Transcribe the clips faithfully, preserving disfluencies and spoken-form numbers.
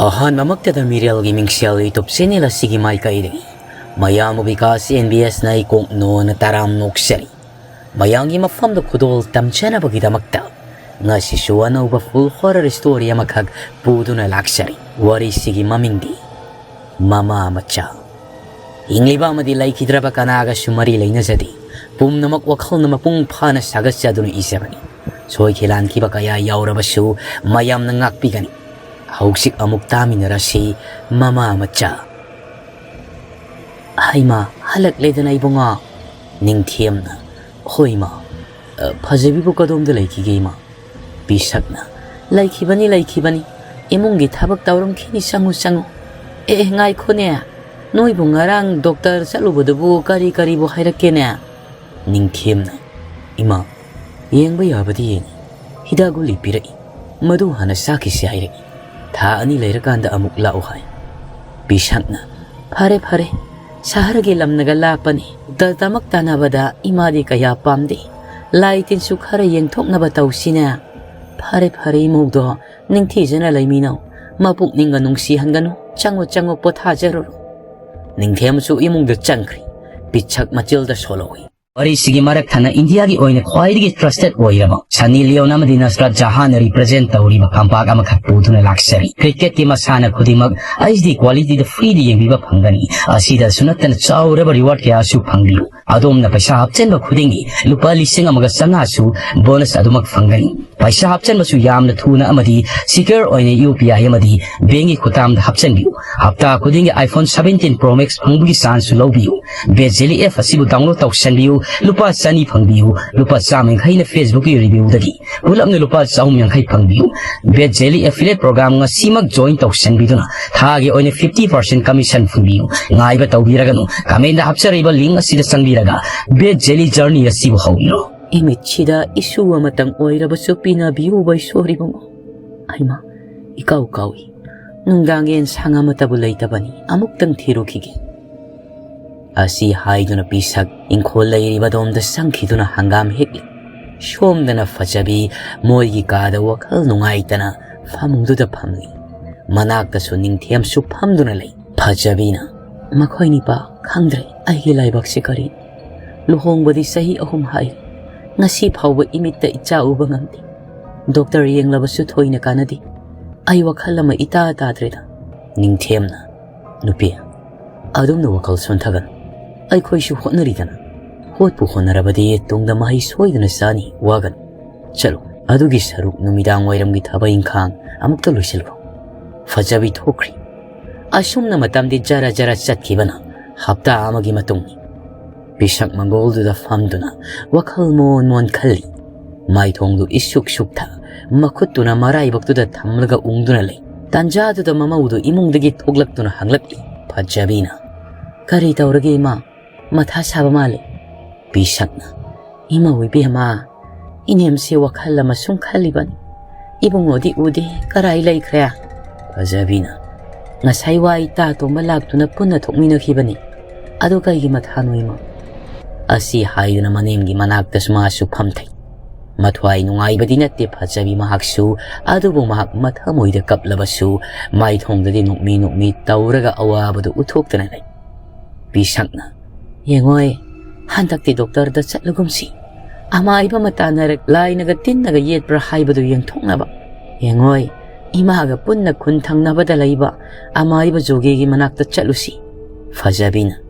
ꯑꯍꯥꯟꯕꯃꯛꯇꯗ ꯃꯤꯔꯦꯜꯒꯤ ꯃꯤꯡꯁꯦꯜ YouTube channel ꯑꯁꯤꯒꯤ ꯃꯥꯏꯀꯩꯗꯒꯤ ꯃꯌꯥꯝꯕꯨ ꯕꯤꯀꯥꯁ ꯑꯦꯟ ꯕꯤ ꯑꯦꯁꯅ ꯏꯀꯣꯛ ꯅꯣꯟꯅ ꯇꯔꯥꯝ ꯅꯣꯛꯆꯔꯤ꯫ ꯃꯌꯥꯝꯒꯤ ꯃꯐꯝꯗ ꯈꯨꯗꯣꯜ ꯇꯝꯖꯅꯕꯒꯤꯗꯃꯛꯇ ꯉꯁꯤꯁꯨ ꯑꯅꯧꯕ full horror story ꯑꯃꯈꯛ ꯄꯨꯗꯨꯅ ꯂꯥꯛꯆꯔꯤ꯫ ꯋꯥꯔꯤꯁꯤꯒꯤ ꯃꯃꯤꯡꯗꯤ ꯃꯃꯥ ꯃꯆꯥ꯫ ꯍꯤꯡꯂꯤꯕ ꯑꯃꯗꯤ ꯂꯩꯈꯤꯗ꯭ꯔꯕ ꯀꯅꯥꯒꯁꯨ ꯃꯔꯤ ꯂꯩꯅꯖꯗꯦ꯫ ꯄꯨꯝꯅꯃꯛ ꯋꯥꯈꯜꯅ ꯃꯄꯨꯡ ꯐꯥꯅ ꯁꯥꯒꯠꯆꯗꯨꯅ ꯏꯖꯕꯅꯤ꯫ ꯁꯣꯏꯈꯤ ꯂꯥꯟꯈꯤꯕ ꯀꯌꯥ ꯌꯥꯎꯔꯕꯁꯨ ꯃꯌꯥꯝꯅ ꯉꯥꯛꯄꯤꯒꯅꯤ꯫ ꯍꯧꯖꯤꯛ ꯑꯃꯨꯛ ꯇꯥꯃꯤꯟꯅꯔꯁꯤ ꯃꯃꯥ ꯃꯆꯥ꯫ ꯍꯩꯃꯥ, ꯍꯜꯂꯛꯂꯦꯗꯅ ꯏꯕꯨꯡꯉꯣ꯫ ꯅꯤꯡꯊꯦꯝꯅ, "ꯍꯣꯏ ꯏꯃꯥ, ꯑ, ꯐꯖꯕꯤꯕꯨ ꯀꯗꯣꯝꯗ ꯂꯩꯈꯤꯒꯦ ꯏꯃꯥ?" ꯄꯤꯁꯛꯅ, "ꯂꯩꯈꯤꯕꯅꯤ, ꯂꯩꯈꯤꯕꯅꯤ꯫ ꯏꯃꯨꯡꯒꯤ ꯊꯕꯛ ꯇꯧꯔꯝꯈꯤꯅꯤ, ꯆꯪꯉꯨ, ꯆꯪꯉꯨ꯫ ꯑꯦ, ꯑꯦ, ꯉꯥꯏꯈꯣꯅꯦ, ꯅꯣꯏꯕꯨ ꯉꯔꯥꯡ ꯗꯣꯛꯇꯔ ꯆꯠꯂꯨꯕꯗꯨꯕꯨ ꯀꯔꯤ ꯀꯔꯤꯕꯨ ꯍꯥꯏꯔꯛꯀꯦꯅꯦ?" ꯅꯤꯡꯊꯦꯝꯅ, "ꯏꯃꯥ, ꯌꯦꯡꯕ ꯌꯥꯕꯗꯤ ꯌꯦꯡꯉꯤ꯫ ꯍꯤꯗꯥꯛ ꯒꯨꯂꯤ ꯄꯤꯔꯛꯏ꯫ ꯃꯗꯨ ꯍꯥꯟꯅ ꯆꯥꯈꯤꯁꯤ ꯍꯥꯏꯔꯛꯏ꯫ ꯊꯥ ꯑꯅꯤ ꯂꯩꯔꯀꯥꯟꯗ ꯑꯃꯨꯛ ꯂꯥꯛꯎ ꯍꯥꯏ꯫" ꯄꯤꯁꯛꯅ, "ꯐꯔꯦ, ꯐꯔꯦ꯫ ꯁꯍꯔꯒꯤ ꯂꯝꯅꯒ ꯂꯥꯞꯄꯅꯤ꯫ ꯗꯣꯛꯇꯔꯗꯃꯛ ꯇꯥꯟꯅꯕꯗ ꯏꯃꯥꯗꯤ ꯀꯌꯥ ꯄꯥꯝꯗꯦ꯫ ꯂꯥꯏ ꯇꯤꯟꯁꯨ ꯈꯔ ꯌꯦꯡꯊꯣꯛꯅꯕ ꯇꯧꯁꯤꯅꯦ꯫" "ꯐꯔꯦ, ꯐꯔꯦ, ꯏꯃꯧꯗꯣ ꯅꯤꯡꯊꯤꯖꯅ ꯂꯩꯃꯤꯟꯅꯧ꯫ ꯃꯄꯨꯛꯅꯤꯡꯒ ꯅꯨꯡꯁꯤꯍꯟꯒꯅꯨ꯫ ꯆꯪꯉꯨ, ꯆꯪꯉꯨ, ꯄꯣꯊꯥꯖꯔꯨꯔꯣ꯫" ꯅꯤꯡꯊꯦꯝꯁꯨ ꯏꯃꯨꯡꯗ ꯆꯪꯈ꯭ꯔꯤ꯫ ꯄꯤꯁꯛ ꯃꯆꯤꯜꯗ ꯁꯣꯜꯍꯧꯏ꯫ ꯋꯥꯔꯤꯁꯤꯒꯤ ꯃꯔꯛ ꯊꯠꯅ ꯏꯟꯗꯤꯌꯥꯒꯤ ꯑꯣꯏꯅ ꯈ꯭ꯋꯥꯏꯗꯒꯤ trusted ꯑꯣꯏꯔꯕ ꯁꯅꯤ ꯂꯤꯌꯣꯟ ꯑꯃꯗꯤ ꯅꯁꯔꯥꯠ ꯖꯍꯥꯟꯅ represent ꯇꯧꯔꯤꯕ ꯐꯝꯄꯥꯛ ꯑꯃꯈꯛ ꯄꯨꯗꯨꯅ ꯂꯥꯛꯆꯔꯤ꯫ Cricketꯀꯤ ꯃꯁꯥꯟꯅ ꯈꯨꯗꯤꯡꯃꯛ H D qualityꯗ freeꯗ ꯌꯦꯡꯕꯤꯕ ꯐꯪꯒꯅꯤ꯫ ꯑꯁꯤꯗꯁꯨ ꯅꯠꯇꯅ ꯆꯥꯎꯔꯕ reward ꯀꯌꯥꯁꯨ ꯐꯪꯕꯤꯌꯨ꯫ ꯑꯗꯣꯝꯅ ꯄꯩꯁꯥ ꯍꯥꯞꯆꯤꯟꯕ ꯈꯨꯗꯤꯡꯒꯤ ꯂꯨꯄꯥ ꯂꯤꯁꯤꯡ ꯑꯃꯒ ꯆꯥꯝꯃꯉꯥꯁꯨ bonus ꯑꯗꯨꯃꯛ ꯐꯪꯒꯅꯤ꯫ ꯄꯩꯁꯥ ꯍꯥꯞꯆꯤꯟꯕꯁꯨ ꯌꯥꯝꯅ ꯊꯨꯅ ꯑꯃꯗꯤ secure ꯑꯣꯏꯅ U P I ꯑꯃꯗꯤ bankꯀꯤ ꯈꯨꯠꯊꯥꯡꯗ ꯍꯥꯞꯆꯤꯟꯕꯤꯌꯨ꯫ ꯍꯞꯇꯥ ꯈꯨꯗꯤꯡꯒꯤ iPhone seventeen Pro Max ꯐꯪꯕꯒꯤ chanceꯁꯨ ꯂꯧꯕꯤꯌꯨ꯫ Bet Jelly app ꯑꯁꯤꯕꯨ download ꯇꯧꯁꯟꯕꯤꯌꯨ, ꯂꯨꯄꯥ ꯆꯅꯤ ꯐꯪꯕꯤꯌꯨ, ꯂꯨꯄꯥ ꯆꯥꯝꯃ ꯌꯥꯡꯈꯩꯅ Facebookꯀꯤ reviewꯗꯒꯤ, ꯄꯨꯂꯞꯅ ꯂꯨꯄꯥ ꯆꯍꯨꯝ ꯌꯥꯡꯈꯩ ꯐꯪꯕꯤꯌꯨ꯫ Bet Jelly affiliate program ꯉꯁꯤꯃꯛ join ꯇꯧꯁꯟꯕꯤꯗꯨꯅ ꯊꯥꯒꯤ ꯑꯣꯏꯅ fifty percent commission ꯐꯪꯕꯤꯌꯨ꯫ ꯉꯥꯏꯕ ꯇꯧꯕꯤꯔꯒꯅꯨ, commentꯗ ꯍꯥꯞꯆꯔꯤꯕ link ꯑꯁꯤꯗ ꯆꯪꯕꯤꯔꯒ Bet Jelly journey ꯑꯁꯤꯕꯨ ꯍꯧꯕꯤꯔꯣ꯫ ꯏꯃꯤꯠꯁꯤꯗ ꯏꯁꯨ ꯑꯃꯇꯪ ꯑꯣꯏꯔꯕꯁꯨ ꯄꯤꯅꯕꯤꯌꯨ ꯕꯩꯁꯣꯔꯤꯕꯨꯡꯉꯣ꯫ ꯍꯩꯃꯥ, ꯏꯀꯥꯎ ꯀꯥꯎꯏ꯫ ꯅꯨꯡꯗꯥꯡ ꯌꯦꯟꯁꯥꯡ ꯑꯃꯠꯇꯕꯨ ꯂꯩꯇꯕꯅꯤ, ꯑꯃꯨꯛꯇꯪ ꯊꯤꯔꯨꯈꯤꯒꯦ꯫ ꯑꯁꯤ ꯍꯥꯏꯗꯨꯅ ꯄꯤꯁꯛ ꯏꯪꯈꯣꯜ ꯂꯩꯔꯤꯕꯗꯣꯝꯗ ꯆꯪꯈꯤꯗꯨꯅ ꯍꯪꯒꯥꯝ ꯍꯦꯛꯂꯤ꯫ ꯁꯣꯝꯗꯅ ꯐꯖꯕꯤ ꯃꯣꯏꯒꯤ ꯀꯥꯗ ꯋꯥꯈꯜ ꯅꯨꯡꯉꯥꯏꯇꯅ ꯐꯃꯨꯡꯗꯨꯗ ꯐꯝꯂꯤ꯫ ꯃꯅꯥꯛꯇꯁꯨ ꯅꯤꯡꯊꯦꯝꯁꯨ ꯐꯝꯗꯨꯅ ꯂꯩ꯫ ꯐꯖꯕꯤꯅ, "ꯃꯈꯣꯏ ꯅꯤꯄꯥ, ꯈꯪꯗ꯭ꯔꯦ ꯑꯩꯒꯤ ꯂꯥꯏꯕꯛꯁꯦ ꯀꯔꯤ꯫ ꯂꯨꯍꯣꯡꯕꯗꯤ ꯆꯍꯤ ꯑꯍꯨꯝ ꯍꯥꯏꯔꯤ, ꯉꯁꯤ ꯐꯥꯎꯕ ꯏꯃꯤꯠꯇ ꯏꯆꯥ ꯎꯕ ꯉꯝꯗꯦ꯫ ꯗꯣꯛꯇꯔ ꯌꯦꯡꯂꯕꯁꯨ ꯊꯣꯏꯅ ꯀꯥꯟꯅꯗꯦ꯫ ꯑꯩ ꯋꯥꯈꯜ ꯑꯃ ꯏꯇꯥ ꯇꯥꯗ꯭ꯔꯦꯗ꯫" ꯅꯤꯡꯊꯦꯝꯅ, "ꯅꯨꯄꯤ, ꯑꯗꯨꯝꯅ ꯋꯥꯈꯜ ꯁꯣꯟꯊꯒꯅꯨ꯫ ꯑꯩꯈꯣꯏꯁꯨ ꯍꯣꯠꯅꯔꯤꯗꯅ꯫ ꯍꯣꯠꯄꯨ ꯍꯣꯠꯅꯔꯕꯗꯤ ꯇꯨꯡꯗ ꯃꯍꯩ ꯁꯣꯏꯗꯅ ꯆꯥꯅꯤ, ꯋꯥꯒꯅꯨ꯫ ꯆꯠꯂꯨ, ꯑꯗꯨꯒꯤ ꯁꯔꯨꯛ ꯅꯨꯃꯤꯗꯥꯡ ꯋꯥꯏꯔꯝꯒꯤ ꯊꯕꯛ ꯏꯪꯈꯥꯡ ꯑꯃꯨꯛꯇ ꯂꯣꯏꯁꯤꯜꯂꯨꯔꯣ꯫" ꯐꯖꯕꯤ ꯊꯣꯛꯈ꯭ꯔꯤ꯫ ꯑꯁꯨꯝꯅ ꯃꯇꯝꯗꯤ ꯖꯔ ꯖꯔ ꯆꯠꯈꯤꯕꯅ ꯍꯞꯇꯥ ꯑꯃꯒꯤ ꯃꯇꯨꯡꯅꯤ꯫ ꯄꯤꯁꯛ ꯃꯪꯒꯣꯜꯗꯨꯗ ꯐꯝꯗꯨꯅ ꯋꯥꯈꯜ ꯃꯣꯟ ꯃꯣꯟ ꯈꯜꯂꯤ꯫ ꯃꯥꯏꯊꯣꯡꯗꯨ ꯏꯁꯨꯛ ꯁꯨꯛꯊ, ꯃꯈꯨꯠꯇꯨꯅ ꯃꯔꯥꯏꯕꯛꯇꯨꯗ ꯊꯝꯂꯒ ꯎꯪꯗꯨꯅ ꯂꯩ꯫ ꯇꯥꯟꯖꯥꯗꯨꯗ ꯃꯃꯧꯗꯨ ꯏꯃꯨꯡꯗꯒꯤ ꯊꯣꯛꯂꯛꯇꯨꯅ ꯍꯪꯂꯛꯂꯤ꯫ ꯐꯖꯕꯤꯅ, "ꯀꯔꯤ ꯇꯧꯔꯒꯦ ꯏꯃꯥ? ꯃꯊꯥ ꯁꯥꯕ ꯃꯥꯜꯂꯦ꯫" ꯄꯤꯁꯛꯅ, "ꯏꯃꯧ ꯏꯕꯦꯝꯃ, ꯏꯅꯦꯝꯁꯦ ꯋꯥꯈꯜ ꯑꯃ ꯁꯨꯝ ꯈꯜꯂꯤꯕꯅꯤ꯫ ꯏꯕꯨꯡꯉꯣꯗꯤ ꯎꯗꯦ, ꯀꯔꯥꯏ ꯂꯩꯈ꯭ꯔꯦ?" ꯐꯖꯕꯤꯅ, "ꯉꯁꯥꯏ ꯋꯥꯏ ꯇꯥ ꯇꯣꯝꯕ ꯂꯥꯛꯇꯨꯅ ꯄꯨꯟꯅ ꯊꯣꯛꯃꯤꯟꯅꯈꯤꯕꯅꯤ꯫ ꯑꯗꯨ ꯀꯩꯒꯤ ꯃꯊꯥꯅꯣ ꯏꯃꯥ?" ꯑꯁꯤ ꯍꯥꯏꯗꯨꯅ ꯃꯅꯦꯝꯒꯤ ꯃꯅꯥꯛꯇꯁꯨ ꯃꯥꯁꯨ ꯐꯝꯊꯩ꯫ ꯃꯊ꯭ꯋꯥꯏ ꯅꯨꯡꯉꯥꯏꯕꯗꯤ ꯅꯠꯇꯦ ꯐꯖꯕꯤ ꯃꯍꯥꯛꯁꯨ, ꯑꯗꯨꯕꯨ ꯃꯍꯥꯛ ꯃꯊꯃꯣꯏꯗ ꯀꯞꯂꯕꯁꯨ ꯃꯥꯏꯊꯣꯡꯗꯗꯤ ꯅꯣꯛꯃꯤ ꯅꯣꯛꯃꯤ ꯇꯧꯔꯒ ꯑꯋꯥꯕꯗꯨ ꯎꯠꯊꯣꯛꯇꯅ ꯂꯩ꯫ ꯄꯤꯁꯛꯅ, "ꯌꯦꯡꯉꯣꯏ, ꯍꯟꯗꯛꯇꯤ ꯗꯣꯛꯇꯔꯗ ꯆꯠꯂꯒꯨꯝꯁꯤ꯫ ꯑꯃꯥꯏꯕ ꯑꯃ ꯇꯥꯟꯅꯔ ꯂꯥꯏꯅꯒ ꯇꯤꯟꯅꯒ ꯌꯦꯠꯄ꯭ꯔꯥ ꯍꯥꯏꯕꯗꯨ ꯌꯦꯡꯊꯣꯛꯅꯕ꯫ ꯌꯦꯡꯉꯣꯏ, ꯏꯃꯥꯒ ꯄꯨꯟꯅ ꯈꯨꯟ ꯊꯪꯅꯕꯗ ꯂꯩꯕ ꯑꯃꯥꯏꯕ ꯖꯣꯒꯦꯒꯤ ꯃꯅꯥꯛꯇ ꯆꯠꯂꯨꯁꯤ꯫" ꯐꯖꯕꯤꯅ,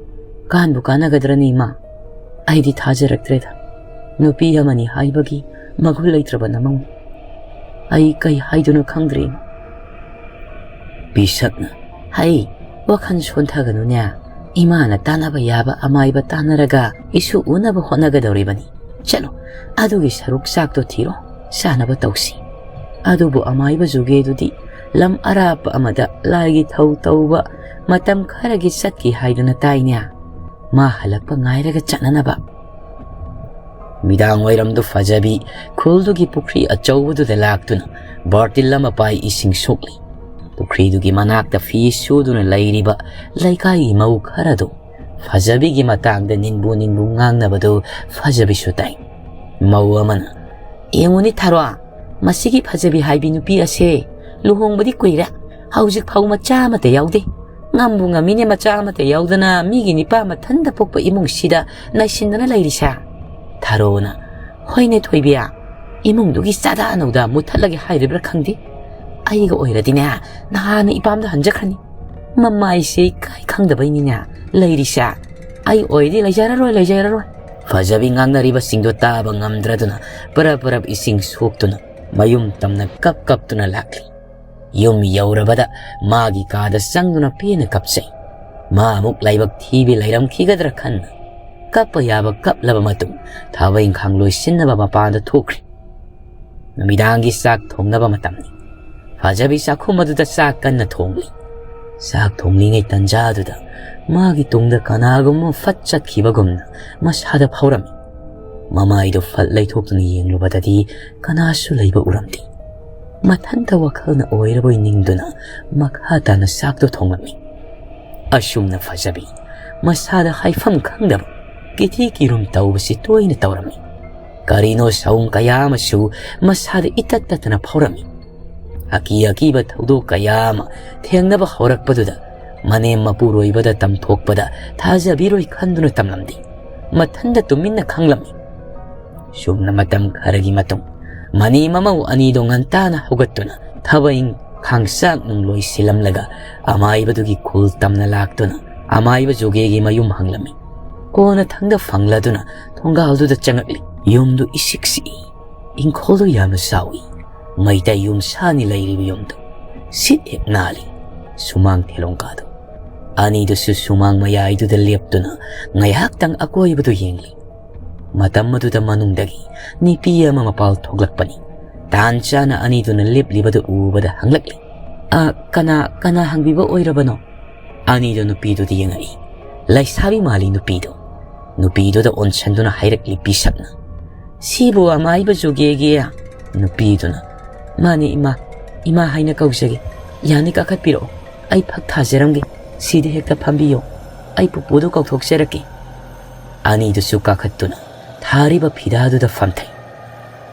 "ꯀꯥꯟꯕꯨ ꯀꯥꯟꯅꯒꯗ꯭ꯔꯅꯤ ꯏꯃꯥ? ꯑꯩꯗꯤ ꯊꯥꯖꯔꯛꯇ꯭ꯔꯦꯗ꯫ ꯅꯨꯄꯤ ꯑꯃꯅꯤ ꯍꯥꯏꯕꯒꯤ ꯃꯒꯨꯟ ꯂꯩꯇ꯭ꯔꯕ ꯅꯃꯧꯅꯤ꯫ ꯑꯩ ꯀꯩ ꯍꯥꯏꯗꯣꯏꯅꯣ ꯈꯪꯗ꯭ꯔꯦ ꯏꯃꯥ꯫" ꯄꯤꯁꯛꯅ, "ꯍꯩ, ꯋꯥꯈꯜ ꯁꯣꯟꯊꯒꯅꯨꯅꯦ꯫ ꯏꯃꯥꯅ ꯇꯥꯟꯅꯕ ꯌꯥꯕ ꯑꯃꯥꯏꯕ ꯇꯥꯟꯅꯔꯒ ꯏꯁꯨ ꯎꯅꯕ ꯍꯣꯠꯅꯒꯗꯧꯔꯤꯕꯅꯤ꯫ ꯆꯠꯂꯣ, ꯑꯗꯨꯒꯤ ꯁꯔꯨꯛ ꯆꯥꯛꯇꯣ ꯊꯤꯔꯣ, ꯆꯥꯅꯕ ꯇꯧꯁꯤ꯫ ꯑꯗꯨꯕꯨ ꯑꯃꯥꯏꯕ ꯖꯨꯒꯦꯗꯨꯗꯤ ꯂꯝ ꯑꯔꯥꯞꯄ ꯑꯃꯗ ꯂꯥꯏꯒꯤ ꯊꯧ ꯇꯧꯕ ꯃꯇꯝ ꯈꯔꯒꯤ ꯆꯠꯈꯤ ꯍꯥꯏꯗꯨꯅ ꯇꯥꯏꯅꯦ꯫ ꯃꯥ ꯍꯜꯂꯛꯄ ꯉꯥꯏꯔꯒ ꯆꯠꯅꯅꯕ꯫" ꯃꯤꯗꯥꯡ ꯋꯥꯏꯔꯝꯗꯨ ꯐꯖꯕꯤ ꯈꯨꯜꯗꯨꯒꯤ ꯄꯨꯈ꯭ꯔꯤ ꯑꯆꯧꯕꯗꯨꯗ ꯂꯥꯛꯇꯨꯅ ꯕꯥꯔꯇꯤꯜ ꯑꯃ ꯄꯥꯏ ꯏꯁꯤꯡ ꯁꯣꯛꯂꯤ꯫ ꯄꯨꯈ꯭ꯔꯤꯗꯨꯒꯤ ꯃꯅꯥꯛꯇ ꯐꯤ ꯁꯨꯗꯨꯅ ꯂꯩꯔꯤꯕ ꯂꯩꯀꯥꯏꯒꯤ ꯃꯧ ꯈꯔꯗꯨ ꯐꯖꯕꯤꯒꯤ ꯃꯇꯥꯡꯗ ꯅꯤꯟꯕꯨ ꯅꯤꯟꯕꯨ ꯉꯥꯡꯅꯕꯗꯨ ꯐꯖꯕꯤꯁꯨ ꯇꯥꯏ꯫ ꯃꯧ ꯑꯃꯅ, "ꯌꯦꯡꯉꯨꯅꯦ ꯊꯥꯔꯣ, ꯃꯁꯤꯒꯤ ꯐꯖꯕꯤ ꯍꯥꯏꯕꯤ ꯅꯨꯄꯤ ꯑꯁꯦ ꯂꯨꯍꯣꯡꯕꯗꯤ ꯀꯨꯏꯔꯦ, ꯍꯧꯖꯤꯛ ꯐꯥꯎ ꯃꯆꯥ ꯑꯃꯠꯇ ꯌꯥꯎꯗꯦ꯫ ꯉꯝꯕꯨ ꯉꯝꯃꯤꯅꯦ, ꯃꯆꯥ ꯑꯃꯠꯇ ꯌꯥꯎꯗꯅ ꯃꯤꯒꯤ ꯅꯤꯄꯥ ꯃꯊꯟꯇ ꯄꯣꯛꯄ ꯏꯃꯨꯡꯁꯤꯗ ꯅꯥꯏꯁꯤꯟꯗꯅ ꯂꯩꯔꯤꯁꯦ꯫ ꯊꯔꯣꯅ, "ꯍꯣꯏꯅꯦ ꯊꯣꯏꯕꯤ, ꯏꯃꯨꯡꯗꯨꯒꯤ ꯆꯥꯗꯥ ꯅꯧꯗꯥ ꯃꯨꯠꯊꯠꯂꯒꯦ ꯍꯥꯏꯔꯤꯕ꯭ꯔꯥ ꯈꯪꯗꯦ꯫ ꯑꯩꯒ ꯑꯣꯏꯔꯗꯤꯅꯦ, ꯅꯍꯥꯟꯅ ꯏꯄꯥꯝꯗ ꯍꯟꯖꯈ꯭ꯔꯅꯤ꯫ ꯃꯃꯥꯏꯁꯦ ꯏꯀꯥꯏ ꯈꯪꯗꯕꯩꯅꯤꯅꯦ ꯂꯩꯔꯤꯁꯦ꯫ ꯑꯩ ꯑꯣꯏꯔꯗꯤ ꯂꯩꯖꯔꯔꯣꯏ, ꯂꯩꯖꯔꯔꯣꯏ꯫" ꯐꯖꯕꯤ ꯉꯥꯡꯅꯔꯤꯕꯁꯤꯡꯗꯣ ꯇꯥꯕ ꯉꯝꯗ꯭ꯔꯗꯨꯅ ꯄꯔꯞ ꯄꯔꯞ ꯏꯁꯤꯡ ꯁꯣꯛꯇꯨꯅ ꯃꯌꯨꯝ ꯇꯝꯅ ꯀꯞ ꯀꯞꯇꯨꯅ ꯂꯥꯛꯂꯤ꯫ ꯌꯨꯝ ꯌꯧꯔꯕꯗ ꯃꯥꯒꯤ ꯀꯥꯗ ꯆꯪꯗꯨꯅ ꯄꯦꯟꯅ ꯀꯞꯆꯩ꯫ ꯃꯥ ꯑꯃꯨꯛ ꯂꯥꯏꯕꯛ ꯊꯤꯕꯤ ꯂꯩꯔꯝꯈꯤꯒꯗ꯭ꯔꯥ ꯈꯟꯅ ꯀꯞꯄ ꯌꯥꯕ ꯀꯞꯂꯕ ꯃꯇꯨꯡ ꯊꯕꯛ ꯏꯪꯈꯥꯡ ꯂꯣꯏꯁꯤꯟꯅꯕ ꯃꯄꯥꯟꯗ ꯊꯣꯛꯈ꯭ꯔꯦ꯫ ꯅꯨꯃꯤꯗꯥꯡꯒꯤ ꯆꯥꯛ ꯊꯣꯡꯅꯕ ꯃꯇꯝꯅꯤ꯫ ꯐꯖꯕꯤ ꯆꯥꯛꯈꯨꯝ ꯑꯗꯨꯗ ꯆꯥꯛ ꯀꯟꯅ ꯊꯣꯡꯂꯤ꯫ ꯆꯥꯛ ꯊꯣꯡꯂꯤꯉꯩ ꯇꯟꯖꯥꯗꯨꯗ ꯃꯥꯒꯤ ꯇꯨꯡꯗ ꯀꯅꯥꯒꯨꯝꯕ ꯐꯠ ꯆꯠꯈꯤꯕꯒꯨꯝꯅ ꯃꯁꯥꯗ ꯐꯥꯎꯔꯝꯃꯤ꯫ ꯃꯃꯥꯏꯗꯨ ꯐꯠ ꯂꯩꯊꯣꯛꯇꯨꯅ ꯌꯦꯡꯂꯨꯕꯗꯗꯤ ꯀꯅꯥꯁꯨ ꯂꯩꯕ ꯎꯔꯝꯗꯦ꯫ ꯃꯊꯟꯇ ꯋꯥꯈꯜꯅ ꯑꯣꯏꯔꯕꯣꯏ ꯅꯤꯡꯗꯨꯅ ꯃꯈꯥ ꯇꯥꯅ ꯆꯥꯛꯇꯨ ꯊꯣꯡꯂꯝꯃꯤ꯫ ꯑꯁꯨꯝꯅ ꯐꯖꯕꯤ ꯃꯁꯥꯗ ꯍꯥꯏꯐꯝ ꯈꯪꯗꯕ ꯀꯤꯊꯤ ꯀꯤꯔꯨꯝ ꯇꯧꯕꯁꯤ ꯇꯣꯏꯅ ꯇꯧꯔꯝꯃꯤ꯫ ꯀꯔꯤꯅꯣ ꯁꯑꯣꯡ ꯀꯌꯥ ꯑꯃꯁꯨ ꯃꯁꯥꯗ ꯏꯇꯠ ꯇꯠꯇꯅ ꯐꯥꯎꯔꯝꯃꯤ꯫ ꯑꯀꯤ ꯑꯀꯤꯕ ꯊꯧꯗꯣꯛ ꯀꯌꯥ ꯑꯃ ꯊꯦꯡꯅꯕ ꯍꯧꯔꯛꯄꯗꯨꯗ ꯃꯅꯦꯝ ꯃꯄꯨꯔꯣꯏꯕꯗ ꯇꯝꯊꯣꯛꯄꯗ ꯊꯥꯖꯕꯤꯔꯣꯏ ꯈꯟꯗꯨꯅ ꯇꯝꯂꯝꯗꯦ꯫ ꯃꯊꯟꯗ ꯇꯨꯃꯤꯟꯅ ꯈꯪꯂꯝꯃꯤ꯫ ꯁꯨꯝꯅ ꯃꯇꯝ ꯈꯔꯒꯤ ꯃꯇꯨꯡ ꯃꯅꯤ ꯃꯃꯧ ꯑꯅꯤꯗꯣ ꯉꯟꯇꯥꯅ ꯍꯧꯒꯠꯇꯨꯅ ꯊꯕꯛ ꯏꯪꯈꯥꯡ ꯆꯥꯛ ꯅꯨꯡ ꯂꯣꯏꯁꯤꯜꯂꯝꯂꯒ ꯑꯃꯥꯏꯕꯗꯨꯒꯤ ꯈꯨꯜ ꯇꯝꯅ ꯂꯥꯛꯇꯨꯅ ꯑꯃꯥꯏꯕ ꯖꯨꯒꯦꯒꯤ ꯃꯌꯨꯝ ꯍꯪꯂꯝꯃꯤ꯫ ꯀꯣꯟꯅ ꯊꯪꯗ ꯐꯪꯂꯗꯨꯅ ꯊꯣꯡꯒꯥꯜꯗꯨꯗ ꯆꯪꯉꯛꯂꯤ꯫ ꯌꯨꯝꯗꯨ ꯏꯁꯤꯛ ꯁꯤꯛꯏ꯫ ꯏꯪꯈꯣꯜꯗꯨ ꯌꯥꯝꯅ ꯆꯥꯎꯏ꯫ ꯃꯩꯇꯩ ꯌꯨꯝ ꯁꯥꯅꯤ ꯂꯩꯔꯤꯕ ꯌꯨꯝꯗꯨ ꯁꯤꯠ ꯍꯦꯛ ꯅꯥꯜꯂꯤ꯫ ꯁꯨꯃꯥꯡ ꯊꯦꯂꯣꯡꯀꯥꯗꯨ꯫ ꯑꯅꯤꯗꯨꯁꯨ ꯁꯨꯃꯥꯡ ꯃꯌꯥꯏꯗꯨꯗ ꯂꯦꯞꯇꯨꯅ ꯉꯥꯏꯍꯥꯛꯇꯪ ꯑꯀꯣꯏꯕꯗꯨ ꯌꯦꯡꯂꯤ꯫ ꯃꯇꯝ ꯑꯗꯨꯗ ꯃꯅꯨꯡꯗꯒꯤ ꯅꯨꯄꯤ ꯑꯃ ꯃꯄꯥꯜ ꯊꯣꯛꯂꯛꯄꯅꯤ꯫ ꯇꯥꯟ ꯆꯥꯅ ꯑꯅꯤꯗꯨꯅ ꯂꯦꯞꯂꯤꯕꯗꯨ ꯎꯕꯗ ꯍꯪꯂꯛꯂꯤ, "ꯑ, ꯀꯅꯥ, ꯀꯅꯥ ꯍꯪꯕꯤꯕ ꯑꯣꯏꯔꯕꯅꯣ?" ꯑꯅꯤꯗꯨ ꯅꯨꯄꯤꯗꯨꯗ ꯌꯦꯡꯉꯛꯏ꯫ ꯂꯩꯁꯥꯕꯤ ꯃꯥꯜꯂꯤ ꯅꯨꯄꯤꯗꯨ꯫ ꯅꯨꯄꯤꯗꯨꯗ ꯑꯣꯟꯁꯟꯗꯨꯅ ꯍꯥꯏꯔꯛꯂꯤ ꯄꯤꯁꯛꯅ, "ꯁꯤꯕꯨ ꯑꯃꯥꯏꯕ ꯖꯨꯒꯦꯒꯤ?" ꯅꯨꯄꯤꯗꯨꯅ, "ꯃꯥꯅꯤ ꯏꯃꯥ, ꯏꯃꯥ ꯍꯥꯏꯅ ꯀꯧꯖꯒꯦ꯫ ꯌꯥꯅꯤ, ꯀꯥꯈꯠꯄꯤꯔꯛꯑꯣ꯫ ꯑꯩ ꯐꯛ ꯊꯥꯖꯔꯝꯒꯦ꯫ ꯁꯤꯗ ꯍꯦꯛꯇ ꯐꯝꯕꯤꯌꯣ꯫ ꯑꯩ ꯄꯨꯄꯨꯗꯨ ꯀꯧꯊꯣꯛꯆꯔꯛꯀꯦ꯫" ꯑꯅꯤꯗꯨꯁꯨ ꯀꯥꯈꯠꯇꯨꯅ ꯊꯥꯔꯤꯕ ꯐꯤꯗꯥꯗꯨꯗ ꯐꯝꯊꯩ꯫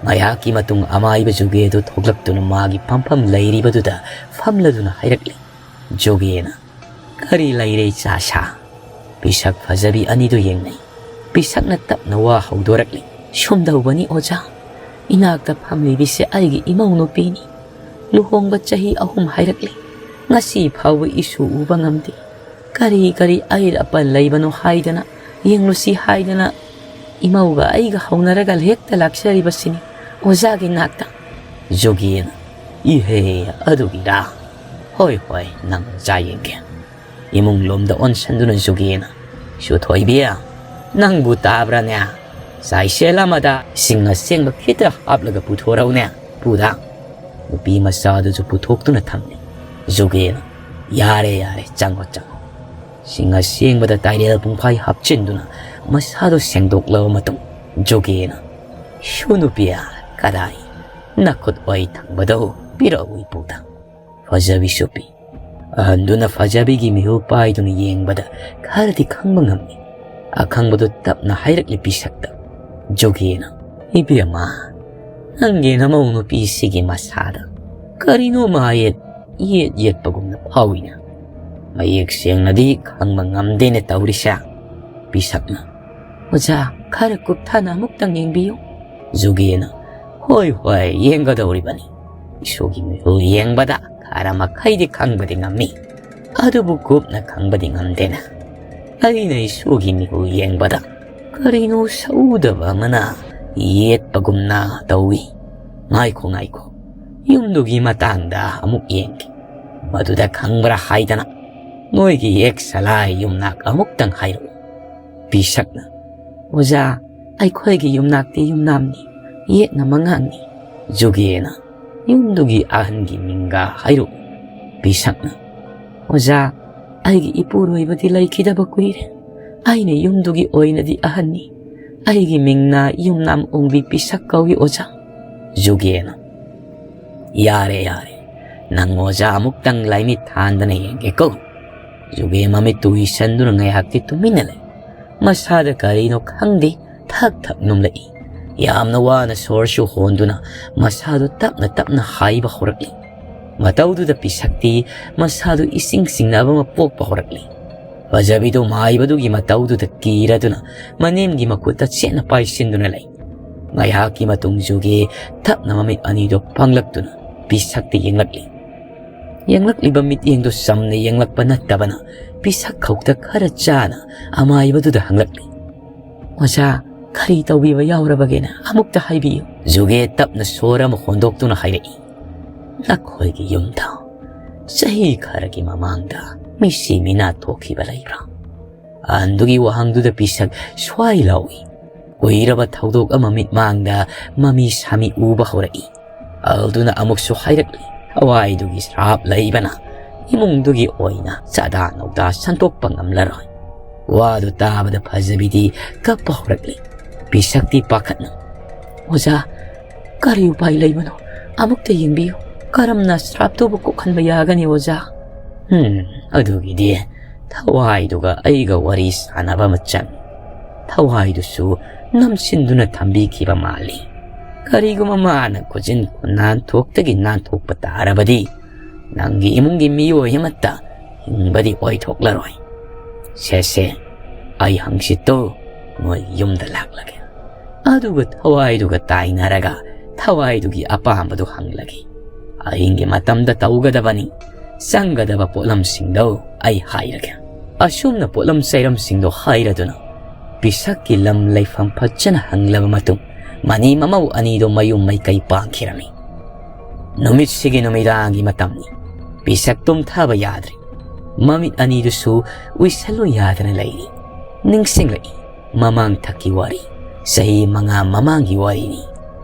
ꯉꯥꯏꯍꯥꯛꯀꯤ ꯃꯇꯨꯡ ꯑꯃꯥꯏꯕ ꯖꯨꯒꯦꯗꯨ ꯊꯣꯛꯂꯛꯇꯨꯅ ꯃꯥꯒꯤ ꯐꯝꯐꯝ ꯂꯩꯔꯤꯕꯗꯨꯗ ꯐꯝꯂꯗꯨꯅ ꯍꯥꯏꯔꯛꯂꯤ꯫ ꯖꯨꯒꯦꯅ, "ꯀꯔꯤ ꯂꯩꯔꯦ ꯏꯆꯥꯁꯥ?" ꯄꯤꯁꯛ ꯐꯖꯕꯤ ꯑꯅꯤꯗꯨ ꯌꯦꯡꯅꯩ꯫ ꯄꯤꯁꯛꯅ ꯇꯞꯅ ꯋꯥ ꯍꯧꯗꯣꯔꯛꯂꯤ꯫ "ꯁꯨꯝꯗꯧꯕꯅꯤ ꯑꯣꯖꯥ, ꯏꯅꯥꯛꯇ ꯐꯝꯂꯤꯕꯤꯁꯦ ꯑꯩꯒꯤ ꯏꯃꯧ ꯅꯨꯄꯤꯅꯤ꯫ ꯂꯨꯍꯣꯡꯕ ꯆꯍꯤ ꯑꯍꯨꯝ ꯍꯥꯏꯔꯛꯂꯤ꯫ ꯉꯁꯤ ꯐꯥꯎꯕ ꯏꯁꯨ ꯎꯕ ꯉꯝꯗꯦ꯫ ꯀꯔꯤ ꯀꯔꯤ ꯑꯩꯔ ꯑꯄꯟ ꯂꯩꯕꯅꯣ ꯍꯥꯏꯗꯅ, ꯌꯦꯡꯂꯨꯁꯤ ꯍꯥꯏꯗꯅ ꯏꯃꯧꯒ ꯑꯩꯒ ꯍꯧꯅꯔꯒ ꯍꯦꯛꯇ ꯂꯥꯛꯆꯔꯤꯕꯁꯤꯅꯤ ꯑꯣꯖꯥꯒꯤ ꯅꯥꯛꯇ꯫" ꯖꯨꯒꯦꯅ, "ꯏꯍꯦ, ꯑꯗꯨꯒꯤꯔꯥ? ꯍꯣꯏ ꯍꯣꯏ, ꯅꯪ ꯑꯣꯖꯥ ꯌꯦꯡꯒꯦ꯫" ꯏꯃꯨꯡ ꯂꯣꯝꯗ ꯑꯣꯟꯁꯟꯗꯨꯅ ꯖꯨꯒꯦꯅ, "ꯁꯨꯊꯣꯏꯕꯤ, ꯅꯪꯕꯨ ꯇꯥꯕ꯭ꯔꯥꯅꯦ? ꯆꯥꯏꯁꯦꯜ ꯑꯃꯗ ꯁꯤꯡ ꯑꯁꯦꯡꯕ ꯈꯤꯇ ꯍꯥꯞꯂꯒ ꯄꯨꯊꯣꯔꯛꯎꯅꯦ, ꯄꯨꯗ꯫" ꯅꯨꯄꯤ ꯃꯆꯥꯗꯨꯁꯨ ꯄꯨꯊꯣꯛꯇꯨꯅ ꯊꯝꯃꯤ꯫ ꯖꯨꯒꯦꯅ, "ꯌꯥꯔꯦ ꯌꯥꯔꯦ, ꯆꯪꯉꯣ ꯆꯪꯉꯣ꯫" ꯁꯤꯡ ꯑꯁꯦꯡꯕꯗ ꯇꯥꯏꯔꯦꯜ ꯄꯨꯡꯐꯥꯏ ꯍꯥꯞꯆꯤꯟꯗꯨꯅ ꯃꯁꯥꯗꯨ ꯁꯦꯡꯗꯣꯛꯂꯕ ꯃꯇꯨꯡ ꯖꯨꯒꯦꯅ, "ꯁꯨ ꯅꯨꯄꯤ, ꯀꯗꯥꯏ? ꯅꯈꯨꯠ ꯑꯣꯏ ꯊꯪꯕꯗꯣ ꯄꯤꯔꯛꯎ ꯏꯄꯨꯗ꯫" ꯐꯖꯕꯤꯁꯨ ꯄꯤ꯫ ꯑꯍꯟꯗꯨꯅ ꯐꯖꯕꯤꯒꯤ ꯃꯤꯍꯨ ꯄꯥꯏꯗꯨꯅ ꯌꯦꯡꯕꯗ ꯈꯔꯗꯤ ꯈꯪꯕ ꯉꯝꯃꯤ꯫ ꯑꯈꯪꯕꯗꯨ ꯇꯞꯅ ꯍꯥꯏꯔꯛꯂꯤ ꯄꯤꯁꯛꯇ꯫ ꯖꯨꯒꯦꯅ, "ꯏꯕꯦꯝꯃ, ꯅꯪꯒꯤ ꯅꯃꯧ ꯅꯨꯄꯤꯁꯤꯒꯤ ꯃꯁꯥꯗ ꯀꯔꯤꯅꯣ ꯃꯥꯌꯦꯠ ꯌꯦꯠ ꯌꯦꯠꯄꯒꯨꯝꯅ ꯐꯥꯎꯏꯅ꯫ ꯃꯌꯦꯛ ꯁꯦꯡꯅꯗꯤ ꯈꯪꯕ ꯉꯝꯗꯦꯅꯦ ꯇꯧꯔꯤꯁꯦ꯫" ꯄꯤꯁꯛꯅ, "ꯑꯣꯖꯥ, ꯈꯔ ꯀꯨꯞꯊꯅ ꯑꯃꯨꯛꯇꯪ ꯌꯦꯡꯕꯤꯌꯨ꯫" ꯖꯨꯒꯦꯅ, "ꯍꯣꯏ ꯍꯣꯏ, ꯌꯦꯡꯒꯗꯧꯔꯤꯕꯅꯤ꯫ ꯏꯁꯣꯒꯤ ꯃꯤꯍꯨ ꯌꯦꯡꯕꯗ ꯈꯔ ꯃꯈꯩꯗꯤ ꯈꯪꯕꯗꯤ ꯉꯝꯃꯤ, ꯑꯗꯨꯕꯨ ꯀꯨꯞꯅ ꯈꯪꯕꯗꯤ ꯉꯝꯗꯦꯅ꯫ ꯑꯩꯅ ꯏꯁꯣꯒꯤ ꯃꯤꯍꯨ ꯌꯦꯡꯕꯗ ꯀꯔꯤꯅꯣ ꯁꯧꯗꯕ ꯑꯃꯅ ꯌꯦꯠꯄꯒꯨꯝꯅ ꯇꯧꯏ꯫ ꯉꯥꯏꯈꯣ ꯉꯥꯏꯈꯣ, ꯌꯨꯝꯗꯨꯒꯤ ꯃꯇꯥꯡꯗ ꯑꯃꯨꯛ ꯌꯦꯡꯒꯦ꯫ ꯃꯗꯨꯗ ꯈꯪꯕ꯭ꯔꯥ ꯍꯥꯏꯗꯅ ꯅꯣꯏꯒꯤ ꯌꯦꯛ ꯁꯂꯥꯏ ꯌꯨꯝꯅꯥꯛ ꯑꯃꯨꯛꯇꯪ ꯍꯥꯏꯔꯛꯎ꯫" ꯄꯤꯁꯛꯅ, "ꯑꯣꯖꯥ, ꯑꯩꯈꯣꯏꯒꯤ ꯌꯨꯝꯅꯥꯛꯇꯤ ꯌꯨꯝꯅꯥꯝꯅꯤ, ꯌꯦꯛꯅ ꯃꯉꯥꯡꯅꯤ꯫" ꯖꯨꯒꯦꯅ, "ꯌꯨꯝꯗꯨꯒꯤ ꯑꯍꯟꯒꯤ ꯃꯤꯡꯒ ꯍꯥꯏꯔꯛꯎ꯫" ꯄꯤꯁꯛꯅ, "ꯑꯣꯖꯥ, ꯑꯩꯒꯤ ꯏꯄꯨꯔꯣꯏꯕꯗꯤ ꯂꯩꯈꯤꯗꯕ ꯀꯨꯏꯔꯦ꯫ ꯑꯩꯅ ꯌꯨꯝꯗꯨꯒꯤ ꯑꯣꯏꯅꯗꯤ ꯑꯍꯟꯅꯤ꯫ ꯑꯩꯒꯤ ꯃꯤꯡꯅ ꯌꯨꯝꯅꯥꯝ ꯑꯣꯡꯕꯤ ꯄꯤꯁꯛ ꯀꯧꯏ ꯑꯣꯖꯥ꯫" ꯖꯨꯒꯦꯅ, "ꯌꯥꯔꯦ ꯌꯥꯔꯦ, ꯅꯪ ꯑꯣꯖꯥ ꯑꯃꯨꯛꯇꯪ ꯂꯥꯏꯃꯤꯠ ꯊꯥꯟꯗꯅ ꯌꯦꯡꯒꯦꯀꯣ꯫" ꯖꯨꯒꯦ ꯃꯃꯤꯠꯇꯨ ꯎꯏꯁꯟꯗꯨꯅ ꯉꯥꯏꯍꯥꯛꯇꯤ ꯇꯨꯃꯤꯟꯅ ꯂꯩ꯫ ꯃꯁꯥꯗ ꯀꯔꯤꯅꯣ ꯈꯪꯗꯦ, ꯊꯛ ꯊꯛ ꯅꯣꯝꯂꯛꯏ꯫ ꯌꯥꯝꯅ ꯋꯥꯅ ꯁꯣꯔꯁꯨ ꯍꯣꯟꯗꯨꯅ ꯃꯁꯥꯗꯨ ꯇꯞꯅ ꯇꯞꯅ ꯍꯥꯏꯕ ꯍꯧꯔꯛꯂꯤ꯫ ꯃꯇꯧꯗꯨꯗ ꯄꯤꯁꯛꯇꯤ ꯃꯁꯥꯗꯨ ꯏꯁꯤꯡ ꯆꯤꯡꯅꯕ ꯑꯃ ꯄꯣꯛꯄ ꯍꯧꯔꯛꯂꯤ꯫ ꯐꯖꯕꯤꯗꯨ ꯃꯥꯏꯕꯗꯨꯒꯤ ꯃꯇꯧꯗꯨꯗ ꯀꯤꯔꯗꯨꯅ ꯃꯅꯦꯝꯒꯤ ꯃꯈꯨꯠꯇ ꯆꯦꯠꯅ ꯄꯥꯏꯁꯤꯟꯗꯨꯅ ꯂꯩ꯫ ꯉꯥꯏꯍꯥꯛꯀꯤ ꯃꯇꯨꯡ ꯖꯨꯒꯦ ꯇꯞꯅ ꯃꯃꯤꯠ ꯑꯅꯤꯗꯨ ꯄꯥꯡꯂꯛꯇꯨꯅ ꯄꯤꯁꯛꯇ ꯌꯦꯡꯂꯛꯂꯤ꯫ ꯌꯦꯡꯂꯛꯂꯤꯕ ꯃꯤꯠꯌꯦꯡꯗꯨ ꯆꯝꯅ ꯌꯦꯡꯂꯛꯄ ꯅꯠꯇꯕꯅ ꯄꯤꯁꯛ ꯈꯧꯇ ꯈꯔ ꯆꯥꯅ ꯑꯃꯥꯏꯕꯗꯨꯗ ꯍꯪꯂꯛꯂꯤ꯫ "ꯑꯣꯖꯥ, ꯀꯔꯤ ꯇꯧꯕꯤꯕ ꯌꯥꯎꯔꯕꯒꯦꯅ ꯑꯃꯨꯛꯇ ꯍꯥꯏꯕꯤꯌꯨ"꯫ ꯖꯨꯒꯦ ꯇꯞꯅ ꯁꯣꯔ ꯑꯃ ꯍꯣꯟꯗꯣꯛꯇꯨꯅ ꯍꯥꯏꯔꯛꯏ꯫ "ꯅꯈꯣꯏꯒꯤ ꯌꯨꯝꯗ ꯆꯍꯤ ꯈꯔꯒꯤ ꯃꯃꯥꯡꯗ ꯃꯤꯁꯤ ꯃꯤꯅꯥ ꯊꯣꯛꯈꯤꯕ ꯂꯩꯕ꯭ꯔꯥ?" ꯑꯍꯟꯗꯨꯒꯤ ꯋꯥꯍꯪꯗꯨꯗ ꯄꯤꯁꯛ ꯁ꯭ꯋꯥꯏ ꯂꯥꯎꯏ꯫ ꯀꯨꯏꯔꯕ ꯊꯧꯗꯣꯛ ꯑꯃ ꯃꯤꯠꯃꯥꯡꯗ ꯃꯃꯤ ꯁꯥꯃꯤ ꯎꯕ ꯍꯧꯔꯛꯏ꯫ ꯑꯍꯜꯗꯨꯅ ꯑꯃꯨꯛꯁꯨ ꯍꯥꯏꯔꯛꯂꯤ꯫ ꯊꯋꯥꯏꯗꯨꯒꯤ ꯁ꯭ꯔꯥꯞ ꯂꯩꯕꯅ ꯏꯃꯨꯡꯗꯨꯒꯤ ꯑꯣꯏꯅ ꯆꯥꯗꯥ ꯅꯧꯗꯥ ꯁꯟꯗꯣꯛꯄ ꯉꯝꯂꯔꯣꯏ꯫ ꯋꯥꯗꯨ ꯇꯥꯕꯗ ꯐꯖꯕꯤꯗꯤ ꯀꯞꯄ ꯍꯧꯔꯛꯂꯤ꯫ ꯄꯤꯁꯛꯇꯤ ꯄꯥꯈꯠꯅ, "ꯑꯣꯖꯥ, ꯀꯔꯤ ꯎꯄꯥꯏ ꯂꯩꯕꯅꯣ? ꯑꯃꯨꯛꯇ ꯌꯦꯡꯕꯤꯌꯨ꯫ ꯀꯔꯝꯅ ꯁ꯭ꯔꯥꯞꯇꯨꯕꯨ ꯀꯣꯛꯍꯟꯕ ꯌꯥꯒꯅꯤ, ꯑꯣꯖꯥ?" "ꯎꯝ, ꯑꯗꯨꯒꯤꯗꯤ ꯊꯋꯥꯏꯗꯨꯒ ꯑꯩꯒ ꯋꯥꯔꯤ ꯁꯥꯟꯅꯕ ꯑꯃ ꯆꯪꯏ꯫ ꯊꯋꯥꯏꯗꯨꯁꯨ ꯅꯝꯁꯤꯟꯗꯨꯅ ꯊꯝꯕꯤꯈꯤꯕ ꯃꯥꯜꯂꯤ꯫ ꯀꯔꯤꯒꯨꯝꯕ ꯃꯥꯅ ꯈꯨꯖꯤꯟ ꯈꯨꯅꯥꯟ ꯊꯣꯛꯇꯒꯤ ꯅꯥꯟꯊꯣꯛꯄ ꯇꯥꯔꯕꯗꯤ ꯅꯪꯒꯤ ꯏꯃꯨꯡꯒꯤ ꯃꯤꯑꯣꯏ ꯑꯃꯠꯇ ꯍꯤꯡꯕꯗꯤ ꯑꯣꯏꯊꯣꯛꯂꯔꯣꯏ꯫ ꯁꯦ ꯁꯦ, ꯑꯩ ꯍꯪꯆꯤꯠꯇꯣ ꯅꯣꯏ ꯌꯨꯝꯗ ꯂꯥꯛꯂꯒꯦ꯫ ꯑꯗꯨꯒ ꯊꯋꯥꯏꯗꯨꯒ ꯇꯥꯏꯅꯔꯒ ꯊꯋꯥꯏꯗꯨꯒꯤ ꯑꯄꯥꯝꯕꯗꯨ ꯍꯪꯂꯒꯦ꯫ ꯑꯍꯤꯡꯒꯤ ꯃꯇꯝꯗ ꯇꯧꯒꯗꯕꯅꯤ꯫ ꯆꯪꯒꯗꯕ ꯄꯣꯠꯂꯝꯁꯤꯡꯗꯣ ꯑꯩ ꯍꯥꯏꯔꯒꯦ"꯫ ꯑꯁꯨꯝꯅ ꯄꯣꯠꯂꯝ ꯆꯩꯔꯝꯁꯤꯡꯗꯣ ꯍꯥꯏꯔꯗꯨꯅ ꯄꯤꯁꯛꯀꯤ ꯂꯝ ꯂꯩꯐꯝ ꯐꯖꯅ ꯍꯪꯂꯕ ꯃꯇꯨꯡ ꯃꯅꯤ ꯃꯃꯧ ꯑꯅꯤꯗꯣ ꯃꯌꯨꯝ ꯃꯥꯏꯀꯩ ꯄꯥꯡꯈꯤꯔꯝꯃꯤ꯫ ꯅꯨꯃꯤꯠꯁꯤꯒꯤ ꯅꯨꯃꯤꯗꯥꯡꯒꯤ ꯃꯇꯝꯅꯤ꯫ ꯄꯤꯁꯛ ꯇꯨꯝꯊꯕ ꯌꯥꯗ꯭ꯔꯤ꯫ ꯃꯃꯤꯠ ꯑꯅꯤꯗꯨꯁꯨ ꯎꯏꯁꯜꯂꯨ ꯌꯥꯗꯅ ꯂꯩꯔꯤ꯫ ꯅꯤꯡꯁꯤꯡꯂꯛꯏ ꯃꯃꯥꯡ ꯊꯛꯀꯤ ꯋꯥꯔꯤ, ꯆꯍꯤ ꯃꯉꯥ ꯃꯃꯥꯡꯒꯤ ꯋꯥꯔꯤꯅꯤ꯫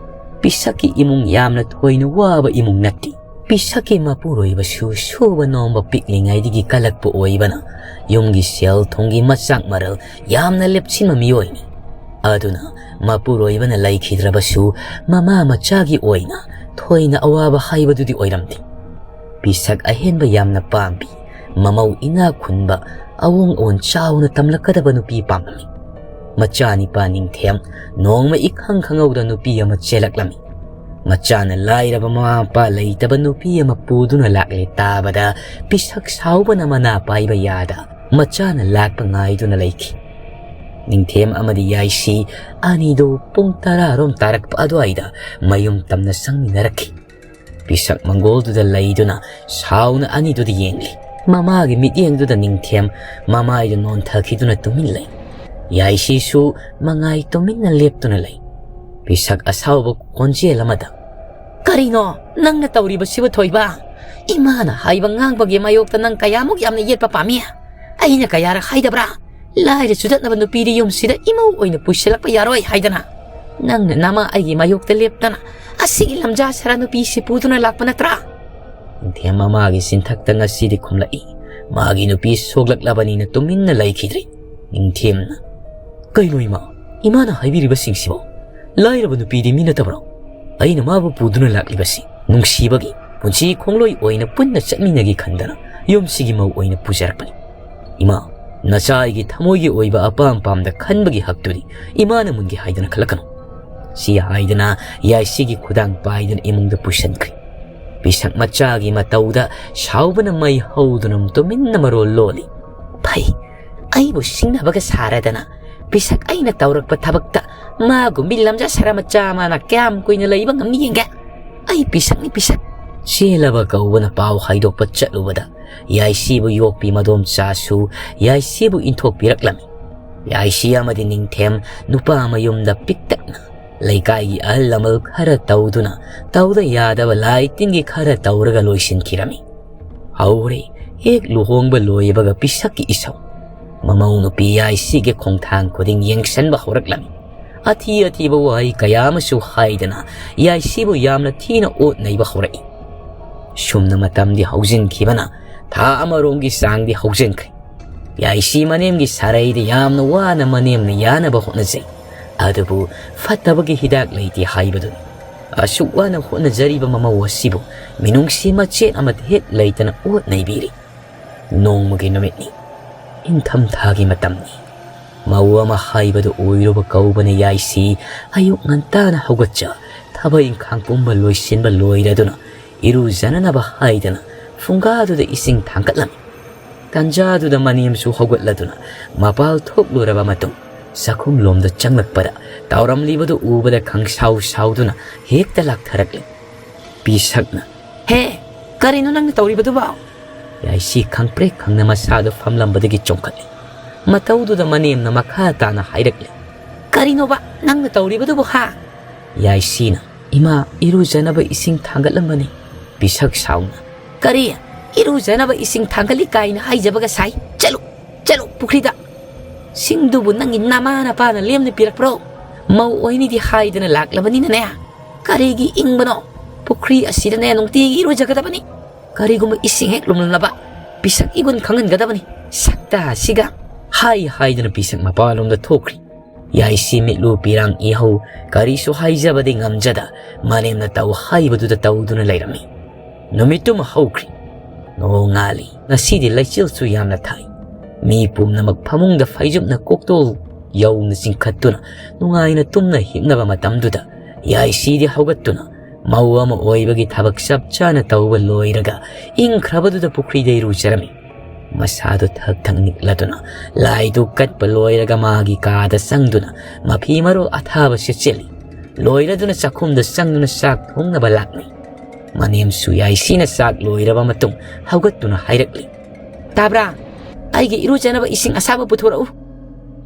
ꯄꯤꯁꯛꯀꯤ ꯏꯃꯨꯡ ꯌꯥꯝꯅ ꯊꯣꯏꯅ ꯋꯥꯕ ꯏꯃꯨꯡ ꯅꯠꯇꯦ꯫ ꯄꯤꯁꯛꯀꯤ ꯃꯄꯨꯔꯣꯏꯕꯁꯨ ꯁꯨꯕ ꯅꯣꯝꯕ ꯄꯤꯛꯂꯤꯉꯩꯗꯒꯤ ꯀꯜꯂꯛꯄ ꯑꯣꯏꯕꯅ ꯌꯨꯝꯒꯤ ꯁꯦꯜ ꯊꯨꯝꯒꯤ ꯃꯆꯥꯛ ꯃꯔꯜ ꯌꯥꯝꯅ ꯂꯦꯞꯁꯤꯟꯕ ꯃꯤꯑꯣꯏꯅꯤ꯫ ꯑꯗꯨꯅ ꯃꯄꯨꯔꯣꯏꯕꯅ ꯂꯩꯈꯤꯗ꯭ꯔꯕꯁꯨ ꯃꯃꯥ ꯃꯆꯥꯒꯤ ꯑꯣꯏꯅ ꯊꯣꯏꯅ ꯑꯋꯥꯕ ꯍꯥꯏꯕꯗꯨꯗꯤ ꯑꯣꯏꯔꯝꯗꯦ꯫ ꯄꯤꯁꯛ ꯑꯍꯦꯟꯕ ꯌꯥꯝꯅ ꯄꯥꯝꯕꯤ, ꯃꯃꯧ ꯏꯅꯥꯛ ꯈꯨꯟꯕ, ꯑꯋꯣꯡ ꯑꯋꯣꯟ ꯆꯥꯎꯅ ꯇꯝꯂꯛꯀꯗꯕ ꯅꯨꯄꯤ ꯄꯥꯝꯂꯝꯃꯤ꯫ ꯃꯆꯥꯅꯤꯄꯥ ꯅꯤꯡꯊꯦꯝ ꯅꯣꯡꯃ ꯏꯈꯪ ꯈꯪꯍꯧꯗ ꯅꯨꯄꯤ ꯑꯃ ꯆꯦꯜꯂꯛꯂꯝꯃꯤ꯫ ꯃꯆꯥꯅ ꯂꯥꯏꯔꯕ ꯃꯃꯥ ꯃꯄꯥ ꯂꯩꯇꯕ ꯅꯨꯄꯤ ꯑꯃ ꯄꯨꯗꯨꯅ ꯂꯥꯛꯂꯦ ꯇꯥꯕꯗ ꯄꯤꯁꯛ ꯁꯥꯎꯕꯅ ꯃꯅꯥ ꯄꯥꯏꯕ ꯌꯥꯗ ꯃꯆꯥꯅ ꯂꯥꯛꯄ ꯉꯥꯏꯗꯨꯅ ꯂꯩꯈꯤ꯫ ꯅꯤꯡꯊꯦꯝ ꯑꯃꯗꯤ ꯌꯥꯏꯁꯤ ꯑꯅꯤꯗꯨ ꯄꯨꯡ ꯇꯔꯥ ꯔꯣꯝ ꯇꯥꯔꯛꯄ ꯑꯗꯨꯋꯥꯏꯗ ꯃꯌꯨꯝ ꯇꯝꯅ ꯆꯪꯃꯤꯟꯅꯔꯛꯈꯤ꯫ ꯄꯤꯁꯛ ꯃꯪꯒꯣꯜꯗꯨꯗ ꯂꯩꯗꯨꯅ ꯁꯥꯎꯅ ꯑꯅꯤꯗꯨꯗ ꯌꯦꯡꯂꯤ꯫ ꯃꯃꯥꯒꯤ ꯃꯤꯠꯌꯦꯡꯗꯨꯗ ꯅꯤꯡꯊꯦꯝ ꯃꯃꯥꯏꯗꯨ ꯅꯣꯟꯊꯈꯤꯗꯨꯅ ꯇꯨꯃꯤꯟ ꯂꯩ꯫ ꯌꯥꯏꯁꯤꯁꯨ ꯃꯉꯥꯏ ꯇꯨꯃꯤꯟꯅ ꯂꯦꯞꯇꯨꯅ ꯂꯩ꯫ ꯄꯤꯁꯛ ꯑꯁꯥꯎꯕ ꯈꯣꯟꯖꯦꯜ ꯑꯃꯗ, "ꯀꯔꯤꯅꯣ ꯅꯪꯅ ꯇꯧꯔꯤꯕꯁꯤꯕꯨ, ꯊꯣꯏꯕ? ꯏꯃꯥꯅ ꯍꯥꯏꯕ ꯉꯥꯡꯕꯒꯤ ꯃꯥꯌꯣꯛꯇ ꯅꯪ ꯀꯌꯥꯃꯨꯛ ꯌꯥꯝꯅ ꯌꯦꯠꯄ ꯄꯥꯝꯃꯤ? ꯑꯩꯅ ꯀꯌꯥꯔꯛ ꯍꯥꯏꯗꯕ꯭ꯔꯥ? ꯂꯥꯏꯔ ꯆꯨꯗꯠꯅꯕ ꯅꯨꯄꯤꯗꯤ ꯌꯨꯝꯁꯤꯗ ꯏꯃꯧ ꯑꯣꯏꯅ ꯄꯨꯁꯤꯜꯂꯛꯄ ꯌꯥꯔꯣꯏ ꯍꯥꯏꯗꯅ꯫ ꯅꯪꯅ ꯅꯃꯥ ꯑꯩꯒꯤ ꯃꯥꯌꯣꯛꯇ ꯂꯦꯞꯇꯅ ꯑꯁꯤꯒꯤ ꯂꯝꯖꯥ ꯁꯔꯥ ꯅꯨꯄꯤꯁꯤ ꯄꯨꯗꯨꯅ ꯂꯥꯛꯄ ꯅꯠꯇ꯭ꯔꯥ?" ꯅꯤꯡꯊꯦꯝ ꯃꯃꯥꯒꯤ ꯆꯤꯟꯊꯛꯇ ꯉꯁꯤꯗꯤ ꯈꯨꯝꯂꯛꯏ꯫ ꯃꯥꯒꯤ ꯅꯨꯄꯤ ꯁꯣꯛꯂꯛꯂꯕꯅꯤꯅ ꯇꯨꯃꯤꯟꯅ ꯂꯩꯈꯤꯗ꯭ꯔꯦ꯫ ꯅꯤꯡꯊꯦꯝꯅ, "ꯀꯩꯅꯣ ꯏꯃꯥ? ꯏꯃꯥꯅ ꯍꯥꯏꯕꯤꯔꯤꯕꯁꯤꯡꯁꯤꯕꯣ? ꯂꯥꯏꯔꯕ ꯅꯨꯄꯤꯗꯤ ꯃꯤ ꯅꯠꯇꯕ꯭ꯔꯣ? ꯑꯩꯅ ꯃꯥꯕꯨ ꯄꯨꯗꯨꯅ ꯂꯥꯛꯂꯤꯕꯁꯤ ꯅꯨꯡꯁꯤꯕꯒꯤ, ꯄꯨꯟꯁꯤ ꯈꯣꯡꯂꯣꯏ ꯑꯣꯏꯅ ꯄꯨꯟꯅ ꯆꯠꯃꯤꯟꯅꯒꯦ ꯈꯟꯗꯅ ꯌꯨꯝꯁꯤꯒꯤ ꯃꯧ ꯑꯣꯏꯅ ꯄꯨꯖꯔꯛꯄꯅꯤ꯫ ꯏꯃꯥ, ꯅꯆꯥ ꯑꯩꯒꯤ ꯊꯃꯣꯏꯒꯤ ꯑꯣꯏꯕ ꯑꯄꯥꯝ ꯄꯥꯝꯗ ꯈꯟꯕꯒꯤ ꯍꯛꯇꯨꯗꯤ ꯏꯃꯥꯅ ꯃꯨꯟꯒꯦ ꯍꯥꯏꯗꯅ ꯈꯜꯂꯛꯀꯅꯨ꯫" ꯁꯤ ꯍꯥꯏꯗꯅ ꯌꯥꯏꯁꯤꯒꯤ ꯈꯨꯗꯥꯡ ꯄꯥꯏꯗꯨꯅ ꯏꯃꯨꯡꯗ ꯄꯨꯁꯤꯟꯈ꯭ꯔꯦ꯫ ꯄꯤꯁꯛ ꯃꯆꯥꯒꯤ ꯃꯇꯧꯗ ꯁꯥꯎꯕꯅ ꯃꯩ ꯍꯧꯗꯨꯅ ꯇꯨꯃꯤꯟꯅ ꯃꯔꯣꯜ ꯂꯣꯜꯂꯤ꯫ "ꯐꯩ, ꯑꯩꯕꯨ ꯁꯤꯡꯅꯕꯒ ꯁꯥꯔꯗꯅ꯫ ꯄꯤꯁꯛ ꯑꯩꯅ ꯇꯧꯔꯛꯄ ꯊꯕꯛꯇ ꯃꯥꯒꯨꯝꯕꯤ ꯂꯝꯖꯥ ꯁꯔꯥ ꯃꯆꯥ ꯑꯃꯅ ꯀꯌꯥꯝ ꯀꯨꯏꯅ ꯂꯩꯕ ꯉꯝꯅꯤ ꯌꯦꯡꯒꯦ꯫ ꯑꯩ ꯄꯤꯁꯛꯅꯤ, ꯄꯤꯁꯛ꯫" ꯆꯦꯜꯂꯕ ꯀꯧꯕꯅ ꯄꯥꯎ ꯍꯥꯏꯗꯣꯛꯄ ꯆꯠꯂꯨꯕꯗ ꯌꯥꯏꯁꯤꯕꯨ ꯌꯣꯛꯄꯤ ꯃꯗꯣꯝꯆꯥꯁꯨ ꯌꯥꯏꯁꯤꯕꯨ ꯏꯟꯊꯣꯛꯄꯤꯔꯛꯂꯝꯃꯤ꯫ ꯌꯥꯏꯁꯤ ꯑꯃꯗꯤ ꯅꯤꯡꯊꯦꯝ ꯅꯨꯄꯥ ꯃꯌꯨꯝꯗ ꯄꯤꯛꯇꯛꯅ ꯂꯩꯀꯥꯏꯒꯤ ꯑꯍꯜ ꯂꯃꯟ ꯈꯔ ꯇꯧꯗꯨꯅ ꯇꯧꯗ ꯌꯥꯗꯕ ꯂꯥꯏ ꯇꯤꯟꯒꯤ ꯈꯔ ꯇꯧꯔꯒ ꯂꯣꯏꯁꯤꯟꯈꯤꯔꯝꯃꯤ꯫ ꯍꯧꯔꯦ ꯍꯦꯛ ꯂꯨꯍꯣꯡꯕ ꯂꯣꯏꯕꯒ ꯄꯤꯁꯛꯀꯤ ꯏꯁꯧ꯫ ꯃꯃꯧ ꯅꯨꯄꯤ ꯌꯥꯏꯁꯤꯒꯤ ꯈꯣꯡꯊꯥꯡ ꯈꯨꯗꯤꯡ ꯌꯦꯡꯁꯟꯕ ꯍꯧꯔꯛꯂꯝꯃꯤ꯫ ꯑꯊꯤ ꯑꯊꯤꯕ ꯋꯥꯍꯩ ꯀꯌꯥ ꯑꯃꯁꯨ ꯍꯥꯏꯗꯅ ꯌꯥꯏꯁꯤꯕꯨ ꯌꯥꯝꯅ ꯊꯤꯅ ꯑꯣꯠ ꯅꯩꯕ ꯍꯧꯔꯛꯏ꯫ ꯁꯨꯝꯅ ꯃꯇꯝꯗꯤ ꯍꯧꯖꯤꯟꯈꯤꯕꯅ ꯊꯥ ꯑꯃꯔꯣꯝꯒꯤ ꯆꯥꯡꯗꯤ ꯍꯧꯖꯤꯟꯈ꯭ꯔꯦ꯫ ꯌꯥꯏꯁꯤ ꯃꯅꯦꯝꯒꯤ ꯁꯥꯔꯩꯗ ꯌꯥꯝꯅ ꯋꯥꯅ ꯃꯅꯦꯝꯅ ꯌꯥꯅꯕ ꯍꯣꯠꯅꯖꯩ꯫ ꯑꯗꯨꯕꯨ ꯐꯠꯇꯕꯒꯤ ꯍꯤꯗꯥꯛ ꯂꯩꯇꯦ ꯍꯥꯏꯕꯗꯨꯅꯤ꯫ ꯑꯁꯨꯛ ꯋꯥꯅ ꯍꯣꯠꯅꯖꯔꯤꯕ ꯃꯃꯧ ꯑꯁꯤꯕꯨ ꯃꯤꯅꯨꯡꯁꯤ ꯃꯆꯦꯠ ꯑꯃꯠꯇ ꯍꯦꯛ ꯂꯩꯇꯅ ꯑꯣꯠ ꯅꯩꯕꯤꯔꯤ꯫ ꯅꯣꯡꯃꯒꯤ ꯅꯨꯃꯤꯠꯅꯤ꯫ ꯏꯪꯊꯝꯊꯥꯒꯤ ꯃꯇꯝꯅꯤ꯫ ꯃꯧ ꯑꯃ ꯍꯥꯏꯕꯗꯨ ꯑꯣꯏꯔꯨꯕ ꯀꯧꯕꯅ ꯌꯥꯏꯁꯤ ꯑꯌꯨꯛ ꯉꯟꯇꯥꯅ ꯍꯧꯒꯠꯆ, ꯊꯕꯛ ꯏꯪꯈꯥꯡ ꯄꯨꯝꯕ ꯂꯣꯏꯁꯤꯟꯕ ꯂꯣꯏꯔꯗꯨꯅ ꯏꯔꯨꯖꯅꯅꯕ ꯍꯥꯏꯗꯅ ꯐꯨꯡꯒꯥꯗꯨꯗ ꯏꯁꯤꯡ ꯊꯥꯡꯒꯠꯂꯝꯃꯤ꯫ ꯇꯟꯖꯥꯗꯨꯗ ꯃꯅꯦꯝꯁꯨ ꯍꯧꯒꯠꯂꯗꯨꯅ ꯃꯄꯥꯜ ꯊꯣꯛꯂꯨꯔꯕ ꯃꯇꯨꯡ ꯆꯥꯛꯈꯨꯝꯂꯣꯝꯗ ꯆꯪꯂꯛꯄꯗ ꯇꯧꯔꯝꯂꯤꯕꯗꯨ ꯎꯕꯗ ꯈꯪꯁꯥꯎ ꯁꯥꯎꯗꯨꯅ ꯍꯦꯛꯇ ꯂꯥꯛꯊꯔꯛꯂꯦ꯫ ꯄꯤꯁꯛꯅ, "ꯍꯦ, ꯀꯔꯤꯅꯣ ꯅꯪꯅ ꯇꯧꯔꯤꯕꯗꯨꯕꯣ?" ꯌꯥꯏꯁꯤ ꯈꯪꯄ꯭ꯔꯦꯛ ꯈꯪꯅ ꯃꯁꯥꯗꯨ ꯐꯝꯂꯝꯕꯗꯒꯤ ꯆꯣꯡꯈꯠꯂꯤ꯫ ꯃꯇꯧꯗꯨꯗ ꯃꯅꯦꯝꯅ ꯃꯈꯥ ꯇꯥꯅ ꯍꯥꯏꯔꯛꯂꯤ꯫ "ꯀꯔꯤꯅꯣꯕ ꯅꯪꯅ ꯇꯧꯔꯤꯕꯗꯨꯕꯨ, ꯍꯥ?" ꯌꯥꯏꯁꯤꯅ, "ꯏꯃꯥ, ꯏꯔꯨꯖꯅꯕ ꯏꯁꯤꯡ ꯊꯥꯡꯒꯠꯂꯝꯕꯅꯤ꯫" ꯄꯤꯁꯛ ꯁꯥꯎꯅ, "ꯀꯔꯤ? ꯏꯔꯨꯖꯅꯕ ꯏꯁꯤꯡ ꯊꯥꯡꯒꯠꯂꯤ ꯀꯥꯏꯅ ꯍꯥꯏꯖꯕꯒ ꯁꯥꯏ? ꯆꯠꯂꯨ, ꯆꯠꯂꯨ ꯄꯨꯈ꯭ꯔꯤꯗ꯫ ꯁꯤꯡꯗꯨꯕꯨ ꯅꯪꯒꯤ ꯅꯃꯥ ꯅꯄꯥꯅ ꯂꯦꯝꯅ ꯄꯤꯔꯛꯄ꯭ꯔꯣ? ꯃꯧ ꯑꯣꯏꯅꯤꯗꯤ ꯍꯥꯏꯗꯅ ꯂꯥꯛꯂꯕꯅꯤꯅꯅꯦ, ꯀꯔꯤꯒꯤ ꯏꯪꯕꯅꯣ? ꯄꯨꯈ꯭ꯔꯤ ꯑꯁꯤꯗꯅꯦ ꯅꯨꯡꯇꯤꯒꯤ ꯏꯔꯨꯖꯒꯗꯕꯅꯤ꯫ ꯀꯔꯤꯒꯨꯝꯕ ꯏꯁꯤꯡ ꯍꯦꯛ ꯂꯨꯝꯂꯝꯂꯕ, ꯄꯤꯁꯛ ꯏꯒꯨꯟ ꯈꯪꯍꯟꯒꯗꯕꯅꯤ, ꯁꯛꯇ ꯑꯁꯤꯒ꯫" ꯍꯥꯏ ꯍꯥꯏꯗꯅ ꯄꯤꯁꯛ ꯃꯄꯥꯜꯂꯣꯝꯗ ꯊꯣꯛꯈ꯭ꯔꯤ꯫ ꯌꯥꯏꯁꯤ ꯃꯤꯠꯂꯨ ꯄꯤꯔꯥꯡ ꯏꯍꯧ, ꯀꯔꯤꯁꯨ ꯍꯥꯏꯖꯕꯗꯤ ꯉꯝꯖꯗ ꯃꯅꯦꯝꯅ ꯇꯧ ꯍꯥꯏꯕꯗꯨꯗ ꯇꯧꯗꯨꯅ ꯂꯩꯔꯝꯃꯤ꯫ ꯅꯨꯃꯤꯠꯇꯨꯃ ꯍꯧꯈ꯭ꯔꯤ꯫ ꯅꯣꯡꯉꯥꯜꯂꯤ꯫ ꯉꯁꯤꯗꯤ ꯂꯩꯆꯤꯜꯁꯨ ꯌꯥꯝꯅ ꯊꯥꯏ꯫ ꯃꯤ ꯄꯨꯝꯅꯃꯛ ꯐꯃꯨꯡꯗ ꯐꯩꯖꯨꯞꯅ ꯀꯣꯛꯇꯣꯜ ꯌꯧꯅ ꯆꯤꯡꯈꯠꯇꯨꯅ ꯅꯨꯡꯉꯥꯏꯅ ꯇꯨꯝꯅ ꯍꯤꯞꯅꯕ ꯃꯇꯝꯗꯨꯗ ꯌꯥꯏꯁꯤꯗꯤ ꯍꯧꯒꯠꯇꯨꯅ ꯃꯧ ꯑꯃ ꯑꯣꯏꯕꯒꯤ ꯊꯕꯛ ꯆꯞ ꯆꯥꯅ ꯇꯧꯕ ꯂꯣꯏꯔꯒ ꯏꯪꯈ꯭ꯔꯕꯗꯨꯗ ꯄꯨꯈ꯭ꯔꯤꯗ ꯏꯔꯨꯖꯔꯝꯃꯤ꯫ ꯃꯁꯥꯗꯨ ꯊꯛ ꯊꯛ ꯅꯤꯛꯂꯗꯨꯅ ꯂꯥꯏꯗꯨ ꯀꯠꯄ ꯂꯣꯏꯔꯒ ꯃꯥꯒꯤ ꯀꯥꯗ ꯆꯪꯗꯨꯅ ꯃꯐꯤ ꯃꯔꯣꯜ ꯑꯊꯥꯕ ꯁꯦꯠꯆꯤꯜꯂꯤ꯫ ꯂꯣꯏꯔꯗꯨꯅ ꯆꯥꯛꯈꯨꯝꯗ ꯆꯪꯗꯨꯅ ꯆꯥꯛ ꯊꯣꯡꯅꯕ ꯂꯥꯛꯂꯤ꯫ ꯃꯅꯦꯝꯁꯨ ꯌꯥꯏꯁꯤꯅ ꯆꯥꯛ ꯂꯣꯏꯔꯕ ꯃꯇꯨꯡ ꯍꯧꯒꯠꯇꯨꯅ ꯍꯥꯏꯔꯛꯂꯤ, "ꯇꯥꯕ꯭ꯔꯥ? ꯑꯩꯒꯤ ꯏꯔꯨꯖꯅꯕ ꯏꯁꯤꯡ ꯑꯁꯥꯕ ꯄꯨꯊꯣꯔꯛꯎ꯫"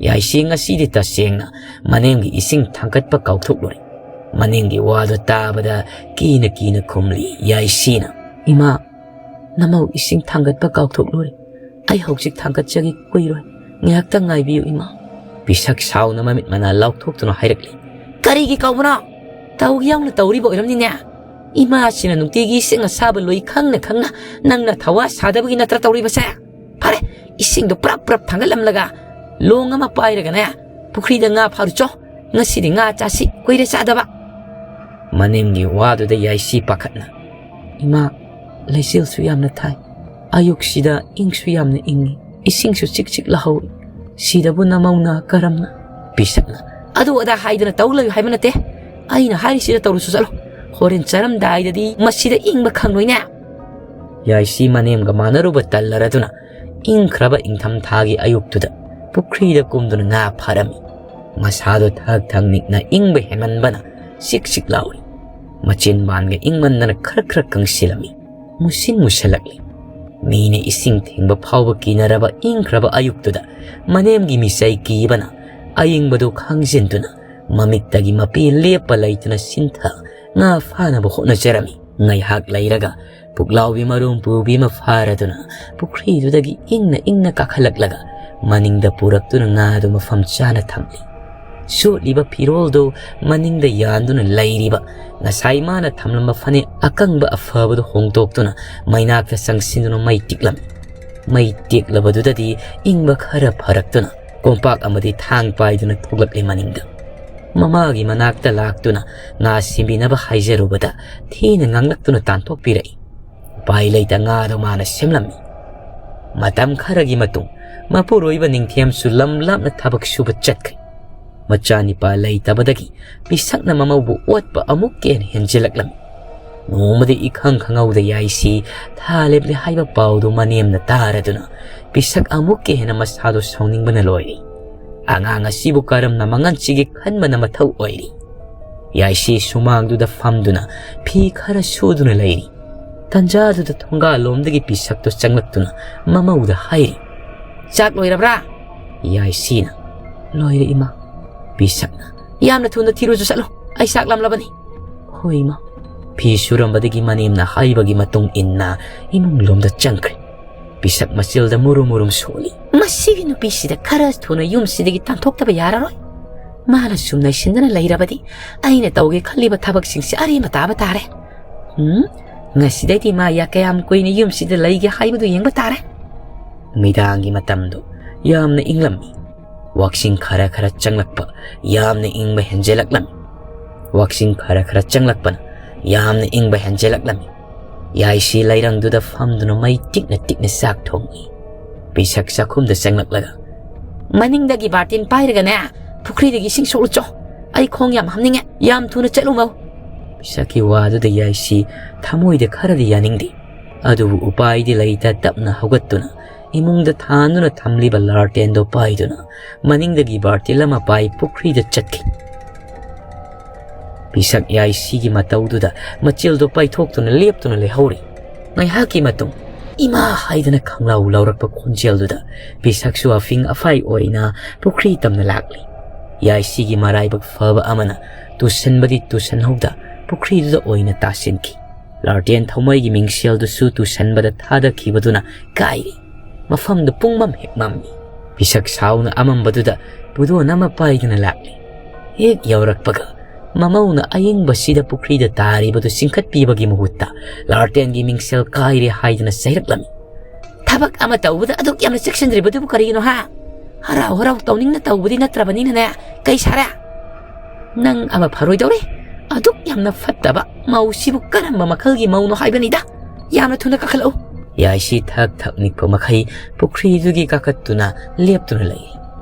ꯌꯥꯏꯁꯤ ꯉꯁꯤꯗꯤ ꯇꯁꯦꯡꯅ ꯃꯅꯦꯝꯒꯤ ꯏꯁꯤꯡ ꯊꯥꯡꯒꯠꯄ ꯀꯥꯎꯊꯣꯛꯂꯨꯔꯦ꯫ ꯃꯅꯦꯝꯒꯤ ꯋꯥꯗꯨ ꯇꯥꯕꯗ ꯀꯤꯅ ꯀꯤꯅ ꯈꯨꯝꯂꯤ ꯌꯥꯏꯁꯤꯅ, "ꯏꯃꯥ, ꯅꯃꯧ ꯏꯁꯤꯡ ꯊꯥꯡꯒꯠꯄ ꯀꯥꯎꯊꯣꯛꯂꯨꯔꯦ꯫ ꯑꯩ ꯍꯧꯖꯤꯛ ꯊꯥꯡꯒꯠꯆꯒꯦ, ꯀꯨꯏꯔꯣꯏ꯫ ꯉꯥꯏꯍꯥꯛꯇꯪ ꯉꯥꯏꯕꯤꯌꯨ, ꯏꯃꯥ꯫" ꯄꯤꯁꯛ ꯁꯥꯎꯅ ꯃꯃꯤꯠ ꯃꯅꯥ ꯂꯥꯎꯊꯣꯛꯇꯨꯅ ꯍꯥꯏꯔꯛꯂꯤ, "ꯀꯔꯤꯒꯤ ꯀꯧꯕꯅꯣ? ꯇꯧꯒꯦ ꯌꯥꯎꯅ ꯇꯧꯔꯤꯕ ꯑꯣꯏꯔꯝꯅꯤꯅꯦ꯫ ꯏꯃꯥꯁꯤꯅ ꯅꯨꯡꯇꯤꯒꯤ ꯏꯁꯤꯡ ꯑꯁꯥꯕ ꯂꯨꯏ ꯈꯪꯅ ꯈꯪꯅ ꯅꯪꯅ ꯊꯋꯥ ꯁꯥꯗꯕꯒꯤ ꯅꯠꯇ꯭ꯔ ꯇꯧꯔꯤꯕꯁꯦ? ꯐꯔꯦ, ꯏꯁꯤꯡꯗꯣ ꯄ꯭ꯔꯞ ꯄ꯭ꯔꯞ ꯊꯥꯡꯒꯠꯂꯝꯂꯒ ꯂꯣꯡ ꯑꯃ ꯄꯥꯏꯔꯒꯅꯦ ꯄꯨꯈ꯭ꯔꯤꯗ ꯉꯥ ꯐꯥꯔꯨꯆꯣ꯫ ꯉꯁꯤꯗꯤ ꯉꯥ ꯆꯥꯁꯤ, ꯀꯨꯏꯔꯦ ꯆꯥꯗꯕ꯫" ꯃꯅꯦꯝꯒꯤ ꯋꯥꯗꯨꯗ ꯌꯥꯏꯁꯤ ꯄꯥꯈꯠꯅ, "ꯏꯃꯥ, ꯂꯩꯆꯤꯜꯁꯨ ꯌꯥꯝꯅ ꯊꯥꯏ꯫ ꯑꯌꯨꯛꯁꯤꯗ ꯏꯪꯁꯨ ꯌꯥꯝꯅ ꯏꯪꯉꯤ꯫ ꯏꯁꯤꯡꯁꯨ ꯆꯤꯛ ꯆꯤꯛ ꯂꯥꯍꯧꯏ꯫ "ꯁꯤꯗꯕꯨ ꯅꯃꯧꯅ ꯀꯔꯝꯅ?" ꯄꯤꯁꯛꯅ, "ꯑꯗꯨ ꯑꯗꯥ ꯍꯥꯏꯗꯅ ꯇꯧ ꯂꯩꯌꯨ ꯍꯥꯏꯕ ꯅꯠꯇꯦ꯫ ꯑꯩꯅ ꯍꯥꯏꯔꯤꯁꯤꯗ ꯇꯧꯔꯨꯁꯨ ꯆꯠꯂꯣ꯫ ꯍꯣꯔꯦꯟ ꯆꯥꯔꯝꯗꯥꯏꯗꯗꯤ ꯃꯁꯤꯗ ꯏꯪꯕ ꯈꯪꯂꯣꯏꯅꯦ"꯫ ꯌꯥꯏꯁꯤ ꯃꯅꯦꯝꯒ ꯃꯥꯟꯅꯔꯨꯕ ꯇꯜꯂꯔꯗꯨꯅ ꯏꯪꯈ꯭ꯔꯕ ꯏꯪꯊꯝꯊꯥꯒꯤ ꯑꯌꯨꯛꯇꯨꯗ ꯄꯨꯈ꯭ꯔꯤꯗ ꯀꯨꯝꯗꯨꯅ ꯉꯥ ꯐꯥꯔꯝꯃꯤ꯫ ꯃꯁꯥꯗꯣ ꯊꯛ ꯊꯛ ꯅꯤꯛꯅ ꯏꯪꯕ ꯍꯦꯟꯃꯟꯕꯅ ꯆꯤꯛ ꯆꯤꯛ ꯂꯥꯎꯔꯤ꯫ ꯃꯆꯤꯟꯕꯥꯟꯒ ꯏꯪꯃꯟꯗꯅ ꯈꯔ ꯈꯔ ꯀꯪꯁꯤꯜꯂꯝꯃꯤ꯫ ꯃꯨꯁꯤꯟ ꯃꯨꯁꯜꯂꯛꯂꯤ꯫ ꯃꯤꯅ ꯏꯁꯤꯡ ꯊꯦꯡꯕ ꯐꯥꯎꯕ ꯀꯤꯅꯔꯕ ꯏꯪꯈ꯭ꯔꯕ ꯑꯌꯨꯛꯇꯨꯗ ꯃꯅꯦꯝꯒꯤ ꯃꯤꯆꯩ ꯀꯤꯕꯅ ꯑꯏꯪꯕꯗꯨ ꯈꯥꯡꯖꯤꯟꯗꯨꯅ ꯃꯃꯤꯠꯇꯒꯤ ꯃꯄꯤ ꯂꯦꯞꯄ ꯂꯩꯇꯅ ꯁꯤꯟꯊ ꯉꯥ ꯐꯥꯅꯕ ꯍꯣꯠꯅꯖꯔꯝꯃꯤ꯫ ꯉꯥꯏꯍꯥꯛ ꯂꯩꯔꯒ ꯄꯨꯛꯂꯥꯎꯕꯤ ꯃꯔꯨꯝ ꯄꯨꯕꯤ ꯑꯃ ꯐꯥꯔꯗꯨꯅ ꯄꯨꯈ꯭ꯔꯤꯗꯨꯗꯒꯤ ꯏꯪꯅ ꯏꯪꯅ ꯀꯥꯈꯠꯂꯛꯂꯒ ꯃꯅꯤꯡꯗ ꯄꯨꯔꯛꯇꯨꯅ ꯉꯥꯗꯨ ꯃꯐꯝ ꯆꯥꯅ ꯊꯝꯂꯤ꯫ ꯁꯣꯠꯂꯤꯕ ꯐꯤꯔꯣꯜꯗꯨ ꯃꯅꯤꯡꯗ ꯌꯥꯟꯗꯨꯅ ꯂꯩꯔꯤꯕ ꯉꯁꯥꯏ ꯃꯥꯅ ꯊꯝꯂꯝꯕ ꯐꯅꯦꯛ ꯑꯀꯪꯕ ꯑꯐꯕꯗꯨ ꯍꯣꯡꯗꯣꯛꯇꯨꯅ ꯃꯩꯅꯥꯛꯇ ꯆꯪꯁꯤꯟꯗꯨꯅ ꯃꯩ ꯇꯤꯛꯂꯝꯃꯤ꯫ ꯃꯩ ꯇꯦꯛꯂꯕꯗꯨꯗꯗꯤ ꯏꯪꯕ ꯈꯔ ꯐꯔꯛꯇꯨꯅ ꯀꯣꯝꯄꯥꯛ ꯑꯃꯗꯤ ꯊꯥꯡ ꯄꯥꯏꯗꯨꯅ ꯊꯣꯛꯂꯛꯂꯦ ꯃꯅꯤꯡꯗ꯫ ꯃꯃꯥꯒꯤ ꯃꯅꯥꯛꯇ ꯂꯥꯛꯇꯨꯅ ꯉꯥ ꯁꯦꯝꯕꯤꯅꯕ ꯍꯥꯏꯖꯔꯨꯕꯗ ꯊꯤꯅ ꯉꯥꯡꯂꯛꯇꯨꯅ ꯇꯥꯟꯊꯣꯛꯄꯤꯔꯛꯏ꯫ ꯎꯄꯥꯏ ꯂꯩꯇ ꯉꯥꯗꯣ ꯃꯥꯅ ꯁꯦꯝꯂꯝꯃꯤ꯫ ꯃꯇꯝ ꯈꯔꯒꯤ ꯃꯇꯨꯡ ꯃꯄꯨꯔꯣꯏꯕ ꯅꯤꯡꯊꯦꯝꯁꯨ ꯂꯝ ꯂꯥꯞꯅ ꯊꯕꯛ ꯁꯨꯕ ꯆꯠꯈ꯭ꯔꯦ꯫ ꯃꯆꯥꯅꯤꯄꯥ ꯂꯩꯇꯕꯗꯒꯤ ꯄꯤꯁꯛꯅ ꯃꯃꯧꯕꯨ ꯑꯣꯠꯄ ꯑꯃꯨꯛꯀ ꯍꯦꯟꯅ ꯍꯦꯟꯖꯤꯜꯂꯛꯂꯝꯃꯤ꯫ ꯅꯣꯡꯃꯗꯤ ꯏꯈꯪ ꯈꯪꯍꯧꯗ ꯌꯥꯏꯁꯤ ꯊꯥ ꯂꯦꯞꯂꯦ ꯍꯥꯏꯕ ꯄꯥꯎꯗꯨ ꯃꯅꯦꯝꯅ ꯇꯥꯔꯗꯨꯅ ꯄꯤꯁꯛ ꯑꯃꯨꯛꯀ ꯍꯦꯟꯅ ꯃꯁꯥꯗꯨ ꯁꯥꯎꯅꯤꯡꯕꯅ ꯂꯣꯏꯔꯦ꯫ ꯑꯉꯥꯡ ꯑꯁꯤꯕꯨ ꯀꯔꯝꯅ ꯃꯉꯟꯁꯤꯒꯦ ꯈꯟꯕꯅ ꯃꯊꯧ ꯑꯣꯏꯔꯤ꯫ ꯌꯥꯏꯁꯤ ꯁꯨꯃꯥꯡꯗꯨꯗ ꯐꯝꯗꯨꯅ ꯐꯤ ꯈꯔ ꯁꯨꯗꯨꯅ ꯂꯩꯔꯤ꯫ ꯇꯟꯖꯥꯗꯨꯗ ꯊꯣꯡꯒꯥꯜꯂꯣꯝꯗꯒꯤ ꯄꯤꯁꯛꯇꯨ ꯆꯪꯂꯛꯇꯨꯅ ꯃꯃꯧꯗ ꯍꯥꯏꯔꯤ, "ꯆꯥꯛ ꯂꯣꯏꯔꯕ꯭ꯔꯥ?" ꯌꯥꯏꯁꯤꯅ, "ꯂꯣꯏꯔꯦ ꯏꯃꯥ"꯫ ꯄꯤꯁꯛꯅ, "ꯌꯥꯝꯅ ꯊꯨꯅ ꯊꯤꯔꯨꯆꯣ ꯆꯠꯂꯣ, ꯑꯩ ꯆꯥꯛ ꯂꯥꯝꯂꯕꯅꯤ"꯫ "ꯍꯣꯏ ꯏꯃꯥ"꯫ ꯐꯤ ꯁꯨꯔꯝꯕꯗꯒꯤ ꯃꯅꯦꯝꯅ ꯍꯥꯏꯕꯒꯤ ꯃꯇꯨꯡ ꯏꯟꯅ ꯏꯃꯨꯡ ꯂꯣꯝꯗ ꯆꯪꯈ꯭ꯔꯦ꯫ ꯄꯤꯁꯛ ꯃꯆꯤꯜꯗ ꯃꯨꯔꯨꯝ ꯃꯨꯔꯨꯝ ꯁꯣꯜꯂꯤ꯫ "ꯃꯁꯤꯒꯤ ꯅꯨꯄꯤꯁꯤꯗ ꯈꯔ ꯊꯨꯅ ꯌꯨꯝꯁꯤꯗꯒꯤ ꯇꯥꯟꯊꯣꯛꯇꯕ ꯌꯥꯔꯔꯣꯏ꯫ ꯃꯥꯅ ꯁꯨꯝ ꯅꯩꯁꯤꯟꯗꯅ ꯂꯩꯔꯕꯗꯤ ꯑꯩꯅ ꯇꯧꯒꯦ ꯈꯜꯂꯤꯕ ꯊꯕꯛꯁꯤꯡꯁꯦ ꯑꯔꯦꯝꯕ ꯇꯥꯕ ꯇꯥꯔꯦ꯫ ꯎꯝ, ꯉꯁꯤꯗꯩꯗꯤ ꯃꯥ ꯌꯥ ꯀꯌꯥꯝ ꯀꯨꯏꯅ ꯌꯨꯝꯁꯤꯗ ꯂꯩꯒꯦ ꯍꯥꯏꯕꯗꯨ ꯌꯦꯡꯕ ꯇꯥꯔꯦ"꯫ ꯃꯤꯗꯥꯡꯒꯤ ꯃꯇꯝꯗꯨ ꯌꯥꯝꯅ ꯏꯪꯂꯝꯃꯤ꯫ ꯋꯥꯛꯁꯤꯡ ꯈꯔ ꯈꯔ ꯆꯪꯂꯛꯄ ꯌꯥꯝꯅ ꯏꯪꯕ ꯍꯦꯟꯖꯤꯜꯂꯛꯂꯝꯃꯤ꯫ ꯋꯥꯛꯁꯤꯡ ꯈꯔ ꯈꯔ ꯆꯪꯂꯛꯄꯅ ꯌꯥꯝꯅ ꯏꯪꯕ ꯍꯦꯟꯖꯤꯜꯂꯛꯂꯝꯃꯤ꯫ ꯌꯥꯏꯁꯤ ꯂꯩꯔꯪꯗꯨꯗ ꯐꯝꯗꯨꯅ ꯃꯩ ꯇꯤꯛꯅ ꯇꯤꯛꯅ ꯆꯥꯛ ꯊꯣꯡꯂꯤ꯫ ꯄꯤꯁꯛ ꯆꯥꯛꯈꯨꯝꯗ ꯆꯪꯂꯛꯂꯒ, "ꯃꯅꯤꯡꯗꯒꯤ ꯕꯥꯔꯇꯤꯟ ꯄꯥꯏꯔꯒꯅꯦ, ꯄꯨꯈ꯭ꯔꯤꯗꯒꯤ ꯏꯁꯤꯡ ꯁꯣꯛꯂꯨꯆꯣ꯫ ꯑꯩ ꯈꯣꯡ ꯌꯥꯝ ꯍꯥꯝꯅꯤꯡꯉꯦ, ꯌꯥꯝ ꯊꯨꯅ ꯆꯠꯂꯨ ꯃꯧ꯫" ꯄꯤꯁꯛꯀꯤ ꯋꯥꯗꯨꯗ ꯌꯥꯏꯁꯤ ꯊꯃꯣꯏꯗ ꯈꯔꯗꯤ ꯌꯥꯅꯤꯡꯗꯦ꯫ ꯑꯗꯨꯕꯨ ꯎꯄꯥꯏꯗꯤ ꯂꯩꯇ, ꯇꯞꯅ ꯍꯧꯒꯠꯇꯨꯅ ꯏꯃꯨꯡꯗ ꯊꯥꯟꯗꯨꯅ ꯊꯝꯂꯤꯕ ꯂꯥꯔꯇꯦꯟꯗꯣ ꯄꯥꯏꯗꯨꯅ ꯃꯅꯤꯡꯗꯒꯤ ꯕꯥꯔꯇꯤꯟ ꯑꯃ ꯄꯥꯏ ꯄꯨꯈ꯭ꯔꯤꯗ ꯆꯠꯈꯤ꯫ ꯄꯤꯁꯛ ꯌꯥꯏꯁꯤꯒꯤ ꯃꯇꯧꯗꯨꯗ ꯃꯆꯤꯜꯗꯣ ꯄꯥꯏꯊꯣꯛꯇꯨꯅ ꯂꯦꯞꯇꯨꯅ ꯂꯩꯍꯧꯔꯤ꯫ ꯉꯥꯏꯍꯥꯛꯀꯤ ꯃꯇꯨꯡ, "ꯏꯃꯥ!" ꯍꯥꯏꯗꯅ ꯈꯪꯂꯥꯎ ꯂꯥꯎꯔꯛꯄ ꯈꯣꯟꯖꯦꯜꯗꯨꯗ ꯄꯤꯁꯛꯁꯨ ꯑꯐꯤꯡ ꯑꯐꯥꯏ ꯑꯣꯏꯅ ꯄꯨꯈ꯭ꯔꯤ ꯇꯝꯅ ꯂꯥꯛꯂꯤ꯫ ꯌꯥꯏꯁꯤꯒꯤ ꯃꯔꯥꯏꯕꯛ ꯐꯕ ꯑꯃꯅ ꯇꯨꯁꯟꯕꯗꯤ ꯇꯨꯁꯟꯍꯧꯗ ꯄꯨꯈ꯭ꯔꯤꯗꯨꯗ ꯑꯣꯏꯅ ꯇꯥꯁꯤꯟꯈꯤ꯫ ꯂꯥꯔꯇꯦꯟ ꯊꯧꯃꯩꯒꯤ ꯃꯤꯡꯁꯦꯜꯗꯨꯁꯨ ꯇꯨꯁꯟꯕꯗ ꯊꯥꯗꯈꯤꯕꯗꯨꯅ ꯀꯥꯏꯔꯤ꯫ ꯃꯐꯝꯗꯨ ꯄꯨꯡꯃꯝ ꯍꯦꯛ ꯃꯝꯃꯤ꯫ ꯄꯤꯁꯛ ꯁꯥꯎꯅ ꯑꯃꯝꯕꯗꯨꯗ ꯄꯨꯗꯣꯟ ꯑꯃ ꯄꯥꯏꯗꯨꯅ ꯂꯥꯛꯂꯤ꯫ ꯍꯦꯛ ꯌꯧꯔꯛꯄꯒ ꯃꯃꯧꯅ ꯑꯌꯤꯡꯕꯁꯤꯗ ꯄꯨꯈ꯭ꯔꯤꯗ ꯇꯥꯔꯤꯕꯗꯨ ꯆꯤꯡꯈꯠꯄꯤꯕꯒꯤ ꯃꯍꯨꯠꯇ ꯂꯥꯔꯇꯦꯟꯒꯤ ꯃꯤꯡꯁꯦꯜ ꯀꯥꯏꯔꯦ ꯍꯥꯏꯗꯨꯅ ꯆꯩꯔꯛꯂꯝꯃꯤ꯫ "ꯊꯕꯛ ꯑꯃ ꯇꯧꯕꯗ ꯑꯗꯨꯛ ꯌꯥꯝꯅ ꯆꯦꯛꯁꯤꯟꯗ꯭ꯔꯤꯕꯗꯨꯕꯨ ꯀꯔꯤꯒꯤꯅꯣ ꯍꯥ? ꯍꯔꯥꯎ ꯍꯔꯥꯎ ꯇꯧꯅꯤꯡꯅ ꯇꯧꯕꯗꯤ ꯅꯠꯇ꯭ꯔꯕꯅꯤꯅꯅꯦ, ꯀꯩ ꯁꯥꯔꯦ? ꯅꯪ ꯑꯃ ꯐꯔꯣꯏꯗꯧꯔꯤ꯫ ꯑꯗꯨꯛ ꯌꯥꯝꯅ ꯐꯠꯇꯕ ꯃꯧꯁꯤꯕꯨ ꯀꯔꯝꯕ ꯃꯈꯜꯒꯤ ꯃꯧꯅꯣ ꯍꯥꯏꯕꯅꯤꯗ? ꯌꯥꯝꯅ ꯊꯨꯅ ꯀꯥꯈꯠꯂꯛꯎ꯫" ꯌꯥꯏꯁꯤ ꯊꯛ ꯊꯛ ꯅꯤꯛꯄ ꯃꯈꯩ ꯄꯨꯈ꯭ꯔꯤꯗꯨꯒꯤ ꯀꯥꯈꯠꯇꯨꯅ ꯂꯦꯞꯇꯨꯅ ꯂꯩ꯫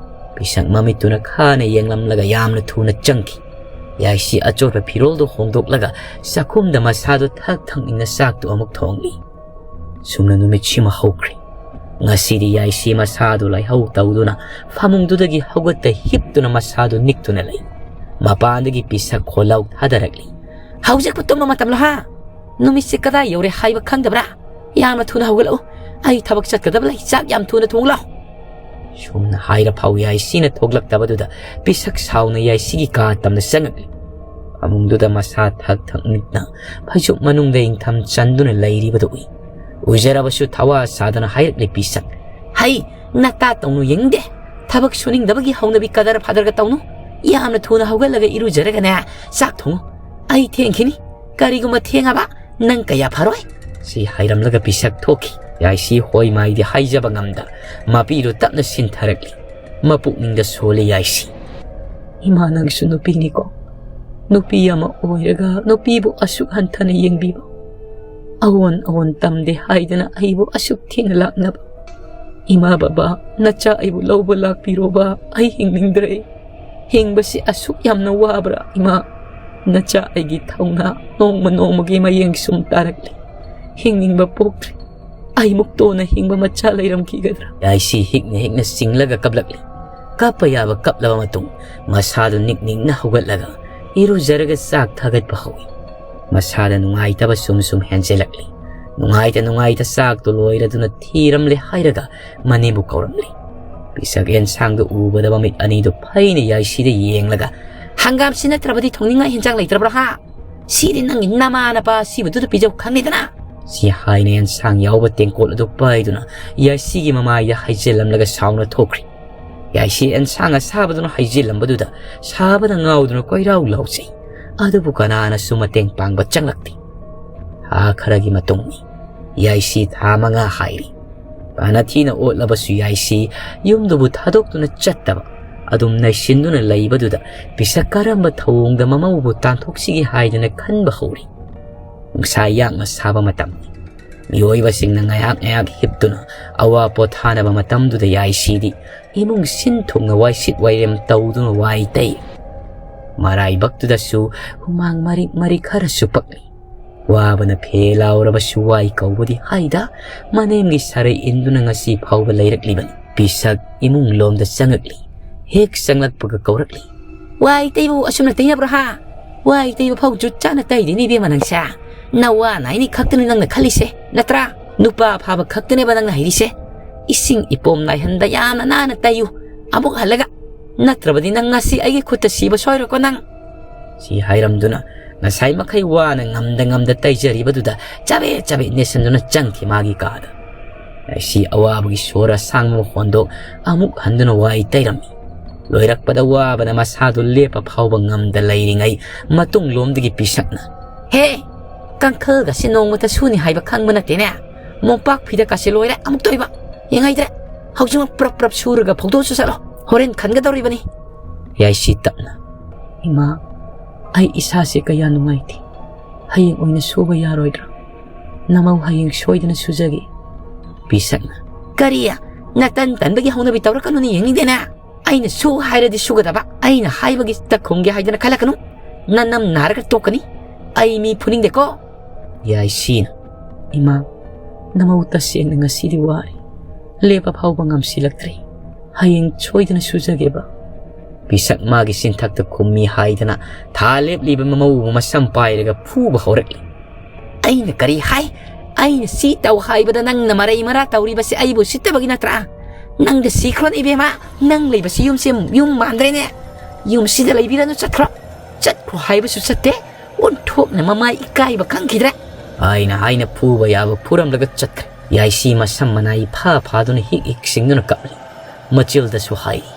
ꯄꯤꯁꯛ ꯃꯃꯤꯠꯇꯨꯅ ꯈꯥꯅ ꯌꯦꯡꯂꯝꯂꯒ ꯌꯥꯝꯅ ꯊꯨꯅ ꯆꯪꯈꯤ꯫ ꯌꯥꯏꯁꯤ ꯑꯆꯣꯠꯄ ꯐꯤꯔꯣꯜꯗꯨ ꯍꯣꯡꯗꯣꯛꯂꯒ ꯆꯥꯛꯈꯨꯝꯗ ꯃꯁꯥꯗꯨ ꯊꯛ ꯊꯛ ꯅꯤꯛꯅ ꯆꯥꯛꯇꯨ ꯑꯃꯨꯛ ꯊꯣꯡꯂꯤ꯫ ꯁꯨꯝꯅ ꯅꯨꯃꯤꯠꯁꯤꯃ ꯍꯧꯈ꯭ꯔꯦ꯫ ꯉꯁꯤꯗꯤ ꯌꯥꯏꯁꯤ ꯃꯁꯥꯗꯨ ꯂꯥꯏꯍꯧ ꯇꯧꯗꯨꯅ ꯐꯃꯨꯡꯗꯨꯗꯒꯤ ꯍꯧꯒꯠꯇ ꯍꯤꯞꯇꯨꯅ ꯃꯁꯥꯗꯨ ꯅꯤꯛꯇꯨꯅ ꯂꯩ꯫ ꯃꯄꯥꯟꯗꯒꯤ ꯄꯤꯁꯛ ꯈꯣꯜꯂꯥꯎ ꯊꯥꯗꯔꯛꯂꯤ꯫ "ꯍꯧꯖꯤꯛꯄꯨ ꯇꯨꯝꯕ ꯃꯇꯝꯂꯣ ꯍꯥ? ꯅꯨꯃꯤꯠꯁꯦ ꯀꯗꯥꯏ ꯌꯧꯔꯦ ꯍꯥꯏꯕ ꯈꯪꯗꯕ꯭ꯔꯥ? ꯌꯥꯝꯅ ꯊꯨꯅ ꯍꯧꯒꯠꯂꯛꯎ꯫ ꯑꯩ ꯊꯕꯛ ꯆꯠꯀꯗꯕ ꯂꯩ꯫ ꯆꯥꯛ ꯌꯥꯝ ꯊꯨꯅ ꯊꯣꯡꯂꯥꯎ꯫" ꯁꯨꯝꯅ ꯍꯥꯏꯔ ꯐꯥꯎ ꯌꯥꯏꯁꯤꯅ ꯊꯣꯛꯂꯛꯇꯕꯗꯨꯗ ꯄꯤꯁꯛ ꯁꯥꯎꯅ ꯌꯥꯏꯁꯤꯒꯤ ꯀꯥ ꯇꯝꯅ ꯆꯪꯉꯛꯂꯤ꯫ ꯐꯃꯨꯡꯗꯨꯗ ꯃꯁꯥ ꯊꯛ ꯊꯛ ꯅꯤꯛꯅ ꯐꯩꯖꯨꯞ ꯃꯅꯨꯡꯗ ꯏꯪꯊꯝ ꯆꯟꯗꯨꯅ ꯂꯩꯔꯤꯕꯗꯨ ꯎꯏ꯫ ꯎꯖꯔꯕꯁꯨ ꯊꯋꯥ ꯁꯥꯗꯅ ꯍꯥꯏꯔꯛꯂꯤ ꯄꯤꯁꯛ꯫ "ꯍꯩ, ꯅꯇꯥ ꯇꯧꯅꯨ ꯌꯦꯡꯅꯤꯡꯗꯦ꯫ ꯊꯕꯛ ꯁꯨꯅꯤꯡꯗꯕꯒꯤ ꯍꯧꯅꯕꯤ ꯀꯗꯔ ꯐꯗꯔꯒ ꯇꯧꯅꯨ꯫ ꯌꯥꯝꯅ ꯊꯨꯅ ꯍꯧꯒꯠꯂꯒ ꯏꯔꯨꯖꯔꯒꯅꯦ, ꯆꯥꯛ ꯊꯣꯡꯉꯨ꯫ ꯑꯩ ꯊꯦꯡꯈꯤꯅꯤ꯫ ꯀꯔꯤꯒꯨꯝꯕ ꯊꯦꯡꯉꯕ ꯅꯪ ꯀꯌꯥ ꯐꯔꯣꯏ꯫" ꯁꯤ ꯍꯥꯏꯔꯝꯂꯒ ꯄꯤꯁꯛ ꯊꯣꯛꯈꯤ꯫ ꯌꯥꯏꯁꯤ ꯍꯣꯏ ꯃꯥꯏꯗꯤ ꯍꯥꯏꯖꯕ ꯉꯝꯗ ꯃꯄꯤꯗꯨ ꯇꯞꯅ ꯁꯤꯟꯊꯔꯛꯂꯤ꯫ ꯃꯄꯨꯛꯅꯤꯡꯗ ꯁꯣꯜꯂꯤ ꯌꯥꯏꯁꯤ꯫ "ꯏꯃꯥ, ꯅꯪꯁꯨ ꯅꯨꯄꯤꯅꯤꯀꯣ꯫ ꯅꯨꯄꯤ ꯑꯃ ꯑꯣꯏꯔꯒ ꯅꯨꯄꯤꯕꯨ ꯑꯁꯨꯛ ꯍꯟꯊꯅ ꯌꯦꯡꯕꯤꯕ꯫ ꯑꯑꯣꯟ ꯑꯑꯣꯟ ꯇꯝꯗꯦ ꯍꯥꯏꯗꯅ ꯑꯩꯕꯨ ꯑꯁꯨꯛ ꯊꯤꯅ ꯂꯥꯛꯅꯕ꯫ "ꯏꯃꯥ, ꯕꯕꯥ, ꯅꯆꯥ ꯑꯩꯕꯨ ꯂꯧꯕ ꯂꯥꯛꯄꯤꯔꯣꯕ, ꯑꯩ ꯍꯤꯡꯅꯤꯡꯗ꯭ꯔꯦ꯫ ꯍꯤꯡꯕꯁꯤ ꯑꯁꯨꯛ ꯌꯥꯝꯅ ꯋꯥꯕ꯭ꯔꯥ ꯏꯃꯥ? ꯅꯆꯥ ꯑꯩꯒꯤ ꯊꯧꯅꯥ ꯅꯣꯡꯃ ꯅꯣꯡꯃꯒꯤ ꯃꯌꯦꯡ ꯁꯨꯝ ꯇꯥꯔꯛꯂꯤ꯫ ꯍꯤꯡꯅꯤꯡꯕ ꯄꯣꯛꯇ꯭ꯔꯦ꯫ ꯑꯩꯃꯨꯛ ꯇꯣꯟꯅ ꯍꯤꯡꯕ ꯃꯆꯥ ꯂꯩꯔꯝꯈꯤꯒꯗ꯭ꯔꯥ?" ꯌꯥꯏꯁꯤ ꯍꯤꯛꯅ ꯍꯤꯛꯅ ꯆꯤꯡꯂꯒ ꯀꯞꯂꯛꯂꯤ꯫ ꯀꯞꯄ ꯌꯥꯕ ꯀꯞꯂꯕ ꯃꯇꯨꯡ ꯃꯁꯥꯗꯨ ꯅꯤꯛ ꯅꯤꯛꯅ ꯍꯧꯒꯠꯂꯒ ꯏꯔꯨꯖꯔꯒ ꯆꯥꯛ ꯊꯥꯒꯠꯄ ꯍꯧꯏ꯫ ꯃꯁꯥꯗ ꯅꯨꯡꯉꯥꯏꯇꯕ ꯁꯨꯝ ꯁꯨꯝ ꯍꯦꯟꯖꯤꯜꯂꯛꯂꯤ꯫ ꯅꯨꯡꯉꯥꯏꯇ ꯅꯨꯡꯉꯥꯏꯇ ꯆꯥꯛꯇꯨ ꯂꯣꯏꯔꯗꯨꯅ ꯊꯤꯔꯝꯂꯦ ꯍꯥꯏꯔꯒ ꯃꯅꯦꯕꯨ ꯀꯧꯔꯝꯂꯤ꯫ ꯄꯤꯁꯛ ꯑꯦꯟꯁꯥꯡꯗꯨ ꯎꯕꯗ ꯃꯃꯤꯠ ꯑꯅꯤꯗꯨ ꯐꯩꯅ ꯌꯥꯏꯁꯤꯗ ꯌꯦꯡꯂꯒ, "ꯍꯪꯒꯥꯝꯁꯤ ꯅꯠꯇ꯭ꯔꯕꯗꯤ ꯊꯣꯡꯅꯤꯡꯉꯥꯏ ꯍꯤꯟꯖꯥꯡ ꯂꯩꯇ꯭ꯔꯕ꯭ꯔꯥ ꯍꯥ? ꯁꯤꯗꯤ ꯅꯪꯒꯤ ꯅꯃꯥ ꯅꯄꯥ ꯑꯁꯤꯕꯗꯨꯗ ꯄꯤꯖꯧ ꯈꯪꯉꯤꯗꯅ?" ꯁꯤ ꯍꯥꯏꯅ ꯑꯦꯟꯁꯥꯡ ꯌꯥꯎꯕ ꯇꯦꯡꯀꯣꯠ ꯑꯗꯨ ꯄꯥꯏꯗꯨꯅ ꯌꯥꯏꯁꯤꯒꯤ ꯃꯃꯥꯏꯗ ꯍꯩꯖꯤꯜꯂꯝꯂꯒ ꯁꯥꯎꯅ ꯊꯣꯛꯈ꯭ꯔꯤ꯫ ꯌꯥꯏꯁꯤ ꯑꯦꯟꯁꯥꯡ ꯑꯁꯥꯕꯗꯨꯅ ꯍꯩꯖꯤꯜꯂꯝꯕꯗꯨꯗ ꯁꯥꯕꯅ ꯉꯥꯎꯗꯨꯅ ꯀꯣꯏꯔꯥꯎ ꯂꯥꯎꯖꯩ꯫ ꯑꯗꯨꯕꯨ ꯀꯅꯥꯅꯁꯨ ꯃꯇꯦꯡ ꯄꯥꯡꯕ ꯆꯪꯂꯛꯇꯦ꯫ ꯊꯥ ꯈꯔꯒꯤ ꯃꯇꯨꯡꯅꯤ꯫ ꯌꯥꯏꯁꯤ ꯊꯥ ꯃꯉꯥ ꯍꯥꯏꯔꯤ꯫ ꯐꯅ ꯊꯤꯅ ꯑꯣꯠꯂꯕꯁꯨ ꯌꯥꯏꯁꯤ ꯌꯨꯝꯗꯨꯕꯨ ꯊꯥꯗꯣꯛꯇꯨꯅ ꯆꯠꯇꯕ, ꯑꯗꯨꯝ ꯅꯩꯁꯤꯟꯗꯨꯅ ꯂꯩꯕꯗꯨꯗ ꯄꯤꯁꯛ ꯀꯔꯝꯕ ꯊꯧꯑꯣꯡꯗ ꯃꯃꯧꯕꯨ ꯇꯥꯟꯊꯣꯛꯁꯤꯒꯦ ꯍꯥꯏꯗꯨꯅ ꯈꯟꯕ ꯍꯧꯔꯤ꯫ ꯅꯨꯡꯁꯥ ꯌꯥꯛꯅ ꯁꯥꯕ ꯃꯇꯝꯅꯤ꯫ ꯃꯤꯑꯣꯏꯕꯁꯤꯡꯅ ꯉꯥꯏꯍꯥꯛ ꯉꯥꯏꯍꯥꯛ ꯍꯤꯞꯇꯨꯅ ꯑꯋꯥ ꯄꯣꯊꯥꯅꯕ ꯃꯇꯝꯗꯨꯗ ꯌꯥꯏꯁꯤꯗꯤ ꯏꯃꯨꯡ ꯁꯤꯟ ꯊꯨꯡꯅ ꯋꯥꯏꯁꯤꯠ ꯋꯥꯏꯔꯦꯝ ꯇꯧꯗꯨꯅ ꯋꯥꯏ ꯇꯩ꯫ ꯃꯔꯥꯏꯕꯛꯇꯨꯗꯁꯨ ꯍꯨꯃꯥꯡ ꯃꯔꯤꯛ ꯃꯔꯤꯛ ꯈꯔꯁꯨ ꯄꯛꯂꯤ꯫ ꯋꯥꯕꯅ ꯐꯦ ꯂꯥꯎꯔꯕꯁꯨ ꯋꯥꯏ ꯀꯧꯕꯗꯤ ꯍꯥꯏꯗ, ꯃꯅꯦꯝꯒꯤ ꯁꯥꯔꯩ ꯏꯟꯗꯨꯅ ꯉꯁꯤ ꯐꯥꯎꯕ ꯂꯩꯔꯛꯂꯤꯕꯅꯤ꯫ ꯄꯤꯁꯛ ꯏꯃꯨꯡ ꯂꯣꯝꯗ ꯆꯪꯉꯛꯂꯤ꯫ ꯍꯦꯛ ꯆꯪꯂꯛꯄꯒ ꯀꯧꯔꯛꯂꯤ꯫ "ꯋꯥꯏ ꯇꯩꯕꯕꯨ ꯑꯁꯨꯝꯅ ꯇꯩꯅꯕ꯭ꯔꯣ ꯍꯥ? ꯋꯥꯏ ꯇꯩꯕ ꯐꯥꯎ ꯖꯨꯠ ꯆꯥꯅ ꯇꯩꯗꯦꯅꯦ ꯏꯕꯦꯝꯃ ꯅꯪꯁꯦ꯫ ꯅꯋꯥ ꯅꯥꯏꯅꯤ ꯈꯛꯇꯅꯤ ꯅꯪꯅ ꯈꯜꯂꯤꯁꯦ, ꯅꯠꯇ꯭ꯔꯥ? ꯅꯨꯄꯥ ꯐꯥꯕ ꯈꯛꯇꯅꯦꯕ ꯅꯪꯅ ꯍꯩꯔꯤꯁꯦ꯫ ꯏꯁꯤꯡ ꯏꯄꯣꯝ ꯅꯥꯏꯍꯟꯗ ꯌꯥꯝꯅ ꯅꯥꯟꯅ ꯇꯩꯌꯨ꯫ ꯑꯃꯨꯛ ꯍꯜꯂꯒ, ꯅꯠꯇ꯭ꯔꯕꯗꯤ ꯅꯪ ꯉꯁꯤ ꯑꯩꯒꯤ ꯈꯨꯠꯇ ꯁꯤꯕ ꯁꯣꯏꯔꯣꯏꯀꯣ ꯅꯪ꯫" ꯁꯤ ꯍꯥꯏꯔꯝꯗꯨꯅ ꯉꯁꯥꯏ ꯃꯈꯩ ꯋꯥꯅ ꯉꯝꯗ ꯉꯝꯗ ꯇꯩꯖꯔꯤꯕꯗꯨꯗ ꯆꯕꯦꯠ ꯆꯕꯦꯠ ꯅꯦꯠꯁꯟꯗꯨꯅ ꯆꯪꯈꯤ ꯃꯥꯒꯤ ꯀꯥꯗ꯫ ꯁꯤ ꯑꯋꯥꯕꯒꯤ ꯁꯣꯔ ꯑꯁꯥꯡꯕ ꯃꯈꯣꯟꯗꯣ ꯑꯃꯨꯛ ꯍꯟꯗꯨꯅ ꯋꯥꯏ ꯇꯩꯔꯝꯃꯤ꯫ ꯂꯣꯏꯔꯛꯄꯗ ꯋꯥꯕꯅ ꯃꯁꯥꯗꯨ ꯂꯦꯞꯄ ꯐꯥꯎꯕ ꯉꯝꯗ ꯂꯩꯔꯤꯉꯩ ꯃꯇꯨꯡꯂꯣꯝꯗꯒꯤ ꯄꯤꯁꯛꯅ, "ꯍꯦ! ꯀꯥꯡꯈꯜꯒꯁꯤ ꯅꯣꯡꯃꯇ ꯁꯨꯅꯤ ꯍꯥꯏꯕ ꯈꯪꯕ ꯅꯠꯇꯦꯅꯦ꯫ ꯃꯣꯝꯄꯥꯛ ꯐꯤꯗꯛꯀꯁꯤ ꯂꯣꯏꯔꯦ ꯑꯃꯨꯛ ꯇꯣꯏꯕ꯫ ꯌꯦꯡꯍꯩꯗ꯭ꯔꯦ꯫ ꯍꯧꯖꯤꯛꯃꯛ ꯄ꯭ꯔꯞ ꯄ꯭ꯔꯞ ꯁꯨꯔꯒ ꯐꯧꯗꯣꯛꯑꯁꯨ ꯆꯠꯂꯣ꯫ ꯍꯣꯔꯦꯟ ꯈꯟꯒꯗꯧꯔꯤꯕꯅꯤ꯫" ꯌꯥꯏꯁꯤ ꯇꯞꯅ, "ꯏꯃꯥ, ꯑꯩ ꯏꯁꯥꯁꯦ ꯀꯌꯥ ꯅꯨꯡꯉꯥꯏꯇꯦ꯫ ꯍꯌꯦꯡ ꯑꯣꯏꯅ ꯁꯨꯕ ꯌꯥꯔꯣꯏꯗ꯭ꯔꯥ? ꯅꯃꯧ ꯍꯌꯦꯡ ꯁꯣꯏꯗꯅ ꯁꯨꯖꯒꯦ꯫" ꯄꯤꯁꯛꯅ, "ꯀꯔꯤ? ꯅꯇꯟ ꯇꯟꯕꯒꯤ ꯍꯧꯅꯕꯤ ꯇꯧꯔꯛꯀꯅꯨꯅꯦ, ꯌꯦꯡꯅꯤꯡꯗꯦꯅꯦ꯫ ꯑꯩꯅ ꯁꯨ ꯍꯥꯏꯔꯗꯤ ꯁꯨꯒꯗꯕ, ꯑꯩꯅ ꯍꯥꯏꯕꯒꯤ ꯈꯨꯝꯒꯦ ꯍꯥꯏꯗꯅ ꯈꯜꯂꯛꯀꯅꯨ꯫ ꯅꯅꯝ ꯅꯥꯔꯒ ꯇꯣꯛꯀꯅꯤ꯫ ꯑꯩ ꯃꯤ ꯐꯨꯅꯤꯡꯗꯦꯀꯣ꯫ ꯌꯥꯏꯁꯤꯅ, "ꯏꯃꯥ, ꯅꯃꯧ ꯇꯁꯦꯡꯅ ꯉꯁꯤꯗꯤ ꯋꯥꯔꯦ꯫ ꯂꯦꯞꯄ ꯐꯥꯎꯕ ꯉꯝꯁꯤꯜꯂꯛꯇ꯭ꯔꯦ꯫ ꯍꯌꯦꯡ ꯁꯣꯏꯗꯅ ꯁꯨꯖꯒꯦꯕ꯫" ꯄꯤꯁꯛ ꯃꯥꯒꯤ ꯆꯤꯟꯊꯛꯇ ꯈꯨꯝꯃꯤ ꯍꯥꯏꯗꯅ ꯊꯥ ꯂꯦꯞꯂꯤꯕ ꯃꯃꯧꯕꯨ ꯃꯁꯝ ꯄꯥꯏꯔꯒ ꯐꯨꯕ ꯍꯧꯔꯛꯂꯤ꯫ "ꯑꯩꯅ ꯀꯔꯤ ꯍꯥꯏ? ꯑꯩꯅ ꯁꯤ ꯇꯧ ꯍꯥꯏꯕꯗ ꯅꯪꯅ ꯃꯔꯩ ꯃꯔꯥ ꯇꯧꯔꯤꯕꯁꯤ ꯑꯩꯕꯨ ꯎꯁꯤꯠꯇꯕꯒꯤ ꯅꯠꯇ꯭ꯔꯥ? ꯅꯪꯗ ꯁꯤꯈ꯭ꯔꯣꯅꯦ ꯏꯕꯦꯝꯃ, ꯅꯪ ꯂꯩꯕꯁꯤ ꯌꯨꯝꯁꯦ ꯌꯨꯝ ꯃꯥꯟꯗ꯭ꯔꯦꯅꯦ꯫ ꯌꯨꯝꯁꯤꯗ ꯂꯩꯕꯤꯔꯅꯨ, ꯆꯠꯈ꯭ꯔꯣ꯫ ꯆꯠꯈ꯭ꯔꯣ ꯍꯥꯏꯕꯁꯨ ꯆꯠꯇꯦ, ꯑꯣꯟꯊꯣꯛꯅ ꯃꯃꯥꯏ ꯏꯀꯥꯏꯕ ꯈꯪꯈꯤꯗ꯭ꯔꯦ꯫" ꯍꯥꯏꯅ ꯍꯥꯏꯅ ꯐꯨꯕ ꯌꯥꯕ ꯐꯨꯔꯝꯂꯒ ꯆꯠꯈ꯭ꯔꯦ꯫ ꯌꯥꯏꯁꯤ ꯃꯁꯝ ꯃꯅꯥꯏ ꯐꯥ ꯐꯥꯗꯨꯅ ꯍꯤꯛ ꯍꯤꯛ ꯁꯤꯡꯗꯨꯅ ꯀꯞꯂꯤ꯫ ꯃꯆꯤꯜꯗꯁꯨ ꯍꯥꯏꯔꯤ꯫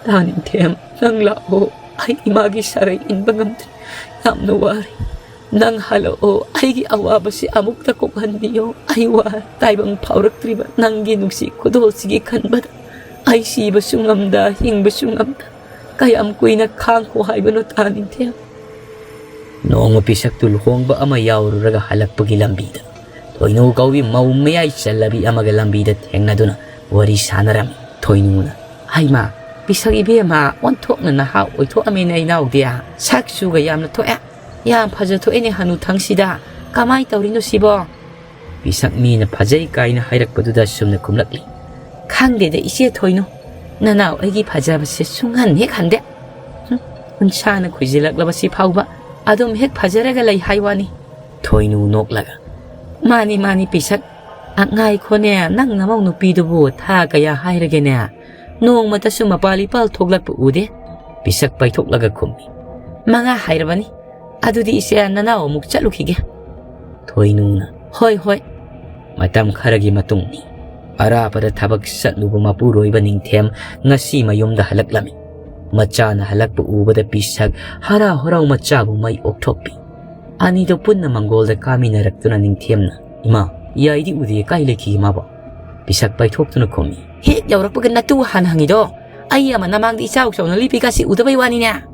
"ꯇꯥꯅꯤꯡꯊꯦꯝ, ꯅꯪ ꯂꯥꯛꯑꯣ꯫ ꯑꯩ ꯏꯃꯥꯒꯤ ꯁꯥꯒꯩ ꯏꯟꯕ ꯉꯝꯗ꯭ꯔꯦ꯫ ꯌꯥꯝꯅ ꯋꯥꯔꯦ꯫ ꯅꯪ ꯍꯜꯂꯛꯑꯣ꯫ ꯑꯩꯒꯤ ꯑꯋꯥꯕꯁꯤ ꯑꯃꯨꯛꯇ ꯀꯣꯛꯍꯟꯕꯤꯌꯣ꯫ ꯑꯩ ꯋꯥꯔꯦ꯫ ꯇꯥꯏꯕꯪ ꯐꯥꯎꯔꯛꯇ꯭ꯔꯤꯕ ꯅꯪꯒꯤ ꯅꯨꯡꯁꯤ ꯈꯨꯗꯣꯜꯁꯤꯒꯤ ꯈꯟꯕꯗ ꯑꯩ ꯁꯤꯕꯁꯨ ꯉꯝꯗ, ꯍꯤꯡꯕꯁꯨ ꯉꯝꯗ ꯀꯌꯥꯝ ꯀꯨꯏꯅ ꯈꯥꯡꯈꯣ ꯍꯥꯏꯕꯅꯣ ꯇꯥꯅꯤꯡꯊꯦꯝ?" ꯅꯣꯡꯃ ꯄꯤꯁꯛꯇꯨ ꯂꯨꯍꯣꯡꯕ ꯑꯃ ꯌꯥꯎꯔꯨꯔꯒ ꯍꯜꯂꯛꯄꯒꯤ ꯂꯝꯕꯤꯗ ꯊꯣꯏꯅꯨ ꯀꯧꯕꯤ ꯃꯧ ꯃꯌꯥꯏ ꯆꯜꯂꯕꯤ ꯑꯃꯒ ꯂꯝꯕꯤꯗ ꯊꯦꯡꯅꯗꯨꯅ ꯋꯥꯔꯤ ꯁꯥꯟꯅꯔꯝꯃꯤ꯫ ꯊꯣꯏꯅꯨꯅ, "ꯍꯩꯃꯥ, ꯄꯤꯁꯛ ꯏꯕꯦꯝꯃ ꯑꯣꯟꯊꯣꯛꯅ ꯅꯍꯥ ꯑꯣꯏꯊꯣꯛꯑꯝꯃꯦꯅꯦ ꯏꯅꯥꯎꯗꯤ꯫ ꯁꯛꯁꯨꯒ ꯌꯥꯝꯅ ꯊꯣꯛꯑꯦ꯫ ꯌꯥꯝ ꯐꯖꯊꯣꯛꯑꯦꯅꯦ ꯍꯅꯨꯊꯪꯁꯤꯗ꯫ ꯀꯃꯥꯏ ꯇꯧꯔꯤꯅꯣ ꯁꯤꯕꯣ?" ꯄꯤꯁꯛ ꯃꯤꯅ ꯐꯖꯩ ꯀꯥꯏꯅ ꯍꯥꯏꯔꯛꯄꯗꯨꯗ ꯁꯨꯝꯅ ꯈꯨꯝꯂꯛꯂꯤ꯫ "ꯈꯪꯗꯦꯗ ꯏꯆꯦ ꯊꯣꯏꯅꯨ, ꯅꯅꯥꯎ ꯑꯩꯒꯤ ꯐꯖꯕꯁꯦ ꯁꯨꯡꯍꯟ ꯍꯦꯛ ꯍꯟꯗꯦ꯫ ꯍꯨꯝ, ꯎꯟꯁꯥꯅ ꯈꯨꯏꯖꯤꯜꯂꯛꯂꯕꯁꯤ ꯐꯥꯎꯕ ꯑꯗꯨꯝ ꯍꯦꯛ ꯐꯖꯔꯒ ꯂꯩ ꯍꯥꯏ ꯋꯥꯅꯤ꯫" ꯊꯣꯏꯅꯨ ꯅꯣꯛꯂꯒ, "ꯃꯥꯅꯤ, ꯃꯥꯅꯤ ꯄꯤꯁꯛ꯫ ꯑ, ꯉꯥꯏꯈꯣꯅꯦ, ꯅꯪ ꯅꯃꯧ ꯅꯨꯄꯤꯗꯨꯕꯨ ꯊꯥ ꯀꯌꯥ ꯍꯥꯏꯔꯒꯦꯅꯦ? ꯅꯣꯡꯃꯇꯁꯨ ꯃꯄꯥꯜ ꯏꯄꯥꯜ ꯊꯣꯛꯂꯛꯄ ꯎꯗꯦ꯫" ꯄꯤꯁꯛ ꯄꯥꯏꯊꯣꯛꯂꯒ ꯈꯨꯝꯃꯤ꯫ "ꯃꯉꯥ ꯍꯥꯏꯔꯕꯅꯤ꯫ ꯑꯗꯨꯗꯤ ꯏꯆꯦ, ꯅꯅꯥꯎ ꯑꯃꯨꯛ ꯆꯠꯂꯨꯈꯤꯒꯦ꯫" ꯊꯣꯏꯅꯨꯅ, "ꯍꯣꯏ, ꯍꯣꯏ꯫" ꯃꯇꯝ ꯈꯔꯒꯤ ꯃꯇꯨꯡꯅꯤ꯫ ꯑꯔꯥꯞꯄꯗ ꯊꯕꯛ ꯆꯠꯂꯨꯕ ꯃꯄꯨꯔꯣꯏꯕ ꯅꯤꯡꯊꯦꯝ ꯉꯁꯤ ꯃꯌꯨꯝꯗ ꯍꯜꯂꯛꯂꯝꯃꯤ꯫ ꯃꯆꯥꯅ ꯍꯜꯂꯛꯄ ꯎꯕꯗ ꯄꯤꯁꯛ ꯍꯔꯥꯎ ꯍꯔꯥꯎ ꯃꯆꯥꯕꯨ ꯃꯩ ꯑꯣꯛꯊꯣꯛꯄꯤ꯫ ꯑꯅꯤꯗꯣ ꯄꯨꯟꯅ ꯃꯪꯒꯣꯜꯗ ꯀꯥꯃꯤꯟꯅꯔꯛꯇꯨꯅ ꯅꯤꯡꯊꯦꯝꯅ, "ꯏꯃꯥ, ꯌꯥꯏꯗꯤ ꯎꯗꯦ, ꯀꯥꯏ ꯂꯩꯈꯤꯒꯦ ꯃꯥꯕꯣ?" ꯄꯤꯁꯛ ꯄꯥꯏꯊꯣꯛꯇꯨꯅ ꯈꯨꯝꯃꯤ꯫ "ꯍꯦꯛ ꯌꯧꯔꯛꯄꯒ ꯅꯇꯨ ꯍꯥꯟꯅ ꯍꯪꯉꯤꯗꯣ꯫ ꯑꯩ ꯑꯃ ꯅꯃꯥꯡꯗ ꯏꯆꯥꯎ ꯆꯥꯎꯅ ꯂꯤꯞꯄꯤꯒꯁꯤ ꯎꯗꯕꯩ ꯋꯥꯅꯤꯅꯦ꯫"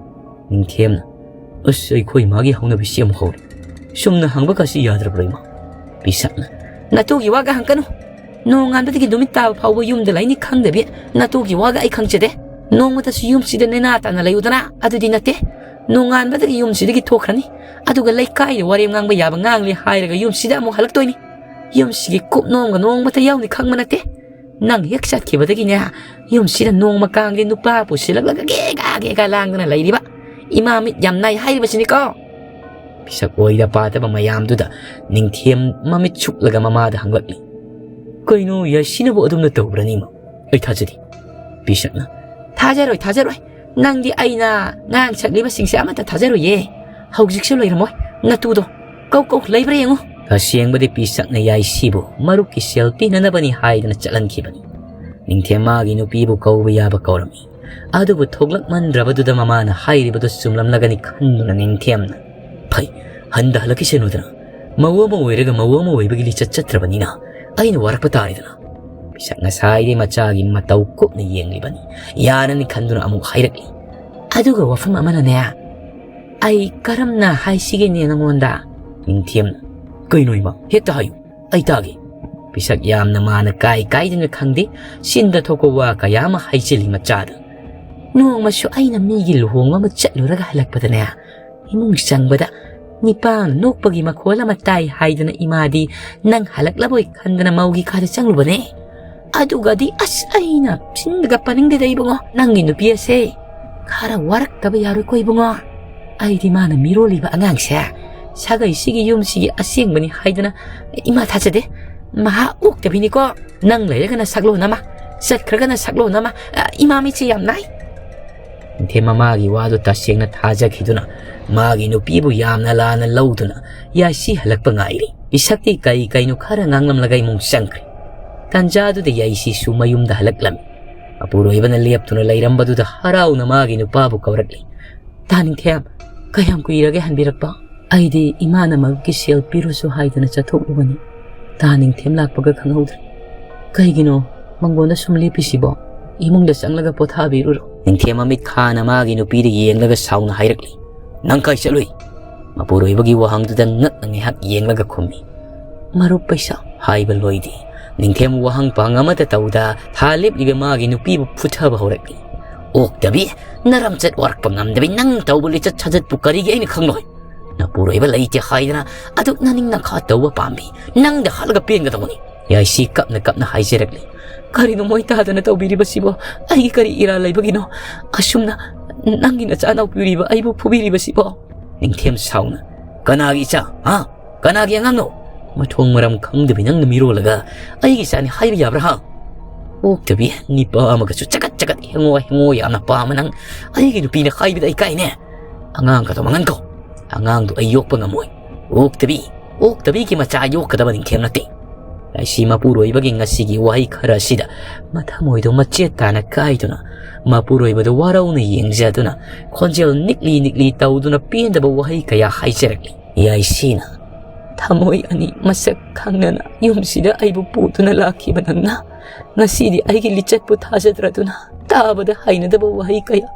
ꯅꯤꯡꯊꯦꯝꯅ, "ꯑꯁ, ꯑꯩꯈꯣꯏ ꯃꯥꯒꯤ ꯍꯧꯅꯕꯤꯁꯤ ꯑꯃꯨꯛ ꯍꯧꯔꯦ꯫ ꯆꯨꯝꯅ ꯍꯪꯕꯒꯁꯤ ꯌꯥꯗ꯭ꯔꯕ꯭ꯔꯣ ꯏꯃꯥ?" ꯄꯤꯁꯛꯅ, "ꯅꯇꯨꯒꯤ ꯋꯥꯒ ꯍꯪꯀꯅꯨ꯫ ꯅꯣꯡꯉꯥꯟꯕꯗꯒꯤ ꯅꯨꯃꯤꯠ ꯇꯥꯕ ꯐꯥꯎꯕ ꯌꯨꯝꯗ ꯂꯩꯅꯤ ꯈꯪꯗꯕꯤ ꯅꯇꯨꯒꯤ ꯋꯥꯒ ꯑꯩ ꯈꯪꯖꯗꯦ꯫ ꯅꯣꯡꯃꯇꯁꯨ ꯌꯨꯝꯁꯤꯗ ꯅꯦꯅꯥ ꯇꯥꯅ ꯂꯩꯌꯨꯗꯅ, ꯑꯗꯨꯗꯤ ꯅꯠꯇꯦ꯫ ꯅꯣꯡꯉꯥꯟꯕꯗꯒꯤ ꯌꯨꯝꯁꯤꯗꯒꯤ ꯊꯣꯛꯈ꯭ꯔꯅꯤ, ꯑꯗꯨꯒ ꯂꯩꯀꯥꯏꯗ ꯋꯥꯔꯦꯝ ꯉꯥꯡꯕ ꯌꯥꯕ ꯉꯥꯡꯂꯦ ꯍꯥꯏꯔꯒ ꯌꯨꯝꯁꯤꯗ ꯑꯃꯨꯛ ꯍꯜꯂꯛꯇꯣꯏꯅꯤ꯫ ꯌꯨꯝꯁꯤꯒꯤ ꯀꯨꯞꯅꯣꯝꯒ ꯅꯣꯡꯃꯇ ꯌꯥꯎꯅꯤ ꯈꯪꯕ ꯅꯠꯇꯦ꯫ ꯅꯪ ꯍꯦꯛ ꯆꯠꯈꯤꯕꯗꯒꯤꯅꯦ, ꯌꯨꯝꯁꯤꯗ ꯅꯣꯡꯃ ꯀꯥꯡꯗꯦ ꯅꯨꯄꯥ ꯄꯨꯁꯤꯜꯂꯛꯂꯒ ꯒꯦꯒꯥ ꯒꯦꯒꯥ ꯂꯥꯡꯗꯅ ꯂꯩꯔꯤꯕ ꯏꯃꯥ ꯃꯤꯠ ꯌꯥꯝ ꯅꯥꯏ ꯍꯥꯏꯔꯤꯕꯁꯤꯅꯤꯀꯣ꯫ ꯄꯤꯁꯛ ꯑꯣꯏꯗ ꯄꯥꯗꯕ ꯃꯌꯥꯝꯗꯨꯗ ꯅꯤꯡꯊꯦꯝ ꯃꯃꯤꯠ ꯁꯨꯛꯂꯒ ꯃꯃꯥꯗ ꯍꯪꯂꯛꯂꯤ, "ꯀꯩꯅꯣ, ꯌꯥꯏꯁꯤꯅꯕꯨ ꯑꯗꯨꯝꯅ ꯇꯧꯕ꯭ꯔꯅꯤ ꯏꯃꯥ? ꯑꯩ ꯊꯥꯖꯗꯦ꯫" ꯄꯤꯁꯛꯅ, "ꯊꯥꯖꯔꯣꯏ, ꯊꯥꯖꯔꯣꯏ꯫ ꯅꯪꯗꯤ ꯑꯩꯅ ꯉꯥꯡ ꯁꯛꯂꯤꯕꯁꯤꯡꯁꯦ ꯑꯃꯠꯇ ꯊꯥꯖꯔꯣꯏꯌꯦ꯫ ꯍꯧꯖꯤꯛꯁꯨ ꯂꯩꯔꯝꯃꯣꯏ ꯅꯇꯨꯗꯣ꯫ ꯀꯧ, ꯀꯧ, ꯂꯩꯕ꯭ꯔꯥ ꯌꯦꯡꯉꯨ꯫" ꯇꯁꯦꯡꯕꯗꯤ ꯄꯤꯁꯛꯅ ꯌꯥꯏꯁꯤꯕꯨ ꯃꯔꯨꯞꯀꯤ ꯁꯦꯜ ꯄꯤꯅꯅꯕꯅꯤ ꯍꯥꯏꯗꯅ ꯆꯠꯍꯟꯈꯤꯕꯅꯤ꯫ ꯅꯤꯡꯊꯦꯝ ꯃꯥꯒꯤ ꯅꯨꯄꯤꯕꯨ ꯀꯧꯕ ꯌꯥꯕ ꯀꯧꯔꯝꯃꯤ꯫ ꯑꯗꯨꯕꯨ ꯊꯣꯛꯂꯛꯃꯟꯗ꯭ꯔꯕꯗꯨꯗ ꯃꯃꯥꯅ ꯍꯥꯏꯔꯤꯕꯗꯨ ꯆꯨꯝꯂꯝꯂꯒꯅꯤ ꯈꯟꯗꯨꯅ ꯅꯤꯡꯊꯦꯝꯅ, "ꯐꯩ, ꯍꯟꯗ ꯍꯜꯂꯛꯈꯤꯁꯅꯨꯗꯅ꯫ ꯃꯧ ꯑꯃ ꯑꯣꯏꯔꯒ ꯃꯧ ꯑꯃ ꯑꯣꯏꯕꯒꯤ ꯂꯤꯆꯠ ꯆꯠꯇ꯭ꯔꯕꯅꯤꯅ ꯑꯩꯅ ꯋꯥꯔꯛꯄ ꯇꯥꯔꯦꯗꯅ꯫" ꯄꯤꯁꯛ ꯉꯁꯥꯏꯗꯤ ꯃꯆꯥꯒꯤ ꯃꯇꯧ ꯀꯨꯞꯅ ꯌꯦꯡꯂꯤꯕꯅꯤ꯫ ꯌꯥꯔꯅꯤ ꯈꯟꯗꯨꯅ ꯑꯃꯨꯛ ꯍꯥꯏꯔꯛꯂꯤ, "ꯑꯗꯨꯒ ꯋꯥꯐꯝ ꯑꯃꯅꯅꯦ, ꯑꯩ ꯀꯔꯝꯅ ꯍꯥꯏꯁꯤꯒꯦꯅꯦ ꯅꯉꯣꯟꯗ?" ꯅꯤꯡꯊꯦꯝꯅ, "ꯀꯩꯅꯣ ꯏꯃꯥ? ꯍꯦꯛꯇ ꯍꯥꯏꯌꯨ, ꯑꯩ ꯇꯥꯒꯦ꯫" ꯄꯤꯁꯛ ꯌꯥꯝꯅ ꯃꯥꯅ ꯀꯥꯏ ꯀꯥꯏꯗꯅ ꯈꯪꯗꯦ, ꯆꯤꯟꯗ ꯊꯣꯛꯄ ꯋꯥ ꯀꯌꯥ ꯑꯃ ꯍꯥꯏꯖꯤꯜꯂꯤ ꯃꯆꯥꯗ꯫ "ꯅꯣꯡꯃꯁꯨ ꯑꯩꯅ ꯃꯤꯒꯤ ꯂꯨꯍꯣꯡꯕ ꯑꯃ ꯆꯠꯂꯨꯔꯒ ꯍꯜꯂꯛꯄꯗꯅꯦ, ꯏꯃꯨꯡ ꯆꯪꯕꯗ ꯅꯤꯄꯥꯅ ꯅꯣꯛꯄꯒꯤ ꯃꯈꯣꯜ ꯑꯃ ꯇꯥꯏ ꯍꯥꯏꯗꯅ ꯏꯃꯥꯗꯤ ꯅꯪ ꯍꯜꯂꯛꯂꯕꯣꯏ ꯈꯟꯗꯅ ꯃꯧꯒꯤ ꯀꯥꯗ ꯆꯪꯂꯨꯕꯅꯦ꯫ ꯑꯗꯨꯒꯗꯤ ꯑꯁ, ꯑꯩꯅ ꯆꯤꯟꯗꯒ ꯄꯟꯅꯤꯡꯗꯦꯗ ꯏꯕꯨꯡꯉꯣ, ꯅꯪꯒꯤ ꯅꯨꯄꯤ ꯑꯁꯦ ꯈꯔ ꯋꯥꯔꯛꯇꯕ ꯌꯥꯔꯣꯏꯀꯣ ꯏꯕꯨꯡꯉꯣ꯫ ꯑꯩꯗꯤ ꯃꯥꯅ ꯃꯤꯔꯣꯜꯂꯤꯕ ꯑꯉꯥꯡꯁꯦ ꯁꯥꯒꯩꯁꯤꯒꯤ ꯌꯨꯝꯁꯤꯒꯤ ꯑꯁꯦꯡꯕꯅꯤ ꯍꯥꯏꯗꯅ ꯏꯃꯥ ꯊꯥꯖꯗꯦ꯫ ꯃꯍꯥ ꯑꯣꯛꯇꯕꯤꯅꯤꯀꯣ꯫ ꯅꯪ ꯂꯩꯔꯒꯅ ꯁꯛꯂꯣꯟ ꯑꯃ, ꯆꯠꯈ꯭ꯔꯒꯅ ꯁꯛꯂꯣꯟ ꯑꯃ꯫ ꯑ, ꯏꯃꯥ ꯃꯤꯠꯁꯦ ꯌꯥꯝ ꯅꯥꯏ꯫" ꯅꯤꯡꯊꯦꯝ ꯃꯃꯥꯒꯤ ꯋꯥꯗꯨ ꯇꯁꯦꯡꯅ ꯊꯥꯖꯈꯤꯗꯨꯅ ꯃꯥꯒꯤ ꯅꯨꯄꯤꯕꯨ ꯌꯥꯝꯅ ꯂꯥꯟꯅ ꯂꯧꯗꯨꯅ ꯌꯥꯏꯁꯤ ꯍꯜꯂꯛꯄ ꯉꯥꯏꯔꯤ꯫ ꯄꯤꯁꯛꯇꯤ ꯀꯩ ꯀꯩꯅꯣ ꯈꯔ ꯉꯥꯡꯂꯝꯂꯒ ꯏꯃꯨꯡ ꯆꯪꯈ꯭ꯔꯦ꯫ ꯇꯥꯟꯖꯥꯗꯨꯗ ꯌꯥꯏꯁꯤꯁꯨ ꯃꯌꯨꯝꯗ ꯍꯜꯂꯛꯂꯝꯃꯤ꯫ ꯃꯄꯨꯔꯣꯏꯕꯅ ꯂꯦꯞꯇꯨꯅ ꯂꯩꯔꯝꯕꯗꯨꯗ ꯍꯔꯥꯎꯅ ꯃꯥꯒꯤ ꯅꯨꯄꯥꯕꯨ ꯀꯧꯔꯛꯂꯤ꯫ "ꯇꯥ ꯅꯤꯡꯊꯦꯝ, ꯀꯌꯥꯝ ꯀꯨꯏꯔꯒꯦ ꯍꯟꯕꯤꯔꯛꯄ?" "ꯑꯩꯗꯤ ꯏꯃꯥꯅ ꯃꯔꯨꯞꯀꯤ ꯁꯦꯜ ꯄꯤꯔꯨꯁꯨ ꯍꯥꯏꯗꯅ ꯆꯠꯊꯣꯛꯂꯨꯕꯅꯤ꯫ ꯇꯥ ꯅꯤꯡꯊꯦꯝ ꯂꯥꯛꯄꯒ ꯈꯪꯍꯧꯗ꯭ꯔꯦ꯫ ꯀꯩꯒꯤꯅꯣ ꯃꯪꯒꯣꯟꯗ ꯁꯨꯝ ꯂꯦꯞꯄꯤꯁꯤꯕꯣ? ꯏꯃꯨꯡꯗ ꯆꯪꯂꯒ ꯄꯣꯊꯥꯕꯤꯔꯨꯔꯣ꯫" ꯅꯤꯡꯊꯦꯝ ꯃꯃꯤꯠ ꯈꯥꯅ ꯃꯥꯒꯤ ꯅꯨꯄꯤꯗ ꯌꯦꯡꯂꯒ ꯁꯥꯎꯅ ꯍꯥꯏꯔꯛꯂꯤ, "ꯅꯪ ꯀꯥꯏ ꯆꯠꯂꯨꯏ?" ꯃꯄꯨꯔꯣꯏꯕꯒꯤ ꯋꯥꯍꯪꯗꯨꯗ ꯉꯛꯅ ꯉꯥꯏꯍꯥꯛ ꯌꯦꯡꯂꯒ ꯈꯨꯝꯃꯤ, "ꯃꯔꯨꯞ ꯄꯩꯁꯥ꯫" ꯍꯥꯏꯕ ꯂꯣꯏꯗꯦ꯫ ꯅꯤꯡꯊꯦꯝ ꯋꯥꯍꯪ ꯄꯥꯡ ꯑꯃꯠꯇ ꯇꯧꯗ ꯊꯥ ꯂꯦꯞꯂꯤꯕ ꯃꯥꯒꯤ ꯅꯨꯄꯤꯕꯨ ꯐꯨꯊꯕ ꯍꯧꯔꯛꯂꯤ꯫ "ꯑꯣꯛꯇꯕꯤ, ꯅꯔꯝꯆꯠ ꯋꯥꯔꯛꯄ ꯉꯝꯗꯕꯤ, ꯅꯪ ꯇꯧꯕ ꯂꯤꯆꯠ ꯁꯥꯖꯠꯄꯨ ꯀꯔꯤꯒꯤ ꯑꯩꯅ ꯈꯪꯂꯣꯏ? ꯅꯄꯨꯔꯣꯏꯕ ꯂꯩꯇꯦ ꯍꯥꯏꯗꯅ ꯑꯗꯨꯛ ꯅꯅꯤꯡ ꯅꯈꯥ ꯇꯧꯕ ꯄꯥꯝꯕꯤ ꯅꯪꯗ ꯍꯥꯠꯂꯒ ꯄꯦꯟꯒꯗꯧꯕꯅꯤ"꯫ ꯌꯥꯏꯁꯤ ꯀꯞꯅ ꯀꯞꯅ ꯍꯥꯏꯖꯔꯛꯂꯤ꯫ "ꯀꯔꯤꯅꯣ ꯃꯣꯏ ꯇꯥꯗꯅ ꯇꯧꯕꯤꯔꯤꯕꯁꯤꯕꯣ? ꯑꯩꯒꯤ ꯀꯔꯤ ꯏꯔꯥꯜ ꯂꯩꯕꯒꯤꯅꯣ ꯑꯁꯨꯝꯅ ꯅꯪꯒꯤ ꯅꯆꯥꯅꯥꯎ ꯄꯤꯔꯤꯕ ꯑꯩꯕꯨ ꯐꯨꯕꯤꯔꯤꯕꯁꯤꯕꯣ?" ꯅꯤꯡꯊꯦꯝ ꯁꯥꯎꯅ, "ꯀꯅꯥꯒꯤ ꯏꯆꯥ? ꯍꯥ? ꯀꯅꯥꯒꯤ ꯑꯉꯥꯡꯅꯣ? ꯃꯊꯣꯡ ꯃꯔꯝ ꯈꯪꯗꯕꯤ ꯅꯪꯅ ꯃꯤꯔꯣꯜꯂꯒ ꯑꯩꯒꯤ ꯏꯆꯥꯅꯤ ꯍꯥꯏꯕ ꯌꯥꯕ꯭ꯔꯥ, ꯍꯥ? ꯑꯣꯛꯇꯕꯤ, ꯅꯤꯄꯥ ꯑꯃꯒꯁꯨ ꯆꯒꯠ ꯆꯒꯠ ꯍꯦꯡꯉꯣ ꯍꯦꯡꯉꯣ ꯌꯥꯝꯅ ꯄꯥꯝꯕ ꯅꯪ ꯑꯩꯒꯤ ꯅꯨꯄꯤꯅ ꯍꯥꯏꯕꯗ ꯑꯩ ꯀꯥꯏꯅꯦ꯫ ꯑꯉꯥꯡꯒꯗꯣ ꯃꯉꯟ ꯀꯧ꯫ ꯑꯉꯥꯡꯗꯣ ꯑꯩ ꯌꯣꯛꯄ ꯉꯝꯃꯣꯏ꯫ ꯑꯣꯛꯇꯕꯤ, ꯑꯣꯛꯇꯕꯤꯒꯤ ꯃꯆꯥ ꯌꯣꯛꯀꯗꯕ ꯅꯤꯡꯊꯦꯝ ꯅꯠꯇꯦ"꯫ ꯌꯥꯏꯁꯤ ꯃꯄꯨꯔꯣꯏꯕꯒꯤ ꯉꯁꯤꯒꯤ ꯋꯥꯍꯩ ꯈꯔ ꯑꯁꯤꯗ ꯃꯊꯃꯣꯏꯗꯣ ꯃꯆꯦꯠ ꯇꯥꯅ ꯀꯥꯏꯗꯨꯅ ꯃꯄꯨꯔꯣꯏꯕꯗ ꯋꯥꯔꯧꯅ ꯌꯦꯡꯖꯗꯨꯅ ꯈꯣꯟꯖꯦꯜ ꯅꯤꯛꯂꯤ ꯅꯤꯛꯂꯤ ꯇꯧꯗꯨꯅ ꯄꯦꯟꯗꯕ ꯋꯥꯍꯩ ꯀꯌꯥ ꯍꯥꯏꯖꯔꯛꯂꯤ꯫ ꯌꯥꯏꯁꯤꯅ, "ꯊꯃꯣꯏ ꯑꯅꯤ ꯃꯁꯛ ꯈꯪꯅꯅ ꯌꯨꯝꯁꯤꯗ ꯑꯩꯕꯨ ꯄꯨꯗꯨꯅ ꯂꯥꯛꯈꯤꯕ ꯅꯪꯅ ꯉꯁꯤꯗꯤ ꯑꯩꯒꯤ ꯂꯤꯆꯠꯄꯨ ꯊꯥꯖꯗ꯭ꯔꯗꯨꯅ ꯇꯥꯕꯗ ꯍꯩꯅꯗꯕ ꯋꯥꯍꯩ ꯀꯌꯥ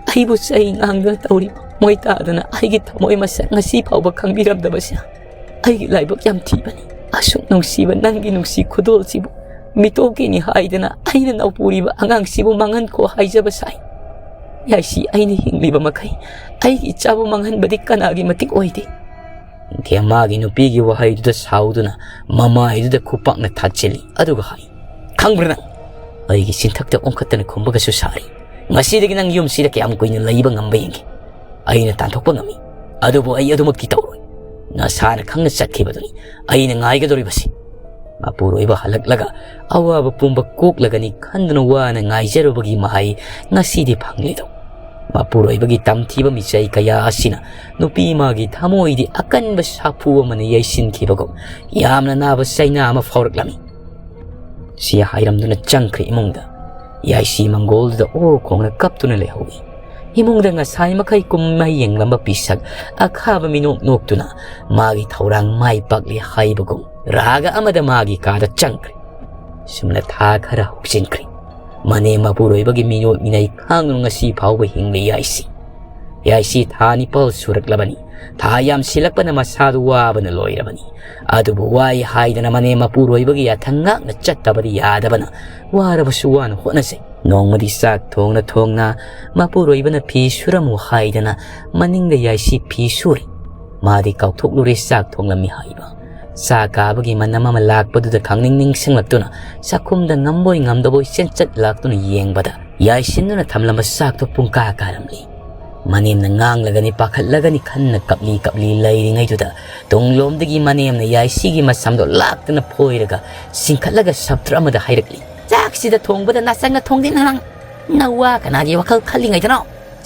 ꯑꯩꯕꯨ ꯆꯩ ꯉꯥꯡꯗꯨꯅ ꯇꯧꯔꯤꯕ ꯃꯣꯏ ꯇꯥꯗꯅ ꯑꯩꯒꯤ ꯊꯃꯣꯏ ꯃꯁꯛ ꯉꯁꯤ ꯐꯥꯎꯕ ꯈꯪꯕꯤꯔꯝꯗꯕꯁꯦ ꯑꯩꯒꯤ ꯂꯥꯏꯕꯛ ꯌꯥꯝ ꯊꯤꯕꯅꯤ꯫ ꯑꯁꯨꯛ ꯅꯨꯡꯁꯤꯕ ꯅꯪꯒꯤ ꯅꯨꯡꯁꯤ ꯈꯨꯗꯣꯜꯁꯤꯕꯨ ꯃꯤꯇꯣꯞꯀꯤꯅꯤ ꯍꯥꯏꯗꯅ ꯑꯩꯅ ꯅꯧꯄꯨꯔꯤꯕ ꯑꯉꯥꯡꯁꯤꯕꯨ ꯃꯥꯡꯍꯟꯈꯣ ꯍꯥꯏꯖꯕ ꯁꯥꯏ꯫ ꯌꯥꯏꯁꯤ, ꯑꯩꯅ ꯍꯤꯡꯂꯤꯕ ꯃꯈꯩ ꯑꯩꯒꯤ ꯏꯆꯥꯕꯨ ꯃꯥꯡꯍꯟꯕꯗꯤ ꯀꯅꯥꯒꯤ ꯃꯇꯤꯛ ꯑꯣꯏꯗꯦ"꯫ ꯅꯤꯡꯊꯦꯝ ꯃꯥꯒꯤ ꯅꯨꯄꯤꯒꯤ ꯋꯥꯍꯩꯗꯨꯗ ꯁꯥꯎꯗꯨꯅ ꯃꯃꯥꯏꯗꯨꯗ ꯈꯨꯄꯥꯛꯅ ꯊꯥꯖꯤꯜꯂꯤ꯫ ꯑꯗꯨꯒ ꯍꯥꯏ, "ꯈꯪꯕ꯭ꯔꯥ ꯅꯪ? ꯑꯩꯒꯤ ꯆꯤꯟꯊꯛꯇ ꯑꯣꯟꯈꯠꯇꯅ ꯈꯨꯝꯕꯒꯁꯨ ꯁꯥꯔꯤ꯫ ꯉꯁꯤꯗꯒꯤ ꯅꯪ ꯌꯨꯝꯁꯤꯗ ꯀꯌꯥꯝ ꯀꯨꯏꯅ ꯂꯩꯕ ꯉꯝꯕ ꯌꯦꯡꯒꯦ꯫ ꯑꯩꯅ ꯇꯥꯟꯊꯣꯛꯄ ꯉꯝꯃꯤ, ꯑꯗꯨꯕꯨ ꯑꯩ ꯑꯗꯨꯃꯛꯇꯤ ꯇꯧꯔꯣꯏ꯫ ꯅꯁꯥꯅ ꯈꯪꯅ ꯆꯠꯈꯤꯕꯗꯨꯅꯤ ꯑꯩꯅ ꯉꯥꯏꯒꯗꯧꯔꯤꯕꯁꯤ"꯫ ꯃꯄꯨꯔꯣꯏꯕ ꯍꯜꯂꯛꯂꯒ ꯑꯋꯥꯕ ꯄꯨꯝꯕ ꯀꯣꯛꯂꯒꯅꯤ ꯈꯟꯗꯨꯅ ꯋꯥꯅ ꯉꯥꯏꯖꯔꯨꯕꯒꯤ ꯃꯍꯩ ꯉꯁꯤꯗꯤ ꯐꯪꯂꯤꯗꯣ꯫ ꯃꯄꯨꯔꯣꯏꯕꯒꯤ ꯇꯝꯊꯤꯕ ꯃꯤꯆꯩ ꯀꯌꯥ ꯑꯁꯤꯅ ꯅꯨꯄꯤ ꯑꯃꯒꯤ ꯊꯃꯣꯏꯗꯤ ꯑꯀꯟꯕ ꯁꯥꯐꯨ ꯑꯃꯅ ꯌꯩꯁꯤꯟꯈꯤꯕꯒꯨꯝ ꯌꯥꯝꯅ ꯅꯥꯕ ꯆꯩꯅꯥ ꯑꯃ ꯐꯥꯎꯔꯛꯂꯝꯃꯤ꯫ ꯁꯤ ꯍꯥꯏꯔꯝꯗꯨꯅ ꯆꯪꯈ꯭ꯔꯦ ꯏꯃꯨꯡꯗ꯫ ꯌꯥꯏꯁꯤ ꯃꯪꯒꯣꯜꯗꯨꯗ ꯑꯣ ꯈꯣꯡꯅ ꯀꯞꯇꯨꯅ ꯂꯩꯍꯧꯏ꯫ ꯏꯃꯨꯡꯗ ꯉꯁꯥꯏ ꯃꯈꯩ ꯀꯨꯝꯍꯩ ꯌꯦꯡꯂꯝꯕ ꯄꯤꯁꯛ ꯑꯈꯥꯕ ꯃꯤꯅꯣꯛ ꯅꯣꯛꯇꯨꯅ ꯃꯥꯒꯤ ꯊꯧꯔꯥꯡ ꯃꯥꯏ ꯄꯥꯛꯂꯦ ꯍꯥꯏꯕꯒꯨꯝ ꯔꯥꯒ ꯑꯃꯗ ꯃꯥꯒꯤ ꯀꯥꯗ ꯆꯪꯈ꯭ꯔꯦ꯫ ꯁꯨꯝꯅ ꯊꯥ ꯈꯔ ꯍꯧꯖꯤꯟꯈ꯭ꯔꯦ꯫ ꯃꯅꯦꯝ ꯃꯄꯨꯔꯣꯏꯕꯒꯤ ꯃꯤꯅꯣꯛ ꯃꯤꯅꯩ ꯈꯥꯡꯗꯨꯅ ꯉꯁꯤ ꯐꯥꯎꯕ ꯍꯤꯡꯂꯤ ꯌꯥꯏꯁꯤ꯫ ꯌꯥꯏꯁꯤ ꯊꯥ ꯅꯤꯄꯥꯜ ꯁꯨꯔꯛꯂꯕꯅꯤ꯫ ꯊꯥ ꯌꯥꯝꯁꯤꯜꯂꯛꯄꯅ ꯃꯁꯥꯗꯨ ꯋꯥꯕꯅ ꯂꯣꯏꯔꯕꯅꯤ꯫ ꯑꯗꯨꯕꯨ ꯋꯥꯏ ꯍꯥꯏꯗꯅ ꯃꯅꯦꯝ ꯃꯄꯨꯔꯣꯏꯕꯒꯤ ꯌꯥꯊꯪ ꯉꯥꯛꯅ ꯆꯠꯇꯕꯗꯤ ꯌꯥꯗꯕꯅ ꯋꯥꯔꯕꯁꯨ ꯋꯥꯅ ꯍꯣꯠꯅꯖꯩ꯫ ꯅꯣꯡꯃꯗꯤ ꯆꯥꯛ ꯊꯣꯡꯅ ꯊꯣꯡꯅ ꯃꯄꯨꯔꯣꯏꯕꯅ ꯐꯤ ꯁꯨꯔꯝꯃꯨ ꯍꯥꯏꯗꯅ ꯃꯅꯤꯡꯗ ꯌꯥꯏꯁꯤ ꯐꯤ ꯁꯨꯔꯤ꯫ ꯃꯥꯗꯤ ꯀꯥꯎꯊꯣꯛꯂꯨꯔꯦ ꯆꯥꯛ ꯊꯣꯡꯂꯝꯃꯤ ꯍꯥꯏꯕ꯫ ꯆꯥꯛ ꯀꯥꯕꯒꯤ ꯃꯅꯝ ꯑꯃ ꯂꯥꯛꯄꯗꯨꯗ ꯈꯪꯅꯤꯡ ꯅꯤꯡꯁꯤꯡꯂꯛꯇꯨꯅ ꯆꯥꯛꯈꯨꯝꯗ ꯉꯝꯕꯣꯏ ꯉꯝꯗꯕꯣꯏ ꯆꯦꯟꯆꯠ ꯂꯥꯛꯇꯨꯅ ꯌꯦꯡꯕꯗ ꯌꯥꯏꯁꯤꯟꯗꯨꯅ ꯊꯝꯂꯝꯕ ꯆꯥꯛꯇꯣ ꯄꯨꯡꯀꯥ ꯀꯥꯔꯝꯂꯤ꯫ ꯃꯅꯦꯝꯅ ꯉꯥꯡꯂꯒꯅꯤ ꯄꯥꯈꯠꯂꯒꯅꯤ ꯈꯟꯅ ꯀꯞꯂꯤ ꯀꯞꯂꯤ ꯂꯩꯔꯤꯉꯩꯗꯨꯗ ꯇꯨꯡꯂꯣꯝꯗꯒꯤ ꯃꯅꯦꯝꯅ ꯌꯥꯏꯁꯤꯒꯤ ꯃꯁꯝꯗꯣ ꯂꯥꯛꯇꯅ ꯐꯣꯏꯔꯒ ꯆꯤꯡꯈꯠꯂꯒ ꯁꯞꯇ꯭ꯔ ꯑꯃꯗ ꯍꯥꯏꯔꯛꯂꯤ꯫ "ꯆꯥꯛꯁꯤꯗ ꯊꯣꯡꯕꯗ ꯅꯆꯪꯅ ꯊꯣꯡꯗꯦ ꯅꯪ꯫ ꯅꯋꯥ ꯀꯅꯥꯒꯤ ꯋꯥꯈꯜ ꯈꯜꯂꯤꯉꯩꯗꯅꯣ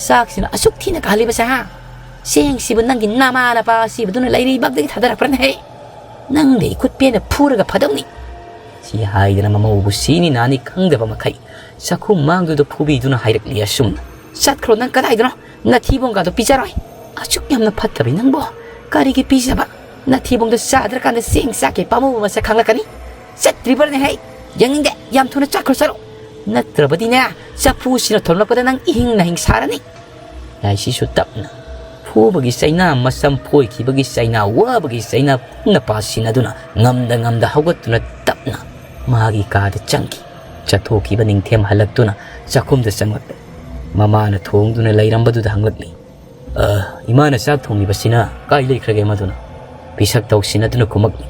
ꯆꯥꯛꯁꯤꯅ ꯑꯁꯨꯛ ꯊꯤꯅ ꯀꯥꯍꯜꯂꯤꯕꯁꯦ, ꯍꯥ? ꯆꯦꯡꯁꯤꯕꯨ ꯅꯪꯒꯤ ꯅꯃꯥ ꯅꯄꯥ ꯑꯁꯤꯕꯗꯨꯅ ꯂꯩꯔꯤꯕꯛꯇꯒꯤ ꯊꯥꯗꯔꯛꯄ꯭ꯔꯅꯦ ꯍꯦ? ꯅꯪꯗ ꯏꯈꯨꯠ ꯄꯦꯟꯅ ꯐꯨꯔꯒ ꯐꯗꯧꯅꯤ"꯫ ꯁꯤ ꯍꯥꯏꯗꯅ ꯃꯃꯧꯕꯨ ꯁꯤꯅꯤ ꯅꯥꯅꯤ ꯈꯪꯗꯕ ꯃꯈꯩ ꯆꯥꯛꯈꯨꯝ ꯃꯥꯡꯗꯨꯗ ꯐꯨꯕꯤꯗꯨꯅ ꯍꯥꯏꯔꯛꯂꯤ ꯑꯁꯨꯝꯅ꯫ "ꯆꯠꯈ꯭ꯔꯣ ꯅꯪ ꯀꯗꯥꯏꯗꯅꯣ? ꯅꯊꯤꯕꯣꯡꯒꯗꯣ ꯄꯤꯖꯔꯣꯏ꯫ ꯑꯁꯨꯛ ꯌꯥꯝꯅ ꯐꯠꯇꯕꯤ ꯅꯪꯕꯣ ꯀꯔꯤꯒꯤ ꯄꯤꯖꯕ? ꯅꯊꯤꯕꯣꯡꯗꯣ ꯆꯥꯗ꯭ꯔꯀꯥꯟꯗ ꯆꯦꯡ ꯆꯥꯛꯀꯤ ꯄꯥꯝꯃꯨꯕ ꯃꯁꯛ ꯈꯪꯂꯛꯀꯅꯤ꯫ ꯆꯠꯇ꯭ꯔꯤꯕ꯭ꯔꯅꯦ ꯍꯦ? ꯌꯦꯡꯅꯤꯡꯗꯦ꯫ ꯌꯥꯝ ꯊꯨꯅ ꯆꯠꯈ꯭ꯔꯣ ꯆꯠꯂꯣ꯫ ꯅꯠꯇ꯭ꯔꯕꯗꯤꯅꯦ ꯆꯐꯨꯁꯤꯅ ꯊꯣꯝꯂꯛꯄꯗ ꯅꯪ ꯏꯍꯤꯡ ꯅꯥꯍꯤꯡ ꯁꯥꯔꯅꯤ"꯫ ꯌꯥꯏꯁꯤꯁꯨ ꯇꯞꯅ ꯐꯨꯕꯒꯤ ꯆꯩꯅꯥ, ꯃꯁꯝ ꯐꯣꯏꯈꯤꯕꯒꯤ ꯆꯩꯅꯥ, ꯋꯥꯕꯒꯤ ꯆꯩꯅꯥ ꯄꯨꯝꯅ ꯄꯥꯁꯤꯟꯅꯗꯨꯅ ꯉꯝꯗ ꯉꯝꯗ ꯍꯧꯒꯠꯇꯨꯅ ꯇꯞꯅ ꯃꯥꯒꯤ ꯀꯥꯗ ꯆꯪꯈꯤ꯫ ꯆꯠꯊꯣꯛꯈꯤꯕ ꯅꯤꯡꯊꯦꯝ ꯍꯜꯂꯛꯇꯨꯅ ꯆꯥꯛꯈꯨꯝꯗ ꯆꯪꯂꯛꯂꯦ꯫ ꯃꯃꯥꯅ ꯊꯣꯡꯗꯨꯅ ꯂꯩꯔꯝꯕꯗꯨꯗ ꯍꯪꯂꯛꯂꯤ꯫ "ꯑ, ꯏꯃꯥꯅ ꯆꯥꯛ ꯊꯣꯡꯂꯤꯕꯁꯤꯅ ꯀꯥꯏ ꯂꯩꯈ꯭ꯔꯒꯦ ꯃꯗꯨꯅ?" ꯄꯤꯁꯛ ꯇꯧꯁꯤꯟꯅꯗꯨꯅ ꯈꯨꯝꯃꯛꯂꯤ꯫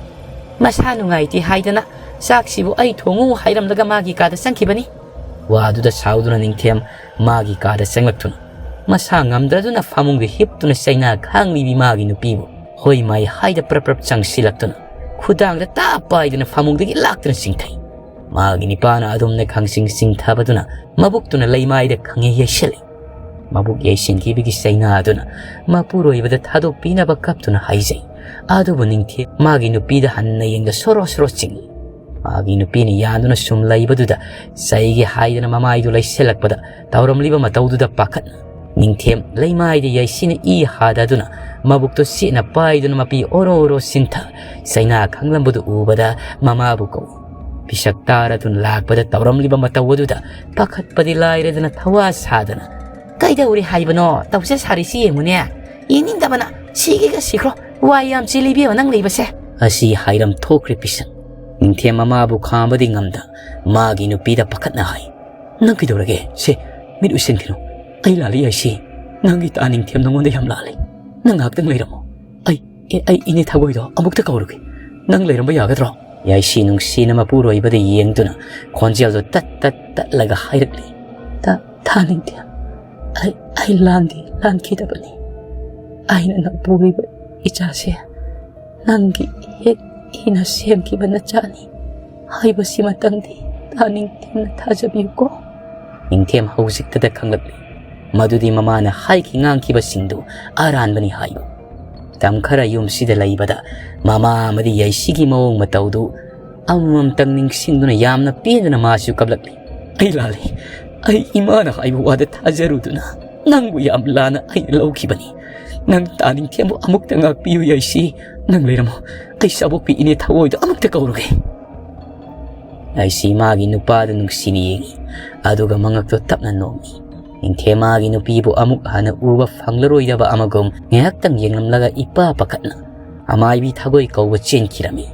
"ꯃꯁꯥ ꯅꯨꯡꯉꯥꯏꯇꯦ ꯍꯥꯏꯗꯅ ꯆꯥꯛꯁꯤꯕꯨ ꯑꯩ ꯊꯣꯡꯉꯨ ꯍꯥꯏꯔꯝꯂꯒ ꯃꯥꯒꯤ ꯀꯥꯗ ꯆꯪꯈꯤꯕꯅꯤ"꯫ ꯋꯥꯗꯨꯗ ꯁꯥꯎꯗꯨꯅ ꯅꯤꯡꯊꯦꯝ ꯃꯥꯒꯤ ꯀꯥꯗ ꯆꯪꯂꯛꯇꯨꯅ ꯃꯁꯥ ꯉꯝꯗ꯭ꯔꯗꯨꯅ ꯐꯃꯨꯡꯗ ꯍꯤꯞꯇꯨꯅ ꯆꯩꯅꯥ ꯈꯥꯡꯂꯤꯕꯤ ꯃꯥꯒꯤ ꯅꯨꯄꯤꯕꯨ ꯍꯣꯏ ꯃꯥꯏ ꯍꯥꯏꯗ ꯄ꯭ꯔꯞ ꯄ꯭ꯔꯞ ꯆꯪꯁꯤꯜꯂꯛꯇꯨꯅ ꯈꯨꯗꯥꯡꯗ ꯇꯥꯞ ꯄꯥꯏꯗꯨꯅ ꯐꯃꯨꯡꯗꯒꯤ ꯂꯥꯛꯇꯨꯅ ꯆꯤꯡꯊꯩ꯫ ꯃꯥꯒꯤ ꯅꯤꯄꯥꯅ ꯑꯗꯨꯝꯅ ꯈꯪꯁꯤꯡ ꯁꯤꯡꯊꯕꯗꯨꯅ ꯃꯕꯨꯛꯇꯨꯅ ꯂꯩꯃꯥꯏꯗ ꯈꯪꯌꯩ ꯌꯩꯁꯤꯜꯂꯤ꯫ ꯃꯕꯨꯛ ꯌꯩꯁꯤꯟꯈꯤꯕꯒꯤ ꯆꯩꯅꯥꯗꯨꯅ ꯃꯄꯨꯔꯣꯏꯕꯗ ꯊꯥꯗꯣꯛꯄꯤꯅꯕ ꯀꯞꯇꯨꯅ ꯍꯥꯏꯖꯩ꯫ ꯑꯗꯨꯕꯨ ꯅꯤꯡꯊꯦꯝ ꯃꯥꯒꯤ ꯅꯨꯄꯤꯗ ꯍꯟꯅ ꯌꯦꯡꯗ ꯁꯣꯔꯣ ꯁꯣꯔꯣ ꯆꯤꯡꯏ꯫ ꯃꯥꯒꯤ ꯅꯨꯄꯤꯅ ꯌꯥꯟꯗꯨꯅ ꯁꯨꯝ ꯂꯩꯕꯗꯨꯗ ꯆꯩꯒꯦ ꯍꯥꯏꯗꯅ ꯃꯃꯥꯏꯗꯨ ꯂꯩꯁꯤꯜꯂꯛꯄꯗ ꯇꯧꯔꯝꯂꯤꯕ ꯃꯇꯧꯗꯨꯗ ꯄꯥꯈꯠꯅ ꯅꯤꯡꯊꯦꯝ ꯂꯩꯃꯥꯏꯗ ꯌꯩꯁꯤꯅ ꯏ ꯍꯥꯗꯗꯨꯅ ꯃꯕꯨꯛꯇꯨ ꯆꯦꯠꯅ ꯄꯥꯏꯗꯨꯅ ꯃꯄꯤ ꯑꯣꯔꯣ ꯑꯣꯔꯣ ꯆꯤꯟꯊ ꯆꯩꯅꯥ ꯈꯪꯂꯝꯕꯗꯨ ꯎꯕꯗ ꯃꯃꯥꯕꯨ ꯀꯧꯏ꯫ ꯄꯤꯁꯛ ꯇꯥꯔꯗꯨꯅ ꯂꯥꯛꯄꯗ ꯇꯧꯔꯝꯂꯤꯕ ꯃꯇꯧ ꯑꯗꯨꯗ ꯄꯥꯈꯠꯄꯗꯤ ꯂꯥꯏꯔꯗꯅ ꯊꯋꯥ ꯁꯥꯗꯅ "ꯀꯩꯗꯧꯔꯤ ꯍꯥꯏꯕꯅꯣ? ꯇꯧꯁꯦ ꯁꯥꯔꯤꯁꯤ ꯌꯦꯡꯉꯨꯅꯦ꯫ ꯌꯦꯡꯅꯤꯡꯗꯕꯅ ꯁꯤꯒꯦꯒ ꯁꯤꯈ꯭ꯔꯣ꯫ ꯋꯥ ꯌꯥꯝ ꯆꯦꯜꯂꯤ ꯏꯕꯦꯝꯃ ꯅꯪ ꯂꯩꯕꯁꯦ"꯫ ꯑꯁꯤ ꯍꯥꯏꯔꯝ ꯊꯣꯛꯈ꯭ꯔꯦ ꯄꯤꯁꯛ꯫ ꯅꯤꯡꯊꯦꯝ ꯃꯃꯥꯕꯨ ꯈꯥꯝꯕꯗꯤ ꯉꯝꯗ ꯃꯥꯒꯤ ꯅꯨꯄꯤꯗ ꯄꯥꯈꯠꯅ ꯍꯥꯏ, "ꯅꯪ ꯀꯩꯗꯧꯔꯒꯦ? ꯁꯦ, ꯃꯤꯠ ꯎꯏꯁꯤꯟꯈꯤꯅꯨ꯫ ꯑꯩ ꯂꯥꯜꯂꯤ ꯌꯥꯏꯁꯤ꯫ ꯅꯪꯒꯤ ꯇꯥ ꯅꯤꯡꯊꯦꯝ ꯅꯉꯣꯟꯗ ꯌꯥꯝ ꯂꯥꯜꯂꯤ꯫ ꯅꯪ ꯉꯥꯏꯍꯥꯛꯇꯪ ꯂꯩꯔꯝꯃꯣ꯫ ꯑꯩ, ꯑꯦ, ꯑꯩ ꯏꯅꯦ ꯊꯥꯒꯣꯏꯗꯣ ꯑꯃꯨꯛꯇ ꯀꯧꯔꯨꯒꯦ꯫ ꯅꯪ ꯂꯩꯔꯝꯕ ꯌꯥꯒꯗ꯭ꯔꯣ?" ꯌꯥꯏꯁꯤ ꯅꯨꯡꯁꯤꯅ ꯃꯄꯨꯔꯣꯏꯕꯗ ꯌꯦꯡꯗꯨꯅ ꯈꯣꯟꯖꯦꯜꯗꯣ ꯇꯠ ꯇꯠ ꯇꯠꯂꯒ ꯍꯥꯏꯔꯛꯂꯤ, "ꯇꯥ, ꯇꯥ ꯅꯤꯡꯊꯦꯝ, ꯑꯩ, ꯑꯩ ꯂꯥꯟꯗꯤ ꯂꯥꯟꯈꯤꯗꯕꯅꯤ꯫ ꯑꯩꯅ ꯅꯪ ꯄꯨꯔꯤꯕ ꯏꯆꯥꯁꯦ ꯅꯪꯒꯤ ꯍꯦꯛ ꯏꯅ ꯁꯦꯝꯈꯤꯕ ꯅꯆꯥꯅꯤ ꯍꯥꯏꯕꯁꯤꯃꯇꯪꯗꯤ ꯇꯥ ꯅꯤꯡꯊꯦꯝꯅ ꯊꯥꯖꯕꯤꯌꯨꯀꯣ"꯫ ꯅꯤꯡꯊꯦꯝ ꯍꯧꯖꯤꯛꯇꯗ ꯈꯪꯂꯛꯂꯤ ꯃꯗꯨꯗꯤ ꯃꯃꯥꯅ ꯍꯥꯏꯈꯤ ꯉꯥꯡꯈꯤꯕꯁꯤꯡꯗꯨ ꯑꯔꯥꯟꯕꯅꯤ ꯍꯥꯏꯕ꯫ ꯃꯇꯝ ꯈꯔ ꯌꯨꯝꯁꯤꯗ ꯂꯩꯕꯗ ꯃꯃꯥ ꯑꯃꯗꯤ ꯌꯥꯏꯁꯤꯒꯤ ꯃꯑꯣꯡ ꯃꯇꯧꯗꯨ ꯑꯃꯃꯝꯇꯪ ꯅꯤꯡꯁꯤꯡꯗꯨꯅ ꯌꯥꯝꯅ ꯄꯦꯟꯗꯨꯅ ꯃꯥꯁꯨ ꯀꯞꯂꯛꯂꯤ꯫ "ꯑꯩ ꯂꯥꯜꯂꯤ꯫ ꯑꯩ ꯏꯃꯥꯅ ꯍꯥꯏꯕ ꯋꯥꯗ ꯊꯥꯖꯔꯨꯗꯨꯅ ꯅꯪꯕꯨ ꯌꯥꯝ ꯂꯥꯟꯅ ꯑꯩꯅ ꯂꯧꯈꯤꯕꯅꯤ꯫ ꯅꯪ ꯇꯥ ꯅꯤꯡꯊꯦꯝꯕꯨ ꯑꯃꯨꯛꯇ ꯉꯥꯛꯄꯤꯌꯨ ꯌꯥꯏꯁꯤ꯫ ꯅꯪ ꯂꯩꯔꯝꯃꯣ꯫ ꯑꯩ ꯁꯥꯕꯣꯛꯄꯤ ꯏꯅꯦ ꯊꯥꯒꯣꯏꯗꯣ ꯑꯃꯨꯛꯇ ꯀꯧꯔꯨꯒꯦ"꯫ ꯌꯥꯏꯁꯤ ꯃꯥꯒꯤ ꯅꯨꯄꯥꯗꯨ ꯅꯨꯡꯁꯤꯅ ꯌꯦꯡꯉꯤ, ꯑꯗꯨꯒ ꯃꯉꯛꯇꯣ ꯇꯞꯅ ꯅꯣꯝꯃꯤ꯫ ꯅꯤꯡꯊꯦꯝ ꯃꯥꯒꯤ ꯅꯨꯄꯤꯕꯨ ꯑꯃꯨꯛ ꯍꯟꯅ ꯎꯕ ꯐꯪꯂꯔꯣꯏꯗꯕ ꯑꯃꯒꯨꯝ ꯉꯥꯏꯍꯥꯛꯇꯪ ꯌꯦꯡꯂꯝꯂꯒ ꯏꯄꯥ ꯄꯥꯈꯠꯅ ꯑꯃꯥꯏꯕꯤ ꯊꯥꯒꯣꯏ ꯀꯧꯕ ꯆꯦꯟꯈꯤꯔꯝꯃꯤ꯫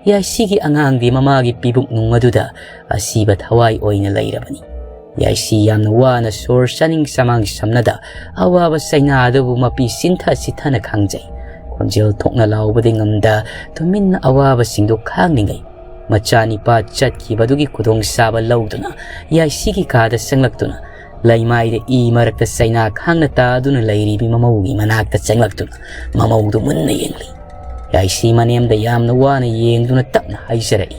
ꯌꯥꯏꯁꯤꯒꯤ ꯑꯉꯥꯡꯗꯤ ꯃꯃꯥꯒꯤ ꯄꯤꯕꯨꯛ ꯅꯨꯡ ꯑꯗꯨꯗ ꯑꯁꯤꯕ ꯊꯋꯥꯏ ꯑꯣꯏꯅ ꯂꯩꯔꯕꯅꯤ꯫ ꯌꯥꯏꯁꯤ ꯌꯥꯝꯅ ꯋꯥꯅ ꯁꯣꯔ ꯆꯥꯅꯤꯡ ꯆꯃꯥꯡ ꯁꯝꯅꯗ ꯑꯋꯥꯕ ꯆꯩꯅꯥ ꯑꯗꯨꯕꯨ ꯃꯄꯤ ꯁꯤꯟꯊ ꯁꯤꯊꯅ ꯈꯥꯡꯖꯩ꯫ ꯈꯣꯟꯖꯦꯜ ꯊꯣꯛꯅ ꯂꯥꯎꯕꯗꯤ ꯉꯝꯗ ꯇꯨꯃꯤꯟꯅ ꯑꯋꯥꯕꯁꯤꯡꯗꯨ ꯈꯥꯡꯂꯤꯉꯩ ꯃꯆꯥꯅꯤꯄꯥ ꯆꯠꯈꯤꯕꯗꯨꯒꯤ ꯈꯨꯗꯣꯡꯆꯥꯕ ꯂꯧꯗꯨꯅ ꯌꯥꯏꯁꯤꯒꯤ ꯀꯥꯗ ꯆꯪꯂꯛꯇꯨꯅ ꯂꯩꯃꯥꯏꯗ ꯏ ꯃꯔꯛꯇ ꯆꯩꯅꯥ ꯈꯥꯡꯅ ꯇꯥꯗꯨꯅ ꯂꯩꯔꯤꯕꯤ ꯃꯃꯧꯒꯤ ꯃꯅꯥꯛꯇ ꯆꯪꯂꯛꯇꯨꯅ ꯃꯃꯧꯗꯨ ꯃꯨꯟꯅ ꯌꯦꯡꯂꯤ꯫ ꯌꯥꯏꯁꯤ ꯃꯅꯦꯝꯗ ꯌꯥꯝꯅ ꯋꯥꯅ ꯌꯦꯡꯗꯨꯅ ꯇꯞꯅ ꯍꯥꯏꯖꯔꯛꯏ,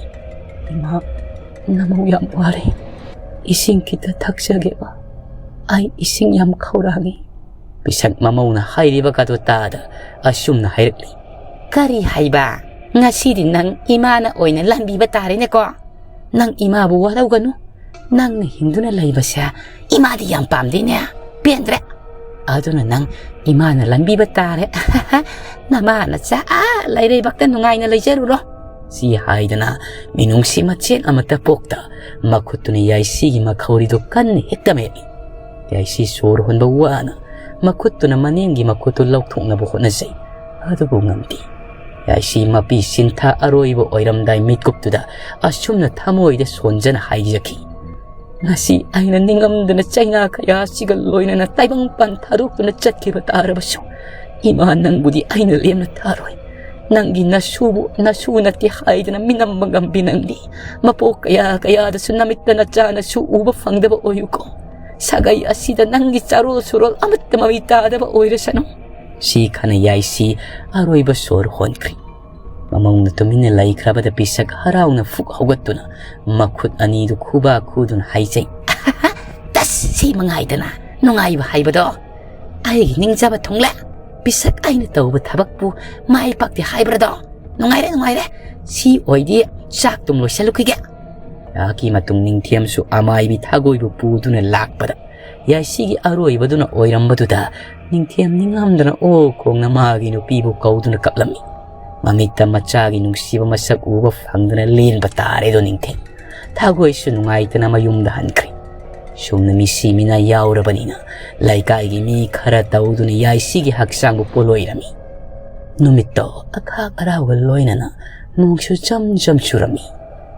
"ꯏꯃꯥ, ꯅꯃꯧ ꯌꯥꯝ ꯋꯥꯔꯦ꯫ ꯏꯁꯤꯡ ꯈꯤꯇ ꯊꯛꯆꯒꯦꯕ꯫ ꯑꯩ ꯏꯁꯤꯡ ꯌꯥꯝ ꯈꯧꯔꯥꯡꯉꯤ"꯫ ꯄꯤꯁꯛ ꯃꯃꯧꯅ ꯍꯥꯏꯔꯤꯕꯒꯗꯣ ꯇꯥꯗ ꯑꯁꯨꯝꯅ ꯍꯥꯏꯔꯛꯂꯤ, "ꯀꯔꯤ ꯍꯥꯏꯕ? ꯉꯁꯤꯗꯤ ꯅꯪ ꯏꯃꯥꯅ ꯑꯣꯏꯅ ꯂꯥꯟꯕꯤꯕ ꯇꯥꯔꯦꯅꯦꯀꯣ꯫ ꯅꯪ ꯏꯃꯥꯕꯨ ꯋꯥꯔꯧꯒꯅꯨ꯫ ꯅꯪꯅ ꯍꯤꯡꯗꯨꯅ ꯂꯩꯕꯁꯦ ꯏꯃꯥꯗꯤ ꯌꯥꯝ ꯄꯥꯝꯗꯦꯅꯦ꯫ ꯄꯦꯟꯗ꯭ꯔꯦ꯫ ꯑꯗꯨꯅ ꯅꯪ ꯏꯃꯥꯅ ꯂꯥꯟꯕꯤꯕ ꯇꯥꯔꯦ꯫ ꯅꯃꯥ ꯅꯆꯥ ꯑꯥ ꯂꯩꯔꯩꯕꯥꯛꯇ ꯅꯨꯡꯉꯥꯏꯅ ꯂꯩꯖꯔꯨꯔꯣ"꯫ ꯁꯤ ꯍꯥꯏꯗꯅ ꯃꯤꯅꯨꯡꯁꯤ ꯃꯆꯦꯠ ꯑꯃꯠꯇ ꯄꯣꯛꯇ ꯃꯈꯨꯠꯇꯨꯅ ꯌꯥꯏꯁꯤꯒꯤ ꯃꯈꯧꯔꯤꯗꯨ ꯀꯟꯅ ꯍꯦꯛꯇ ꯃꯦꯠꯂꯤ꯫ ꯌꯥꯏꯁꯤ ꯁꯣꯔ ꯍꯣꯟꯕ ꯋꯥꯅ ꯃꯈꯨꯠꯇꯨꯅ ꯃꯅꯦꯝꯒꯤ ꯃꯈꯨꯠꯇꯨ ꯂꯧꯊꯣꯛꯅꯕ ꯍꯣꯠꯅꯖꯩ꯫ ꯑꯗꯨꯕꯨ ꯉꯝꯗꯦ꯫ ꯌꯥꯏꯁꯤ ꯃꯄꯤ ꯁꯤꯟꯊꯥ ꯑꯔꯣꯏꯕ ꯑꯣꯏꯔꯝꯗꯥꯏ ꯃꯤꯠꯀꯨꯞꯇꯨꯗ ꯑꯁꯨꯝꯅ ꯊꯃꯣꯏꯗ ꯁꯣꯟꯖꯅ ꯍꯥꯏꯖꯈꯤ, "ꯉꯁꯤ ꯑꯩꯅ ꯅꯤꯡꯉꯝꯗꯅ ꯆꯩꯅꯥ ꯀꯌꯥꯁꯤꯒ ꯂꯣꯏꯅꯅ ꯇꯥꯏꯕꯪꯄꯥꯟ ꯊꯥꯗꯣꯛꯇꯨꯅ ꯆꯠꯈꯤꯕ ꯇꯥꯔꯕꯁꯨ, ꯏꯃꯥ, ꯅꯪꯕꯨꯗꯤ ꯑꯩꯅ ꯂꯦꯝꯅ ꯊꯥꯔꯣꯏ꯫ ꯅꯪꯒꯤ ꯅꯁꯨꯕꯨ ꯅꯁꯨ ꯅꯠꯇꯦ ꯍꯥꯏꯗꯅ ꯃꯤꯅꯝꯕ ꯉꯝꯕꯤ ꯅꯪꯗꯤ꯫ ꯃꯄꯣꯛ ꯀꯌꯥ ꯀꯌꯥꯗꯁꯨ ꯅꯃꯤꯠꯇ ꯅꯆꯥ ꯅꯁꯨ ꯎꯕ ꯐꯪꯗꯕ ꯑꯣꯏꯌꯨꯀꯣ꯫ ꯁꯥꯒꯩ ꯑꯁꯤꯗ ꯅꯪꯒꯤ ꯆꯥꯔꯣꯜ ꯁꯨꯔꯣꯜ ꯑꯃꯠꯇ ꯃꯃꯤ ꯇꯥꯗꯕ ꯑꯣꯏꯔꯁꯅꯨ"꯫ ꯁꯤ ꯈꯅ ꯌꯥꯏꯁꯤ ꯑꯔꯣꯏꯕ ꯁꯣꯔ ꯍꯣꯟꯈ꯭ꯔꯤ꯫ ꯃꯃꯧꯅ ꯇꯨꯃꯤꯟꯅ ꯂꯩꯈ꯭ꯔꯕꯗ ꯄꯤꯁꯛ ꯍꯔꯥꯎꯅ ꯐꯨꯛ ꯍꯧꯒꯠꯇꯨꯅ ꯃꯈꯨꯠ ꯑꯅꯤꯗꯨ ꯈꯨꯕꯥꯛ ꯈꯨꯗꯨꯅ ꯍꯥꯏꯖꯩ, "ꯇꯁ, ꯁꯤ ꯃꯉꯥꯏꯗꯅ ꯅꯨꯡꯉꯥꯏꯕ ꯍꯥꯏꯕꯗꯣ꯫ ꯑꯩꯒꯤ ꯅꯤꯡꯖꯕ ꯊꯨꯡꯂꯦ꯫ ꯄꯤꯁꯛ ꯑꯩꯅ ꯇꯧꯕ ꯊꯕꯛꯄꯨ ꯃꯥꯏ ꯄꯥꯛꯇꯦ ꯍꯥꯏꯕ꯭ꯔꯗꯣ? ꯅꯨꯡꯉꯥꯏꯔꯦ, ꯅꯨꯡꯉꯥꯏꯔꯦ꯫ ꯁꯤ ꯑꯣꯏꯗꯤ ꯆꯥꯛꯇꯨꯝ ꯂꯣꯏꯁꯤꯜꯂꯨꯈꯤꯒꯦ"꯫ ꯆꯥꯛꯀꯤ ꯃꯇꯨꯡ ꯅꯤꯡꯊꯦꯝꯁꯨ ꯑꯃꯥꯏꯕꯤ ꯊꯥꯒꯣꯏꯕꯨ ꯄꯨꯗꯨꯅ ꯂꯥꯛꯄꯗ ꯌꯥꯏꯁꯤꯒꯤ ꯑꯔꯣꯏꯕꯗꯨꯅ ꯑꯣꯏꯔꯝꯕꯗꯨꯗ ꯅꯤꯡꯊꯦꯝ ꯅꯤꯡꯉꯝꯗꯅ ꯑꯣ ꯈꯣꯡꯅ ꯃꯥꯒꯤ ꯅꯨꯄꯤꯕꯨ ꯀꯧꯗꯨꯅ ꯀꯞꯂꯝꯃꯤ꯫ ꯃꯃꯤꯠꯇ ꯃꯆꯥꯒꯤ ꯅꯨꯡꯁꯤꯕ ꯃꯁꯛ ꯎꯕ ꯐꯪꯗꯅ ꯂꯦꯟꯕ ꯇꯥꯔꯦꯗꯣ ꯅꯤꯡꯊꯦꯝ꯫ ꯊꯥꯒꯣꯏꯁꯨ ꯅꯨꯡꯉꯥꯏꯇꯅ ꯃꯌꯨꯝꯗ ꯍꯟꯈ꯭ꯔꯦ꯫ ꯁꯨꯝꯅ ꯃꯤꯁꯤ ꯃꯤꯅꯥ ꯌꯥꯎꯔꯕꯅꯤꯅ ꯂꯩꯀꯥꯏꯒꯤ ꯃꯤ ꯈꯔ ꯇꯧꯗꯨꯅ ꯌꯥꯏꯁꯤꯒꯤ ꯍꯛꯆꯥꯡꯕꯨ ꯄꯣꯠꯂꯣꯏꯔꯝꯃꯤ꯫ ꯅꯨꯃꯤꯠꯇꯣ ꯑꯈꯥꯛ ꯑꯔꯥꯎꯒ ꯂꯣꯏꯅꯅ ꯅꯣꯡꯁꯨ ꯆꯝ ꯆꯝ ꯆꯨꯔꯝꯃꯤ꯫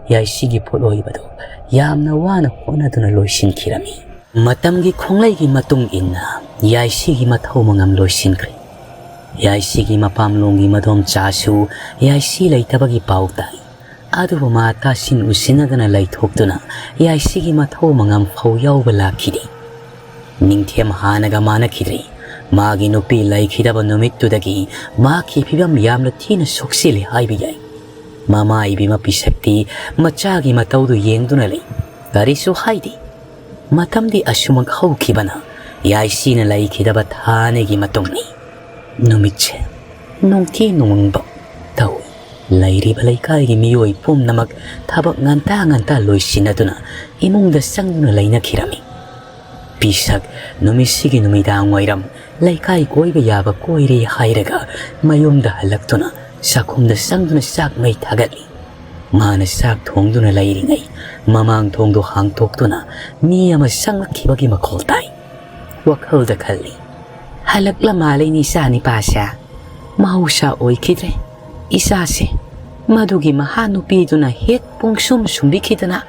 ꯌꯥꯏꯁꯤꯒꯤ ꯄꯣꯠꯂꯣꯏꯕꯗꯨ ꯌꯥꯝꯅ ꯋꯥꯅ ꯍꯣꯠꯅꯗꯨꯅ ꯂꯣꯏꯁꯤꯟꯈꯤꯔꯝꯃꯤ꯫ ꯃꯇꯝꯒꯤ ꯈꯣꯡꯂꯩꯒꯤ ꯃꯇꯨꯡ ꯏꯟꯅ ꯌꯥꯏꯁꯤꯒꯤ ꯃꯊꯧ ꯃꯉꯝ ꯂꯣꯏꯁꯤꯟꯈ꯭ꯔꯦ꯫ ꯌꯥꯏꯁꯤꯒꯤ ꯃꯄꯥꯝꯂꯣꯝꯒꯤ ꯃꯗꯣꯝꯆꯥꯁꯨ ꯌꯥꯏꯁꯤ ꯂꯩꯇꯕꯒꯤ ꯄꯥꯎ ꯇꯥꯏ꯫ ꯑꯗꯨꯕꯨ ꯃꯥ ꯇꯥꯁꯤꯟ ꯎꯁꯤꯟꯅꯗꯅ ꯂꯩꯊꯣꯛꯇꯨꯅ ꯌꯥꯏꯁꯤꯒꯤ ꯃꯊꯧ ꯃꯉꯝ ꯐꯧ ꯌꯥꯎꯕ ꯂꯥꯛꯈꯤꯗꯦ꯫ ꯅꯤꯡꯊꯦꯝ ꯍꯥꯟꯅꯒ ꯃꯥꯟꯅꯈꯤꯗ꯭ꯔꯦ꯫ ꯃꯥꯒꯤ ꯅꯨꯄꯤ ꯂꯩꯈꯤꯗꯕ ꯅꯨꯃꯤꯠꯇꯨꯗꯒꯤ ꯃꯍꯥꯛꯀꯤ ꯐꯤꯕꯝ ꯌꯥꯝꯅ ꯊꯤꯅ ꯁꯣꯛꯆꯤꯜꯂꯦ ꯍꯥꯏꯕ ꯌꯥꯏ꯫ ꯃꯃꯥ ꯏꯕꯦꯝꯃ ꯄꯤꯁꯛꯇꯤ ꯃꯆꯥꯒꯤ ꯃꯇꯧꯗꯨ ꯌꯦꯡꯗꯨꯅ ꯂꯩ꯫ ꯀꯔꯤꯁꯨ ꯍꯥꯏꯗꯦ꯫ ꯃꯇꯝꯗꯤ ꯑꯁꯨꯃꯛ ꯍꯧꯈꯤꯕꯅ ꯌꯥꯏꯁꯤꯅ ꯂꯩꯈꯤꯗꯕ ꯊꯥ ꯑꯅꯤꯒꯤ ꯃꯇꯨꯡꯅꯤ꯫ ꯅꯨꯃꯤꯠꯁꯦ ꯅꯨꯡꯊꯤ ꯅꯣꯡꯃꯪꯕ ꯇꯧꯏ꯫ ꯂꯩꯔꯤꯕ ꯂꯩꯀꯥꯏꯒꯤ ꯃꯤꯑꯣꯏ ꯄꯨꯝꯅꯃꯛ ꯊꯕꯛ ꯉꯟꯇꯥ ꯉꯟꯇꯥ ꯂꯣꯏꯁꯤꯟꯅꯗꯨꯅ ꯏꯃꯨꯡꯗ ꯆꯪꯗꯨꯅ ꯂꯩꯅꯈꯤꯔꯝꯃꯤ꯫ ꯄꯤꯁꯛ ꯅꯨꯃꯤꯠꯁꯤꯒꯤ ꯅꯨꯃꯤꯗꯥꯡ ꯋꯥꯏꯔꯝ ꯂꯩꯀꯥꯏ ꯀꯣꯏꯕ ꯌꯥꯕ ꯀꯣꯏꯔꯦ ꯍꯥꯏꯔꯒ ꯃꯌꯨꯝꯗ ꯍꯜꯂꯛꯇꯨꯅ ꯆꯥꯛꯈꯨꯝꯗ ꯆꯪꯗꯨꯅ ꯆꯥꯛ ꯃꯩ ꯊꯥꯒꯠꯂꯤ꯫ ꯃꯥꯅ ꯆꯥꯛ ꯊꯣꯡꯗꯨꯅ ꯂꯩꯔꯤꯉꯩ ꯃꯃꯥꯡ ꯊꯣꯡꯗꯨ ꯍꯥꯡꯇꯣꯛꯇꯨꯅ ꯃꯤ ꯑꯃ ꯆꯪꯂꯛꯈꯤꯕꯒꯤ ꯃꯈꯣꯜ ꯇꯥꯏ꯫ ꯋꯥꯈꯜꯗ ꯈꯜꯂꯤ꯫ ꯍꯜꯂꯛꯂ ꯃꯥꯜꯂꯦꯅꯦ ꯏꯆꯥ ꯅꯤꯄꯥꯁꯦ꯫ ꯃꯍꯧꯁꯥ ꯑꯣꯏꯈꯤꯗ꯭ꯔꯦ꯫ ꯏꯆꯥꯁꯦ ꯃꯗꯨꯒꯤ ꯃꯍꯥ ꯅꯨꯄꯤꯗꯨꯅ ꯍꯦꯛ ꯄꯨꯡꯁꯨꯝ ꯁꯨꯝꯕꯤꯈꯤꯗꯅ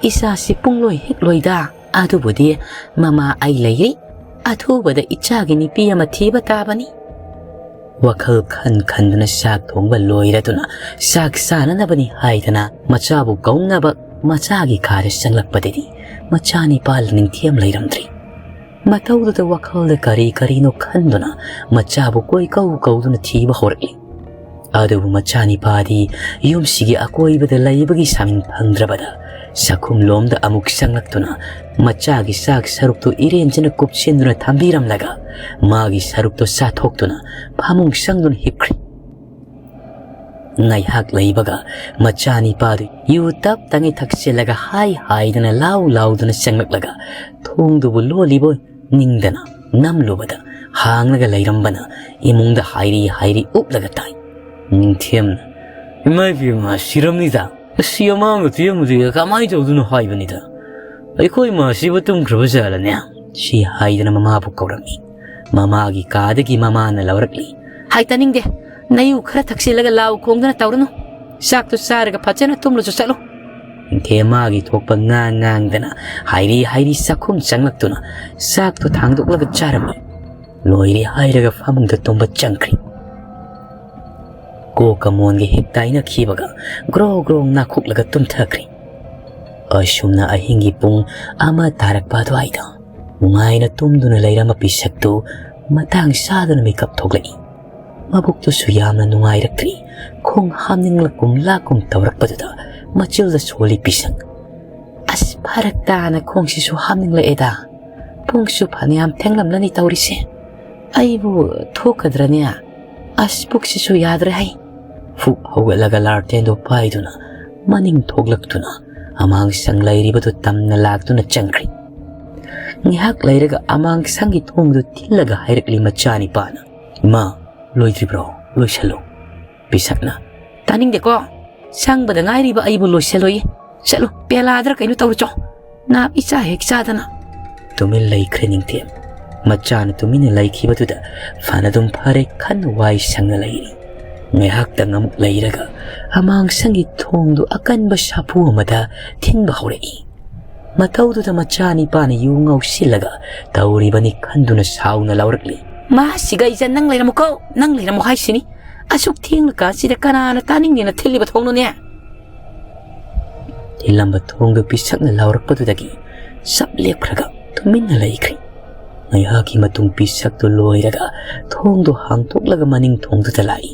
ꯏꯆꯥꯁꯤ ꯄꯨꯡꯂꯣꯏ ꯍꯦꯛ ꯂꯣꯏꯗ꯫ ꯑꯗꯨꯕꯨꯗꯤ ꯃꯃꯥ ꯑꯩ ꯂꯩꯔꯤ꯫ ꯑꯊꯨꯕꯗ ꯏꯆꯥꯒꯤ ꯅꯨꯄꯤ ꯑꯃ ꯊꯤꯕ ꯇꯥꯕꯅꯤ꯫ ꯋꯥꯈꯜ ꯈꯟ ꯈꯟꯗꯨꯅ ꯆꯥꯛ ꯊꯣꯡꯕ ꯂꯣꯏꯔꯗꯨꯅ ꯆꯥꯛ ꯆꯥꯅꯅꯕꯅꯤ ꯍꯥꯏꯗꯅ ꯃꯆꯥꯕꯨ ꯀꯧꯅꯕ ꯃꯆꯥꯒꯤ ꯀꯥꯗ ꯆꯪꯂꯛꯄꯗꯗꯤ ꯃꯆꯥ ꯅꯤꯄꯥ ꯅꯤꯡꯊꯦꯝ ꯂꯩꯔꯝꯗ꯭ꯔꯤ꯫ ꯃꯇꯧꯗꯨꯗ ꯋꯥꯈꯜꯗ ꯀꯔꯤ ꯀꯔꯤꯅꯣ ꯈꯟꯗꯨꯅ ꯃꯆꯥꯕꯨ ꯀꯣꯏꯀꯧ ꯀꯧꯗꯨꯅ ꯊꯤꯕ ꯍꯧꯔꯛꯂꯤ꯫ ꯑꯗꯨꯕꯨ ꯃꯆꯥ ꯅꯤꯄꯥꯗꯤ ꯌꯨꯝꯁꯤꯒꯤ ꯑꯀꯣꯏꯕꯗ ꯂꯩꯕꯒꯤ ꯁꯥꯃꯤꯟ ꯐꯪꯗ꯭ꯔꯕꯗ ꯆꯥꯛꯈꯨꯝꯂꯣꯝꯗ ꯑꯃꯨꯛ ꯆꯪꯂꯛꯇꯨꯅ ꯃꯆꯥꯒꯤ ꯆꯥꯛ ꯁꯔꯨꯛꯇꯨ ꯏꯔꯦꯟꯖꯅ ꯀꯨꯞꯁꯤꯟꯗꯨꯅ ꯊꯝꯕꯤꯔꯝꯂꯒ ꯃꯥꯒꯤ ꯁꯔꯨꯛꯇꯨ ꯆꯥꯊꯣꯛꯇꯨꯅ ꯐꯃꯨꯡ ꯆꯪꯗꯨꯅ ꯍꯤꯞꯈ꯭ꯔꯤ꯫ ꯉꯥꯏꯍꯥꯛ ꯂꯩꯕꯒ ꯃꯆꯥ ꯅꯤꯄꯥꯗꯨ ꯌꯨ ꯇꯞ ꯇꯉꯩ ꯊꯛꯆꯤꯜꯂꯒ ꯍꯥꯏ ꯍꯥꯏꯗꯅ ꯂꯥꯎ ꯂꯥꯎꯗꯨꯅ ꯆꯪꯂꯛꯂꯒ ꯊꯣꯡꯗꯨꯕꯨ ꯂꯣꯜꯂꯤꯕꯣꯏ ꯅꯤꯡꯗꯅ ꯅꯝꯂꯨꯕꯗ ꯍꯥꯡꯂꯒ ꯂꯩꯔꯝꯕꯅ ꯏꯃꯨꯡꯗ ꯍꯥꯏꯔꯤ ꯍꯥꯏꯔꯤ ꯎꯞꯂꯒ ꯇꯥꯏ꯫ ꯅꯤꯡꯊꯦꯝꯅ, "ꯏꯃꯥ ꯏꯕꯦꯝꯃ, ꯁꯤꯔꯝꯅꯤꯗ꯫ ꯑꯁꯤ ꯑꯃꯥꯡꯕ ꯐꯤꯕꯝꯁꯤꯗ ꯀꯃꯥꯏꯅ ꯇꯧꯗꯣꯏꯅꯣ ꯍꯥꯏꯕꯅꯤꯗ꯫ ꯑꯩꯈꯣꯏ ꯃꯥꯁꯤꯕꯨ ꯇꯨꯝꯈ꯭ꯔꯕ ꯖꯥꯠꯂꯅꯦ?" ꯁꯤ ꯍꯥꯏꯗꯅ ꯃꯃꯥꯕꯨ ꯀꯧꯔꯝꯃꯤ꯫ ꯃꯃꯥꯒꯤ ꯀꯥꯗꯒꯤ ꯃꯃꯥꯅ ꯂꯧꯔꯛꯂꯤ꯫ "ꯍꯥꯏ ꯇꯥꯅꯤꯡꯗꯦ꯫ ꯅꯌꯨ ꯈꯔ ꯊꯛꯆꯤꯜꯂꯒ ꯂꯥꯎ ꯈꯣꯡꯗꯅ ꯇꯧꯔꯅꯨ꯫ ꯆꯥꯛꯇꯨ ꯆꯥꯔꯒ ꯐꯖꯅ ꯇꯨꯝꯂꯨꯆꯣ ꯆꯠꯂꯨ꯫" ꯅꯤꯡꯊꯦꯝ ꯃꯥꯒꯤ ꯊꯣꯛꯄ ꯉꯥꯡ ꯉꯥꯡꯗꯅ ꯍꯥꯏꯔꯤ ꯍꯥꯏꯔꯤ ꯆꯥꯛꯈꯨꯝ ꯆꯪꯂꯛꯇꯨꯅ ꯆꯥꯛꯇꯨ ꯊꯥꯡꯗꯣꯛꯂꯒ ꯆꯥꯔꯝꯃꯤ꯫ ꯂꯣꯏꯔꯦ ꯍꯥꯏꯔꯒ ꯐꯃꯨꯡꯗ ꯇꯨꯝꯕ ꯆꯪꯈ꯭ꯔꯤ꯫ ꯀꯣꯛꯀ ꯃꯣꯟꯒ ꯍꯦꯛ ꯇꯥꯏꯅꯈꯤꯕꯒ ꯒ꯭ꯔꯣ ꯒ꯭ꯔꯣ ꯅꯥꯈꯣꯛꯂꯒ ꯇꯨꯝꯊꯈ꯭ꯔꯤ꯫ ꯑꯁꯨꯝꯅ ꯑꯍꯤꯡꯒꯤ ꯄꯨꯡ ꯑꯃ ꯇꯥꯔꯛꯄ ꯑꯗꯨꯋꯥꯏꯗ ꯅꯨꯡꯉꯥꯏꯅ ꯇꯨꯝꯗꯨꯅ ꯂꯩꯔꯝꯕ ꯄꯤꯁꯛꯇꯨ ꯃꯇꯥꯡ ꯆꯥꯗꯅ ꯃꯤꯀꯞ ꯊꯣꯛꯂꯛꯏ꯫ ꯃꯕꯨꯛꯇꯨꯁꯨ ꯌꯥꯝꯅ ꯅꯨꯡꯉꯥꯏꯔꯛꯇ꯭ꯔꯤ꯫ ꯈꯣꯡ ꯍꯥꯝꯅꯤꯡꯂꯛꯀꯨꯝ ꯂꯥꯛꯀꯨꯝ ꯇꯧꯔꯛꯄꯗꯨꯗ ꯃꯆꯤꯜꯗ ꯁꯣꯜꯂꯤ ꯄꯤꯁꯛ꯫ "ꯑꯁ, ꯐꯔꯛ ꯇꯥꯅ ꯈꯣꯡꯁꯤꯁꯨ ꯍꯥꯝꯅꯤꯡꯂꯛꯑꯦꯗ꯫ ꯄꯨꯡꯁꯨ ꯐꯅꯌꯥꯝ ꯊꯦꯡꯂꯝꯂꯅꯤ ꯇꯧꯔꯤꯁꯦ꯫ ꯑꯩꯕꯨ ꯊꯣꯛꯀꯗ꯭ꯔꯅꯦ? ꯑꯁ, ꯄꯨꯛꯁꯤꯁꯨ ꯌꯥꯗ꯭ꯔꯦ ꯍꯩ꯫" ꯐꯨꯛ ꯍꯧꯒꯠꯂꯒ ꯂꯥꯔꯇꯦꯟꯗꯣ ꯄꯥꯏꯗꯨꯅ ꯃꯅꯤꯡ ꯊꯣꯛꯂꯛꯇꯨꯅ ꯑꯃꯥꯡꯁꯪ ꯂꯩꯔꯤꯕꯗꯨ ꯇꯝꯅ ꯂꯥꯛꯇꯨꯅ ꯆꯪꯈ꯭ꯔꯤ꯫ ꯉꯥꯏꯍꯥꯛ ꯂꯩꯔꯒ ꯑꯃꯥꯡꯁꯪꯒꯤ ꯊꯣꯡꯗꯨ ꯊꯤꯜꯂꯒ ꯍꯥꯏꯔꯛꯂꯤ ꯃꯆꯥꯅꯤꯄꯥꯅ, "ꯏꯃꯥ, ꯂꯣꯏꯗ꯭ꯔꯤꯕ꯭ꯔꯣ? ꯂꯣꯏꯁꯜꯂꯨ꯫" ꯄꯤꯁꯛꯅ, "ꯇꯥꯅꯤꯡꯗꯦꯀꯣ, ꯁꯪꯕꯗ ꯉꯥꯏꯔꯤꯕ ꯑꯩꯕꯨ ꯂꯣꯏꯁꯜꯂꯣꯏꯌꯦ꯫ ꯆꯠꯂꯨ, ꯄꯦꯂꯥꯗ꯭ꯔ ꯀꯩꯅꯣ ꯇꯧꯔꯨꯆꯣ, ꯅꯥꯞ ꯏꯆꯥ ꯍꯦꯛ ꯆꯥꯗꯅ꯫" ꯇꯨꯃꯤꯟ ꯂꯩꯈ꯭ꯔꯦ ꯅꯤꯡꯊꯦꯝ꯫ ꯃꯆꯥꯅ ꯇꯨꯃꯤꯟꯅ ꯂꯩꯈꯤꯕꯗꯨꯗ ꯐꯅꯗꯨꯝ ꯐꯔꯦ ꯈꯟꯅ ꯋꯥꯏ ꯁꯪꯅ ꯂꯩꯔꯤ꯫ ꯉꯥꯏꯍꯥꯛꯇꯪ ꯑꯃꯨꯛ ꯂꯩꯔꯒ ꯑꯃꯥꯡꯁꯪꯒꯤ ꯊꯣꯡꯗꯨ ꯑꯀꯟꯕ ꯁꯥꯐꯨ ꯑꯃꯗ ꯊꯤꯟꯕ ꯍꯧꯔꯛꯏ꯫ ꯃꯇꯧꯗꯨꯗ ꯃꯆꯥꯅꯤꯄꯥꯅ ꯌꯨ ꯉꯧꯁꯤꯜꯂꯒ ꯇꯧꯔꯤꯕꯅꯤ ꯈꯟꯗꯨꯅ ꯁꯥꯎꯅ ꯂꯥꯎꯔꯛꯂꯤ꯫ "ꯃꯥꯁꯤꯒ ꯑꯩꯁꯦ ꯅꯪ ꯂꯩꯔꯝꯃꯨꯀꯣ, ꯅꯪ ꯂꯩꯔꯝꯃꯨ ꯍꯥꯏꯁꯤꯅꯤ꯫ ꯑꯁꯨꯛ ꯊꯦꯡꯂꯀꯥꯟꯁꯤꯗ ꯀꯅꯥꯅ ꯇꯥꯅꯤꯡꯗꯦꯅ ꯊꯤꯜꯂꯤꯕ ꯊꯣꯡꯅꯣꯅꯦ?" ꯊꯤꯜꯂꯝꯕ ꯊꯣꯡꯗꯨ ꯄꯤꯁꯛꯅ ꯂꯥꯎꯔꯛꯄꯗꯨꯗꯒꯤ ꯆꯞ ꯂꯦꯞꯈ꯭ꯔꯒ ꯇꯨꯃꯤꯟꯅ ꯂꯩꯈ꯭ꯔꯦ꯫ ꯉꯥꯏꯍꯥꯛꯀꯤ ꯃꯇꯨꯡ ꯄꯤꯁꯛꯇꯨ ꯂꯣꯏꯔꯒ ꯊꯣꯡꯗꯨ ꯍꯥꯡꯇꯣꯛꯂꯒ ꯃꯅꯤꯡ ꯊꯣꯡꯗꯨꯗ ꯂꯥꯛꯏ꯫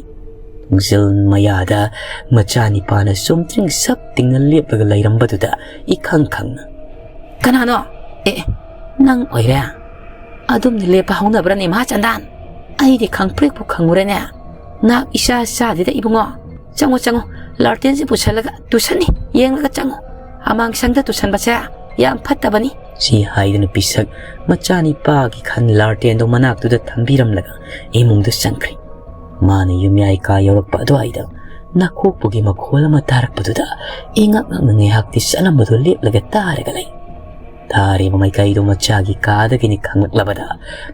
ꯊꯣꯡꯖꯤꯜ ꯃꯌꯥꯗ ꯃꯆꯥꯅꯤꯄꯥꯅ ꯆꯨꯝꯗ꯭ꯔꯤꯡ ꯁꯞ ꯇꯤꯡꯅ ꯂꯦꯞꯂꯒ ꯂꯩꯔꯝꯕꯗꯨꯗ ꯏꯈꯪ ꯈꯪꯅ, "ꯀꯅꯥꯅꯣ? ꯑꯦ, ꯅꯪ ꯑꯣꯏꯔꯦ? ꯑꯗꯨꯝꯅ ꯂꯦꯞꯄ ꯍꯧꯅꯕ꯭ꯔꯅꯦ, ꯃꯍꯥꯆꯟꯗꯥꯟ? ꯑꯩꯗꯤ ꯈꯪꯄ꯭ꯔꯦꯛꯄꯨ ꯈꯪꯉꯨꯔꯦꯅꯦ꯫ ꯅꯥꯛ ꯏꯆꯥ ꯆꯥꯗꯦꯗ ꯏꯕꯨꯡꯉꯣ꯫ ꯆꯪꯉꯣ, ꯆꯪꯉꯣ, ꯂꯥꯔꯇꯦꯟꯁꯦ ꯄꯨꯁꯜꯂꯒ ꯇꯨꯁꯟꯅꯤ, ꯌꯦꯡꯂꯒ ꯆꯪꯉꯣ꯫ ꯑꯃꯥꯡ ꯁꯪꯗ ꯇꯨꯁꯟꯕꯁꯦ ꯌꯥꯝ ꯐꯠꯇꯕꯅꯤ꯫" ꯁꯤ ꯍꯥꯏꯗꯨꯅ ꯄꯤꯁꯛ ꯃꯆꯥꯅꯤꯄꯥꯒꯤ ꯈꯟ ꯂꯥꯔꯇꯦꯟꯗꯣ ꯃꯅꯥꯛꯇꯨꯗ ꯊꯝꯕꯤꯔꯝꯂꯒ ꯏꯃꯨꯡꯗ ꯆꯪꯈ꯭ꯔꯦ꯫ ꯃꯥꯅ ꯌꯨꯝꯌꯥꯏ ꯀꯥ ꯌꯧꯔꯛꯄ ꯑꯗꯨꯋꯥꯏꯗ ꯅꯥꯀꯣꯛꯄꯒꯤ ꯃꯈꯣꯜ ꯑꯃ ꯇꯥꯔꯛꯄꯗꯨꯗ ꯏꯉꯛ ꯉꯛꯅ ꯉꯥꯏꯍꯥꯛꯇꯤ ꯆꯠꯂꯝꯕꯗꯨ ꯂꯦꯞꯂꯒ ꯇꯥꯔꯒ ꯂꯩ꯫ ꯇꯥꯔꯤꯕ ꯃꯥꯏꯀꯩꯗꯨ ꯃꯆꯥꯒꯤ ꯀꯥꯗꯒꯤꯅꯤ ꯈꯪꯂꯛꯂꯕꯗ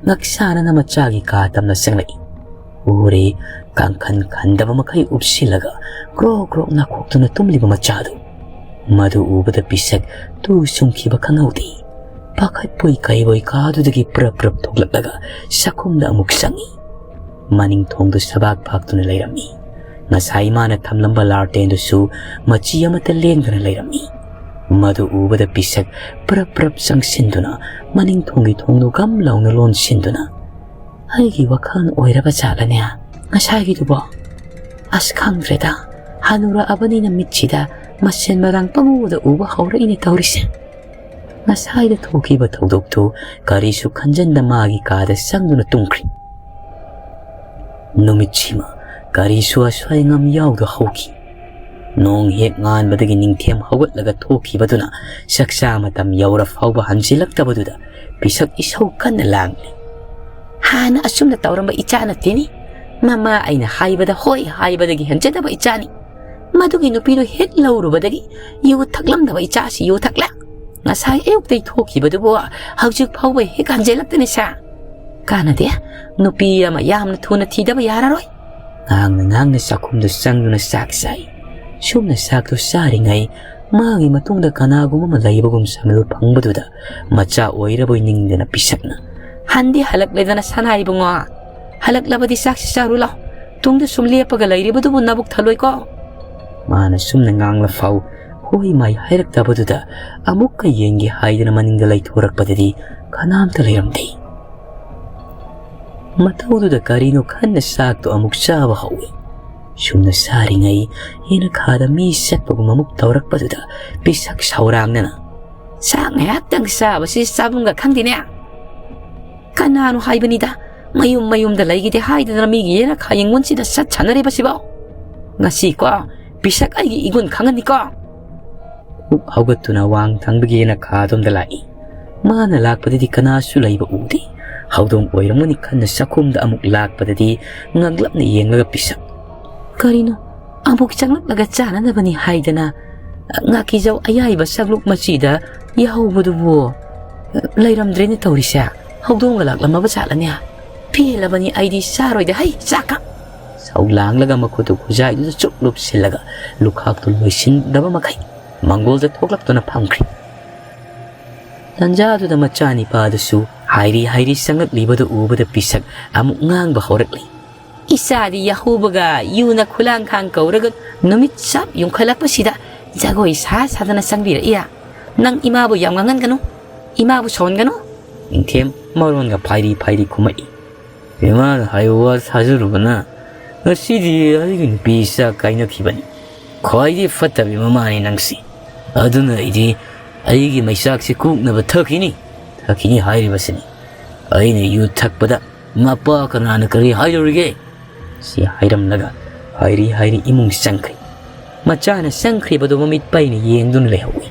ꯉꯛꯁꯥꯅꯅ ꯃꯆꯥꯒꯤ ꯀꯥ ꯇꯝꯅ ꯆꯪꯂꯛꯏ꯫ ꯎꯔꯦ, ꯀꯥꯡꯈꯟ ꯈꯟꯗꯕ ꯃꯈꯩ ꯎꯞꯁꯤꯜꯂꯒ ꯀ꯭ꯔꯣꯛ ꯀ꯭ꯔꯣꯛ ꯅꯥꯀꯣꯛꯇꯨꯅ ꯇꯨꯝꯂꯤꯕ ꯃꯆꯥꯗꯨ꯫ ꯃꯗꯨ ꯎꯕꯗ ꯄꯤꯁꯛ ꯇꯨ ꯆꯨꯡꯈꯤꯕ ꯈꯪꯍꯧꯗꯦ꯫ ꯄꯥꯈꯠꯄꯣꯏ ꯀꯩꯕꯣꯏ ꯀꯥꯗꯨꯗꯒꯤ ꯄ꯭ꯔꯞ ꯄ꯭ꯔꯞ ꯊꯣꯛꯂꯛꯂꯒ ꯆꯥꯛꯈꯨꯝꯗ ꯑꯃꯨꯛ ꯆꯪꯏ꯫ ꯃꯅꯤꯡ ꯊꯣꯡꯗꯨ ꯁꯕꯥꯛ ꯐꯥꯛꯇꯨꯅ ꯂꯩꯔꯝꯃꯤ꯫ ꯉꯁꯥꯏ ꯃꯥꯅ ꯊꯝꯂꯝꯕ ꯂꯥꯔꯇꯦꯟꯗꯨꯁꯨ ꯃꯆꯤ ꯑꯃꯠꯇ ꯂꯦꯡꯗꯅ ꯂꯩꯔꯝꯃꯤ꯫ ꯃꯗꯨ ꯎꯕꯗ ꯄꯤꯁꯛ ꯄ꯭ꯔꯞ ꯄ꯭ꯔꯞ ꯆꯪꯁꯤꯟꯗꯨꯅ ꯃꯅꯤꯡ ꯊꯣꯡꯒꯤ ꯊꯣꯡꯗꯨ ꯒꯝ ꯂꯥꯎꯅ ꯂꯣꯟꯁꯤꯟꯗꯨꯅ, "ꯑꯩꯒꯤ ꯋꯥꯈꯜꯅ ꯑꯣꯏꯔꯕ ꯖꯥꯠꯂꯅꯦ ꯉꯁꯥꯏꯒꯤꯗꯨꯕꯣ? ꯑꯁ, ꯈꯪꯗ꯭ꯔꯦꯗ, ꯍꯅꯨꯔꯛꯑꯕꯅꯤꯅ ꯃꯤꯠꯁꯤꯗ ꯃꯁꯦꯟ ꯃꯔꯥꯡ ꯄꯪꯎꯗ ꯎꯕ ꯍꯧꯔꯛꯏꯅꯦ ꯇꯧꯔꯤꯁꯦ꯫" ꯉꯁꯥꯏꯗ ꯊꯣꯛꯈꯤꯕ ꯊꯧꯗꯣꯛꯇꯨ ꯀꯔꯤꯁꯨ ꯈꯟꯖꯟꯗ ꯃꯥꯒꯤ ꯀꯥꯗ ꯆꯪꯗꯨꯅ ꯇꯨꯝꯈ꯭ꯔꯤ꯫ ꯅꯨꯃꯤꯠꯁꯤꯃ ꯀꯔꯤꯁꯨ ꯑꯁꯣꯏ ꯑꯉꯥꯝ ꯌꯥꯎꯗ ꯍꯧꯈꯤ꯫ ꯅꯣꯡ ꯍꯦꯛ ꯉꯥꯟꯕꯗꯒꯤ ꯅꯤꯡꯊꯦꯝ ꯍꯧꯒꯠꯂꯒ ꯊꯣꯛꯈꯤꯕꯗꯨꯅ ꯆꯥꯛꯆꯥ ꯃꯇꯝ ꯌꯧꯔ ꯐꯥꯎꯕ ꯍꯟꯖꯤꯜꯂꯛꯇꯕꯗꯨꯗ ꯄꯤꯁꯛ ꯏꯁꯧ ꯀꯟꯅ ꯂꯥꯡꯂꯤ꯫ "ꯍꯥꯟꯅ ꯑꯁꯨꯝꯅ ꯇꯧꯔꯝꯕ ꯏꯆꯥ ꯅꯠꯇꯦꯅꯤ꯫ ꯃꯃꯥ ꯑꯩꯅ ꯍꯥꯏꯕꯗ ꯍꯣꯏ ꯍꯥꯏꯕꯗꯒꯤ ꯍꯟꯖꯗꯕ ꯏꯆꯥꯅꯤ꯫ ꯃꯗꯨꯒꯤ ꯅꯨꯄꯤꯗꯨ ꯍꯦꯛ ꯂꯧꯔꯨꯕꯗꯒꯤ ꯌꯨ ꯊꯛꯂꯝꯗꯕ ꯏꯆꯥꯁꯤ ꯌꯨ ꯊꯛꯂꯦ꯫ ꯉꯁꯥꯏ ꯑꯌꯨꯛꯇꯩ ꯊꯣꯛꯈꯤꯕꯗꯨꯕꯨ ꯍꯧꯖꯤꯛ ꯐꯥꯎꯕ ꯍꯦꯛ ꯍꯟꯖꯤꯜꯂꯛꯇꯦꯅꯦ ꯁꯥ꯫ "ꯀꯥꯟꯅꯗꯦ, ꯅꯨꯄꯤ ꯑꯃ ꯌꯥꯝꯅ ꯊꯨꯅ ꯊꯤꯗꯕ ꯌꯥꯔꯔꯣꯏ"꯫ ꯉꯥꯡꯅ ꯉꯥꯡꯅ ꯆꯥꯛꯈꯨꯝꯗ ꯆꯪꯗꯨꯅ ꯆꯥꯛ ꯆꯥꯏ꯫ ꯁꯨꯝꯅ ꯆꯥꯛꯇꯨ ꯆꯥꯔꯤꯉꯩ ꯃꯥꯒꯤ ꯃꯇꯨꯡꯗ ꯀꯅꯥꯒꯨꯝꯕ ꯑꯃ ꯂꯩꯕꯒꯨꯝ ꯁꯃꯤꯜ ꯐꯪꯕꯗꯨꯗ ꯃꯆꯥ ꯑꯣꯏꯔꯕꯣꯏ ꯅꯤꯡꯗꯅ ꯄꯤꯁꯛꯅ, "ꯍꯟꯗꯤ ꯍꯜꯂꯛꯂꯦꯗꯅ ꯁꯅꯥ ꯏꯕꯨꯡꯉꯣ, ꯍꯜꯂꯛꯂꯕꯗꯤ ꯆꯥꯛꯁꯤ ꯆꯥꯔꯨ ꯂꯥꯎ꯫ ꯇꯨꯡꯗ ꯁꯨꯝ ꯂꯦꯞꯄꯒ ꯂꯩꯔꯤꯕꯗꯨꯕꯨ ꯅꯕꯨꯛ ꯊꯜꯂꯣꯏꯀꯣ"꯫ ꯃꯥꯅ ꯁꯨꯝꯅ ꯉꯥꯡꯂ ꯐꯥꯎ ꯍꯣꯏ ꯃꯥꯏ ꯍꯥꯏꯔꯛꯇꯕꯗꯨꯗ ꯑꯃꯨꯛꯀ ꯌꯦꯡꯒꯦ ꯍꯥꯏꯗꯅ ꯃꯅꯤꯡꯗ ꯂꯩꯊꯣꯔꯛꯄꯗꯗꯤ ꯀꯅꯥꯝꯇ ꯂꯩꯔꯝꯗꯦ꯫ ꯃꯇꯧꯗꯨꯗ ꯀꯔꯤꯅꯣ ꯈꯟꯅ ꯆꯥꯛꯇꯣ ꯑꯃꯨꯛ ꯆꯥꯕ ꯍꯧꯏ꯫ ꯁꯨꯝꯅ ꯆꯥꯔꯤꯉꯩ ꯌꯦꯅꯈꯥꯗ ꯃꯤ ꯆꯠꯄꯒꯨꯝ ꯑꯃꯨꯛ ꯇꯧꯔꯛꯄꯗꯨꯗ ꯄꯤꯁꯛ ꯁꯧꯔꯥꯡꯅꯅ, "ꯆꯥꯛ ꯉꯥꯏꯍꯥꯛꯇꯪ ꯆꯥꯕꯁꯤ ꯆꯥꯐꯝꯒ ꯈꯪꯗꯦꯅꯦ꯫ ꯀꯅꯥꯅꯣ ꯍꯥꯏꯕꯅꯤꯗ, ꯃꯌꯨꯝ ꯃꯌꯨꯝꯗ ꯂꯩꯈꯤꯗꯦ ꯍꯥꯏꯗꯅ ꯃꯤꯒꯤ ꯌꯦꯅꯈꯥ ꯌꯦꯡꯉꯨꯟꯁꯤꯗ ꯆꯠ ꯁꯥꯟꯅꯔꯤꯕꯁꯤꯕꯣ? ꯉꯁꯤꯀꯣ, ꯄꯤꯁꯛ ꯑꯩꯒꯤ ꯏꯒꯨꯟ ꯈꯪꯍꯟꯅꯤꯀꯣ"꯫ ꯍꯨꯛ ꯍꯧꯒꯠꯇꯨꯅ ꯋꯥꯡ ꯊꯪꯕꯒꯤ ꯌꯦꯅꯈꯥꯗꯣꯝꯗ ꯂꯥꯛꯏ꯫ ꯃꯥꯅ ꯂꯥꯛꯄꯗꯗꯤ ꯀꯅꯥꯁꯨ ꯂꯩꯕ ꯎꯗꯦ꯫ ꯍꯧꯗꯣꯡ ꯑꯣꯏꯔꯝꯒꯅꯤ ꯈꯟꯅ ꯆꯥꯛꯈꯨꯝꯗ ꯑꯃꯨꯛ ꯂꯥꯛꯄꯗꯗꯤ ꯉꯛꯂꯞꯅ ꯌꯦꯡꯂꯒ ꯄꯤꯁꯛ, "ꯀꯔꯤꯅꯣ, ꯑꯃꯨꯛ ꯆꯪꯂꯛꯂꯒ ꯆꯥꯅꯅꯕꯅꯤ ꯍꯥꯏꯗꯅ ꯉꯥꯀꯤꯖꯧ ꯑꯌꯥꯏꯕ ꯁꯛꯂꯨꯛ ꯃꯆꯤꯗ ꯌꯥꯍꯧꯕꯗꯨꯕꯨ ꯂꯩꯔꯝꯗ꯭ꯔꯦꯅꯦ ꯇꯧꯔꯤꯁꯦ꯫ ꯍꯧꯗꯣꯡꯒ ꯂꯥꯛꯂꯝꯃꯕ ꯖꯥꯠꯂꯅꯦ? ꯄꯦꯜꯂꯕꯅꯤ ꯑꯩꯗꯤ, ꯆꯥꯔꯣꯏꯗ ꯍꯩ ꯆꯥꯛꯀ"꯫ ꯁꯧ ꯂꯥꯡꯂꯒ ꯃꯈꯨꯠꯇꯨ ꯈꯨꯖꯥꯏꯗꯨꯗ ꯆꯨꯞ ꯂꯨꯞꯁꯤꯜꯂꯒ ꯂꯨꯈꯥꯛꯇꯨ ꯂꯣꯏꯁꯤꯟꯗꯕ ꯃꯈꯩ ꯃꯪꯒꯣꯜꯗ ꯊꯣꯛꯂꯛꯇꯨꯅ ꯐꯝꯈ꯭ꯔꯦ꯫ ꯇꯟꯖꯥꯗꯨꯗ ꯃꯆꯥꯅꯤꯄꯥꯗꯨꯁꯨ ꯍꯥꯏꯔꯤ ꯍꯥꯏꯔꯤ ꯆꯪꯂꯛꯂꯤꯕꯗꯨ ꯎꯕꯗ ꯄꯤꯁꯛ ꯑꯃꯨꯛ ꯉꯥꯡꯕ ꯍꯧꯔꯛꯂꯤ꯫ "ꯏꯆꯥꯗꯤ ꯌꯥꯍꯧꯕꯒ ꯌꯨꯅ ꯈꯨꯂꯥꯡꯈꯥꯡ ꯀꯧꯔꯒ ꯅꯨꯃꯤꯠ ꯆꯞ ꯌꯨꯡꯈꯠꯂꯛꯄꯁꯤꯗ ꯖꯒꯣꯏ ꯁꯥ ꯁꯥꯗꯅ ꯆꯪꯕꯤꯔꯛꯏ꯫ ꯅꯪ ꯏꯃꯥꯕꯨ ꯌꯥꯝ ꯉꯥꯡꯍꯟꯒꯅꯨ, ꯏꯃꯥꯕꯨ ꯁꯥꯎꯍꯟꯒꯅꯨ"꯫ ꯅꯤꯡꯊꯦꯝ ꯃꯔꯣꯟꯒ ꯐꯥꯏꯔꯤ ꯐꯥꯏꯔꯤ ꯈꯨꯝꯃꯛꯏ꯫ "ꯏꯃꯥꯅ ꯍꯥꯏꯕ ꯋꯥ ꯊꯥꯖꯔꯨꯕꯅ ꯉꯁꯤꯗꯤ ꯑꯩꯒꯤ ꯅꯨꯄꯤ ꯏꯆꯥ ꯀꯥꯏꯅꯈꯤꯕꯅꯤ꯫ ꯈ꯭ꯋꯥꯏꯗꯒꯤ ꯐꯠꯇꯕꯤ ꯃꯃꯥꯅꯤ ꯅꯪꯁꯤ꯫ ꯑꯗꯨꯅ ꯑꯩꯗꯤ ꯑꯩꯒꯤ ꯃꯩꯆꯥꯛꯁꯤ ꯀꯣꯛꯅꯕ ꯊꯛꯈꯤꯅꯤ, ꯊꯛꯈꯤꯅꯤ ꯍꯥꯏꯔꯤꯕꯁꯤꯅꯤ꯫ ꯑꯩꯅ ꯌꯨ ꯊꯛꯄꯗ ꯃꯄꯥ ꯀꯅꯥꯅ ꯀꯔꯤ ꯍꯥꯏꯔꯨꯔꯤꯒꯦ?" ꯁꯤ ꯍꯥꯏꯔꯝꯂꯒ ꯍꯥꯏꯔꯤ ꯍꯥꯏꯔꯤ ꯏꯃꯨꯡ ꯆꯪꯈ꯭ꯔꯦ꯫ ꯃꯆꯥꯅ ꯆꯪꯈ꯭ꯔꯤꯕꯗꯨ ꯃꯃꯤꯠ ꯄꯩꯅ ꯌꯦꯡꯗꯨꯅ ꯂꯩꯍꯧꯏ꯫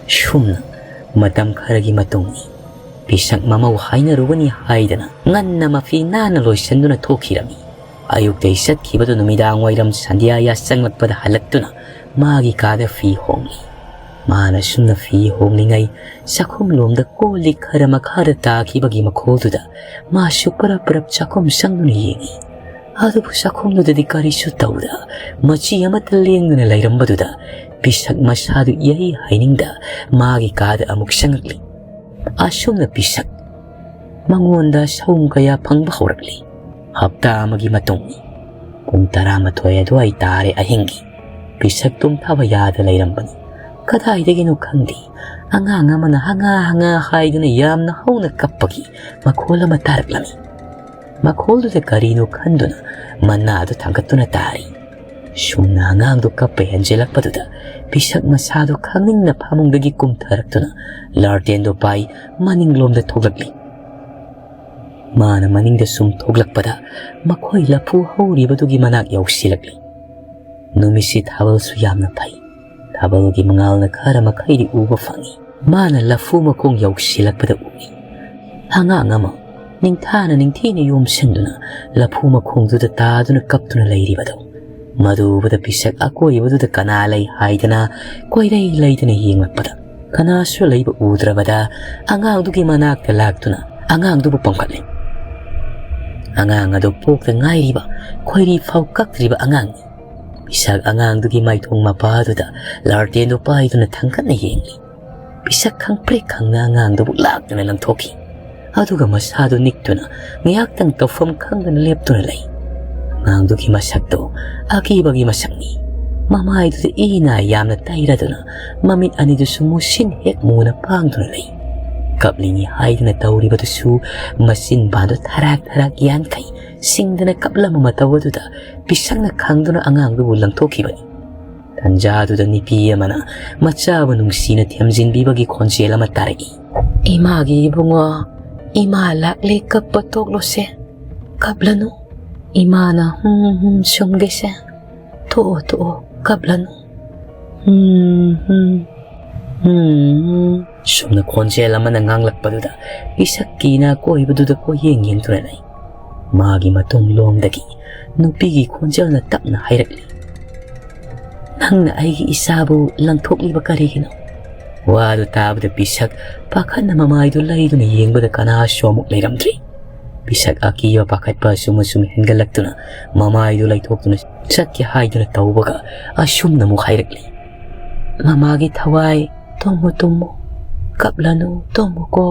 ꯁꯨꯝꯅ ꯃꯇꯝ ꯈꯔꯒꯤ ꯃꯇꯨꯡꯅꯤ꯫ ꯄꯤꯁꯛ ꯃꯃꯧ ꯍꯥꯏꯅꯔꯨꯒꯅꯤ ꯍꯥꯏꯗꯅ ꯉꯟꯅ ꯃꯐꯤ ꯅꯥꯟꯅ ꯂꯣꯏꯁꯤꯟꯗꯨꯅ ꯊꯣꯛꯈꯤꯔꯝꯃꯤ꯫ ꯑꯌꯨꯛꯇꯩ ꯆꯠꯈꯤꯕꯗꯨ ꯅꯨꯃꯤꯗꯥꯡ ꯋꯥꯏꯔꯝ ꯁꯟꯙ꯭ꯌꯥ ꯌꯥꯆꯪꯂꯛꯄꯗ ꯍꯜꯂꯛꯇꯨꯅ ꯃꯥꯒꯤ ꯀꯥꯗ ꯐꯤ ꯍꯣꯡꯂꯤ꯫ ꯃꯥꯅ ꯁꯨꯝꯅ ꯐꯤ ꯍꯣꯡꯂꯤꯉꯩ ꯆꯥꯛꯈꯨꯝꯂꯣꯝꯗ ꯀꯣꯜ ꯂꯤꯛ ꯈꯔ ꯃꯈꯥꯗ ꯇꯥꯈꯤꯕꯒꯤ ꯃꯈꯣꯜꯗꯨꯗ ꯃꯥꯁꯨ ꯄꯔꯞ ꯄꯔꯞ ꯆꯥꯛꯈꯨꯝ ꯆꯪꯗꯨꯅ ꯌꯦꯡꯏ꯫ ꯑꯗꯨꯕꯨ ꯆꯥꯛꯈꯨꯝꯗꯨꯗꯗꯤ ꯀꯔꯤꯁꯨ ꯇꯧꯗ, ꯃꯆꯤ ꯑꯃꯠꯇ ꯂꯦꯡꯗꯅ ꯂꯩꯔꯝꯕꯗꯨꯗ ꯄꯤꯁꯛ ꯃꯁꯥꯗꯨ ꯏꯍꯩ ꯍꯩꯅꯤꯡꯗ ꯃꯥꯒꯤ ꯀꯥꯗ ꯑꯃꯨꯛ ꯆꯪꯂꯛꯂꯤ꯫ ꯑꯁꯨꯝꯅ ꯄꯤꯁꯛ ꯃꯉꯣꯟꯗ ꯁꯑꯣꯝ ꯀꯌꯥ ꯐꯪꯕ ꯍꯧꯔꯛꯂꯤ꯫ ꯍꯞꯇꯥ ꯑꯃꯒꯤ ꯃꯇꯨꯡ, ꯄꯨꯡ ꯇꯔꯥꯃꯥꯊꯣꯏ ꯑꯗꯨꯋꯥꯏ ꯇꯥꯔꯦ ꯑꯍꯤꯡꯒꯤ꯫ ꯄꯤꯁꯛ ꯇꯨꯝꯊꯕ ꯌꯥꯗ ꯂꯩꯔꯝꯕꯅꯤ꯫ ꯀꯗꯥꯏꯗꯒꯤꯅꯣ ꯈꯪꯗꯦ, ꯑꯉꯥꯡ ꯑꯃꯅ "ꯍꯉꯥ ꯍꯉꯥ" ꯍꯥꯏꯗꯨꯅ ꯌꯥꯝꯅ ꯍꯧꯅ ꯀꯞꯄꯒꯤ ꯃꯈꯣꯜ ꯑꯃ ꯇꯥꯔꯛꯂꯝꯃꯤ꯫ ꯃꯈꯣꯜꯗꯨꯗ ꯀꯔꯤꯅꯣ ꯈꯟꯗꯨꯅ ꯃꯅꯥꯗꯨ ꯊꯥꯡꯒꯠꯇꯨꯅ ꯇꯥꯔꯤ꯫ ꯁꯨꯝꯅ ꯑꯉꯥꯡꯗꯨ ꯀꯞꯄ ꯍꯦꯟꯖꯤꯜꯂꯛꯄꯗꯨꯗ ꯄꯤꯁꯛ ꯃꯁꯥꯗꯨ ꯈꯪꯅꯤꯡꯅ ꯐꯃꯨꯡꯗꯒꯤ ꯀꯨꯝꯊꯔꯛꯇꯨꯅ ꯂꯥꯔꯇꯦꯟꯗꯨ ꯄꯥꯏ ꯃꯅꯤꯡꯂꯣꯝꯗ ꯊꯣꯛꯂꯛꯂꯤ꯫ ꯃꯥꯅ ꯃꯅꯤꯡꯗ ꯁꯨꯝ ꯊꯣꯛꯂꯛꯄꯗ ꯃꯈꯣꯏ ꯂꯐꯨ ꯍꯧꯔꯤꯕꯗꯨꯒꯤ ꯃꯅꯥꯛ ꯌꯧꯁꯤꯜꯂꯛꯂꯤ꯫ ꯅꯨꯃꯤꯠꯁꯤ ꯊꯥꯕꯜꯁꯨ ꯌꯥꯝꯅ ꯐꯩ꯫ ꯊꯥꯕꯜꯒꯤ ꯃꯉꯥꯜꯅ ꯈꯔ ꯃꯈꯩꯗꯤ ꯎꯕ ꯐꯪꯏ꯫ ꯃꯥꯅ ꯂꯐꯨ ꯃꯈꯣꯡ ꯌꯧꯁꯤꯜꯂꯛꯄꯗ ꯎꯏ꯫ ꯑꯉꯥꯡ ꯑꯃ ꯅꯤꯡꯊꯥꯅ ꯅꯤꯡꯊꯤꯅ ꯌꯣꯝꯁꯤꯟꯗꯨꯅ ꯂꯐꯨ ꯃꯈꯣꯡꯗꯨꯗ ꯇꯥꯗꯨꯅ ꯀꯞꯇꯨꯅ ꯂꯩꯔꯤꯕꯗꯣ꯫ ꯃꯗꯨ ꯎꯕꯗ ꯄꯤꯁꯛ ꯑꯀꯣꯏꯕꯗꯨꯗ ꯀꯅꯥ ꯂꯩ ꯍꯥꯏꯗꯅ ꯀꯣꯏꯔꯩ ꯂꯩꯗꯨꯅ ꯌꯦꯡꯂꯛꯄꯗ, ꯀꯅꯥꯁꯨ ꯂꯩꯕ ꯎꯗ꯭ꯔꯕꯗ ꯑꯉꯥꯡꯗꯨꯒꯤ ꯃꯅꯥꯛꯇ ꯂꯥꯛꯇꯨꯅ ꯑꯉꯥꯡꯗꯨꯕꯨ ꯄꯝꯈꯠꯂꯤ꯫ ꯑꯉꯥꯡ ꯑꯗꯨ ꯄꯣꯛꯇ ꯉꯥꯏꯔꯤꯕ, ꯈꯣꯏꯔꯤ ꯐꯥꯎ ꯀꯛꯇ꯭ꯔꯤꯕ ꯑꯉꯥꯡꯅꯤ꯫ ꯄꯤꯁꯛ ꯑꯉꯥꯡꯗꯨꯒꯤ ꯃꯥꯏꯊꯣꯡ ꯃꯄꯥꯗꯨꯗ ꯂꯥꯔꯇꯦꯟꯗꯨ ꯄꯥꯏꯗꯨꯅ ꯊꯥꯡꯒꯠꯅ ꯌꯦꯡꯂꯤ꯫ ꯄꯤꯁꯛ ꯈꯪꯄ꯭ꯔꯦꯛ ꯈꯪꯅ ꯑꯉꯥꯡꯗꯨꯕꯨ ꯂꯥꯛꯇꯨꯅ ꯂꯪꯊꯣꯛꯈꯤ꯫ ꯑꯗꯨꯒ ꯃꯁꯥꯗꯨ ꯅꯤꯛꯇꯨꯅ ꯉꯥꯏꯍꯥꯛꯇꯪ ꯇꯧꯐꯝ ꯈꯪꯗꯅ ꯂꯦꯞꯇꯨꯅ ꯂꯩ꯫ ꯑꯉꯥꯡꯗꯨꯒꯤ ꯃꯁꯛꯇꯨ ꯑꯀꯤꯕꯒꯤ ꯃꯁꯛꯅꯤ꯫ ꯃꯃꯥꯏꯗꯨꯗ ꯏ ꯅꯥꯏ ꯌꯥꯝꯅ ꯇꯩꯔꯗꯨꯅ ꯃꯃꯤꯠ ꯑꯅꯤꯗꯨꯁꯨ ꯃꯨꯁꯤꯟ ꯍꯦꯛ ꯃꯨꯅ ꯄꯥꯡꯗꯨꯅ ꯂꯩ꯫ ꯀꯞꯂꯤꯅꯤ ꯍꯥꯏꯗꯨꯅ ꯇꯧꯔꯤꯕꯗꯨꯁꯨ ꯃꯆꯤꯟ ꯕꯥꯟꯗꯨ ꯊꯔꯥꯛ ꯊꯔꯥꯛ ꯌꯥꯟꯈꯩ ꯁꯤꯡꯗꯅ ꯀꯞꯂꯝꯕ ꯃꯇꯧ ꯑꯗꯨꯗ ꯄꯤꯁꯛꯅ ꯈꯪꯗꯨꯅ ꯑꯉꯥꯡꯗꯨꯕꯨ ꯂꯪꯊꯣꯛꯈꯤꯕꯅꯤ꯫ ꯇꯟꯖꯥꯗꯨꯗ ꯅꯨꯄꯤ ꯑꯃꯅ ꯃꯆꯥꯕꯨ ꯅꯨꯡꯁꯤꯅ ꯊꯦꯝꯖꯤꯟꯕꯤꯕꯒꯤ ꯈꯣꯟꯖꯦꯜ ꯑꯃ ꯇꯥꯔꯛꯏ꯫ "ꯏꯃꯥꯒꯤ ꯏꯕꯨꯡꯉꯣ, ꯏꯃꯥ ꯂꯥꯛꯂꯦ, ꯀꯞꯄ ꯇꯣꯛꯂꯣꯁꯦ꯫ ꯀꯞꯂꯅꯨ꯫ ꯏꯃꯥꯅ ꯍꯨꯝ ꯍꯨꯝ ꯁꯨꯝꯒꯦꯁꯦ꯫ ꯊꯣꯛꯑꯣ, ꯊꯣꯛꯑꯣ, ꯀꯞꯂꯅꯨ꯫ ꯍꯨꯝ ꯍꯨꯝ, ꯍꯨꯝ ꯍꯨꯝ"꯫ ꯁꯨꯝꯅ ꯈꯣꯟꯖꯦꯜ ꯑꯃꯅ ꯉꯥꯡꯂꯛꯄꯗꯨꯗ ꯄꯤꯁꯛ ꯀꯤꯅ ꯑꯀꯣꯏꯕꯗꯨꯗ ꯀꯣꯏꯌꯦꯡ ꯌꯦꯡꯗꯨꯅ ꯂꯩ꯫ ꯃꯥꯒꯤ ꯃꯇꯨꯡꯂꯣꯝꯗꯒꯤ ꯅꯨꯄꯤꯒꯤ ꯈꯣꯟꯖꯦꯜꯅ ꯇꯞꯅ ꯍꯥꯏꯔꯛꯂꯤ, "ꯅꯪꯅ ꯑꯩꯒꯤ ꯏꯆꯥꯕꯨ ꯂꯪꯊꯣꯛꯂꯤꯕ ꯀꯔꯤꯒꯤꯅꯣ?" ꯋꯥꯗꯨ ꯇꯥꯕꯗ ꯄꯤꯁꯛ ꯄꯥꯈꯠꯅ ꯃꯃꯥꯏꯗꯨ ꯂꯩꯗꯨꯅ ꯌꯦꯡꯕꯗ ꯀꯅꯥꯁꯨ ꯑꯃꯨꯛ ꯂꯩꯔꯝꯗ꯭ꯔꯤ꯫ ꯄꯤꯁꯛ ꯑꯀꯤꯕ ꯄꯥꯈꯠꯄ ꯑꯁꯨꯝ ꯑꯁꯨꯝ ꯍꯦꯟꯒꯠꯂꯛꯇꯨꯅ ꯃꯃꯥꯏꯗꯨ ꯂꯩꯊꯣꯛꯇꯨꯅ ꯆꯠꯀꯦ ꯍꯥꯏꯗꯨꯅ ꯇꯧꯕꯒ ꯑꯁꯨꯝꯅ ꯑꯃꯨꯛ ꯍꯥꯏꯔꯛꯂꯤ, "ꯃꯃꯥꯒꯤ ꯊꯋꯥꯏ, ꯇꯨꯝꯃꯨ ꯇꯨꯝꯃꯨ, ꯀꯞꯂꯅꯨ, ꯇꯨꯝꯃꯨꯀꯣ꯫"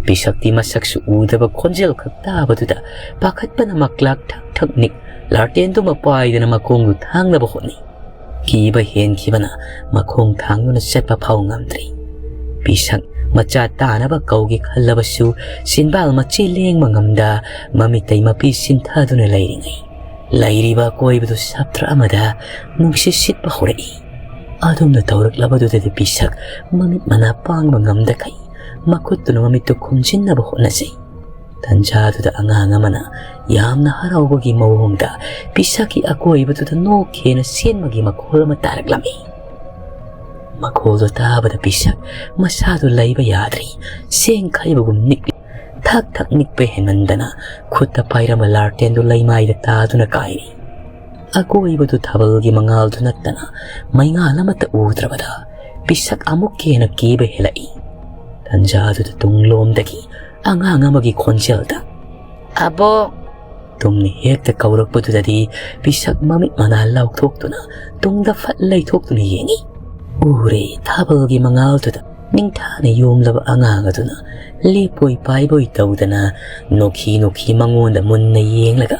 ꯄꯤꯁꯛꯇꯤ ꯃꯁꯛꯁꯨ ꯎꯗꯕ ꯈꯣꯟꯖꯦꯜ ꯈꯛ ꯇꯥꯕꯗꯨꯗ ꯄꯥꯈꯠꯄꯅ ꯃꯀ꯭ꯂꯥꯛ ꯊꯛ ꯊꯛ ꯅꯤꯛ, ꯂꯥꯔꯇꯦꯟꯗꯨꯃ ꯄꯥꯏꯗꯅ ꯃꯈꯣꯡꯗꯨ ꯊꯥꯡꯅꯕ ꯍꯣꯠꯅꯩ꯫ ꯀꯤꯕ ꯍꯦꯟꯈꯤꯕꯅ ꯃꯈꯣꯡ ꯊꯥꯡꯗꯨꯅ ꯆꯠꯄ ꯐꯥꯎ ꯉꯝꯗ꯭ꯔꯤ꯫ ꯄꯤꯁꯛ ꯃꯆꯥ ꯇꯥꯅꯕ ꯀꯧꯒꯦ ꯈꯜꯂꯕꯁꯨ ꯆꯤꯟꯕꯥꯜ ꯃꯆꯦ ꯂꯦꯡꯕ ꯉꯝꯗ ꯃꯃꯤꯇꯩ ꯃꯄꯤ ꯁꯤꯟꯊꯗꯨꯅ ꯂꯩꯔꯤꯉꯩ, ꯂꯩꯔꯤꯕ ꯑꯀꯣꯏꯕꯗꯨ ꯁꯥꯇ꯭ꯔ ꯑꯃꯗ ꯅꯨꯡꯁꯤꯠ ꯁꯤꯠꯄ ꯍꯧꯔꯛꯏ꯫ ꯑꯗꯨꯝꯅ ꯇꯧꯔꯛꯂꯕꯗꯨꯗꯗꯤ ꯄꯤꯁꯛ ꯃꯃꯤꯠ ꯃꯅꯥ ꯄꯥꯡꯕ ꯉꯝꯗꯈꯩ ꯃꯈꯨꯠꯇꯨꯅ ꯃꯃꯤꯠꯇꯨ ꯈꯨꯝꯖꯤꯟꯅꯕ ꯍꯣꯠꯅꯖꯩ꯫ ꯇꯟꯖꯥꯗꯨꯗ ꯑꯉꯥꯡ ꯑꯃꯅ ꯌꯥꯝꯅ ꯍꯔꯥꯎꯕꯒꯤ ꯃꯑꯣꯡꯗ ꯄꯤꯁꯛꯀꯤ ꯑꯀꯣꯏꯕꯗꯨꯗ ꯅꯣꯛꯈꯦꯅ ꯁꯦꯟꯕꯒꯤ ꯃꯈꯣꯜ ꯑꯃ ꯇꯥꯔꯛꯂꯝꯃꯤ꯫ ꯃꯈꯣꯜꯗꯨ ꯇꯥꯕꯗ ꯄꯤꯁꯛ ꯃꯁꯥꯗꯨ ꯂꯩꯕ ꯌꯥꯗ꯭ꯔꯤ, ꯆꯦꯡ ꯈꯩꯕꯒꯨꯝ ꯅꯤꯛꯂꯤ꯫ ꯊꯛ ꯊꯛ ꯅꯤꯛꯄ ꯍꯦꯟꯃꯟꯗꯅ ꯈꯨꯠꯇ ꯄꯥꯏꯔꯝꯕ ꯂꯥꯔꯇꯦꯟꯗꯨ ꯂꯩꯃꯥꯏꯗ ꯇꯥꯗꯨꯅ ꯀꯥꯏꯔꯤ꯫ ꯑꯀꯣꯏꯕꯗꯨ ꯊꯥꯕꯜꯒꯤ ꯃꯉꯥꯜꯗꯨ ꯅꯠꯇꯅ ꯃꯩꯉꯥꯜ ꯑꯃꯠꯇ ꯎꯗ꯭ꯔꯕꯗ ꯄꯤꯁꯛ ꯑꯃꯨꯛꯀ ꯍꯦꯟꯅ ꯀꯤꯕ ꯍꯦꯜꯂꯛꯏ꯫ ꯇꯟꯖꯥꯗꯨꯗ ꯇꯨꯡꯂꯣꯝꯗꯒꯤ ꯑꯉꯥꯡ ꯑꯃꯒꯤ ꯈꯣꯟꯖꯦꯜꯗ, "ꯑꯕꯣꯛ!" ꯇꯨꯝꯅ ꯍꯦꯛꯇ ꯀꯧꯔꯛꯄꯗꯨꯗꯗꯤ ꯄꯤꯁꯛ ꯃꯃꯤꯠ ꯃꯅꯥ ꯂꯥꯎꯊꯣꯛꯇꯨꯅ ꯇꯨꯡꯗ ꯐꯠ ꯂꯩꯊꯣꯛꯇꯨꯅ ꯌꯦꯡꯉꯤ꯫ ꯎꯔꯦ, ꯊꯥꯕꯜꯒꯤ ꯃꯉꯥꯜꯗꯨꯗ ꯅꯤꯡꯊꯥꯅ ꯌꯣꯝꯂꯕ ꯑꯉꯥꯡ ꯑꯗꯨꯅ ꯂꯦꯞꯄꯣꯏ ꯄꯥꯏꯕꯣꯏ ꯇꯧꯗꯅ ꯅꯣꯛꯈꯤ ꯅꯣꯛꯈꯤ ꯃꯉꯣꯟꯗ ꯃꯨꯟꯅ ꯌꯦꯡꯂꯒ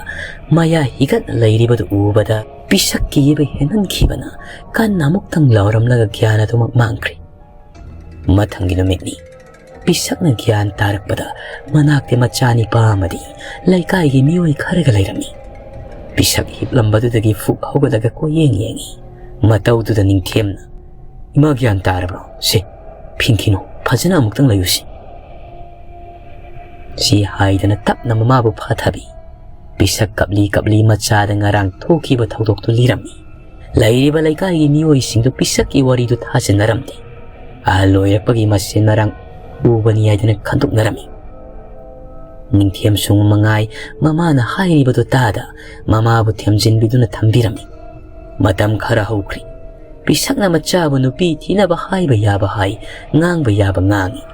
ꯃꯌꯥ ꯍꯤꯒꯠꯅ ꯂꯩꯔꯤꯕꯗꯨ ꯎꯕꯗ ꯄꯤꯁꯛ ꯀꯤꯕ ꯍꯦꯟꯃꯟꯈꯤꯕꯅ ꯀꯟꯅ ꯑꯃꯨꯛꯇꯪ ꯂꯥꯎꯔꯝꯂꯒ ꯒ꯭ꯌꯥꯟ ꯑꯗꯨꯃꯛ ꯃꯥꯡꯈ꯭ꯔꯦ꯫ ꯃꯊꯪꯒꯤ ꯅꯨꯃꯤꯠꯅꯤ꯫ ꯄꯤꯁꯛꯅ ꯒ꯭ꯌꯥꯟ ꯇꯥꯔꯛꯄꯗ ꯃꯅꯥꯛꯇ ꯃꯆꯥꯅꯤꯄꯥ ꯑꯃꯗꯤ ꯂꯩꯀꯥꯏꯒꯤ ꯃꯤꯑꯣꯏ ꯈꯔꯒ ꯂꯩꯔꯝꯃꯤ꯫ ꯄꯤꯁꯛ ꯍꯤꯞꯂꯝꯕꯗꯨꯗꯒꯤ ꯐꯨꯛ ꯍꯧꯒꯠꯂꯒ ꯀꯣꯏꯌꯦꯡ ꯌꯦꯡꯉꯤ꯫ ꯃꯇꯧꯗꯨꯗ ꯅꯤꯡꯊꯦꯝꯅ, "ꯏꯃꯥ ꯒ꯭ꯌꯥꯟ ꯇꯥꯔꯕ꯭ꯔꯣ? ꯁꯦ, ꯐꯤꯡꯈꯤꯅꯨ, ꯐꯖꯅ ꯑꯃꯨꯛꯇꯪ ꯂꯩꯌꯨꯁꯤ꯫" ꯁꯤ ꯍꯥꯏꯗꯅ ꯇꯞꯅ ꯃꯃꯥꯕꯨ ꯐꯥꯊꯕꯤ꯫ ꯄꯤꯁꯛ ꯀꯞꯂꯤ ꯀꯞꯂꯤ ꯃꯆꯥꯗ ꯉꯔꯥꯡ ꯊꯣꯛꯈꯤꯕ ꯊꯧꯗꯣꯛꯇꯨ ꯂꯤꯔꯝꯃꯤ꯫ ꯂꯩꯔꯤꯕ ꯂꯩꯀꯥꯏꯒꯤ ꯃꯤꯑꯣꯏꯁꯤꯡꯗꯨ ꯄꯤꯁꯛꯀꯤ ꯋꯥꯔꯤꯗꯨ ꯊꯥꯖꯅꯔꯝꯗꯦ꯫ ꯑꯍꯜ ꯑꯣꯏꯔꯛꯄꯒꯤ ꯃꯁꯦꯟ ꯃꯔꯥꯡ ꯎꯕꯅꯤ ꯍꯥꯏꯗꯅ ꯈꯟꯗꯣꯛꯅꯔꯝꯃꯤ꯫ ꯅꯤꯡꯊꯦꯝ ꯁꯨꯡ ꯃꯉꯥꯏ ꯃꯃꯥꯅ ꯍꯥꯏꯔꯤꯕꯗꯨ ꯇꯥꯗ ꯃꯃꯥꯕꯨ ꯊꯦꯝꯖꯤꯟꯕꯤꯗꯨꯅ ꯊꯝꯕꯤꯔꯝꯃꯤ꯫ ꯃꯇꯝ ꯈꯔ ꯍꯧꯈ꯭ꯔꯤ꯫ ꯄꯤꯁꯛꯅ ꯃꯆꯥꯕꯨ ꯅꯨꯄꯤ ꯊꯤꯅꯕ ꯍꯥꯏꯕ ꯌꯥꯕ ꯍꯥꯏ, ꯉꯥꯡꯕ ꯌꯥꯕ ꯉꯥꯡꯏ꯫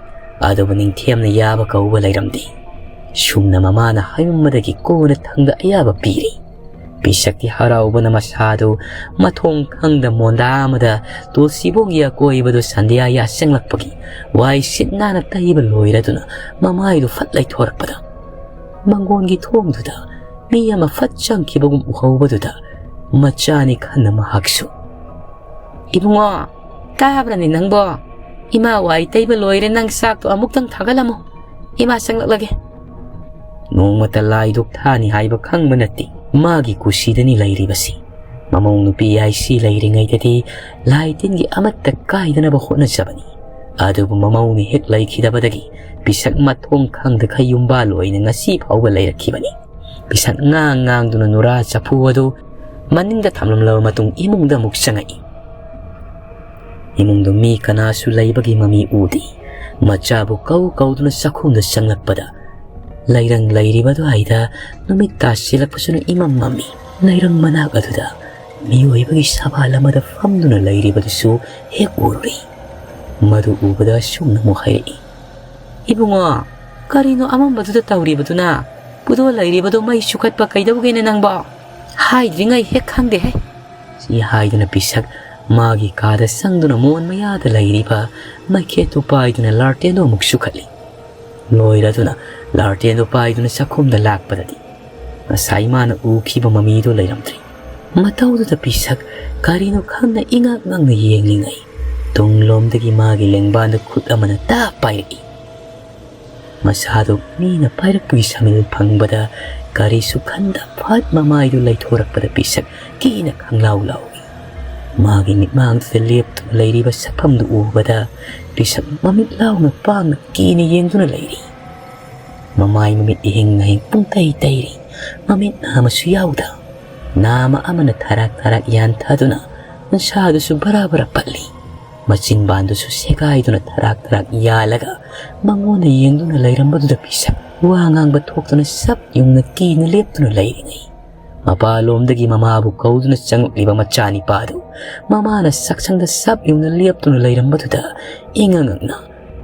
ꯑꯗꯨꯕꯨ ꯅꯤꯡꯊꯦꯝꯅ ꯌꯥꯕ ꯀꯧꯕ ꯂꯩꯔꯝꯗꯦ꯫ ꯁꯨꯝꯅ ꯃꯃꯥꯅ ꯍꯥꯏꯃꯟꯕꯗꯒꯤ ꯀꯣꯟꯅ ꯊꯪꯗ ꯑꯌꯥꯕ ꯄꯤꯔꯤ꯫ ꯄꯤꯁꯛꯇꯤ ꯍꯔꯥꯎꯕꯅ ꯃꯁꯥꯗꯨ ꯃꯊꯣꯡ ꯈꯪꯗ ꯃꯣꯟꯗꯥ ꯑꯃꯗ ꯇꯨꯜꯁꯤꯕꯣꯡꯒꯤ ꯑꯀꯣꯏꯕꯗꯨ ꯁꯟꯗ꯭ꯌꯥ ꯌꯥꯁꯪꯂꯛꯄꯒꯤ ꯋꯥꯏ ꯁꯤꯠ ꯅꯥꯟꯅ ꯇꯩꯕ ꯂꯣꯏꯔꯗꯨꯅ ꯃꯃꯥꯏꯗꯨ ꯐꯠ ꯂꯩꯊꯣꯔꯛꯄꯗ, ꯃꯪꯒꯣꯟꯒꯤ ꯊꯣꯡꯗꯨꯗ ꯃꯤ ꯑꯃ ꯐꯠ ꯆꯪꯈꯤꯕꯒꯨꯝ ꯎꯍꯧꯕꯗꯨꯗ ꯃꯆꯥꯅꯤ ꯈꯟꯅ ꯃꯍꯥꯛꯁꯨ, "ꯏꯕꯨꯡꯉꯣ, ꯇꯥꯕ꯭ꯔꯅꯦ ꯅꯪꯕꯣ? ꯏꯃꯥ ꯋꯥꯏ ꯇꯩꯕ ꯂꯣꯏꯔꯦ, ꯅꯪ ꯆꯥꯛꯇꯣ ꯑꯃꯨꯛꯇꯪ ꯊꯥꯒꯠꯂꯝꯃꯨ꯫ ꯏꯃꯥ ꯆꯪꯂꯛꯂꯒꯦ꯫" ꯅꯣꯡꯃꯇ ꯂꯥꯏꯗꯨꯛ ꯊꯥꯅꯤ ꯍꯥꯏꯕ ꯈꯪꯕ ꯅꯠꯇꯦ꯫ ꯃꯥꯒꯤ ꯀꯨꯁꯤꯗꯅꯤ ꯂꯩꯔꯤꯕꯁꯤ꯫ ꯃꯃꯧ ꯅꯨꯄꯤ ꯍꯥꯏꯁꯤ ꯂꯩꯔꯤꯉꯩꯗꯗꯤ ꯂꯥꯏ ꯇꯤꯟꯒꯤ ꯑꯃꯠꯇ ꯀꯥꯏꯗꯅꯕ ꯍꯣꯠꯅꯖꯕꯅꯤ꯫ ꯑꯗꯨꯕꯨ ꯃꯃꯧꯅ ꯍꯦꯛ ꯂꯩꯈꯤꯗꯕꯗꯒꯤ ꯄꯤꯁꯛ ꯃꯊꯣꯡ ꯈꯪꯗꯈꯩ ꯌꯨꯝꯕꯥꯜ ꯑꯣꯏꯅ ꯉꯁꯤ ꯐꯥꯎꯕ ꯂꯩꯔꯛꯈꯤꯕꯅꯤ꯫ ꯄꯤꯁꯛ ꯉꯥꯡ ꯉꯥꯡꯗꯨꯅ ꯅꯨꯔꯥ ꯆꯐꯨ ꯑꯗꯨ ꯃꯅꯤꯡꯗ ꯊꯝꯂꯝꯂꯕ ꯃꯇꯨꯡ ꯏꯃꯨꯡꯗ ꯑꯃꯨꯛ ꯆꯪꯉꯛꯏ꯫ ꯏꯃꯨꯡꯗ ꯃꯤ ꯀꯅꯥꯁꯨ ꯂꯩꯕꯒꯤ ꯃꯃꯤ ꯎꯗꯦ꯫ ꯃꯆꯥꯕꯨ ꯀꯧ ꯀꯧꯗꯨꯅ ꯆꯥꯛꯈꯨꯝꯗ ꯆꯪꯂꯛꯄꯗ, ꯂꯩꯔꯪ ꯂꯩꯔꯤꯕ ꯑꯗꯨꯋꯥꯏꯗ ꯅꯨꯃꯤꯠ ꯇꯥꯁꯤꯜꯂꯛꯄꯁꯨꯅ ꯏꯃꯝ ꯃꯝꯃꯤ꯫ ꯂꯩꯔꯪ ꯃꯅꯥꯛ ꯑꯗꯨꯗ ꯃꯤꯑꯣꯏꯕꯒꯤ ꯁꯕꯥꯜ ꯑꯃꯗ ꯐꯝꯗꯨꯅ ꯂꯩꯔꯤꯕꯗꯨꯁꯨ ꯍꯦꯛ ꯎꯔꯨꯔꯦ꯫ ꯃꯗꯨ ꯎꯕꯗ ꯑꯁꯨꯝꯅ ꯑꯃꯨꯛ ꯍꯥꯏꯔꯛꯏ, "ꯏꯕꯨꯡꯉꯣ, ꯀꯔꯤꯅꯣ ꯑꯃꯝꯕꯗꯨꯗ ꯇꯧꯔꯤꯕꯗꯨꯅ? ꯄꯨꯗꯣ ꯂꯩꯔꯤꯕꯗꯣ ꯃꯩ ꯆꯨꯈꯠꯄ ꯀꯩꯗꯧꯒꯦꯅꯦ ꯅꯪꯕꯣ? ꯍꯥꯏꯗ꯭ꯔꯤꯉꯩ ꯍꯦꯛ ꯈꯪꯗꯦꯍꯦ!" ꯁꯤ ꯍꯥꯏꯗꯨꯅ ꯄꯤꯁꯛ ꯃꯥꯒꯤ ꯀꯥꯗ ꯆꯪꯗꯨꯅ ꯃꯣꯟ ꯃꯌꯥꯗ ꯂꯩꯔꯤꯕ ꯃꯩꯈꯦꯠꯇꯨ ꯄꯥꯏꯗꯨꯅ ꯂꯥꯔꯇꯦꯟꯗꯨ ꯑꯃꯨꯛ ꯆꯨꯈꯠꯂꯤ꯫ ꯂꯣꯏꯔꯗꯨꯅ ꯂꯥꯔꯇꯦꯟꯗꯨ ꯄꯥꯏꯗꯨꯅ ꯆꯥꯛꯈꯨꯝꯗ ꯂꯥꯛꯄꯗꯗꯤ ꯉꯁꯥꯏ ꯃꯥꯅ ꯎꯈꯤꯕ ꯃꯃꯤꯗꯨ ꯂꯩꯔꯝꯗ꯭ꯔꯦ꯫ ꯃꯇꯧꯗꯨꯗ ꯄꯤꯁꯛ ꯀꯔꯤꯅꯣ ꯈꯪꯅ ꯏꯉꯛ ꯉꯛꯅ ꯌꯦꯡꯂꯤꯉꯩ, ꯇꯨꯡꯂꯣꯝꯗꯒꯤ ꯃꯥꯒꯤ ꯂꯦꯡꯕꯥꯟꯗ ꯈꯨꯠ ꯑꯃꯅ ꯇꯥꯞ ꯄꯥꯏꯔꯛꯏ꯫ ꯃꯁꯥꯗꯨ ꯃꯤꯅ ꯄꯥꯏꯔꯛꯄꯒꯤ ꯁꯃꯤꯜ ꯐꯪꯕꯗ ꯀꯔꯤꯁꯨ ꯈꯟꯗ ꯐꯠ ꯃꯃꯥꯏꯗꯨ ꯂꯩꯊꯣꯔꯛꯄꯗ ꯄꯤꯁꯛ ꯀꯤꯅ ꯈꯪꯂꯥꯎ ꯂꯥꯎꯏ꯫ ꯃꯥꯒꯤ ꯃꯤꯠꯃꯥꯡꯗꯨꯗ ꯂꯦꯞꯇꯨꯅ ꯂꯩꯔꯤꯕ ꯁꯛꯐꯝꯗꯨ ꯎꯕꯗ ꯄꯤꯁꯛ ꯃꯃꯤꯠ ꯂꯥꯎꯅ ꯄꯥꯡꯅ ꯀꯤꯅ ꯌꯦꯡꯗꯨꯅ ꯂꯩꯔꯤ꯫ ꯃꯃꯥꯏ ꯃꯃꯤꯠ ꯏꯍꯤꯡ ꯅꯥꯍꯤꯡ ꯄꯨꯡꯇꯩ ꯇꯩꯔꯤ꯫ ꯃꯃꯤꯠ ꯅꯥ ꯑꯃꯁꯨ ꯌꯥꯎꯗ, ꯅꯥꯃ ꯑꯃꯅ ꯊꯔꯥꯛ ꯊꯔꯥꯛ ꯌꯥꯟꯊꯗꯨꯅ ꯃꯁꯥꯗꯨꯁꯨ ꯕꯔꯥ ꯕꯔꯥ ꯄꯠꯂꯤ꯫ ꯃꯆꯤꯟꯕꯥꯟꯗꯨꯁꯨ ꯁꯦꯒꯥꯏꯗꯨꯅ ꯊꯔꯥꯛ ꯊꯔꯥꯛ ꯌꯥꯜꯂꯒ ꯃꯉꯣꯟꯗ ꯌꯦꯡꯗꯨꯅ ꯂꯩꯔꯝꯕꯗꯨꯗ ꯄꯤꯁꯛ ꯋꯥ ꯉꯥꯡꯕ ꯊꯣꯛꯇꯨꯅ ꯁꯞ ꯌꯨꯡꯅ ꯀꯤꯅ ꯂꯦꯞꯇꯨꯅ ꯂꯩꯔꯤꯉꯩ, ꯃꯄꯥꯂꯣꯝꯗꯒꯤ ꯃꯃꯥꯕꯨ ꯀꯧꯗꯨꯅ ꯆꯪꯂꯛꯂꯤꯕ ꯃꯆꯥꯅꯤꯄꯥꯗꯨ ꯃꯃꯥꯅ ꯆꯥꯛꯁꯪꯗ ꯁꯞ ꯌꯨꯡꯅ ꯂꯦꯞꯇꯨꯅ ꯂꯩꯔꯝꯕꯗꯨꯗ ꯏꯉꯛ ꯉꯛꯅ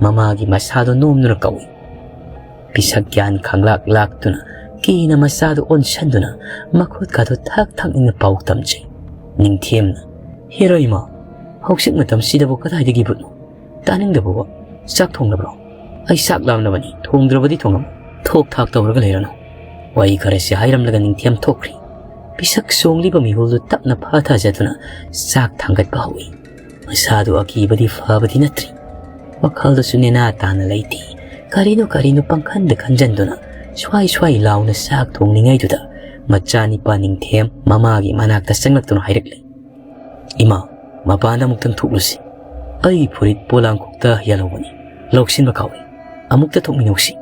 ꯃꯃꯥꯒꯤ ꯃꯁꯥꯗꯣ ꯅꯣꯝꯗꯨꯅ ꯀꯧꯏ꯫ ꯄꯤꯁꯛ ꯒ꯭ꯌꯥꯟ ꯈꯪꯂꯥꯛ ꯂꯥꯛꯇꯨꯅ ꯀꯤꯅ ꯃꯆꯥꯗꯨ ꯑꯣꯟꯁꯟꯗꯨꯅ ꯃꯈꯨꯠꯀꯥꯗꯨ ꯊꯛ ꯊꯛ ꯅꯤꯛꯅ ꯄꯥꯎ ꯇꯝꯖꯩ꯫ ꯅꯤꯡꯊꯦꯝꯅ, "ꯍꯦꯔꯣ ꯏꯃꯥ, ꯍꯧꯖꯤꯛ ꯃꯇꯝꯁꯤꯗꯕꯨ ꯀꯗꯥꯏꯗꯒꯤ ꯚꯨꯠꯅꯣ? ꯇꯥꯅꯤꯡꯗꯕ ꯋꯥ꯫ ꯆꯥꯛ ꯊꯣꯡꯂꯕ꯭ꯔꯣ? ꯑꯩ ꯆꯥꯛ ꯂꯥꯝꯂꯕꯅꯤ, ꯊꯣꯡꯗ꯭ꯔꯕꯗꯤ ꯊꯣꯡꯉꯝꯃꯨ꯫ ꯊꯣꯛ ꯊꯥꯛ ꯇꯧꯔꯒ ꯂꯩꯔꯅꯨ"꯫ ꯋꯥꯍꯩ ꯈꯔꯁꯤ ꯍꯥꯏꯔꯝꯂꯒ ꯅꯤꯡꯊꯦꯝ ꯊꯣꯛꯈ꯭ꯔꯤ꯫ ꯄꯤꯁꯛ ꯆꯣꯡꯂꯤꯕ ꯃꯤꯍꯨꯜꯗꯨ ꯇꯞꯅ ꯐꯥꯊꯖꯗꯨꯅ ꯆꯥꯛ ꯊꯥꯡꯒꯠꯄ ꯍꯧꯏ꯫ ꯃꯁꯥꯗꯨ ꯑꯀꯤꯕꯗꯤ ꯐꯕꯗꯤ ꯅꯠꯇ꯭ꯔꯤ꯫ ꯋꯥꯈꯜꯗꯁꯨ ꯅꯦꯅꯥ ꯇꯥꯅ ꯂꯩꯇꯦ꯫ ꯀꯔꯤꯅꯣ ꯀꯔꯤꯅꯣ ꯄꯪꯈꯟꯗ ꯈꯟꯖꯟꯗꯨꯅ ꯁ꯭ꯋꯥꯏ ꯁ꯭ꯋꯥꯏ ꯂꯥꯎꯅ ꯆꯥꯛ ꯊꯣꯡꯂꯤꯉꯩꯗꯨꯗ ꯃꯆꯥꯅꯤꯄꯥ ꯅꯤꯡꯊꯦꯝ ꯃꯃꯥꯒꯤ ꯃꯅꯥꯛꯇ ꯆꯪꯂꯛꯇꯨꯅ ꯍꯥꯏꯔꯛꯂꯦ, "ꯏꯃꯥ, ꯃꯄꯥꯟꯗ ꯑꯃꯨꯛꯇꯪ ꯊꯣꯛꯂꯨꯁꯤ꯫ ꯑꯩ ꯐꯨꯔꯤꯠ ꯄꯣꯂꯥꯡꯈꯣꯛꯇ ꯌꯥꯜꯍꯧꯕꯅꯤ, ꯂꯧꯁꯤꯟꯕ ꯀꯥꯎꯏ꯫ ꯑꯃꯨꯛꯇ ꯊꯣꯛꯃꯤꯟꯅꯧꯁꯤ"꯫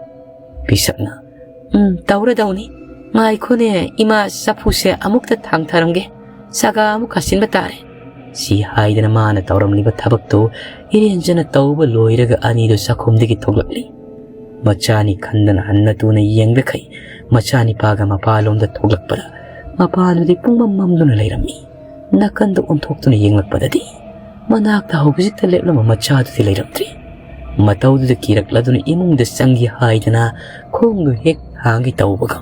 ꯄꯤꯁꯛꯅ, "ꯎꯝ, ꯇꯧꯔꯗꯧꯅꯤ꯫ ꯉꯥꯏꯈꯣꯅꯦ ꯏꯃꯥ, ꯆꯐꯨꯁꯦ ꯑꯃꯨꯛꯇ ꯊꯥꯡꯊꯔꯝꯒꯦ꯫ ꯆꯥꯒꯥ ꯑꯃꯨꯛ ꯀꯥꯁꯤꯟꯕ ꯇꯥꯔꯦ"꯫ ꯁꯤ ꯍꯥꯏꯗꯅ ꯃꯥꯅ ꯇꯧꯔꯝꯂꯤꯕ ꯊꯕꯛꯇꯨ ꯏꯔꯦꯟꯖꯅ ꯇꯧꯕ ꯂꯣꯏꯔꯒ ꯑꯅꯤꯗꯨ ꯆꯥꯛꯈꯨꯝꯗꯒꯤ ꯊꯣꯛꯂꯛꯂꯤ꯫ ꯃꯆꯥꯅꯤ ꯈꯟꯗꯅ ꯍꯟꯅ ꯇꯨꯅ ꯌꯦꯡꯕꯈꯩ ꯃꯆꯥꯅꯤꯄꯥꯒ ꯃꯄꯥꯂꯣꯝꯗ ꯊꯣꯛꯂꯛꯄꯗ ꯃꯄꯥꯗꯨꯗꯤ ꯄꯨꯡꯃꯝ ꯃꯝꯗꯨꯅ ꯂꯩꯔꯝꯃꯤ꯫ ꯅꯥꯀꯟꯗ ꯑꯣꯟꯊꯣꯛꯇꯨꯅ ꯌꯦꯡꯂꯛꯄꯗꯗꯤ ꯃꯅꯥꯛꯇ ꯍꯧꯖꯤꯛꯇ ꯂꯦꯞꯂꯝꯕ ꯃꯆꯥꯗꯨꯗꯤ ꯂꯩꯔꯝꯗ꯭ꯔꯦ꯫ ꯃꯇꯧꯗꯨꯗ ꯀꯤꯔꯛꯂꯗꯨꯅ ꯏꯃꯨꯡꯗ ꯆꯪꯒꯦ ꯍꯥꯏꯗꯅ ꯈꯣꯡꯗꯨ ꯍꯦꯛ ꯊꯥꯡꯒꯦ ꯇꯧꯕꯒ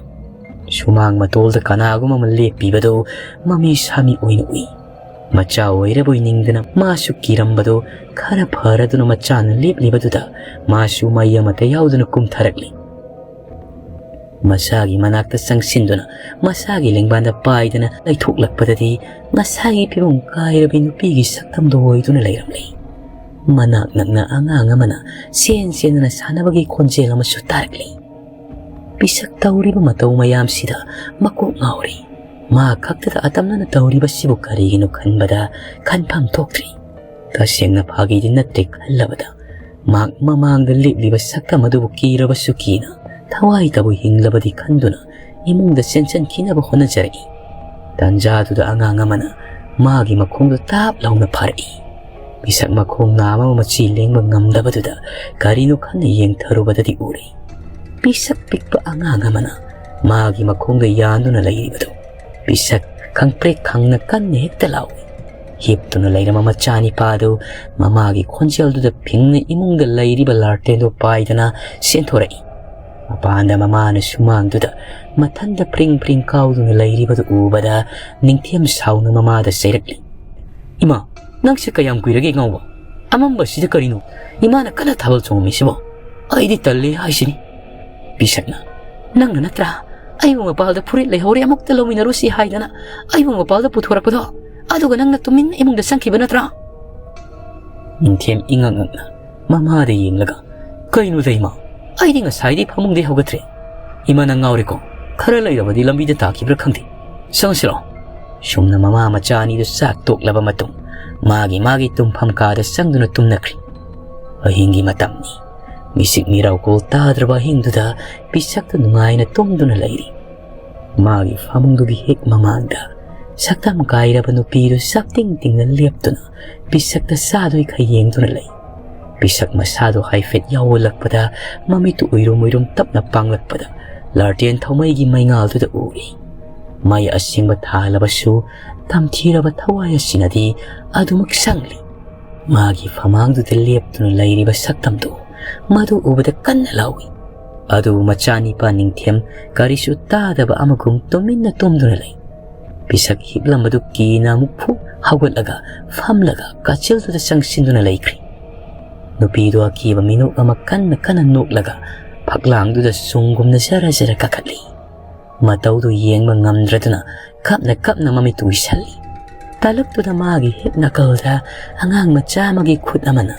ꯁꯨꯃꯥꯡ ꯃꯇꯣꯜꯗ ꯀꯅꯥꯒꯨꯝꯕ ꯑꯃ ꯂꯦꯞꯄꯤꯕꯗꯨ ꯃꯃꯤ ꯁꯥꯃꯤ ꯑꯣꯏꯅ ꯎꯏ꯫ ꯃꯆꯥ ꯑꯣꯏꯔꯕꯣꯏ ꯅꯤꯡꯗꯅ ꯃꯥꯁꯨ ꯀꯤꯔꯝꯕꯗꯨ ꯈꯔ ꯐꯔꯗꯨꯅ ꯃꯆꯥꯅ ꯂꯦꯞꯂꯤꯕꯗꯨꯗ ꯃꯥꯁꯨ ꯃꯩ ꯑꯃꯠꯇ ꯌꯥꯎꯗꯅ ꯀꯨꯝꯊꯔꯛꯂꯤ꯫ ꯃꯆꯥꯒꯤ ꯃꯅꯥꯛꯇ ꯆꯪꯁꯤꯟꯗꯨꯅ ꯃꯆꯥꯒꯤ ꯂꯦꯡꯕꯥꯟꯗ ꯄꯥꯏꯗꯅ ꯂꯩꯊꯣꯛꯂꯛꯄꯗꯗꯤ ꯉꯁꯥꯏꯒꯤ ꯐꯤꯕꯝ ꯀꯥꯏꯔꯕꯤ ꯅꯨꯄꯤꯒꯤ ꯁꯛꯇꯝꯗꯣ ꯑꯣꯏꯗꯨꯅ ꯂꯩꯔꯝꯂꯦ꯫ ꯃꯅꯥꯛ ꯅꯛꯅ ꯑꯉꯥꯡ ꯑꯃꯅ ꯆꯦꯟ ꯆꯦꯟꯗꯨꯅ ꯁꯥꯟꯅꯕꯒꯤ ꯈꯣꯟꯖꯦꯜ ꯑꯃꯁꯨ ꯇꯥꯔꯛꯂꯤ꯫ ꯄꯤꯁꯛ ꯇꯧꯔꯤꯕ ꯃꯇꯧ ꯃꯌꯥꯝꯁꯤꯗ ꯃꯀꯣꯛ ꯉꯥꯎꯔꯤ꯫ ꯃꯥ ꯈꯛꯇꯗ ꯑꯇꯝꯅꯅ ꯇꯧꯔꯤꯕꯁꯤꯕꯨ ꯀꯔꯤꯒꯤꯅꯣ ꯈꯟꯕꯗ ꯈꯟꯐꯝ ꯊꯣꯛꯇ꯭ꯔꯤ꯫ ꯇꯁꯦꯡꯅ ꯐꯥꯒꯤꯗꯤ ꯅꯠꯇꯦ ꯈꯜꯂꯕꯗ ꯃꯍꯥꯛ ꯃꯃꯥꯡꯗ ꯂꯦꯞꯂꯤꯕ ꯁꯛꯇꯝ ꯑꯗꯨꯕꯨ ꯀꯤꯔꯕꯁꯨ ꯀꯤꯅ ꯊꯋꯥꯏ ꯇꯕꯨ ꯍꯤꯡꯂꯕꯗꯤ ꯈꯟꯗꯨꯅ ꯏꯃꯨꯡꯗ ꯆꯦꯟꯁꯤꯟꯈꯤꯅꯕ ꯍꯣꯠꯅꯖꯔꯛꯏ꯫ ꯇꯥꯟꯖꯥꯗꯨꯗ ꯑꯉꯥꯡ ꯑꯃꯅ ꯃꯥꯒꯤ ꯃꯈꯣꯡꯗ ꯇꯥꯞ ꯂꯥꯎꯅ ꯐꯥꯔꯛꯏ꯫ ꯄꯤꯁꯛ ꯃꯈꯣꯡ ꯅꯥꯝꯃ ꯑꯃ ꯃꯆꯤ ꯂꯦꯡꯕ ꯉꯝꯗꯕꯗꯨꯗ ꯀꯔꯤꯅꯣ ꯈꯟꯅ ꯌꯦꯡꯊꯔꯨꯕꯗꯗꯤ ꯎꯔꯦ꯫ ꯄꯤꯁꯛ ꯄꯤꯛꯄ ꯑꯉꯥꯡ ꯑꯃꯅ ꯃꯥꯒꯤ ꯃꯈꯣꯡꯗ ꯌꯥꯟꯗꯨꯅ ꯂꯩꯔꯤꯕꯗꯨ꯫ ꯄꯤꯁꯛ ꯈꯪꯄ꯭ꯔꯦꯛ ꯈꯪꯅ ꯀꯟꯅ ꯍꯦꯛꯇ ꯂꯥꯎꯏ꯫ ꯍꯤꯞꯇꯨꯅ ꯂꯩꯔꯝꯕ ꯃꯆꯥꯅꯤꯄꯥꯗꯨ ꯃꯃꯥꯒꯤ ꯈꯣꯟꯖꯦꯜꯗꯨꯗ ꯐꯤꯡꯅ ꯏꯃꯨꯡꯗ ꯂꯩꯔꯤꯕ ꯂꯥꯔꯇꯦꯟꯗꯨ ꯄꯥꯏꯗꯅ ꯆꯦꯟꯊꯣꯔꯛꯏ꯫ ꯃꯄꯥꯟꯗ ꯃꯃꯥꯅ ꯁꯨꯃꯥꯡꯗꯨꯗ ꯃꯊꯟꯗ ꯄ꯭ꯔꯤꯡ ꯄ꯭ꯔꯤꯡ ꯀꯥꯎꯗꯨꯅ ꯂꯩꯔꯤꯕꯗꯨ ꯎꯕꯗ ꯅꯤꯡꯊꯦꯝ ꯁꯥꯎꯅ ꯃꯃꯥꯗ ꯆꯩꯔꯛꯂꯤ꯫ "ꯏꯃꯥ, ꯅꯪꯁꯦ ꯀꯌꯥꯝ ꯀꯨꯏꯔꯒꯦ ꯉꯥꯎꯕ? ꯑꯃꯝꯕꯁꯤꯗ ꯀꯔꯤꯅꯣ ꯏꯃꯥꯅ ꯀꯟꯅ ꯊꯥꯕꯜ ꯆꯣꯡꯉꯝꯃꯤꯁꯤꯕꯣ? ꯑꯩꯗꯤ ꯇꯜꯂꯤ ꯍꯥꯏꯁꯤꯅꯤ꯫" ꯄꯤꯁꯛꯅ, "ꯅꯪꯅ ꯅꯠꯇ꯭ꯔꯥ ꯑꯩꯕꯨ ꯃꯄꯥꯜꯗ ꯐꯨꯔꯤꯠ ꯂꯩꯍꯧꯔꯦ ꯑꯃꯨꯛꯇ ꯂꯧꯃꯤꯟꯅꯔꯨꯁꯤ ꯍꯥꯏꯗꯅ ꯑꯩꯕꯨ ꯃꯄꯥꯜꯗ ꯄꯨꯊꯣꯔꯛꯄꯗꯣ? ꯑꯗꯨꯒ ꯅꯪꯅ ꯇꯨꯃꯤꯟꯅ ꯏꯃꯨꯡꯗ ꯆꯪꯈꯤꯕ ꯅꯠꯇ꯭ꯔꯥ?" ꯅꯤꯡꯊꯦꯝ ꯏꯉꯛ ꯉꯛꯅ ꯃꯃꯥꯗ ꯌꯦꯡꯂꯒ, "ꯀꯩꯅꯣꯗ ꯏꯃꯥ, ꯑꯩꯗꯤ ꯉꯁꯥꯏꯗꯤ ꯐꯃꯨꯡꯗꯩ ꯍꯧꯒꯠꯇ꯭ꯔꯦ꯫ ꯏꯃꯥ, ꯅꯪ ꯉꯥꯎꯔꯦꯀꯣ? ꯈꯔ ꯂꯩꯔꯕꯗꯤ ꯂꯝꯕꯤꯗ ꯇꯥꯈꯤꯕ꯭ꯔꯥ ꯈꯪꯗꯦ꯫ ꯆꯪꯁꯤꯔꯣ?" ꯁꯨꯝꯅ ꯃꯃꯥ ꯃꯆꯥ ꯑꯅꯤꯗꯨ ꯆꯥꯛ ꯇꯣꯛꯂꯕ ꯃꯇꯨꯡ ꯃꯥꯒꯤ ꯃꯥꯒꯤ ꯇꯨꯝꯐꯝ ꯀꯥꯗ ꯆꯪꯗꯨꯅ ꯇꯨꯝꯅꯈ꯭ꯔꯤ꯫ ꯑꯍꯤꯡꯒꯤ ꯃꯇꯝꯅꯤ꯫ ꯃꯤꯁꯤꯛ ꯃꯤꯔꯥꯎꯀꯣꯜ ꯇꯥꯗ꯭ꯔꯕ ꯑꯍꯤꯡꯗꯨꯗ ꯄꯤꯁꯛꯇ ꯅꯨꯡꯉꯥꯏꯅ ꯇꯨꯝꯗꯨꯅ ꯂꯩꯔꯤ꯫ ꯃꯥꯒꯤ ꯐꯃꯨꯡꯗꯨꯒꯤ ꯍꯦꯛ ꯃꯃꯥꯡꯗ ꯁꯛꯇꯝ ꯀꯥꯏꯔꯕ ꯅꯨꯄꯤꯗꯨ ꯁꯛꯇꯤꯡ ꯇꯤꯡꯅ ꯂꯦꯞꯇꯨꯅ ꯄꯤꯁꯛꯇ ꯆꯥꯗꯣꯏꯈꯩ ꯌꯦꯡꯗꯨꯅ ꯂꯩ꯫ ꯄꯤꯁꯛ ꯃꯁꯥꯗꯨ ꯍꯥꯏꯐꯦꯠ ꯌꯥꯎꯋꯂꯛꯄꯗ ꯃꯃꯤꯠꯇꯨ ꯎꯏꯔꯨꯝ ꯎꯏꯔꯨꯝ ꯇꯞꯅ ꯄꯥꯡꯂꯛꯄꯗ ꯂꯥꯔꯇꯦꯟ ꯊꯧꯃꯩꯒꯤ ꯃꯩꯉꯥꯜꯗꯨꯗ ꯎꯔꯤ꯫ ꯃꯩ ꯑꯁꯦꯡꯕ ꯊꯥꯜꯂꯕꯁꯨ ꯇꯝꯊꯤꯔꯕ ꯊꯋꯥꯏ ꯑꯁꯤꯅꯗꯤ ꯑꯗꯨꯃꯛ ꯆꯪꯂꯤ꯫ ꯃꯥꯒꯤ ꯐꯃꯥꯡꯗꯨꯗ ꯂꯦꯞꯇꯨꯅ ꯂꯩꯔꯤꯕ ꯁꯛꯇꯝꯗꯨ ꯃꯗꯨ ꯎꯕꯗ ꯀꯟꯅ ꯂꯥꯎꯏ꯫ ꯑꯗꯨꯕꯨ ꯃꯆꯥꯅꯤꯄꯥ ꯅꯤꯡꯊꯦꯝ ꯀꯔꯤꯁꯨ ꯇꯥꯗꯕ ꯑꯃꯒꯨꯝ ꯇꯨꯃꯤꯟꯅ ꯇꯨꯝꯗꯨꯅ ꯂꯩ꯫ ꯄꯤꯁꯛ ꯍꯤꯞꯂꯝꯕꯗꯨ ꯀꯤꯅ ꯑꯃꯨꯛ ꯐꯨꯛ ꯍꯧꯒꯠꯂꯒ ꯐꯝꯂꯒ ꯀꯥꯆꯤꯜꯗꯨꯗ ꯆꯪꯁꯤꯟꯗꯨꯅ ꯂꯩꯈ꯭ꯔꯤ꯫ ꯅꯨꯄꯤꯗꯨ ꯑꯀꯤꯕ ꯃꯤꯅꯣꯛ ꯑꯃ ꯀꯟꯅ ꯀꯟꯅ ꯅꯣꯛꯂꯒ ꯐꯛꯂꯥꯡꯗꯨꯗ ꯆꯨꯝꯒꯨꯝꯅ ꯖꯔ ꯖꯔ ꯀꯥꯈꯠꯂꯤ꯫ ꯃꯇꯧꯗꯨ ꯌꯦꯡꯕ ꯉꯝꯗ꯭ꯔꯗꯨꯅ ꯀꯞꯅ ꯀꯞꯅ ꯃꯃꯤꯠꯇꯨ ꯎꯏꯁꯜꯂꯤ꯫ ꯇꯥꯂꯛꯇꯨꯗ ꯃꯥꯒꯤ ꯍꯦꯛ ꯅꯥꯀꯜꯗ ꯑꯉꯥꯡ ꯃꯆꯥ ꯑꯃꯒꯤ ꯈꯨꯠ ꯑꯃꯅ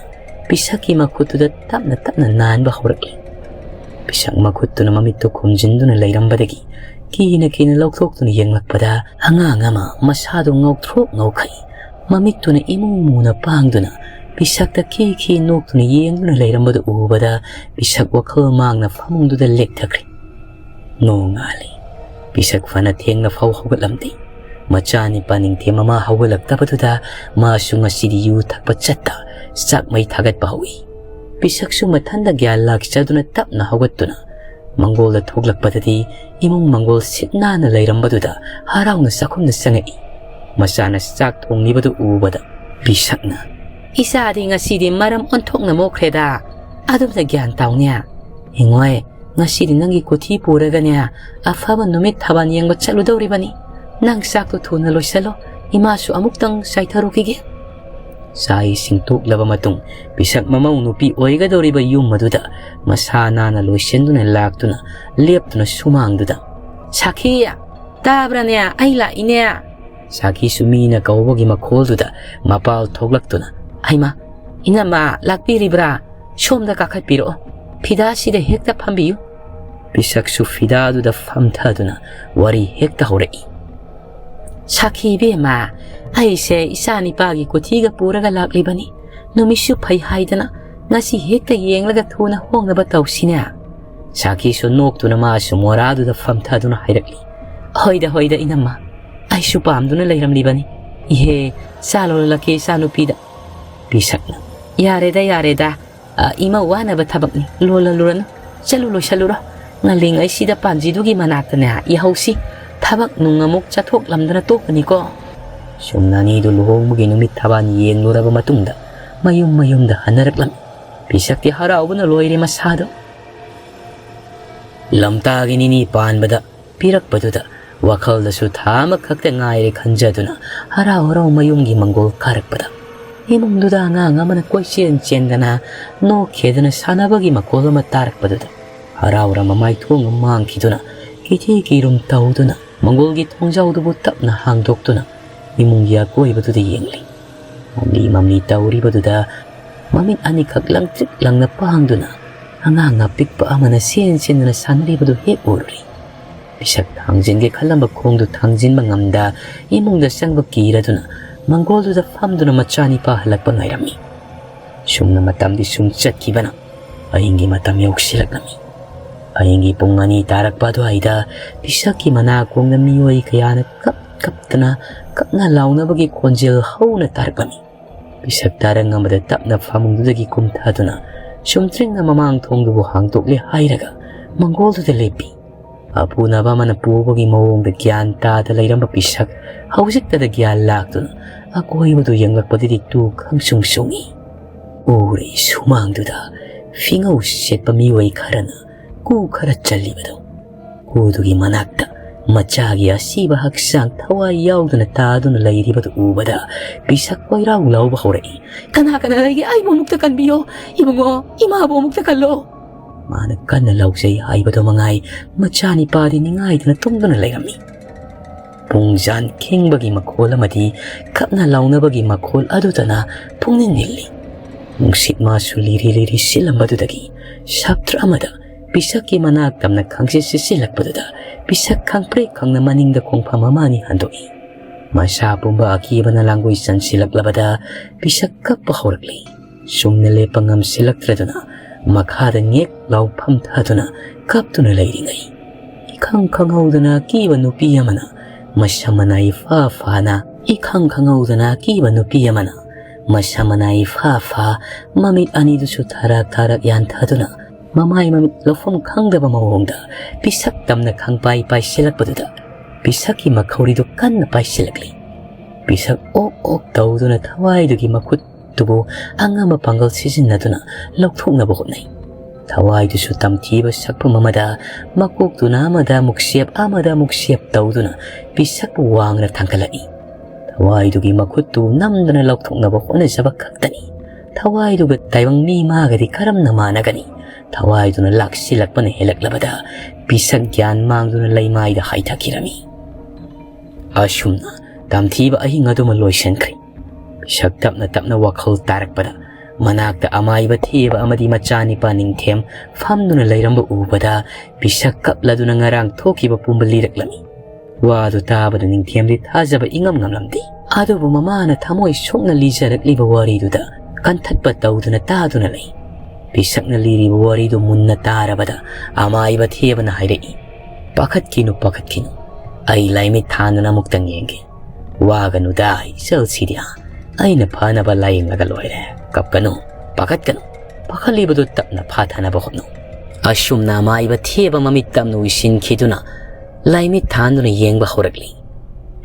ꯄꯤꯁꯛꯀꯤ ꯃꯈꯨꯠꯇꯨꯗ ꯇꯞꯅ ꯇꯞꯅ ꯅꯥꯟꯕ ꯍꯧꯔꯛꯂꯤ꯫ ꯄꯤꯁꯛ ꯃꯈꯨꯠꯇꯨꯅ ꯃꯃꯤꯠꯇꯨ ꯈꯨꯝꯖꯤꯟꯗꯨꯅ ꯂꯩꯔꯝꯕꯗꯒꯤ ꯀꯤꯅ ꯀꯤꯅ ꯂꯧꯊꯣꯛꯇꯨꯅ ꯌꯦꯡꯂꯛꯄꯗ ꯑꯉꯥꯡ ꯑꯃ ꯃꯁꯥꯗꯨ ꯉꯧꯊ꯭ꯔꯣꯛ ꯉꯧꯈꯩ ꯃꯃꯤꯠꯇꯨꯅ ꯏꯃꯨ ꯃꯨꯅ ꯄꯥꯡꯗꯨꯅ ꯄꯤꯁꯛꯇ ꯈꯤ ꯈꯤ ꯅꯣꯛꯇꯨꯅ ꯌꯦꯡꯗꯨꯅ ꯂꯩꯔꯝꯕꯗꯨ ꯎꯕꯗ ꯄꯤꯁꯛ ꯋꯥꯈꯜ ꯃꯥꯡꯅ ꯐꯃꯨꯡꯗꯨꯗ ꯂꯦꯛꯊꯈ꯭ꯔꯦ꯫ ꯅꯣꯡꯉꯥꯜꯂꯤ꯫ ꯄꯤꯁꯛ ꯐꯅ ꯊꯦꯡꯅ ꯐꯥꯎ ꯍꯧꯒꯠꯂꯝꯗꯦ꯫ ꯃꯆꯥꯅꯤꯄꯥ ꯅꯤꯡꯊꯦꯝ ꯃꯃꯥ ꯍꯧꯒꯠꯂꯛꯇꯕꯗꯨꯗ ꯃꯥꯁꯨ ꯉꯁꯤꯗꯤ ꯌꯨ ꯊꯛꯄ ꯆꯠꯇ ꯆꯥꯛ ꯃꯩ ꯊꯥꯒꯠꯄ ꯍꯧꯏ꯫ ꯄꯤꯁꯛꯁꯨ ꯃꯊꯟꯗ ꯒ꯭ꯌꯥꯟ ꯂꯥꯛꯆꯗꯨꯅ ꯇꯞꯅ ꯍꯧꯒꯠꯇꯨꯅ ꯃꯪꯒꯣꯜꯗ ꯊꯣꯛꯂꯛꯄꯗꯗꯤ ꯏꯃꯨꯡ ꯃꯪꯒꯣꯜ ꯁꯤꯠ ꯅꯥꯟꯅ ꯂꯩꯔꯝꯕꯗꯨꯗ ꯍꯔꯥꯎꯅ ꯆꯥꯛꯈꯨꯝꯗ ꯆꯪꯉꯛꯏ꯫ ꯃꯆꯥꯅ ꯆꯥꯛ ꯊꯣꯡꯂꯤꯕꯗꯨ ꯎꯕꯗ ꯕꯤꯁꯛꯅ, "ꯏꯆꯥꯗꯤ ꯉꯁꯤꯗꯤ ꯃꯔꯝ ꯑꯣꯟꯊꯣꯛꯅ ꯃꯣꯛꯈ꯭ꯔꯦꯗ꯫ ꯑꯗꯨꯝꯅ ꯒ꯭ꯌꯥꯟ ꯇꯥꯎꯅꯦ꯫ ꯏꯉꯣꯏ, ꯉꯁꯤꯗꯤ ꯅꯪꯒꯤ ꯀꯨꯊꯤ ꯄꯨꯔꯒꯅꯦ, ꯑꯐꯕ ꯅꯨꯃꯤꯠ ꯊꯥꯕꯜ ꯌꯦꯡꯕ ꯆꯠꯂꯨꯗꯧꯔꯤꯕꯅꯤ꯫ ꯅꯪ ꯆꯥꯛꯇꯣ ꯊꯨꯅ ꯂꯣꯏꯁꯜꯂꯣ꯫ ꯏꯃꯥꯁꯨ ꯑꯃꯨꯛꯇꯪ ꯆꯥꯏꯊꯔꯨꯈꯤꯒꯦ꯫" ꯆꯥ ꯏꯁꯤꯡ ꯇꯣꯛꯂꯕ ꯃꯇꯨꯡ, ꯕꯤꯁꯛ ꯃꯃꯧ ꯅꯨꯄꯤ ꯑꯣꯏꯒꯗꯧꯔꯤꯕ ꯌꯨꯝ ꯑꯗꯨꯗ ꯃꯁꯥ ꯅꯥꯟꯅ ꯂꯣꯏꯁꯤꯟꯗꯨꯅ ꯂꯥꯛꯇꯨꯅ ꯂꯦꯞꯇꯨꯅ ꯁꯨꯃꯥꯡꯗꯨꯗ, "ꯁꯥꯈꯤ, ꯇꯥꯕ꯭ꯔꯥꯅꯦ? ꯑꯩ ꯂꯥꯛꯏꯅꯦ꯫" ꯁꯥꯈꯤꯁꯨ ꯃꯤꯅ ꯀꯧꯕꯒꯤ ꯃꯈꯣꯜꯗꯨꯗ ꯃꯄꯥꯜ ꯊꯣꯛꯂꯛꯇꯨꯅ, "ꯍꯩꯃꯥ, ꯏꯅꯝꯃ ꯂꯥꯛꯄꯤꯔꯤꯕ꯭ꯔꯥ? ꯁꯣꯝꯗ ꯀꯥꯈꯠꯄꯤꯔꯛꯑꯣ꯫ ꯐꯤꯗꯥꯁꯤꯗ ꯍꯦꯛꯇ ꯐꯝꯕꯤꯌꯨ꯫" ꯕꯤꯁꯛꯁꯨ ꯐꯤꯗꯥꯗꯨꯗ ꯐꯝꯊꯗꯨꯅ ꯋꯥꯔꯤ ꯍꯦꯛꯇ ꯍꯧꯔꯛꯏ꯫ "ꯁꯥꯈꯤ ꯏꯕꯦꯝꯃ, ꯑꯩꯁꯦ ꯏꯆꯥ ꯅꯤꯄꯥꯒꯤ ꯀꯨꯊꯤꯒ ꯄꯨꯔꯒ ꯂꯥꯛꯂꯤꯕꯅꯤ꯫ ꯅꯨꯃꯤꯠꯁꯨ ꯐꯩ ꯍꯥꯏꯗꯅ ꯉꯁꯤ ꯍꯦꯛꯇ ꯌꯦꯡꯂꯒ ꯊꯨꯅ ꯍꯣꯡꯅꯕ ꯇꯧꯁꯤꯅꯦ꯫" ꯁꯥꯈꯤꯁꯨ ꯅꯣꯛꯇꯨꯅ ꯃꯥꯁꯨ ꯃꯣꯔꯥꯗꯨꯗ ꯐꯝꯊꯗꯨꯅ ꯍꯥꯏꯔꯛꯂꯤ, "ꯍꯣꯏꯗ, ꯍꯣꯏꯗ ꯏꯅꯝꯃ, ꯑꯩꯁꯨ ꯄꯥꯝꯗꯨꯅ ꯂꯩꯔꯝꯂꯤꯕꯅꯤ꯫ ꯏꯍꯦ, ꯆꯥ ꯂꯣꯜꯂꯛꯀꯦ ꯏꯆꯥ ꯅꯨꯄꯤꯗ꯫" ꯕꯤꯁꯛꯅ, "ꯌꯥꯔꯦꯗ, ꯌꯥꯔꯦꯗ꯫ ꯑ, ꯏꯃꯧ ꯋꯥꯅꯕ ꯊꯕꯛꯅꯤ꯫ ꯂꯣꯜꯂꯜꯂꯨꯔꯅꯨ꯫ ꯆꯠꯂꯨ, ꯂꯣꯏꯁꯜꯂꯨꯔꯣ꯫ ꯉꯜꯂꯤꯉꯩꯁꯤꯗ ꯄꯥꯟꯖꯤꯗꯨꯒꯤ ꯃꯅꯥꯛꯇꯅꯦ ꯌꯥꯍꯧꯁꯤ꯫ ꯊꯕꯛ ꯅꯨꯡ ꯑꯃꯨꯛ ꯆꯠꯊꯣꯛꯂꯝꯗꯅ ꯇꯣꯛꯀꯅꯤꯀꯣ꯫" ꯁꯨꯝꯅ ꯑꯅꯤꯗꯨ ꯂꯨꯍꯣꯡꯕꯒꯤ ꯅꯨꯃꯤꯠ ꯊꯕꯥꯟ ꯌꯦꯡꯂꯨꯔꯕ ꯃꯇꯨꯡꯗ ꯃꯌꯨꯝ ꯃꯌꯨꯝꯗ ꯍꯟꯅꯔꯛꯂꯝꯃꯤ꯫ ꯕꯤꯁꯛꯇꯤ ꯍꯔꯥꯎꯕꯅ ꯂꯣꯏꯔꯦ ꯃꯁꯥꯗꯣ꯫ ꯂꯝꯇꯥꯒꯤ ꯅꯤꯅꯤ ꯄꯥꯟꯕꯗ ꯄꯤꯔꯛꯄꯗꯨꯗ ꯋꯥꯈꯜꯗꯁꯨ ꯊꯥ ꯑꯃꯈꯛꯇ ꯉꯥꯏꯔꯦ ꯈꯟꯖꯗꯨꯅ ꯍꯔꯥꯎ ꯍꯔꯥꯎ ꯃꯌꯨꯝꯒꯤ ꯃꯪꯒꯣꯜ ꯀꯥꯔꯛꯄꯗ ꯏꯃꯨꯡꯗꯨꯗ ꯑꯉꯥꯡ ꯑꯃꯅ ꯀꯣꯏꯆꯦꯟ ꯆꯦꯟꯗꯅ ꯅꯣꯛꯈꯦꯗꯅ ꯁꯥꯟꯅꯕꯒꯤ ꯃꯈꯣꯜ ꯑꯃ ꯇꯥꯔꯛꯄꯗꯨꯗ ꯍꯔꯥꯎꯔ ꯃꯃꯥꯏ ꯊꯣꯡ ꯃꯥꯡꯈꯤꯗꯨꯅ ꯀꯤꯊꯤ ꯀꯤꯔꯨꯝ ꯇꯧꯗꯨꯅ ꯃꯪꯒꯣꯜꯒꯤ ꯊꯣꯡꯖꯥꯎꯗꯨꯕꯨ ꯇꯞꯅ ꯍꯥꯡꯗꯣꯛꯇꯨꯅ ꯏꯃꯨꯡꯒꯤ ꯑꯀꯣꯏꯕꯗꯨꯗ ꯌꯦꯡꯂꯤ꯫ ꯃꯝꯂꯤ ꯃꯝꯂꯤ ꯇꯧꯔꯤꯕꯗꯨꯗ ꯃꯃꯤꯠ ꯑꯅꯤꯈꯛ ꯂꯪꯇ꯭ꯔꯤꯛ ꯂꯪꯅ ꯄꯥꯡꯗꯨꯅ ꯑꯉꯥꯡ ꯑꯄꯤꯛꯄ ꯑꯃꯅ ꯁꯦꯟ ꯁꯦꯟꯗꯨꯅ ꯁꯥꯟꯅꯔꯤꯕꯗꯨ ꯍꯦꯛ ꯎꯔꯨꯔꯦ꯫ ꯄꯤꯁꯛ ꯊꯥꯡꯖꯤꯟꯒꯦ ꯈꯜꯂꯝꯕ ꯈꯣꯡꯗꯨ ꯊꯥꯡꯖꯤꯟꯕ ꯉꯝꯗ ꯏꯃꯨꯡꯗ ꯆꯪꯕ ꯀꯤꯔꯗꯨꯅ ꯃꯪꯒꯣꯜꯗꯨꯗ ꯐꯝꯗꯨꯅ ꯃꯆꯥꯅꯤꯄꯥ ꯍꯜꯂꯛꯄ ꯉꯥꯏꯔꯝꯃꯤ꯫ ꯁꯨꯝꯅ ꯃꯇꯝꯗꯤ ꯁꯨꯝ ꯆꯠꯈꯤꯕꯅ ꯑꯍꯤꯡꯒꯤ ꯃꯇꯝ ꯌꯧꯁꯤꯜꯂꯛꯂꯝꯃꯤ꯫ ꯑꯍꯤꯡꯒꯤ ꯄꯨꯡ ꯑꯅꯤ ꯇꯥꯔꯛꯄ ꯑꯗꯨꯋꯥꯏꯗ ꯄꯤꯁꯛꯀꯤ ꯃꯅꯥꯀꯣꯡꯗ ꯃꯤꯑꯣꯏ ꯀꯌꯥꯅ ꯀꯞ ꯀꯞꯇꯅ ꯀꯞꯅ ꯂꯥꯎꯅꯕꯒꯤ ꯈꯣꯟꯖꯦꯜ ꯍꯧꯅ ꯇꯥꯔꯛꯂꯝꯃꯤ꯫ ꯄꯤꯁꯛ ꯇꯥꯔꯪ ꯑꯃꯗ ꯇꯞꯅ ꯐꯃꯨꯡꯗꯨꯗꯒꯤ ꯀꯨꯝꯊꯗꯨꯅ ꯁꯨꯝꯇ꯭ꯔꯤꯡꯅ ꯃꯃꯥꯡ ꯊꯣꯡꯗꯨꯕꯨ ꯍꯥꯡꯗꯣꯛꯂꯦ ꯍꯥꯏꯔꯒ ꯃꯪꯒꯣꯜꯗꯨꯗ ꯂꯦꯞꯄꯤ꯫ ꯑꯄꯨꯅꯕ ꯑꯃꯅ ꯄꯨꯕꯒꯤ ꯃꯑꯣꯡꯗ ꯒ꯭ꯌꯥꯟ ꯇꯥꯗ ꯂꯩꯔꯝꯕ ꯄꯤꯁꯛ ꯍꯧꯖꯤꯛꯇꯗ ꯒ꯭ꯌꯥꯟ ꯂꯥꯛꯇꯨꯅ ꯑꯀꯣꯏꯕꯗꯨ ꯌꯦꯡꯂꯛꯄꯗꯗꯤ ꯇꯨ ꯈꯪꯁꯨꯡ ꯁꯨꯡꯏ꯫ ꯎꯔꯦ ꯁꯨꯃꯥꯡꯗꯨꯗ ꯐꯤꯉꯧ ꯁꯦꯠꯄ ꯃꯤꯑꯣꯏ ꯈꯔꯅ ꯀꯨ ꯈꯔ ꯆꯜꯂꯤꯕꯗꯨ꯫ ꯀꯨꯗꯨꯒꯤ ꯃꯅꯥꯛꯇ ꯃꯆꯥꯒꯤ ꯑꯁꯤꯕ ꯍꯛꯆꯥꯡ ꯊꯋꯥꯏ ꯌꯥꯎꯗꯅ ꯇꯥꯗꯨꯅ ꯂꯩꯔꯤꯕꯗꯨ ꯎꯕꯗ ꯄꯤꯁꯛ ꯀꯣꯏꯔꯥꯎ ꯂꯥꯎꯕ ꯍꯧꯔꯛꯏ꯫ "ꯀꯅꯥ ꯀꯅꯥ ꯂꯩꯒꯦ? ꯑꯩꯕꯨ ꯑꯃꯨꯛꯇ ꯀꯟꯕꯤꯌꯣ꯫ ꯏꯕꯨꯡꯉꯣ, ꯏꯃꯥꯕꯨ ꯑꯃꯨꯛꯇ ꯀꯜꯂꯣ!" ꯃꯥꯅ ꯀꯟꯅ ꯂꯥꯎꯖꯩ ꯍꯥꯏꯕꯗꯨ ꯃꯉꯥꯏ, ꯃꯆꯥꯅꯤꯄꯥꯗꯤ ꯅꯤꯡꯉꯥꯏꯗꯅ ꯇꯨꯝꯗꯨꯅ ꯂꯩꯔꯝꯃꯤ꯫ ꯄꯨꯡꯖꯥꯟ ꯈꯤꯡꯕꯒꯤ ꯃꯈꯣꯜ ꯑꯃꯗꯤ ꯀꯞꯅ ꯂꯥꯎꯅꯕꯒꯤ ꯃꯈꯣꯜ ꯑꯗꯨꯇꯅ ꯄꯨꯛꯅꯤꯡ ꯅꯤꯜꯂꯤ꯫ ꯅꯨꯡꯁꯤꯠ ꯃꯥꯁꯨ ꯂꯤꯔꯤ ꯂꯤꯔꯤ ꯁꯤꯠꯂꯝꯕꯗꯨꯗꯒꯤ ꯁꯥꯇ꯭ꯔ ꯑꯃꯗ ꯄꯤꯁꯛꯀꯤ ꯃꯅꯥꯛ ꯇꯝꯅ ꯈꯪꯆꯦꯠ ꯆꯦꯠꯁꯤꯜꯂꯛꯄꯗꯨꯗ ꯄꯤꯁꯛ ꯈꯪꯄ꯭ꯔꯦꯛ ꯈꯪꯅ ꯃꯅꯤꯡꯗ ꯈꯣꯡꯐꯝ ꯑꯃ ꯑꯅꯤ ꯍꯟꯗꯣꯛꯏ꯫ ꯃꯁꯥ ꯄꯨꯝꯕ ꯑꯀꯤꯕꯅ ꯂꯥꯡꯒꯣꯏ ꯆꯟꯁꯤꯜꯂꯛꯂꯕꯗ ꯄꯤꯁꯛ ꯀꯞꯄ ꯍꯧꯔꯛꯂꯤ꯫ ꯆꯨꯝꯅ ꯂꯦꯞꯄ ꯉꯝꯁꯤꯜꯂꯛꯇ꯭ꯔꯗꯨꯅ ꯃꯈꯥꯗ ꯉꯦꯛ ꯂꯥꯎ ꯐꯝꯊꯗꯨꯅ ꯀꯞꯇꯨꯅ ꯂꯩꯔꯤꯉꯩ, ꯏꯈꯪ ꯈꯪꯍꯧꯗꯅ ꯑꯀꯤꯕ ꯅꯨꯄꯤ ꯑꯃꯅ ꯃꯁꯝ ꯃꯅꯥ ꯏꯐꯥ ꯐꯥꯅ, ꯏꯈꯪ ꯈꯪꯍꯧꯗꯅ ꯑꯀꯤꯕ ꯅꯨꯄꯤ ꯑꯃꯅ ꯃꯁꯝ ꯃꯅꯥ ꯏꯐꯥ ꯐꯥ, ꯃꯃꯤꯠ ꯑꯅꯤꯗꯨꯁꯨ ꯊꯥꯔꯛ ꯊꯥꯔꯛ ꯌꯥꯟꯊꯗꯨꯅ ꯃꯃꯥꯏ ꯃꯃꯤꯠ ꯂꯧꯐꯝ ꯈꯪꯗꯕ ꯃꯑꯣꯡꯗ ꯄꯤꯁꯛ ꯇꯝꯅ ꯈꯪꯄꯥꯏ ꯄꯥꯏꯁꯤꯜꯂꯛꯄꯗꯨꯗ ꯄꯤꯁꯛꯀꯤ ꯃꯈꯧꯔꯤꯗꯨ ꯀꯟꯅ ꯄꯥꯏꯁꯤꯜꯂꯛꯂꯤ꯫ ꯄꯤꯁꯛ ꯑꯣꯛ ꯑꯣꯛ ꯇꯧꯗꯨꯅ ꯊꯋꯥꯏꯗꯨꯒꯤ ꯃꯈꯨꯠꯇꯨꯕꯨ ꯑꯉꯝꯕ ꯄꯥꯡꯒꯜ ꯁꯤꯖꯤꯟꯅꯗꯨꯅ ꯂꯧꯊꯣꯛꯅꯕ ꯍꯣꯠꯅꯩ꯫ ꯊꯋꯥꯏꯗꯨꯁꯨ ꯇꯝꯊꯤꯕ ꯁꯛꯐꯝ ꯑꯃꯗ ꯃꯀꯣꯛꯇꯨꯅ ꯑꯃꯗ ꯑꯃꯨꯛ ꯁꯦꯞ ꯑꯃꯗ ꯑꯃꯨꯛ ꯁꯦꯞ ꯇꯧꯗꯨꯅ ꯄꯤꯁꯛꯄꯨ ꯋꯥꯡꯅ ꯊꯥꯡꯒꯠꯂꯛꯏ꯫ ꯊꯋꯥꯏꯗꯨꯒꯤ ꯃꯈꯨꯠꯇꯨ ꯅꯝꯗꯨꯅ ꯂꯧꯊꯣꯛꯅꯕ ꯍꯣꯠꯅꯖꯕ ꯈꯛꯇꯅꯤ꯫ ꯊꯋꯥꯏꯗꯨꯒ ꯇꯥꯏꯕꯪ ꯃꯤ ꯃꯥꯒꯗꯤ ꯀꯔꯝꯅ ꯃꯥꯟꯅꯒꯅꯤ? ꯊꯋꯥꯏꯗꯨꯅ ꯂꯥꯛꯁꯤꯜꯂꯛꯄꯅ ꯍꯦꯜꯂꯛꯂꯕꯗ ꯄꯤꯁꯛ ꯒ꯭ꯌꯥꯟ ꯃꯥꯡꯗꯨꯅ ꯂꯩꯃꯥꯏꯗ ꯍꯥꯏꯊꯈꯤꯔꯝꯃꯤ꯫ ꯑꯁꯨꯝꯅ ꯇꯝꯊꯤꯕ ꯑꯍꯤꯡ ꯑꯗꯨꯃ ꯂꯣꯏꯁꯤꯟꯈ꯭ꯔꯦ꯫ ꯄꯤꯁꯛ ꯇꯞꯅ ꯇꯞꯅ ꯋꯥꯈꯜ ꯇꯥꯔꯛꯄꯗ ꯃꯅꯥꯛꯇ ꯑꯃꯥꯏꯕ ꯊꯦꯕ ꯑꯃꯗꯤ ꯃꯆꯥꯅꯤꯄꯥ ꯅꯤꯡꯊꯦꯝ ꯐꯝꯗꯨꯅ ꯂꯩꯔꯝꯕ ꯎꯕꯗ ꯄꯤꯁꯛ ꯀꯞꯂꯗꯨꯅ ꯉꯔꯥꯡ ꯊꯣꯛꯈꯤꯕ ꯄꯨꯝꯕ ꯂꯤꯔꯛꯂꯝꯃꯤ꯫ ꯋꯥꯗꯨ ꯇꯥꯕꯗ ꯅꯤꯡꯊꯦꯝꯗꯤ ꯊꯥꯖꯕ ꯏꯉꯝ ꯉꯝꯂꯝꯗꯦ꯫ ꯑꯗꯨꯕꯨ ꯃꯃꯥꯅ ꯊꯃꯣꯏ ꯁꯣꯛꯅ ꯂꯤꯖꯔꯛꯂꯤꯕ ꯋꯥꯔꯤꯗꯨꯗ ꯀꯟꯊꯠꯄ ꯇꯧꯗꯨꯅ ꯇꯥꯗꯨꯅ ꯂꯩ꯫ ꯄꯤꯁꯛꯅ ꯂꯤꯔꯤꯕ ꯋꯥꯔꯤꯗꯨ ꯃꯨꯟꯅ ꯇꯥꯔꯕꯗ ꯑꯃꯥꯏꯕ ꯊꯦꯕꯅ ꯍꯥꯏꯔꯛꯏ, "ꯄꯥꯈꯠꯈꯤꯅꯨ, ꯄꯥꯈꯠꯈꯤꯅꯨ꯫ ꯑꯩ ꯂꯥꯏꯃꯤꯠ ꯊꯥꯟꯗꯨꯅ ꯑꯃꯨꯛꯇꯪ ꯌꯦꯡꯒꯦ꯫ ꯋꯥꯒꯅꯨꯗ, ꯏꯆꯜꯁꯤꯗꯤ꯫ ꯑꯩꯅ ꯐꯅꯕ ꯂꯥꯌꯦꯡꯂꯒ ꯂꯣꯏꯔꯦ꯫ ꯀꯞꯀꯅꯨ, ꯄꯥꯈꯠꯀꯅꯨ꯫ ꯄꯥꯈꯠꯂꯤꯕꯗꯨ ꯇꯞꯅ ꯐꯥꯊꯅꯕ ꯍꯣꯠꯅꯧ꯫ ꯑꯁꯨꯝꯅ ꯑꯃꯥꯏꯕ ꯊꯦꯕ ꯃꯃꯤꯠ ꯇꯞꯅ ꯎꯏꯁꯤꯟꯈꯤꯗꯨꯅ ꯂꯥꯏꯃꯤꯠ ꯊꯥꯟꯗꯨꯅ ꯌꯦꯡꯕ ꯍꯧꯔꯛꯂꯤ꯫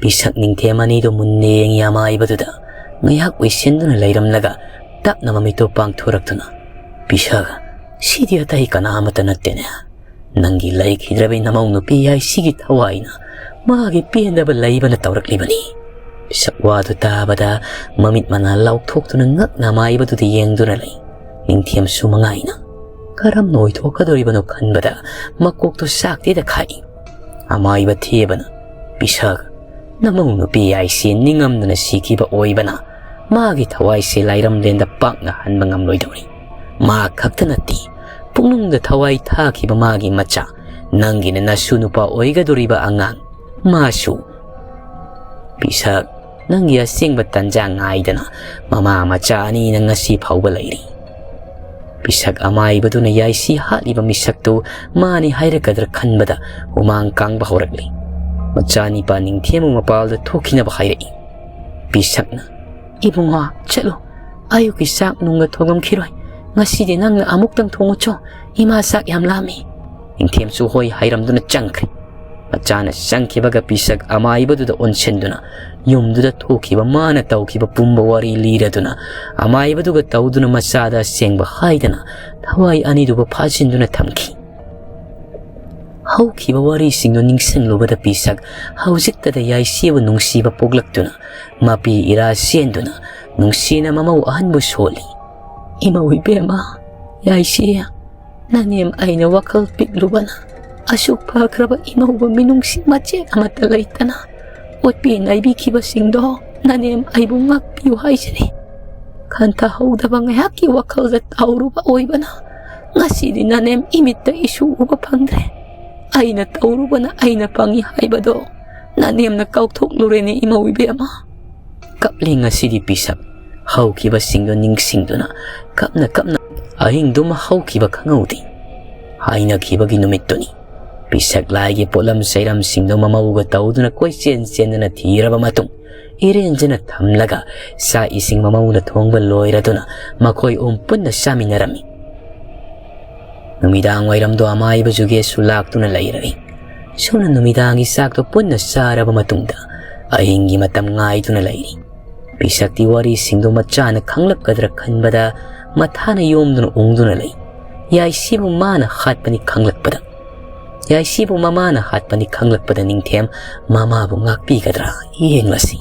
ꯄꯤꯁꯛ ꯅꯤꯡꯊꯦꯝ ꯑꯅꯤꯗꯨ ꯃꯨꯟꯅ ꯌꯦꯡꯉꯤ꯫ ꯑꯃꯥꯏꯕꯗꯨꯗ ꯉꯥꯏꯍꯥꯛ ꯎꯏꯁꯤꯟꯗꯨꯅ ꯂꯩꯔꯝꯂꯒ ꯇꯞꯅ ꯃꯃꯤꯠꯇꯨ ꯄꯥꯡꯊꯣꯔꯛꯇꯨꯅ, "ꯄꯤꯁꯛ, ꯁꯤꯗꯤ ꯑꯇꯩ ꯀꯅꯥ ꯑꯃꯠꯇ ꯅꯠꯇꯦꯅꯦ꯫ ꯅꯪꯒꯤ ꯂꯩꯈꯤꯗ꯭ꯔꯕꯤ ꯅꯃꯧ ꯅꯨꯄꯤ ꯌꯥꯏꯁꯤꯒꯤ ꯊꯋꯥꯏꯅ ꯃꯥꯒꯤ ꯄꯦꯟꯗꯕ ꯂꯩꯕꯅ ꯇꯧꯔꯛꯂꯤꯕꯅꯤ꯫" ꯄꯤꯁꯛ ꯋꯥꯗꯨ ꯇꯥꯕꯗ ꯃꯃꯤꯠ ꯃꯅꯥ ꯂꯥꯎꯊꯣꯛꯇꯨꯅ ꯉꯛꯅ ꯑꯃꯥꯏꯕꯗꯨꯗ ꯌꯦꯡꯗꯨꯅ ꯂꯩ꯫ ꯅꯤꯡꯊꯦꯝꯁꯨ ꯃꯉꯥꯏꯅ ꯀꯔꯝꯅ ꯑꯣꯏꯊꯣꯛꯀꯗꯧꯔꯤꯕꯅꯣ ꯈꯟꯕꯗ ꯃꯀꯣꯛꯇꯨ ꯆꯥꯛꯇꯦꯗ ꯈꯥꯛꯏ꯫ ꯑꯃꯥꯏꯕ ꯊꯦꯕꯅ, "ꯄꯤꯁꯛ, ꯅꯃꯧ ꯅꯨꯄꯤ ꯍꯥꯏꯁꯤ ꯅꯤꯡꯉꯝꯗꯅ ꯁꯤꯈꯤꯕ ꯑꯣꯏꯕꯅ ꯃꯥꯒꯤ ꯊꯋꯥꯏꯁꯦ ꯂꯥꯏꯔꯝꯂꯦꯟꯗ ꯄꯥꯛꯅ ꯍꯟꯕ ꯉꯝꯂꯣꯏꯗꯧꯔꯤ꯫ ꯃꯥ ꯈꯛꯇ ꯅꯠꯇꯦ, ꯄꯨꯛꯅꯨꯡꯗ ꯊꯋꯥꯏ ꯊꯥꯈꯤꯕ ꯃꯥꯒꯤ ꯃꯆꯥ, ꯅꯪꯒꯤꯅ ꯅꯁꯨ ꯅꯨꯄꯥ ꯑꯣꯏꯒꯗꯧꯔꯤꯕ ꯑꯉꯥꯡ, ꯃꯥꯁꯨ꯫ ꯄꯤꯁꯛ, ꯅꯪꯒꯤ ꯑꯁꯦꯡꯕ ꯇꯟꯖꯥ ꯉꯥꯏꯗꯅ ꯃꯃꯥ ꯃꯆꯥ ꯑꯅꯤꯅ ꯉꯁꯤ ꯐꯥꯎꯕ ꯂꯩꯔꯤ꯫" ꯄꯤꯁꯛ ꯑꯃꯥꯏꯕꯗꯨꯅ ꯌꯥꯏꯁꯤ ꯍꯥꯠꯂꯤꯕ ꯃꯤꯁꯛꯇꯨ ꯃꯥꯅꯤ ꯍꯥꯏꯔꯛꯀꯗ꯭ꯔꯥ ꯈꯟꯕꯗ ꯍꯨꯃꯥꯡ ꯀꯥꯡꯕ ꯍꯧꯔꯛꯂꯤ꯫ ꯃꯆꯥꯅꯤꯄꯥ ꯅꯤꯡꯊꯦꯝꯕꯨ ꯃꯄꯥꯜꯗ ꯊꯣꯛꯈꯤꯅꯕ ꯍꯥꯏꯔꯛꯏ꯫ ꯄꯤꯁꯛꯅ, "ꯏꯕꯨꯡꯉꯣ, ꯆꯠꯂꯨ꯫ ꯑꯌꯨꯛꯀꯤ ꯆꯥꯛ ꯅꯨꯡꯒ ꯊꯣꯡꯉꯝꯈꯤꯔꯣꯏ꯫ ꯉꯁꯤꯗꯤ ꯅꯪꯅ ꯑꯃꯨꯛꯇꯪ ꯊꯣꯡꯉꯨꯆꯣ꯫ ꯏꯃꯥ ꯆꯥꯛ ꯌꯥꯝ ꯂꯥꯝꯃꯤ꯫" ꯅꯤꯡꯊꯦꯝꯁꯨ ꯍꯣꯏ ꯍꯥꯏꯔꯝꯗꯨꯅ ꯆꯪꯈ꯭ꯔꯦ꯫ ꯃꯆꯥꯅ ꯆꯪꯈꯤꯕꯒ ꯄꯤꯁꯛ ꯑꯃꯥꯏꯕꯗꯨꯗ ꯑꯣꯟꯁꯤꯟꯗꯨꯅ ꯌꯨꯝꯗꯨꯗ ꯊꯣꯛꯈꯤꯕ ꯃꯥꯅ ꯇꯧꯈꯤꯕ ꯄꯨꯝꯕ ꯋꯥꯔꯤ ꯂꯤꯔꯗꯨꯅ ꯑꯃꯥꯏꯕꯗꯨꯒ ꯇꯧꯗꯨꯅ ꯃꯆꯥꯗ ꯑꯁꯦꯡꯕ ꯍꯥꯏꯗꯅ ꯊꯋꯥꯏ ꯑꯅꯤꯗꯨꯕꯨ ꯐꯥꯖꯤꯟꯗꯨꯅ ꯊꯝꯈꯤ꯫ ꯍꯧꯈꯤꯕ ꯋꯥꯔꯤꯁꯤꯡꯗꯨ ꯅꯤꯡꯁꯤꯡꯂꯨꯕꯗ ꯄꯤꯁꯛ ꯍꯧꯖꯤꯛꯇꯗ ꯌꯥꯏꯁꯤꯕꯨ ꯅꯨꯡꯁꯤꯕ ꯄꯣꯛꯂꯛꯇꯨꯅ ꯃꯄꯤ ꯏꯔꯥ ꯆꯦꯟꯗꯨꯅ ꯅꯨꯡꯁꯤꯅ ꯃꯃꯧ ꯑꯍꯟꯕꯨ ꯁꯣꯜꯂꯤ꯫ "ꯏꯃꯧ ꯏꯕꯦꯝꯃ, ꯌꯥꯏꯁꯤ, ꯅꯅꯦꯝ ꯑꯩꯅ ꯋꯥꯈꯜ ꯄꯤꯛꯂꯨꯕꯅ ꯑꯁꯨꯛ ꯐꯈ꯭ꯔꯕ ꯏꯃꯧꯕ ꯃꯤꯅꯨꯡꯁꯤ ꯃꯆꯦꯠ ꯑꯃꯠꯇ ꯂꯩꯇꯅ ꯑꯣꯠꯄꯤ ꯅꯩꯕꯤꯈꯤꯕꯁꯤꯡꯗꯣ ꯅꯅꯦꯝ ꯑꯩꯕꯨ ꯉꯥꯛꯄꯤꯌꯨ ꯍꯥꯏꯖꯔꯤ꯫ ꯈꯟꯊꯍꯧꯗꯕ ꯉꯥꯏꯍꯥꯛꯀꯤ ꯋꯥꯈꯜꯗ ꯇꯥꯎꯔꯨꯕ ꯑꯣꯏꯕꯅ ꯉꯁꯤꯗꯤ ꯅꯅꯦꯝ ꯏꯃꯤꯠꯇ ꯏꯁꯨ ꯎꯕ ꯐꯪꯗ꯭ꯔꯦ꯫ ꯑꯩꯅ ꯇꯧꯔꯨꯕꯅ ꯑꯩꯅ ꯄꯪꯉꯤ ꯍꯥꯏꯕꯗꯣ ꯅꯅꯦꯝꯅ ꯀꯥꯎꯊꯣꯛꯂꯨꯔꯦꯅꯦ ꯏꯃꯧ ꯏꯕꯦꯝꯃ꯫" ꯀꯞꯂꯤ ꯉꯁꯤꯗꯤ ꯄꯤꯁꯛ꯫ ꯍꯧꯈꯤꯕꯁꯤꯡꯗꯨ ꯅꯤꯡꯁꯤꯡꯗꯨꯅ ꯀꯞꯅ ꯀꯞꯅ ꯑꯍꯤꯡꯗꯨꯃ ꯍꯧꯈꯤꯕ ꯈꯪꯍꯧꯗꯦ꯫ ꯍꯥꯏꯅꯈꯤꯕꯒꯤ ꯅꯨꯃꯤꯠꯇꯨꯅꯤ꯫ ꯄꯤꯁꯛ ꯂꯥꯏꯒꯤ ꯄꯣꯠꯂꯝ ꯆꯩꯔꯝꯁꯤꯡꯗꯨ ꯃꯃꯧꯒ ꯇꯧꯗꯨꯅ ꯀꯣꯏꯆꯦꯟ ꯆꯦꯟꯗꯨꯅ ꯊꯤꯔꯕ ꯃꯇꯨꯡ ꯏꯔꯦꯟꯖꯅ ꯊꯝꯂꯒ ꯆꯥꯛ ꯏꯁꯤꯡ ꯃꯃꯧꯅ ꯊꯣꯡꯕ ꯂꯣꯏꯔꯗꯨꯅ ꯃꯈꯣꯏ ꯑꯍꯨꯝ ꯄꯨꯟꯅ ꯆꯥꯃꯤꯟꯅꯔꯝꯃꯤ꯫ ꯅꯨꯃꯤꯗꯥꯡ ꯋꯥꯏꯔꯝꯗꯣ ꯑꯃꯥꯏꯕ ꯖꯨꯒꯦꯁꯨ ꯂꯥꯛꯇꯨꯅ ꯂꯩꯔꯔꯤ꯫ ꯁꯣꯝꯅ ꯅꯨꯃꯤꯗꯥꯡꯒꯤ ꯆꯥꯛꯇꯣ ꯄꯨꯟꯅ ꯆꯥꯔꯕ ꯃꯇꯨꯡꯗ ꯑꯍꯤꯡꯒꯤ ꯃꯇꯝ ꯉꯥꯏꯗꯨꯅ ꯂꯩꯔꯤ꯫ ꯄꯤꯁꯛꯇꯤ ꯋꯥꯔꯤꯁꯤꯡꯗꯨ ꯃꯆꯥꯅ ꯈꯪꯂꯛꯀꯗ꯭ꯔꯥ ꯈꯟꯕꯗ ꯃꯊꯥꯅ ꯌꯣꯝꯗꯨꯅ ꯎꯪꯗꯨꯅ ꯂꯩ꯫ ꯌꯥꯏꯁꯤꯕꯨ ꯃꯥꯅ ꯍꯥꯠꯄꯅꯤ ꯈꯪꯂꯛꯄꯗ, ꯌꯥꯏꯁꯤꯕꯨ ꯃꯃꯥꯅ ꯍꯥꯠꯄꯅꯤ ꯈꯪꯂꯛꯄꯗ ꯅꯤꯡꯊꯦꯝ ꯃꯃꯥꯕꯨ ꯉꯥꯛꯄꯤꯒꯗ꯭ꯔꯥ ꯌꯦꯡꯂꯁꯤ꯫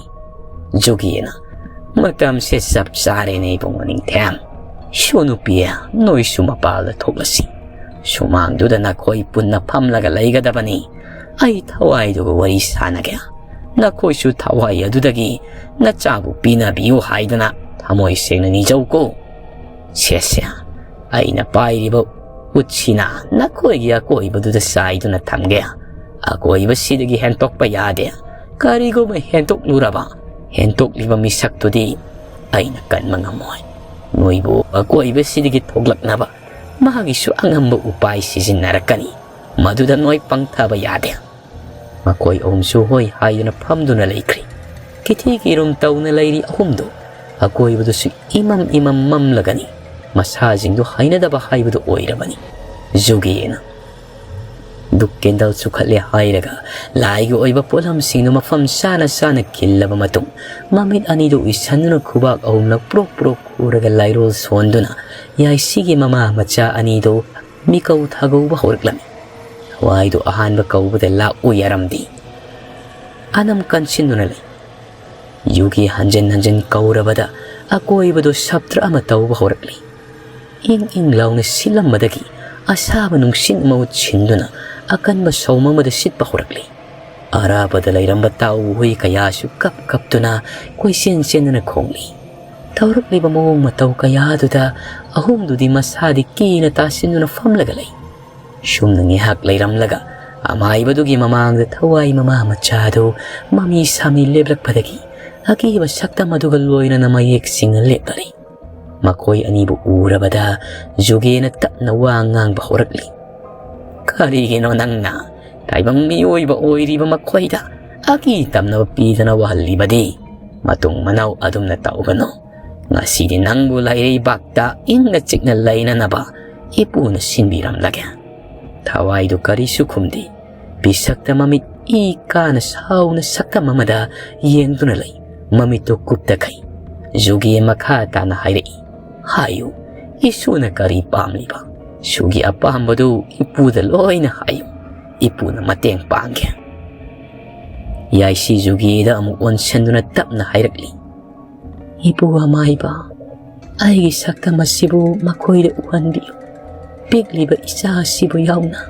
ꯖꯨꯒꯦꯅ, "ꯃꯇꯝꯁꯦ ꯆꯞ ꯆꯥꯔꯦꯅꯦ ꯏꯕꯨꯡꯉꯣ ꯅꯤꯡꯊꯦꯝ꯫ ꯁꯨ ꯅꯨꯄꯤ, ꯅꯣꯏꯁꯨ ꯃꯄꯥꯜꯗ ꯊꯣꯛꯂꯁꯤ꯫ ꯁꯨꯃꯥꯡꯗꯨꯗ ꯅꯈꯣꯏ ꯄꯨꯟꯅ ꯐꯝꯂꯒ ꯂꯩꯒꯗꯕꯅꯤ꯫ ꯑꯩ ꯊꯋꯥꯏꯗꯨꯒ ꯋꯥꯔꯤ ꯁꯥꯟꯅꯒꯦ꯫ ꯅꯈꯣꯏꯁꯨ ꯊꯋꯥꯏ ꯑꯗꯨꯗꯒꯤ ꯅꯆꯥꯕꯨ ꯄꯤꯅꯕꯤꯌꯨ ꯍꯥꯏꯗꯅ ꯊꯃꯣꯏ ꯁꯦꯡꯅ ꯅꯤꯖꯧꯀꯣ꯫ ꯁꯦ ꯁꯦ, ꯑꯩꯅ ꯄꯥꯏꯔꯤꯕ ꯎꯠꯁꯤꯅ ꯅꯈꯣꯏꯒꯤ ꯑꯀꯣꯏꯕꯗꯨꯗ ꯆꯥꯏꯗꯨꯅ ꯊꯝꯒꯦ꯫ ꯑꯀꯣꯏꯕꯁꯤꯗꯒꯤ ꯍꯦꯟꯇꯣꯛꯄ ꯌꯥꯗꯦ꯫ ꯀꯔꯤꯒꯨꯝꯕ ꯍꯦꯟꯇꯣꯛꯂꯨꯔꯕ, ꯍꯦꯟꯇꯣꯛꯂꯤꯕ ꯃꯤꯁꯛꯇꯨꯗꯤ ꯑꯩꯅ ꯀꯟꯕ ꯉꯝꯃꯣꯏ꯫ ꯅꯣꯏꯕꯨ ꯑꯀꯣꯏꯕꯁꯤꯗꯒꯤ ꯊꯣꯛꯂꯛꯅꯕ ꯃꯥꯒꯤꯁꯨ ꯑꯉꯝꯕ ꯎꯄꯥꯏ ꯁꯤꯖꯤꯟꯅꯔꯛꯀꯅꯤ꯫ ꯃꯗꯨꯗ ꯅꯣꯏ ꯄꯪꯊꯕ ꯌꯥꯗꯦ꯫" ꯃꯈꯣꯏ ꯑꯍꯨꯝꯁꯨ ꯍꯣꯏ ꯍꯥꯏꯗꯨꯅ ꯐꯝꯗꯨꯅ ꯂꯩꯈ꯭ꯔꯤ꯫ ꯀꯤꯊꯤ ꯀꯤꯔꯨꯝ ꯇꯧꯅ ꯂꯩꯔꯤ ꯑꯍꯨꯝꯗꯨ ꯑꯀꯣꯏꯕꯗꯨꯁꯨ ꯏꯃꯝ ꯏꯃꯝ ꯃꯝꯂꯒꯅꯤ꯫ ꯃꯁꯥꯁꯤꯡꯗꯨ ꯍꯩꯅꯗꯕ ꯍꯥꯏꯕꯗꯨ ꯑꯣꯏꯔꯕꯅꯤ꯫ ꯖꯨꯒꯦꯅ ꯗꯨꯛ ꯀꯦꯟꯗꯜ ꯆꯨꯈꯠꯂꯦ ꯍꯥꯏꯔꯒ ꯂꯥꯏꯒꯤ ꯑꯣꯏꯕ ꯄꯣꯠꯂꯝꯁꯤꯡꯗꯨ ꯃꯐꯝ ꯆꯥꯅ ꯆꯥꯅ ꯈꯤꯜꯂꯕ ꯃꯇꯨꯡ, ꯃꯃꯤꯠ ꯑꯅꯤꯗꯨ ꯎꯏꯁꯟꯗꯨꯅ ꯈꯨꯕꯥꯛ ꯑꯍꯨꯝꯂꯛ ꯄ꯭ꯔꯣꯛ ꯄ꯭ꯔꯣꯛ ꯈꯨꯔꯒ ꯂꯥꯏꯔꯣꯜ ꯁꯣꯟꯗꯨꯅ ꯌꯥꯏꯁꯤꯒꯤ ꯃꯃꯥ ꯃꯆꯥ ꯑꯅꯤꯗꯨ ꯃꯤꯀꯧ ꯊꯥꯒꯧꯕ ꯍꯧꯔꯛꯂꯝꯃꯤ꯫ ꯊꯋꯥꯏꯗꯨ ꯑꯍꯥꯟꯕ ꯀꯧꯕꯗ ꯂꯥꯛꯎ ꯌꯥꯔꯝꯗꯦ꯫ ꯑꯅꯝ ꯀꯟꯁꯤꯟꯗꯨꯅ ꯂꯩ꯫ ꯖꯨꯒꯦ ꯍꯟꯖꯤꯟ ꯍꯟꯖꯤꯟ ꯀꯧꯔꯕꯗ ꯑꯀꯣꯏꯕꯗꯨ ꯁꯞꯇ꯭ꯔ ꯑꯃ ꯇꯧꯕ ꯍꯧꯔꯛꯂꯤ꯫ ꯏꯪ ꯏꯪ ꯂꯥꯎꯅ ꯁꯤꯠꯂꯝꯕꯗꯒꯤ ꯑꯁꯥꯕ ꯅꯨꯡꯁꯤꯠ ꯃꯍꯨꯠ ꯁꯤꯟꯗꯨꯅ ꯑꯀꯟꯕ ꯁꯧꯝ ꯑꯃꯗ ꯁꯤꯠꯄ ꯍꯧꯔꯛꯂꯤ꯫ ꯑꯔꯥꯞꯄꯗ ꯂꯩꯔꯝꯕ ꯇꯥꯎ ꯍꯨꯏ ꯀꯌꯥꯁꯨ ꯀꯞ ꯀꯞꯇꯨꯅ ꯀꯣꯏꯆꯦꯟ ꯆꯦꯟꯗꯨꯅ ꯈꯣꯡꯂꯤ꯫ ꯇꯧꯔꯛꯂꯤꯕ ꯃꯑꯣꯡ ꯃꯇꯧ ꯀꯌꯥꯗꯨꯗ ꯑꯍꯨꯝꯗꯨꯗꯤ ꯃꯁꯥꯗꯤ ꯀꯤꯅ ꯇꯥꯁꯤꯟꯗꯨꯅ ꯐꯝꯂꯒ ꯂꯩ꯫ ꯁꯨꯝꯅ ꯉꯥꯏꯍꯥꯛ ꯂꯩꯔꯝꯂꯒ ꯑꯃꯥꯏꯕꯗꯨꯒꯤ ꯃꯃꯥꯡꯗ ꯊꯋꯥꯏ ꯃꯃꯥ ꯃꯆꯥꯗꯨ ꯃꯃꯤ ꯁꯥꯃꯤ ꯂꯦꯞꯂꯛꯄꯗꯒꯤ ꯑꯀꯤꯕ ꯁꯛꯇꯝ ꯑꯗꯨꯒ ꯂꯣꯏꯅꯅ ꯃꯌꯦꯛ ꯁꯤꯡꯅ ꯂꯦꯞꯂꯔꯤ꯫ ꯃꯈꯣꯏ ꯑꯅꯤꯕꯨ ꯎꯔꯕꯗ ꯖꯨꯒꯦꯅ ꯇꯞꯅ ꯋꯥ ꯉꯥꯡꯕ ꯍꯧꯔꯛꯂꯤ꯫ "ꯀꯔꯤꯒꯤꯅꯣ ꯅꯪꯅ ꯇꯥꯏꯕꯪ ꯃꯤꯑꯣꯏꯕ ꯑꯣꯏꯔꯤꯕ ꯃꯈꯣꯏꯗ ꯑꯀꯤ ꯇꯝꯅꯕ ꯄꯤꯗꯅ ꯋꯥꯍꯜꯂꯤꯕꯗꯤ? ꯃꯇꯨꯡ ꯃꯅꯥꯎ ꯑꯗꯨꯝꯅ ꯇꯧꯒꯅꯨ꯫ ꯉꯁꯤꯗꯤ ꯅꯪꯕꯨ ꯂꯩꯔꯩꯕꯥꯛꯇ ꯏꯪꯅ ꯆꯤꯛꯅ ꯂꯩꯅꯅꯕ ꯏꯄꯨꯅ ꯁꯤꯟꯕꯤꯔꯝꯂꯒꯦ꯫ ꯊꯋꯥꯏꯗꯨ ꯀꯔꯤꯁꯨ ꯈꯨꯝꯗꯦ꯫ ꯄꯤꯁꯛꯇ ꯃꯃꯤꯠ ꯏ ꯀꯥꯅ ꯁꯥꯎꯅ ꯁꯛꯇꯝ ꯑꯃꯗ ꯌꯦꯡꯗꯨꯅ ꯂꯩ꯫ ꯃꯃꯤꯠꯇꯨ ꯀꯨꯞꯇꯈꯩ꯫ ꯖꯨꯒꯦ ꯃꯈꯥ ꯇꯥꯅ ꯍꯥꯏꯔꯛꯏ, "ꯍꯥꯏꯌꯨ, ꯏꯁꯨꯅ ꯀꯔꯤ ꯄꯥꯝꯂꯤꯕ? ꯁꯨꯒꯤ ꯑꯄꯥꯝꯕꯗꯨ ꯏꯄꯨꯗ ꯂꯣꯏꯅ ꯍꯥꯏꯌꯨ꯫ ꯏꯄꯨꯅ ꯃꯇꯦꯡ ꯄꯥꯡꯒꯦ꯫" ꯌꯥꯏꯁꯤ ꯖꯨꯒꯦꯗ ꯑꯃꯨꯛ ꯑꯣꯟꯁꯤꯟꯗꯨꯅ ꯇꯞꯅ ꯍꯥꯏꯔꯛꯂꯤ, "ꯏꯄꯨ ꯑꯃꯥꯏꯕ, ꯑꯩꯒꯤ ꯁꯛꯇꯝ ꯑꯁꯤꯕꯨ ꯃꯈꯣꯏꯗ ꯎꯍꯟꯕꯤꯌꯨ, ꯄꯤꯛꯂꯤꯕ ꯏꯆꯥ ꯑꯁꯤꯕꯨ ꯌꯥꯎꯅ꯫"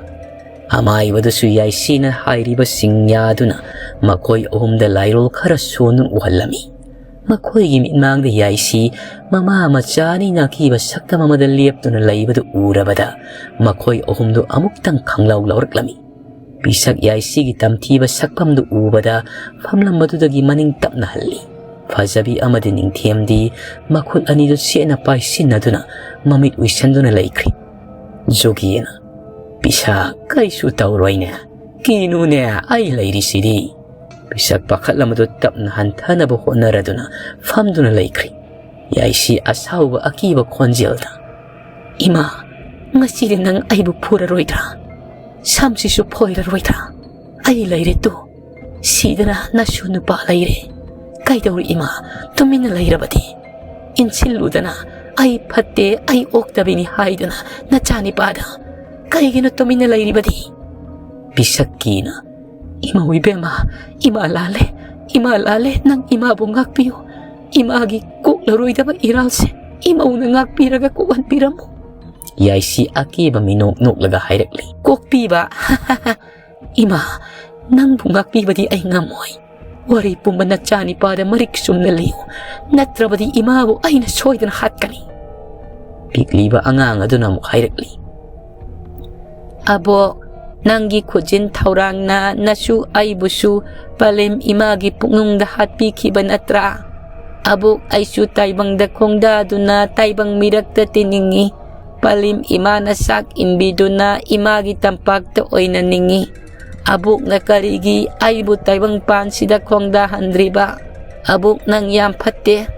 ꯑꯃꯥꯏꯕꯗꯨꯁꯨ ꯌꯥꯏꯁꯤꯅ ꯍꯥꯏꯔꯤꯕꯁꯤꯡ ꯌꯥꯗꯨꯅ ꯃꯈꯣꯏ ꯑꯍꯨꯝꯗ ꯂꯥꯏꯔꯣꯜ ꯈꯔ ꯁꯣꯟꯗꯨꯅ ꯎꯍꯜꯂꯝꯃꯤ꯫ ꯃꯈꯣꯏꯒꯤ ꯃꯤꯠꯃꯥꯡꯗ ꯌꯥꯏꯁꯤ ꯃꯃꯥ ꯃꯆꯥ ꯑꯅꯤꯅ ꯑꯀꯤꯕ ꯁꯛꯇꯝ ꯑꯃꯗ ꯂꯦꯞꯇꯨꯅ ꯂꯩꯕꯗꯨ ꯎꯔꯕꯗ ꯃꯈꯣꯏ ꯑꯍꯨꯝꯗꯨ ꯑꯃꯨꯛꯇꯪ ꯈꯪꯂꯥꯎ ꯂꯧꯔꯛꯂꯝꯃꯤ꯫ ꯄꯤꯁꯛ ꯌꯥꯏꯁꯤꯒꯤ ꯇꯝꯊꯤꯕ ꯁꯛꯐꯝꯗꯨ ꯎꯕꯗ ꯐꯝꯂꯝꯕꯗꯨꯗꯒꯤ ꯃꯅꯤꯡ ꯇꯞꯅ ꯍꯜꯂꯤ꯫ ꯐꯖꯕꯤ ꯑꯃꯗꯤ ꯅꯤꯡꯊꯦꯝꯗꯤ ꯃꯈꯨꯠ ꯑꯅꯤꯗꯨ ꯆꯦꯠꯅ ꯄꯥꯏꯁꯤꯟꯅꯗꯨꯅ ꯃꯃꯤꯠ ꯎꯏꯁꯟꯗꯨꯅ ꯂꯩꯈ꯭ꯔꯤ꯫ ꯖꯨꯒꯦꯅ, "ꯄꯤꯁꯛ, ꯀꯩꯁꯨ ꯇꯧꯔꯣꯏꯅꯦ, ꯀꯤꯅꯨꯅꯦ, ꯑꯩ ꯂꯩꯔꯤꯁꯤꯗꯤ꯫" ꯄꯤꯁꯛ ꯄꯥꯈꯠꯂꯝꯕꯗꯨ ꯇꯞꯅ ꯍꯟꯊꯅꯕ ꯍꯣꯠꯅꯔꯗꯨꯅ ꯐꯝꯗꯨꯅ ꯂꯩꯈ꯭ꯔꯤ꯫ ꯌꯥꯏꯁꯤ ꯑꯁꯥꯎꯕ ꯑꯀꯤꯕ ꯈꯣꯟꯖꯦꯜꯗ, "ꯏꯃꯥ, ꯉꯁꯤꯗꯤ ꯅꯪ ꯑꯩꯕꯨ ꯐꯨꯔꯔꯣꯏꯗ꯭ꯔꯥ? ꯁꯝꯁꯤꯁꯨ ꯐꯣꯏꯔꯔꯣꯏꯗ꯭ꯔꯥ? ꯑꯩ ꯂꯩꯔꯦ ꯇꯨ꯫ ꯁꯤꯗꯅ ꯅꯁꯨ ꯅꯨꯄꯥ ꯂꯩꯔꯦ꯫ ꯀꯩꯗꯧꯔꯤ ꯏꯃꯥ, ꯇꯨꯃꯤꯟꯅ ꯂꯩꯔꯕꯗꯤ? ꯏꯟꯁꯤꯜꯂꯨꯗꯅ, ꯑꯩ ꯐꯠꯇꯦ, ꯑꯩ ꯑꯣꯛꯇꯕꯤꯅꯤ ꯍꯥꯏꯗꯨꯅ ꯅꯆꯥꯅꯤꯄꯥꯗ꯫ ꯀꯩꯒꯤꯅꯣ ꯇꯨꯃꯤꯟꯅ ꯂꯩꯔꯤꯕꯗꯤ?" ꯄꯤꯁꯛꯀꯤꯅ, "ꯏꯃꯧ ꯏꯕꯦꯝꯃ, ꯏꯃꯥ ꯂꯥꯜꯂꯦ, ꯏꯃꯥ ꯂꯥꯜꯂꯦ, ꯅꯪ ꯏꯃꯥꯕꯨ ꯉꯥꯛꯄꯤꯌꯨ꯫ ꯏꯃꯥꯒꯤ ꯀꯣꯛꯂꯔꯣꯏꯗꯕ ꯏꯔꯥꯜꯁꯦ ꯏꯃꯧꯅ ꯉꯥꯛꯄꯤꯔꯒ ꯀꯣꯛꯍꯟꯕꯤꯔꯝꯃꯨ꯫" ꯌꯥꯏꯁꯤ ꯑꯀꯤꯕ ꯃꯤꯅꯣꯛ ꯅꯣꯛꯂꯒ ꯍꯥꯏꯔꯛꯂꯤ, "ꯀꯣꯛꯄꯤꯕ? ꯏꯃꯥ, ꯅꯪꯕꯨ ꯉꯥꯛꯄꯤꯕꯗꯤ ꯑꯩ ꯉꯝꯃꯣꯏ꯫ ꯋꯥꯔꯤ ꯄꯨꯝꯕ ꯅꯆꯥꯅꯤꯄꯥꯗ ꯃꯔꯤꯛ ꯆꯨꯝꯅ ꯂꯤꯌꯨ, ꯅꯠꯇ꯭ꯔꯕꯗꯤ ꯏꯃꯥꯕꯨ ꯑꯩꯅ ꯁꯣꯏꯗꯅ ꯍꯥꯠꯀꯅꯤ꯫" ꯄꯤꯛꯂꯤꯕ ꯑꯉꯥꯡ ꯑꯗꯨꯅ ꯑꯃꯨꯛ ꯍꯥꯏꯔꯛꯂꯤ, "ꯑꯕꯣꯛ, ꯅꯪꯒꯤ ꯈꯨꯖꯤꯟ ꯊꯧꯔꯥꯡꯅ ꯅꯁꯨ ꯑꯩꯕꯨꯁꯨ ꯄꯂꯦꯝ ꯏꯃꯥꯒꯤ ꯄꯨꯛꯅꯨꯡꯗ ꯍꯥꯠꯄꯤꯈꯤꯕ ꯅꯠꯇ꯭ꯔꯥ? ꯑꯕꯣꯛ, ꯑꯩꯁꯨ ꯇꯥꯏꯕꯪꯗ ꯈꯣꯡꯗꯥꯗꯨꯅ ꯇꯥꯏꯕꯪ ꯃꯤꯔꯛꯇ ꯇꯤꯟꯅꯤꯡꯉꯤ꯫ ꯄꯂꯦꯝ ꯏꯃꯥꯅ ꯆꯥꯛ ꯏꯟꯕꯤꯗꯨꯅ ꯏꯃꯥꯒꯤ ꯇꯝꯄꯥꯛꯇ ꯑꯣꯏꯅ ꯅꯤꯡꯉꯤ꯫ ꯑꯕꯣꯛꯅ ꯀꯔꯤꯒꯤ ꯑꯩꯕꯨ ꯇꯥꯏꯕꯪ ꯄꯥꯟꯁꯤꯗ ꯈꯣꯡꯗꯥꯍꯟꯗ꯭ꯔꯤꯕ? ꯑꯕꯣꯛ, ꯅꯪ ꯌꯥꯝ ꯐꯠꯇꯦ꯫"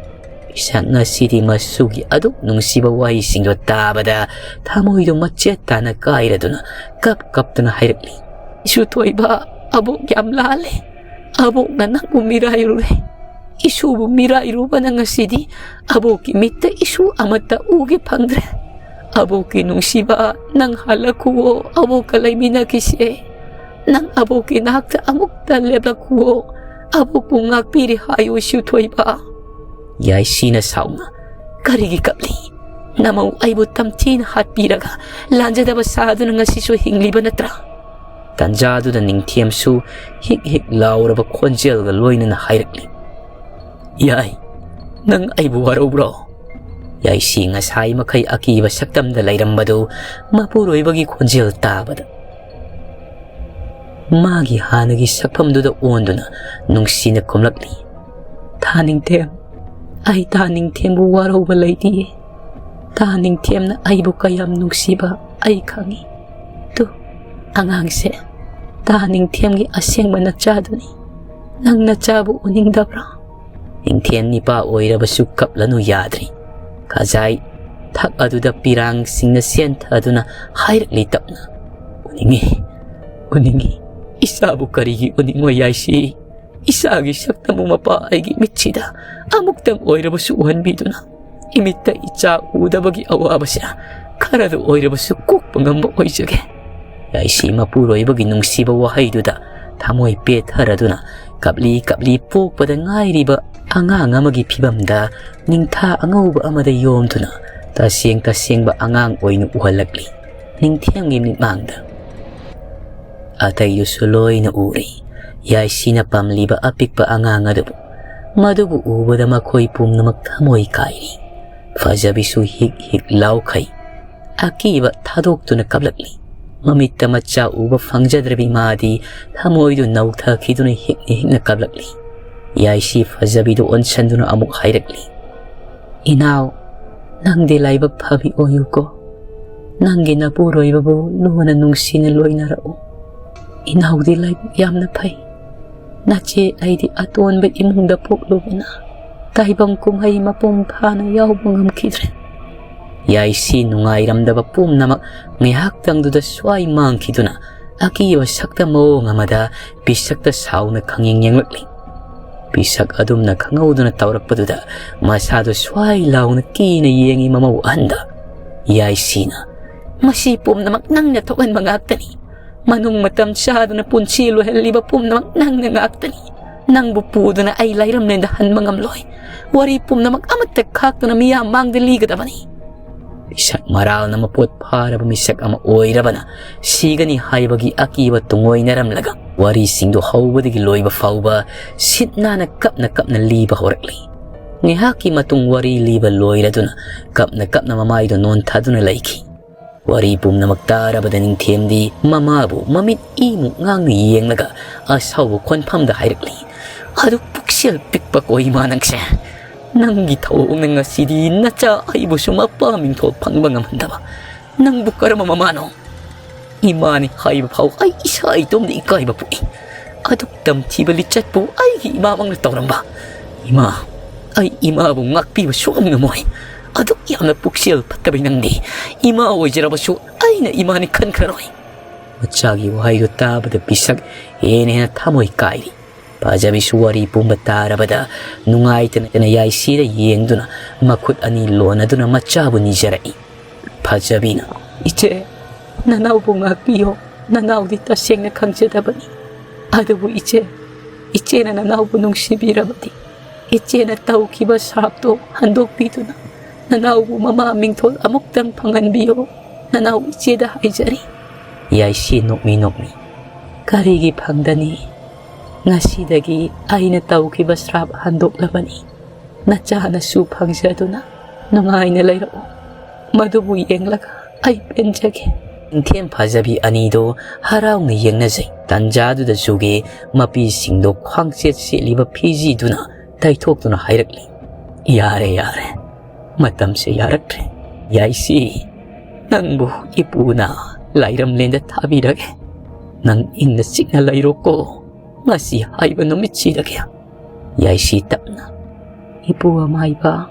ꯏꯁꯥ ꯉꯁꯤꯗꯤ ꯃꯁꯨꯒꯤ ꯑꯗꯨꯛ ꯅꯨꯡꯁꯤꯕ ꯋꯥꯍꯩꯁꯤꯡꯗꯣ ꯇꯥꯕꯗ ꯊꯃꯣꯏꯗꯣ ꯃꯆꯦꯠ ꯇꯥꯅ ꯀꯥꯏꯔꯗꯨꯅ ꯀꯞ ꯀꯞꯇꯨꯅ ꯍꯥꯏꯔꯛꯂꯤ꯫ "ꯏꯁꯨ ꯊꯣꯏꯕ, ꯑꯕꯣꯛ ꯌꯥꯝ ꯂꯥꯜꯂꯦ꯫ ꯑꯕꯣꯛꯅ ꯅꯪꯕꯨ ꯃꯤꯔꯥꯏꯔꯨꯔꯦ꯫ ꯏꯁꯨꯕꯨ ꯃꯤꯔꯥꯏꯔꯨꯕꯅ ꯉꯁꯤꯗꯤ ꯑꯕꯣꯛꯀꯤ ꯃꯤꯠꯇ ꯏꯁꯨ ꯑꯃꯠꯇ ꯎꯒꯦ ꯐꯪꯗ꯭ꯔꯦ꯫ ꯑꯕꯣꯛꯀꯤ ꯅꯨꯡꯁꯤꯕ, ꯅꯪ ꯍꯜꯂꯛꯈꯨꯑꯣ, ꯑꯕꯣꯛꯀ ꯂꯩꯃꯤꯟꯅꯈꯤꯁꯦ꯫ ꯅꯪ ꯑꯕꯣꯛꯀꯤ ꯅꯥꯛꯇ ꯑꯃꯨꯛꯇ ꯂꯦꯞꯂꯛꯈꯨꯑꯣ꯫ ꯑꯕꯣꯛꯄꯨ ꯉꯥꯛꯄꯤꯔꯦ ꯍꯥꯏꯌꯨ ꯏꯁꯨ ꯊꯣꯏꯕ"꯫ ꯌꯥꯏꯁꯤꯅ ꯁꯥꯎꯅ, "ꯀꯔꯤꯒꯤ ꯀꯞꯂꯤ? ꯅꯃꯧ ꯑꯩꯕꯨ ꯇꯝꯊꯤꯅ ꯍꯥꯠꯄꯤꯔꯒ ꯂꯥꯟꯖꯗꯕ ꯁꯥꯗꯨꯅ ꯉꯁꯤꯁꯨ ꯍꯤꯡꯂꯤꯕ ꯅꯠꯇ꯭ꯔꯥ?" ꯇꯟꯖꯥꯗꯨꯗ ꯅꯤꯡꯊꯦꯝꯁꯨ ꯍꯤꯛ ꯍꯤꯛ ꯂꯥꯎꯔꯕ ꯈꯣꯟꯖꯦꯜꯒ ꯂꯣꯏꯅꯅ ꯍꯥꯏꯔꯛꯂꯤ꯫ "ꯌꯥꯏ, ꯅꯪ ꯑꯩꯕꯨ ꯋꯥꯔꯧꯕ꯭ꯔꯣ?" ꯌꯥꯏꯁꯤ ꯉꯁꯥꯏ ꯃꯈꯩ ꯑꯀꯤꯕ ꯁꯛꯇꯝꯗ ꯂꯩꯔꯝꯕꯗꯨ ꯃꯄꯨꯔꯣꯏꯕꯒꯤ ꯈꯣꯟꯖꯦꯜ ꯇꯥꯕꯗ ꯃꯥꯒꯤ ꯍꯥꯟꯅꯒꯤ ꯁꯛꯐꯝꯗꯨꯗ ꯑꯣꯟꯗꯨꯅ ꯅꯨꯡꯁꯤꯅ ꯈꯨꯝꯂꯛꯂꯤ꯫ "ꯊꯥꯅꯤꯡꯊꯦꯝ, ꯑꯩ ꯊꯥꯅꯤꯡꯊꯦꯝꯕꯨ ꯋꯥꯔꯧꯕ ꯂꯩꯇꯤꯌꯦ꯫ ꯊꯥꯅꯤꯡꯊꯦꯝꯅ ꯑꯩꯕꯨ ꯀꯌꯥꯝ ꯅꯨꯡꯁꯤꯕ ꯑꯩ ꯈꯪꯏ꯫ ꯇꯨ, ꯑꯉꯥꯡꯁꯦ ꯊꯥꯅꯤꯡꯊꯦꯝꯒꯤ ꯑꯁꯦꯡꯕ ꯅꯆꯥꯗꯨꯅꯤ꯫ ꯅꯪ ꯅꯆꯥꯕꯨ ꯎꯅꯤꯡꯗꯕ꯭ꯔꯥ?" ꯅꯤꯡꯊꯦꯝ ꯅꯤꯄꯥ ꯑꯣꯏꯔꯕꯁꯨ ꯀꯞꯂꯅꯨ ꯌꯥꯗ꯭ꯔꯤ꯫ ꯈꯖꯥꯏ ꯊꯛ ꯑꯗꯨꯗ ꯄꯤꯔꯥꯡꯁꯤꯡꯅ ꯆꯦꯟꯊꯗꯨꯅ ꯍꯥꯏꯔꯛꯂꯤ ꯇꯞꯅ꯫ "ꯎꯅꯤꯡꯉꯤ, ꯎꯅꯤꯡꯉꯤ꯫ ꯏꯆꯥꯕꯨ ꯀꯔꯤꯒꯤ ꯎꯅꯤꯡꯉꯣꯏ ꯌꯥꯏꯁꯤ? ꯏꯆꯥꯒꯤ ꯁꯛꯇꯝꯕꯨ ꯃꯄꯥ ꯑꯩꯒꯤ ꯃꯤꯠꯁꯤꯗ ꯑꯃꯨꯛꯇꯪ ꯑꯣꯏꯔꯕꯁꯨ ꯎꯍꯟꯕꯤꯗꯨꯅ ꯏꯃꯤꯠꯇ ꯏꯆꯥ ꯎꯗꯕꯒꯤ ꯑꯋꯥꯕꯁꯦ ꯈꯔꯗ ꯑꯣꯏꯔꯕꯁꯨ ꯀꯣꯛꯄ ꯉꯝꯕ ꯑꯣꯏꯖꯒꯦ"꯫ ꯌꯥꯏꯁꯤ ꯃꯄꯨꯔꯣꯏꯕꯒꯤ ꯅꯨꯡꯁꯤꯕ ꯋꯥꯍꯩꯗꯨꯗ ꯊꯃꯣꯏ ꯄꯦꯠꯊꯔꯗꯨꯅ ꯀꯞꯂꯤ ꯀꯞꯂꯤ ꯄꯣꯛꯄꯗ ꯉꯥꯏꯔꯤꯕ ꯑꯉꯥꯡ ꯑꯃꯒꯤ ꯐꯤꯕꯝꯗ ꯅꯤꯡꯊꯥ ꯑꯉꯧꯕ ꯑꯃꯗ ꯌꯣꯝꯗꯨꯅ ꯇꯁꯦꯡ ꯇꯁꯦꯡꯕ ꯑꯉꯥꯡ ꯑꯣꯏꯅ ꯎꯍꯜꯂꯛꯂꯤ ꯅꯤꯡꯊꯦꯝꯒꯤ ꯃꯤꯠꯃꯥꯡꯗ꯫ ꯑꯇꯩꯗꯨꯁꯨ ꯂꯣꯏꯅ ꯎꯔꯤ꯫ ꯌꯥꯏꯁꯤꯅ ꯄꯝꯂꯤꯕ ꯑꯄꯤꯛꯄ ꯑꯉꯥꯡ ꯑꯗꯨꯕꯨ꯫ ꯃꯗꯨꯕꯨ ꯎꯕꯗ ꯃꯈꯣꯏ ꯄꯨꯝꯅꯃꯛ ꯊꯃꯣꯏ ꯀꯥꯏꯔꯤ꯫ ꯐꯖꯕꯤꯁꯨ ꯍꯤꯛ ꯍꯤꯛ ꯂꯥꯎꯈꯩ꯫ ꯑꯀꯤꯕ ꯊꯥꯗꯣꯛꯇꯨꯅ ꯀꯞꯂꯛꯂꯤ꯫ ꯃꯃꯤꯠꯇ ꯃꯆꯥ ꯎꯕ ꯐꯪꯖꯗ꯭ꯔꯕꯤ ꯃꯥꯗꯤ ꯊꯃꯣꯏꯗꯨ ꯅꯧꯊꯈꯤꯗꯨꯅ ꯍꯤꯛꯅ ꯍꯤꯛꯅ ꯀꯞꯂꯛꯂꯤ꯫ ꯌꯥꯏꯁꯤ ꯐꯖꯕꯤꯗꯨ ꯑꯣꯟꯁꯟꯗꯨꯅ ꯑꯃꯨꯛ ꯍꯥꯏꯔꯛꯂꯤ꯫ "ꯏꯅꯥꯎ, ꯅꯪꯗꯤ ꯂꯥꯏꯕꯛ ꯐꯕꯤ ꯑꯣꯏꯌꯨꯀꯣ꯫ ꯅꯪꯒꯤ ꯅꯄꯨꯔꯣꯏꯕꯕꯨ ꯂꯨꯅ ꯅꯨꯡꯁꯤꯅ ꯂꯣꯏꯅꯔꯛꯎ꯫ ꯏꯅꯥꯎꯗꯤ ꯂꯥꯏꯕꯛ ꯌꯥꯝꯅ ꯐꯩ꯫ ꯅꯆꯦ ꯑꯩꯗꯤ ꯑꯇꯣꯟꯕ ꯏꯃꯨꯡꯗ ꯄꯣꯛꯂꯨꯕꯅ ꯇꯥꯏꯕꯪ ꯀꯨꯝꯍꯩ ꯃꯄꯨꯡ ꯐꯥꯅ ꯌꯥꯎꯕ ꯉꯝꯈꯤꯗ꯭ꯔꯦ꯫ ꯌꯥꯏꯁꯤ ꯅꯨꯡꯉꯥꯏꯔꯝꯗꯕ ꯄꯨꯝꯅꯃꯛ ꯉꯥꯏꯍꯥꯛꯇꯪꯗꯨꯗ ꯁ꯭ꯋꯥꯏ ꯃꯥꯡꯈꯤꯗꯨꯅ ꯑꯀꯤꯕ ꯁꯛꯇ ꯃꯑꯣꯡ ꯑꯃꯗ ꯄꯤꯁꯛꯇ ꯁꯥꯎꯅ ꯈꯪꯌꯦꯡ ꯌꯦꯡꯂꯛꯂꯤ꯫ ꯄꯤꯁꯛ ꯑꯗꯨꯝꯅ ꯈꯪꯍꯧꯗꯅ ꯇꯧꯔꯛꯄꯗꯨꯗ ꯃꯁꯥꯗꯨ ꯁ꯭ꯋꯥꯏ ꯂꯥꯎꯅ ꯀꯤꯅ ꯌꯦꯡꯉꯤ ꯃꯃꯧ ꯑꯍꯟꯗ꯫ ꯌꯥꯏꯁꯤꯅ, "ꯃꯁꯤ ꯄꯨꯝꯅꯃꯛ ꯅꯪꯅ ꯊꯣꯛꯍꯟꯕ ꯉꯥꯛꯇꯅꯤ꯫ ꯃꯅꯨꯡ ꯃꯇꯝ ꯆꯥꯗꯅ ꯄꯨꯟꯁꯤ ꯂꯣꯏꯍꯜꯂꯤꯕ ꯄꯨꯝꯅꯃꯛ ꯅꯪꯅ ꯉꯥꯛꯇꯅꯤ꯫ ꯅꯪꯕꯨ ꯄꯨꯗꯨꯅ ꯑꯩ ꯂꯥꯏꯔꯝꯂꯦꯟꯗ ꯍꯟꯕ ꯉꯝꯂꯣꯏ꯫ ꯋꯥꯔꯤ ꯄꯨꯝꯅꯃꯛ ꯑꯃꯠꯇ ꯈꯥꯛꯇꯅ ꯃꯤꯌꯥꯝ ꯃꯥꯡꯗ ꯂꯤꯒꯗꯕꯅꯤ꯫" ꯏꯁꯛ ꯃꯔꯥꯜꯅ ꯃꯄꯣꯠ ꯐꯥꯔꯕ ꯃꯤꯁꯛ ꯑꯃ ꯑꯣꯏꯔꯕꯅ ꯁꯤꯒꯅꯤ ꯍꯥꯏꯕꯒꯤ ꯑꯀꯤꯕ ꯇꯨꯡꯑꯣꯏꯅꯔꯝꯂꯒ ꯋꯥꯔꯤꯁꯤꯡꯗꯨ ꯍꯧꯕꯗꯒꯤ ꯂꯣꯏꯕ ꯐꯥꯎꯕ ꯁꯤꯠ ꯅꯥꯟꯅ ꯀꯞꯅ ꯀꯞꯅ ꯂꯤꯕ ꯍꯧꯔꯛꯂꯤ꯫ ꯉꯥꯏꯍꯥꯛꯀꯤ ꯃꯇꯨꯡ ꯋꯥꯔꯤ ꯂꯤꯕ ꯂꯣꯏꯔꯗꯨꯅ ꯀꯞꯅ ꯀꯞꯅ ꯃꯃꯥꯏꯗꯨ ꯅꯣꯟꯊꯗꯨꯅ ꯂꯩꯈꯤ꯫ ꯋꯥꯔꯤ ꯄꯨꯝꯅꯃꯛ ꯇꯥꯔꯕꯗ ꯅꯤꯡꯊꯦꯝꯗꯤ ꯃꯃꯥꯕꯨ ꯃꯃꯤꯠ ꯏꯃꯨꯛ ꯉꯥꯡꯅ ꯌꯦꯡꯂꯒ ꯑꯁꯥꯎꯕ ꯈꯣꯟꯐꯝꯗ ꯍꯥꯏꯔꯛꯂꯤ, "ꯑꯗꯨꯛ ꯄꯨꯛꯆꯦꯜ ꯄꯤꯛꯄ ꯀꯣ ꯏꯃꯥ ꯅꯪꯁꯦ꯫ ꯅꯪꯒꯤ ꯊꯧꯑꯣꯡꯅ ꯉꯁꯤꯗꯤ ꯅꯆꯥ ꯑꯩꯕꯨꯁꯨ ꯃꯄꯥ ꯃꯤꯡꯊꯣꯜ ꯐꯪꯕ ꯉꯝꯍꯟꯗꯕ꯫ ꯅꯪꯕꯨ ꯀꯔꯝꯕ ꯃꯃꯥꯅꯣ? ꯏꯃꯥꯅꯤ ꯍꯥꯏꯕ ꯐꯥꯎ ꯑꯩ ꯏꯁꯥ ꯏꯇꯣꯝꯗ ꯏꯀꯥꯏꯕ ꯄꯣꯛꯏ꯫ ꯑꯗꯨꯛ ꯇꯝꯊꯤꯕ ꯂꯤꯆꯠꯄꯨ ꯑꯩꯒꯤ ꯏꯃꯥꯃꯛꯅ ꯇꯧꯔꯝꯕ꯫ ꯏꯃꯥ, ꯑꯩ ꯏꯃꯥꯕꯨ ꯉꯥꯛꯄꯤꯕ ꯁꯨꯡꯉꯝ ꯉꯝꯃꯣꯏ꯫ ꯑꯗꯨꯛ ꯌꯥꯝꯅ ꯄꯨꯛꯆꯦꯜ ꯐꯠꯇꯕꯤ ꯅꯪꯗꯤ ꯏꯃꯥ ꯑꯣꯏꯖꯔꯕꯁꯨ ꯑꯩꯅ ꯏꯃꯥꯅꯤ ꯈꯟꯈ꯭ꯔꯔꯣꯏ꯫" ꯃꯆꯥꯒꯤ ꯋꯥꯍꯩꯗꯨ ꯇꯥꯕꯗ ꯄꯤꯁꯛ ꯍꯦꯟꯅ ꯍꯦꯟꯅ ꯊꯃꯣꯏ ꯀꯥꯏꯔꯤ꯫ ꯐꯖꯕꯤꯁꯨ ꯋꯥꯔꯤ ꯄꯨꯝꯕ ꯇꯥꯔꯕꯗ ꯅꯨꯡꯉꯥꯏꯇꯅ ꯌꯥꯏꯁꯤꯗ ꯌꯦꯡꯗꯨꯅ ꯃꯈꯨꯠ ꯑꯅꯤ ꯂꯣꯟꯅꯗꯨꯅ ꯃꯆꯥꯕꯨ ꯅꯤꯖꯔꯛꯏ꯫ ꯐꯖꯕꯤꯅ, "ꯏꯆꯦ, ꯅꯅꯥꯎꯕꯨ ꯉꯥꯛꯄꯤꯌꯣ꯫ ꯅꯅꯥꯎꯗꯤ ꯇꯁꯦꯡꯅ ꯈꯪꯖꯗꯕꯅꯤ꯫ ꯑꯗꯨꯕꯨ ꯏꯆꯦ, ꯏꯆꯦꯅ ꯅꯅꯥꯎꯕꯨ ꯅꯨꯡꯁꯤꯕꯤꯔꯕꯗꯤ ꯏꯆꯦꯅ ꯇꯧꯈꯤꯕ ꯁ꯭ꯔꯥꯞꯇꯣ ꯍꯟꯗꯣꯛꯄꯤꯗꯨꯅ ꯅꯅꯥꯎꯕꯨ ꯃꯃꯥ ꯃꯤꯡꯊꯣꯜ ꯑꯃꯨꯛꯇꯪ ꯐꯪꯍꯟꯕꯤꯌꯣ꯫ ꯅꯅꯥꯎ ꯏꯆꯦꯗ ꯍꯥꯏꯖꯔꯤ꯫" ꯌꯥꯏꯁꯤ ꯅꯣꯛꯃꯤ ꯅꯣꯛꯃꯤ, "ꯀꯔꯤꯒꯤ ꯐꯪꯗꯅꯤ? ꯉꯁꯤꯗꯒꯤ ꯑꯩꯅ ꯇꯧꯈꯤꯕ ꯁ꯭ꯔꯥꯞ ꯍꯟꯗꯣꯛꯂꯕꯅꯤ꯫ ꯅꯆꯥꯅꯁꯨ ꯐꯪꯖꯗꯨꯅ ꯅꯨꯡꯉꯥꯏꯅ ꯂꯩꯔꯛꯎ꯫ ꯃꯗꯨꯕꯨ ꯌꯦꯡꯂꯒ ꯑꯩ ꯄꯦꯟꯖꯒꯦ꯫" ꯅꯤꯡꯊꯦꯝ ꯐꯖꯕꯤ ꯑꯅꯤꯗꯨ ꯍꯔꯥꯎꯅ ꯌꯦꯡꯅꯖꯩ꯫ ꯇꯟꯖꯥꯗꯨꯗ ꯖꯨꯒꯦ ꯃꯄꯤꯁꯤꯡꯗꯨ ꯈ꯭ꯋꯥꯡꯆꯦꯠ ꯁꯦꯠꯂꯤꯕ ꯐꯤꯖꯤꯗꯨꯅ ꯇꯩꯊꯣꯛꯇꯨꯅ ꯍꯥꯏꯔꯛꯂꯤ, "ꯌꯥꯔꯦ, ꯌꯥꯔꯦ꯫ ꯃꯇꯝꯁꯦ ꯌꯥꯔꯛꯇ꯭ꯔꯦ꯫ ꯌꯥꯏꯁꯤ, ꯅꯪꯕꯨ ꯏꯄꯨꯅ ꯂꯥꯏꯔꯝꯂꯦꯟꯗ ꯊꯥꯕꯤꯔꯒꯦ꯫ ꯅꯪ ꯏꯪꯅ ꯆꯤꯛꯅ ꯂꯩꯔꯣꯀꯣ꯫ ꯉꯁꯤ ꯍꯥꯏꯕ ꯅꯨꯃꯤꯠꯁꯤꯗꯒꯤ꯫" ꯌꯥꯏꯁꯤ ꯇꯞꯅ, "ꯏꯄꯨ ꯑꯃꯥꯏꯕ,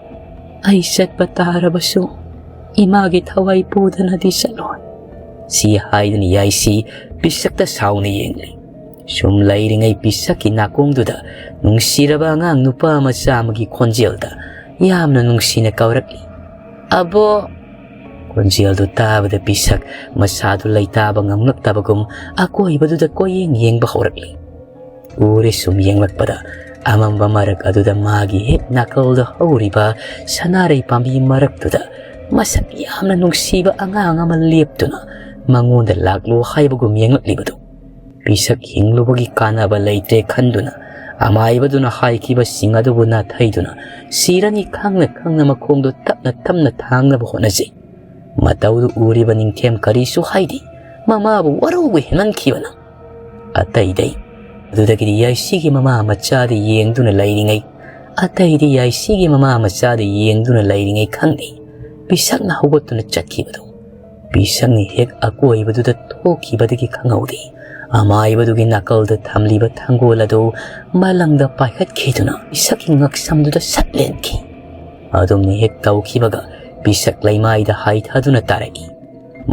ꯑꯩ ꯆꯠꯄ ꯇꯥꯔꯕꯁꯨ ꯏꯃꯥꯒꯤ ꯊꯋꯥꯏ ꯄꯨꯗꯅꯗꯤ ꯆꯠꯂꯣꯏ"꯫ ꯁꯤ ꯍꯥꯏꯗꯨꯅ ꯌꯥꯏꯁꯤ ꯄꯤꯁꯛꯇ ꯁꯥꯎꯅ ꯌꯦꯡꯂꯤ꯫ ꯁꯨꯝ ꯂꯩꯔꯤꯉꯩ ꯄꯤꯁꯛꯀꯤ ꯅꯥꯀꯣꯡꯗꯨꯗ ꯅꯨꯡꯁꯤꯔꯕ ꯑꯉꯥꯡ ꯅꯨꯄꯥ ꯃꯆꯥ ꯑꯃꯒꯤ ꯈꯣꯟꯖꯦꯜꯗ ꯌꯥꯝꯅ ꯅꯨꯡꯁꯤꯅ ꯀꯧꯔꯛꯂꯤ, "ꯑꯕꯣ!" ꯈꯣꯟꯖꯦꯜꯗꯨ ꯇꯥꯕꯗ ꯄꯤꯁꯛ ꯃꯁꯥꯗꯨ ꯂꯩꯇꯥꯕ ꯉꯝꯂꯛꯇꯕꯒꯨꯝ ꯑꯀꯣꯏꯕꯗꯨꯗ ꯀꯣꯏꯌꯦꯡ ꯌꯦꯡꯕ ꯍꯧꯔꯛꯂꯤ꯫ ꯎꯔꯦ ꯁꯨꯝ ꯌꯦꯡꯂꯛꯄꯗ ꯑꯃꯝꯕ ꯃꯔꯛ ꯑꯗꯨꯗ ꯃꯥꯒꯤ ꯍꯦꯛ ꯅꯥꯀꯜꯗ ꯍꯧꯔꯤꯕ ꯁꯅꯥꯔꯩ ꯄꯥꯝꯕꯤ ꯃꯔꯛꯇꯨꯗ ꯃꯁꯛ ꯌꯥꯝꯅ ꯅꯨꯡꯁꯤꯕ ꯑꯉꯥꯡ ꯑꯃ ꯂꯦꯞꯇꯨꯅ ꯃꯉꯣꯟꯗ ꯂꯥꯛꯂꯣ ꯍꯥꯏꯕꯒꯨꯝ ꯌꯦꯡꯂꯛꯂꯤꯕꯗꯨ꯫ ꯄꯤꯁꯛ ꯍꯤꯡꯂꯨꯕꯒꯤ ꯀꯥꯟꯅꯕ ꯂꯩꯇ꯭ꯔꯦ ꯈꯟꯗꯨꯅ ꯑꯃꯥꯏꯕꯗꯨꯅ ꯍꯥꯏꯈꯤꯕꯁꯤꯡ ꯑꯗꯨꯕꯨ ꯅꯥꯊꯩꯗꯨꯅ ꯁꯤꯔꯅꯤ ꯈꯪꯅ ꯈꯪꯅ ꯃꯈꯣꯡꯗꯣ ꯇꯞꯅ ꯇꯞꯅ ꯊꯥꯡꯅꯕ ꯍꯣꯠꯅꯖꯩ꯫ ꯃꯇꯧꯗꯨ ꯎꯔꯤꯕ ꯅꯤꯡꯊꯦꯝ ꯀꯔꯤꯁꯨ ꯍꯥꯏꯗꯦ꯫ ꯃꯃꯥꯕꯨ ꯋꯥꯔꯧꯕ ꯍꯦꯟꯃꯟꯈꯤꯕꯅ꯫ ꯑꯇꯩꯗꯩ ꯑꯗꯨꯗꯒꯤꯗꯤ ꯌꯥꯏꯁꯤꯒꯤ ꯃꯃꯥ ꯃꯆꯥꯗ ꯌꯦꯡꯗꯨꯅ ꯂꯩꯔꯤꯉꯩ, ꯑꯇꯩꯗꯤ ꯌꯥꯏꯁꯤꯒꯤ ꯃꯃꯥ ꯃꯆꯥꯗ ꯌꯦꯡꯗꯨꯅ ꯂꯩꯔꯤꯉꯩ ꯈꯪꯗꯦ꯫ ꯄꯤꯁꯛꯅ ꯍꯧꯒꯠꯇꯨꯅ ꯆꯠꯈꯤꯕꯗꯨ ꯄꯤꯁꯛꯅ ꯍꯦꯛ ꯑꯀꯣꯏꯕꯗꯨꯗ ꯊꯣꯛꯈꯤꯕꯗꯒꯤ ꯈꯪꯍꯧꯗꯦ꯫ ꯑꯃꯥꯏꯕꯗꯨꯒꯤ ꯅꯥꯀꯜꯗ ꯊꯝꯂꯤꯕ ꯊꯥꯡꯒꯣꯜ ꯑꯗꯨ ꯃꯂꯪꯗ ꯄꯥꯏꯈꯠꯈꯤꯗꯨꯅ ꯄꯤꯁꯛꯀꯤ ꯉꯛꯁꯝꯗꯨꯗ ꯁꯠ ꯂꯦꯟꯈꯤ꯫ ꯑꯗꯨꯝꯅ ꯍꯦꯛ ꯇꯧꯈꯤꯕꯒ ꯄꯤꯁꯛ ꯂꯩꯃꯥꯏꯗ ꯍꯥꯏꯊꯗꯨꯅ ꯇꯥꯔꯛꯏ꯫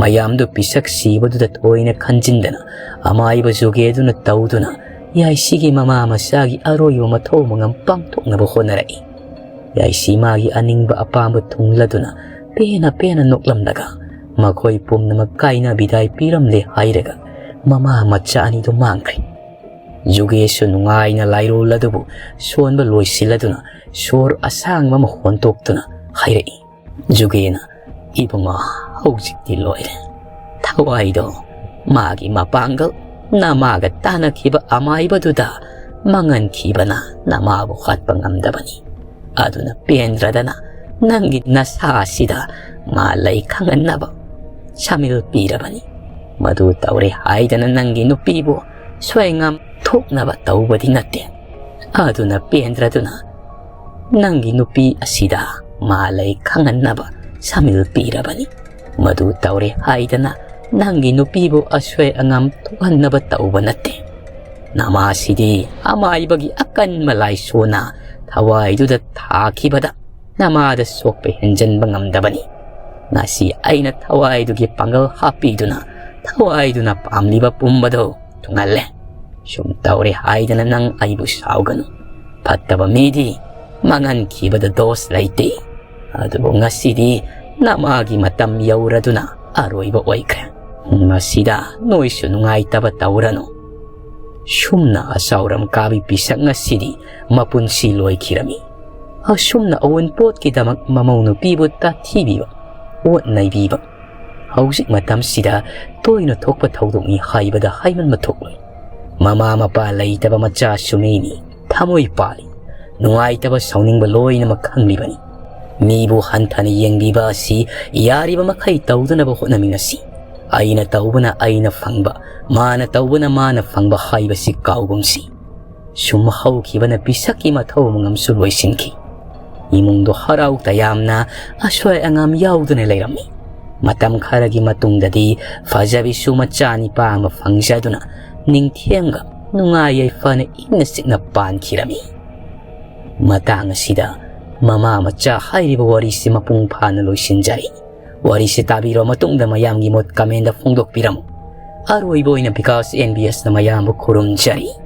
ꯃꯌꯥꯝꯗꯨ ꯄꯤꯁꯛ ꯁꯤꯕꯗꯨꯗ ꯊꯣꯏꯅ ꯈꯟꯖꯤꯟꯗꯅ ꯑꯃꯥꯏꯕ ꯖꯨꯒꯦꯗꯨꯅ ꯇꯧꯗꯨꯅ ꯌꯥꯏꯁꯤꯒꯤ ꯃꯃꯥ ꯃꯆꯥꯒꯤ ꯑꯔꯣꯏꯕ ꯃꯊꯧ ꯃꯉꯝ ꯄꯥꯡꯊꯣꯛꯅꯕ ꯍꯣꯠꯅꯔꯛꯏ꯫ ꯌꯥꯏꯁꯤ ꯃꯥꯒꯤ ꯑꯅꯤꯡꯕ ꯑꯄꯥꯝꯕ ꯊꯨꯡꯂꯗꯨꯅ ꯄꯦꯟꯅ ꯄꯦꯟꯅ ꯅꯣꯛꯂꯝꯂꯒ ꯃꯈꯣꯏ ꯄꯨꯝꯅꯃꯛ ꯀꯥꯏꯅ ꯕꯤꯗꯥꯏ ꯄꯤꯔꯝꯂꯦ ꯍꯥꯏꯔꯒ ꯃꯃꯥ ꯃꯆꯥ ꯑꯅꯤꯗꯨ ꯃꯥꯡꯈ꯭ꯔꯦ꯫ ꯖꯨꯒꯦꯁꯨ ꯅꯨꯡꯉꯥꯏꯅ ꯂꯥꯏꯔꯣꯜ ꯑꯗꯨꯕꯨ ꯁꯣꯟꯕ ꯂꯣꯏꯁꯤꯜꯂꯗꯨꯅ ꯁꯣꯔ ꯑꯁꯥꯡꯕ ꯑꯃ ꯍꯣꯟꯇꯣꯛꯇꯨꯅ ꯍꯥꯏꯔꯛꯏ꯫ ꯖꯨꯒꯦꯅ, "ꯏꯕꯨꯡꯉꯣ, ꯍꯧꯖꯤꯛꯇꯤ ꯂꯣꯏꯔꯦ꯫ ꯊꯋꯥꯏꯗꯣ ꯃꯥꯒꯤ ꯃꯄꯥꯡꯒꯜ ꯅꯃꯥꯒ ꯇꯥꯟꯅꯈꯤꯕ ꯑꯃꯥꯏꯕꯗꯨꯗ ꯃꯥꯡꯍꯟꯈꯤꯕꯅ ꯅꯃꯥꯕꯨ ꯍꯥꯠꯄ ꯉꯝꯗꯕꯅꯤ꯫ ꯑꯗꯨꯅ ꯄꯦꯟꯗ꯭ꯔꯗꯅ ꯅꯪꯒꯤ ꯅꯁꯥ ꯑꯁꯤꯗ ꯃꯥ ꯂꯩ ꯈꯪꯍꯟꯅꯕ ꯁꯥꯃꯤꯜ ꯄꯤꯔꯕꯅꯤ꯫ ꯃꯗꯨ ꯇꯧꯔꯦ ꯍꯥꯏꯗꯅ ꯅꯪꯒꯤ ꯅꯨꯄꯤꯕꯨ ꯁꯣꯏꯉꯥꯝ ꯊꯣꯛꯅꯕ ꯇꯧꯕꯗꯤ ꯅꯠꯇꯦ꯫ ꯑꯗꯨꯅ ꯄꯦꯟꯗ꯭ꯔꯗꯨꯅ ꯅꯪꯒꯤ ꯅꯨꯄꯤ ꯑꯁꯤꯗ ꯃꯥ ꯂꯩ ꯈꯪꯍꯟꯅꯕ ꯁꯥꯃꯤꯜ ꯄꯤꯔꯕꯅꯤ꯫ ꯃꯗꯨ ꯇꯧꯔꯦ ꯍꯥꯏꯗꯅ ꯅꯪꯒꯤ ꯅꯨꯄꯤꯕꯨ ꯑꯁꯣꯏ ꯑꯉꯥꯝ ꯊꯣꯛꯍꯟꯅꯕ ꯇꯧꯕ ꯅꯠꯇꯦ꯫ ꯅꯃꯥꯁꯤꯗꯤ ꯑꯃꯥꯏꯕꯒꯤ ꯑꯀꯟꯕ ꯂꯥꯏꯁꯣꯟꯅ ꯊꯋꯥꯏꯗꯨꯗ ꯊꯥꯈꯤꯕꯗ ꯅꯃꯥꯗ ꯁꯣꯛꯄ ꯍꯦꯟꯖꯟꯕ ꯉꯝꯗꯕꯅꯤ꯫ ꯉꯁꯤ ꯑꯩꯅ ꯊꯋꯥꯏꯗꯨꯒꯤ ꯄꯥꯡꯒꯜ ꯍꯥꯞꯄꯤꯗꯨꯅ ꯊꯋꯥꯏꯗꯨꯅ ꯄꯥꯝꯂꯤꯕ ꯄꯨꯝꯕꯗꯣ ꯊꯨꯡꯍꯜꯂꯦ꯫ ꯁꯨꯝ ꯇꯧꯔꯦ ꯍꯥꯏꯗꯅ ꯅꯪ ꯑꯩꯕꯨ ꯁꯥꯎꯒꯅꯨ꯫ ꯐꯠꯇꯕ ꯃꯤꯗꯤ ꯃꯥꯡꯍꯟꯈꯤꯕꯗ ꯗꯣꯁ ꯂꯩꯇꯦ꯫ ꯑꯗꯨꯕꯨ ꯉꯁꯤꯗꯤ ꯅꯃꯥꯒꯤ ꯃꯇꯝ ꯌꯧꯔꯗꯨꯅ ꯑꯔꯣꯏꯕ ꯑꯣꯏꯈ꯭ꯔꯦ꯫ ꯃꯁꯤꯗ ꯅꯣꯏꯁꯨ ꯅꯨꯡꯉꯥꯏꯇꯕ ꯇꯧꯔꯅꯨ꯫ ꯁꯨꯝꯅ ꯑꯆꯥꯎꯔꯝ ꯀꯥꯕꯤ ꯄꯤꯁꯛ ꯉꯁꯤꯗꯤ ꯃꯄꯨꯟꯁꯤ ꯂꯣꯏꯈꯤꯔꯝꯃꯤ꯫ ꯑꯁꯨꯝꯅ ꯑꯋꯨꯟꯄꯣꯠꯀꯤꯗꯃꯛ ꯃꯃꯧ ꯅꯨꯄꯤꯕꯨ ꯇꯥꯊꯤꯕꯤꯕ, ꯑꯣꯠ ꯅꯩꯕꯤꯕ ꯍꯧꯖꯤꯛ ꯃꯇꯝꯁꯤꯗ ꯇꯣꯏꯅ ꯊꯣꯛꯄ ꯊꯧꯗꯣꯛꯅꯤ ꯍꯥꯏꯕꯗ ꯍꯥꯏꯃꯟꯕ ꯊꯣꯛꯂꯣꯏ꯫ ꯃꯃꯥ ꯃꯄꯥ ꯂꯩꯇꯕ ꯃꯆꯥꯁꯨ ꯃꯤꯅꯤ, ꯊꯃꯣꯏ ꯄꯥꯜꯂꯤ, ꯅꯨꯡꯉꯥꯏꯇꯕ ꯁꯥꯎꯅꯤꯡꯕ ꯂꯣꯏꯅꯃꯛ ꯈꯪꯂꯤꯕꯅꯤ꯫ ꯃꯤꯕꯨ ꯍꯟꯊꯅ ꯌꯦꯡꯕꯤꯕ ꯑꯁꯤ ꯌꯥꯔꯤꯕ ꯃꯈꯩ ꯇꯧꯗꯅꯕ ꯍꯣꯠꯅꯃꯤꯟꯅꯁꯤ꯫ ꯑꯩꯅ ꯇꯧꯕꯅ ꯑꯩꯅ ꯐꯪꯕ, ꯃꯥꯅ ꯇꯧꯕꯅ ꯃꯥꯅ ꯐꯪꯕ ꯍꯥꯏꯕꯁꯤ ꯀꯥꯎꯒꯨꯝꯁꯤ꯫ ꯁꯨꯝ ꯍꯧꯈꯤꯕꯅ ꯄꯤꯁꯛꯀꯤ ꯃꯊꯧ ꯑꯃꯉꯝꯁꯨ ꯂꯣꯏꯁꯤꯟꯈꯤ꯫ ꯏꯃꯨꯡꯗꯣ ꯍꯔꯥꯎ ꯇꯌꯥꯝꯅ ꯑꯁꯣꯏ ꯑꯉꯥꯝ ꯌꯥꯎꯗꯅ ꯂꯩꯔꯝꯃꯤ꯫ ꯃꯇꯝ ꯈꯔꯒꯤ ꯃꯇꯨꯡꯗꯗꯤ ꯐꯖꯕꯤꯁꯨ ꯃꯆꯥ ꯅꯤꯄꯥ ꯑꯃ ꯐꯪꯖꯗꯨꯅ ꯅꯤꯡꯊꯦꯝꯒ ꯅꯨꯡꯉꯥꯏ ꯌꯥꯏꯐꯅ ꯏꯪꯅ ꯆꯤꯛꯅ ꯄꯥꯟꯈꯤꯔꯝꯃꯤ꯫ ꯃꯇꯥꯡ ꯑꯁꯤꯗ ꯃꯃꯥ ꯃꯆꯥ ꯍꯥꯏꯔꯤꯕ ꯋꯥꯔꯤꯁꯤ ꯃꯄꯨꯡ ꯐꯥꯅ ꯂꯣꯏꯁꯤꯟꯖꯔꯤ꯫ ꯋꯥꯔꯤꯁꯤ ꯇꯥꯕꯤꯔꯕ ꯃꯇꯨꯡꯗ ꯃꯌꯥꯝꯒꯤ ꯃꯣꯠ ꯀꯃꯦꯟꯗ ꯐꯣꯡꯗꯣꯛꯄꯤꯔꯝꯃꯨ꯫ ꯑꯔꯣꯏꯕ ꯑꯣꯏꯅ ꯕꯤꯀꯥꯁ ꯑꯦꯟ ꯕꯤ ꯑꯦꯁꯅ ꯃꯌꯥꯝꯕꯨ ꯈꯨꯔꯨꯝꯖꯔꯤ꯫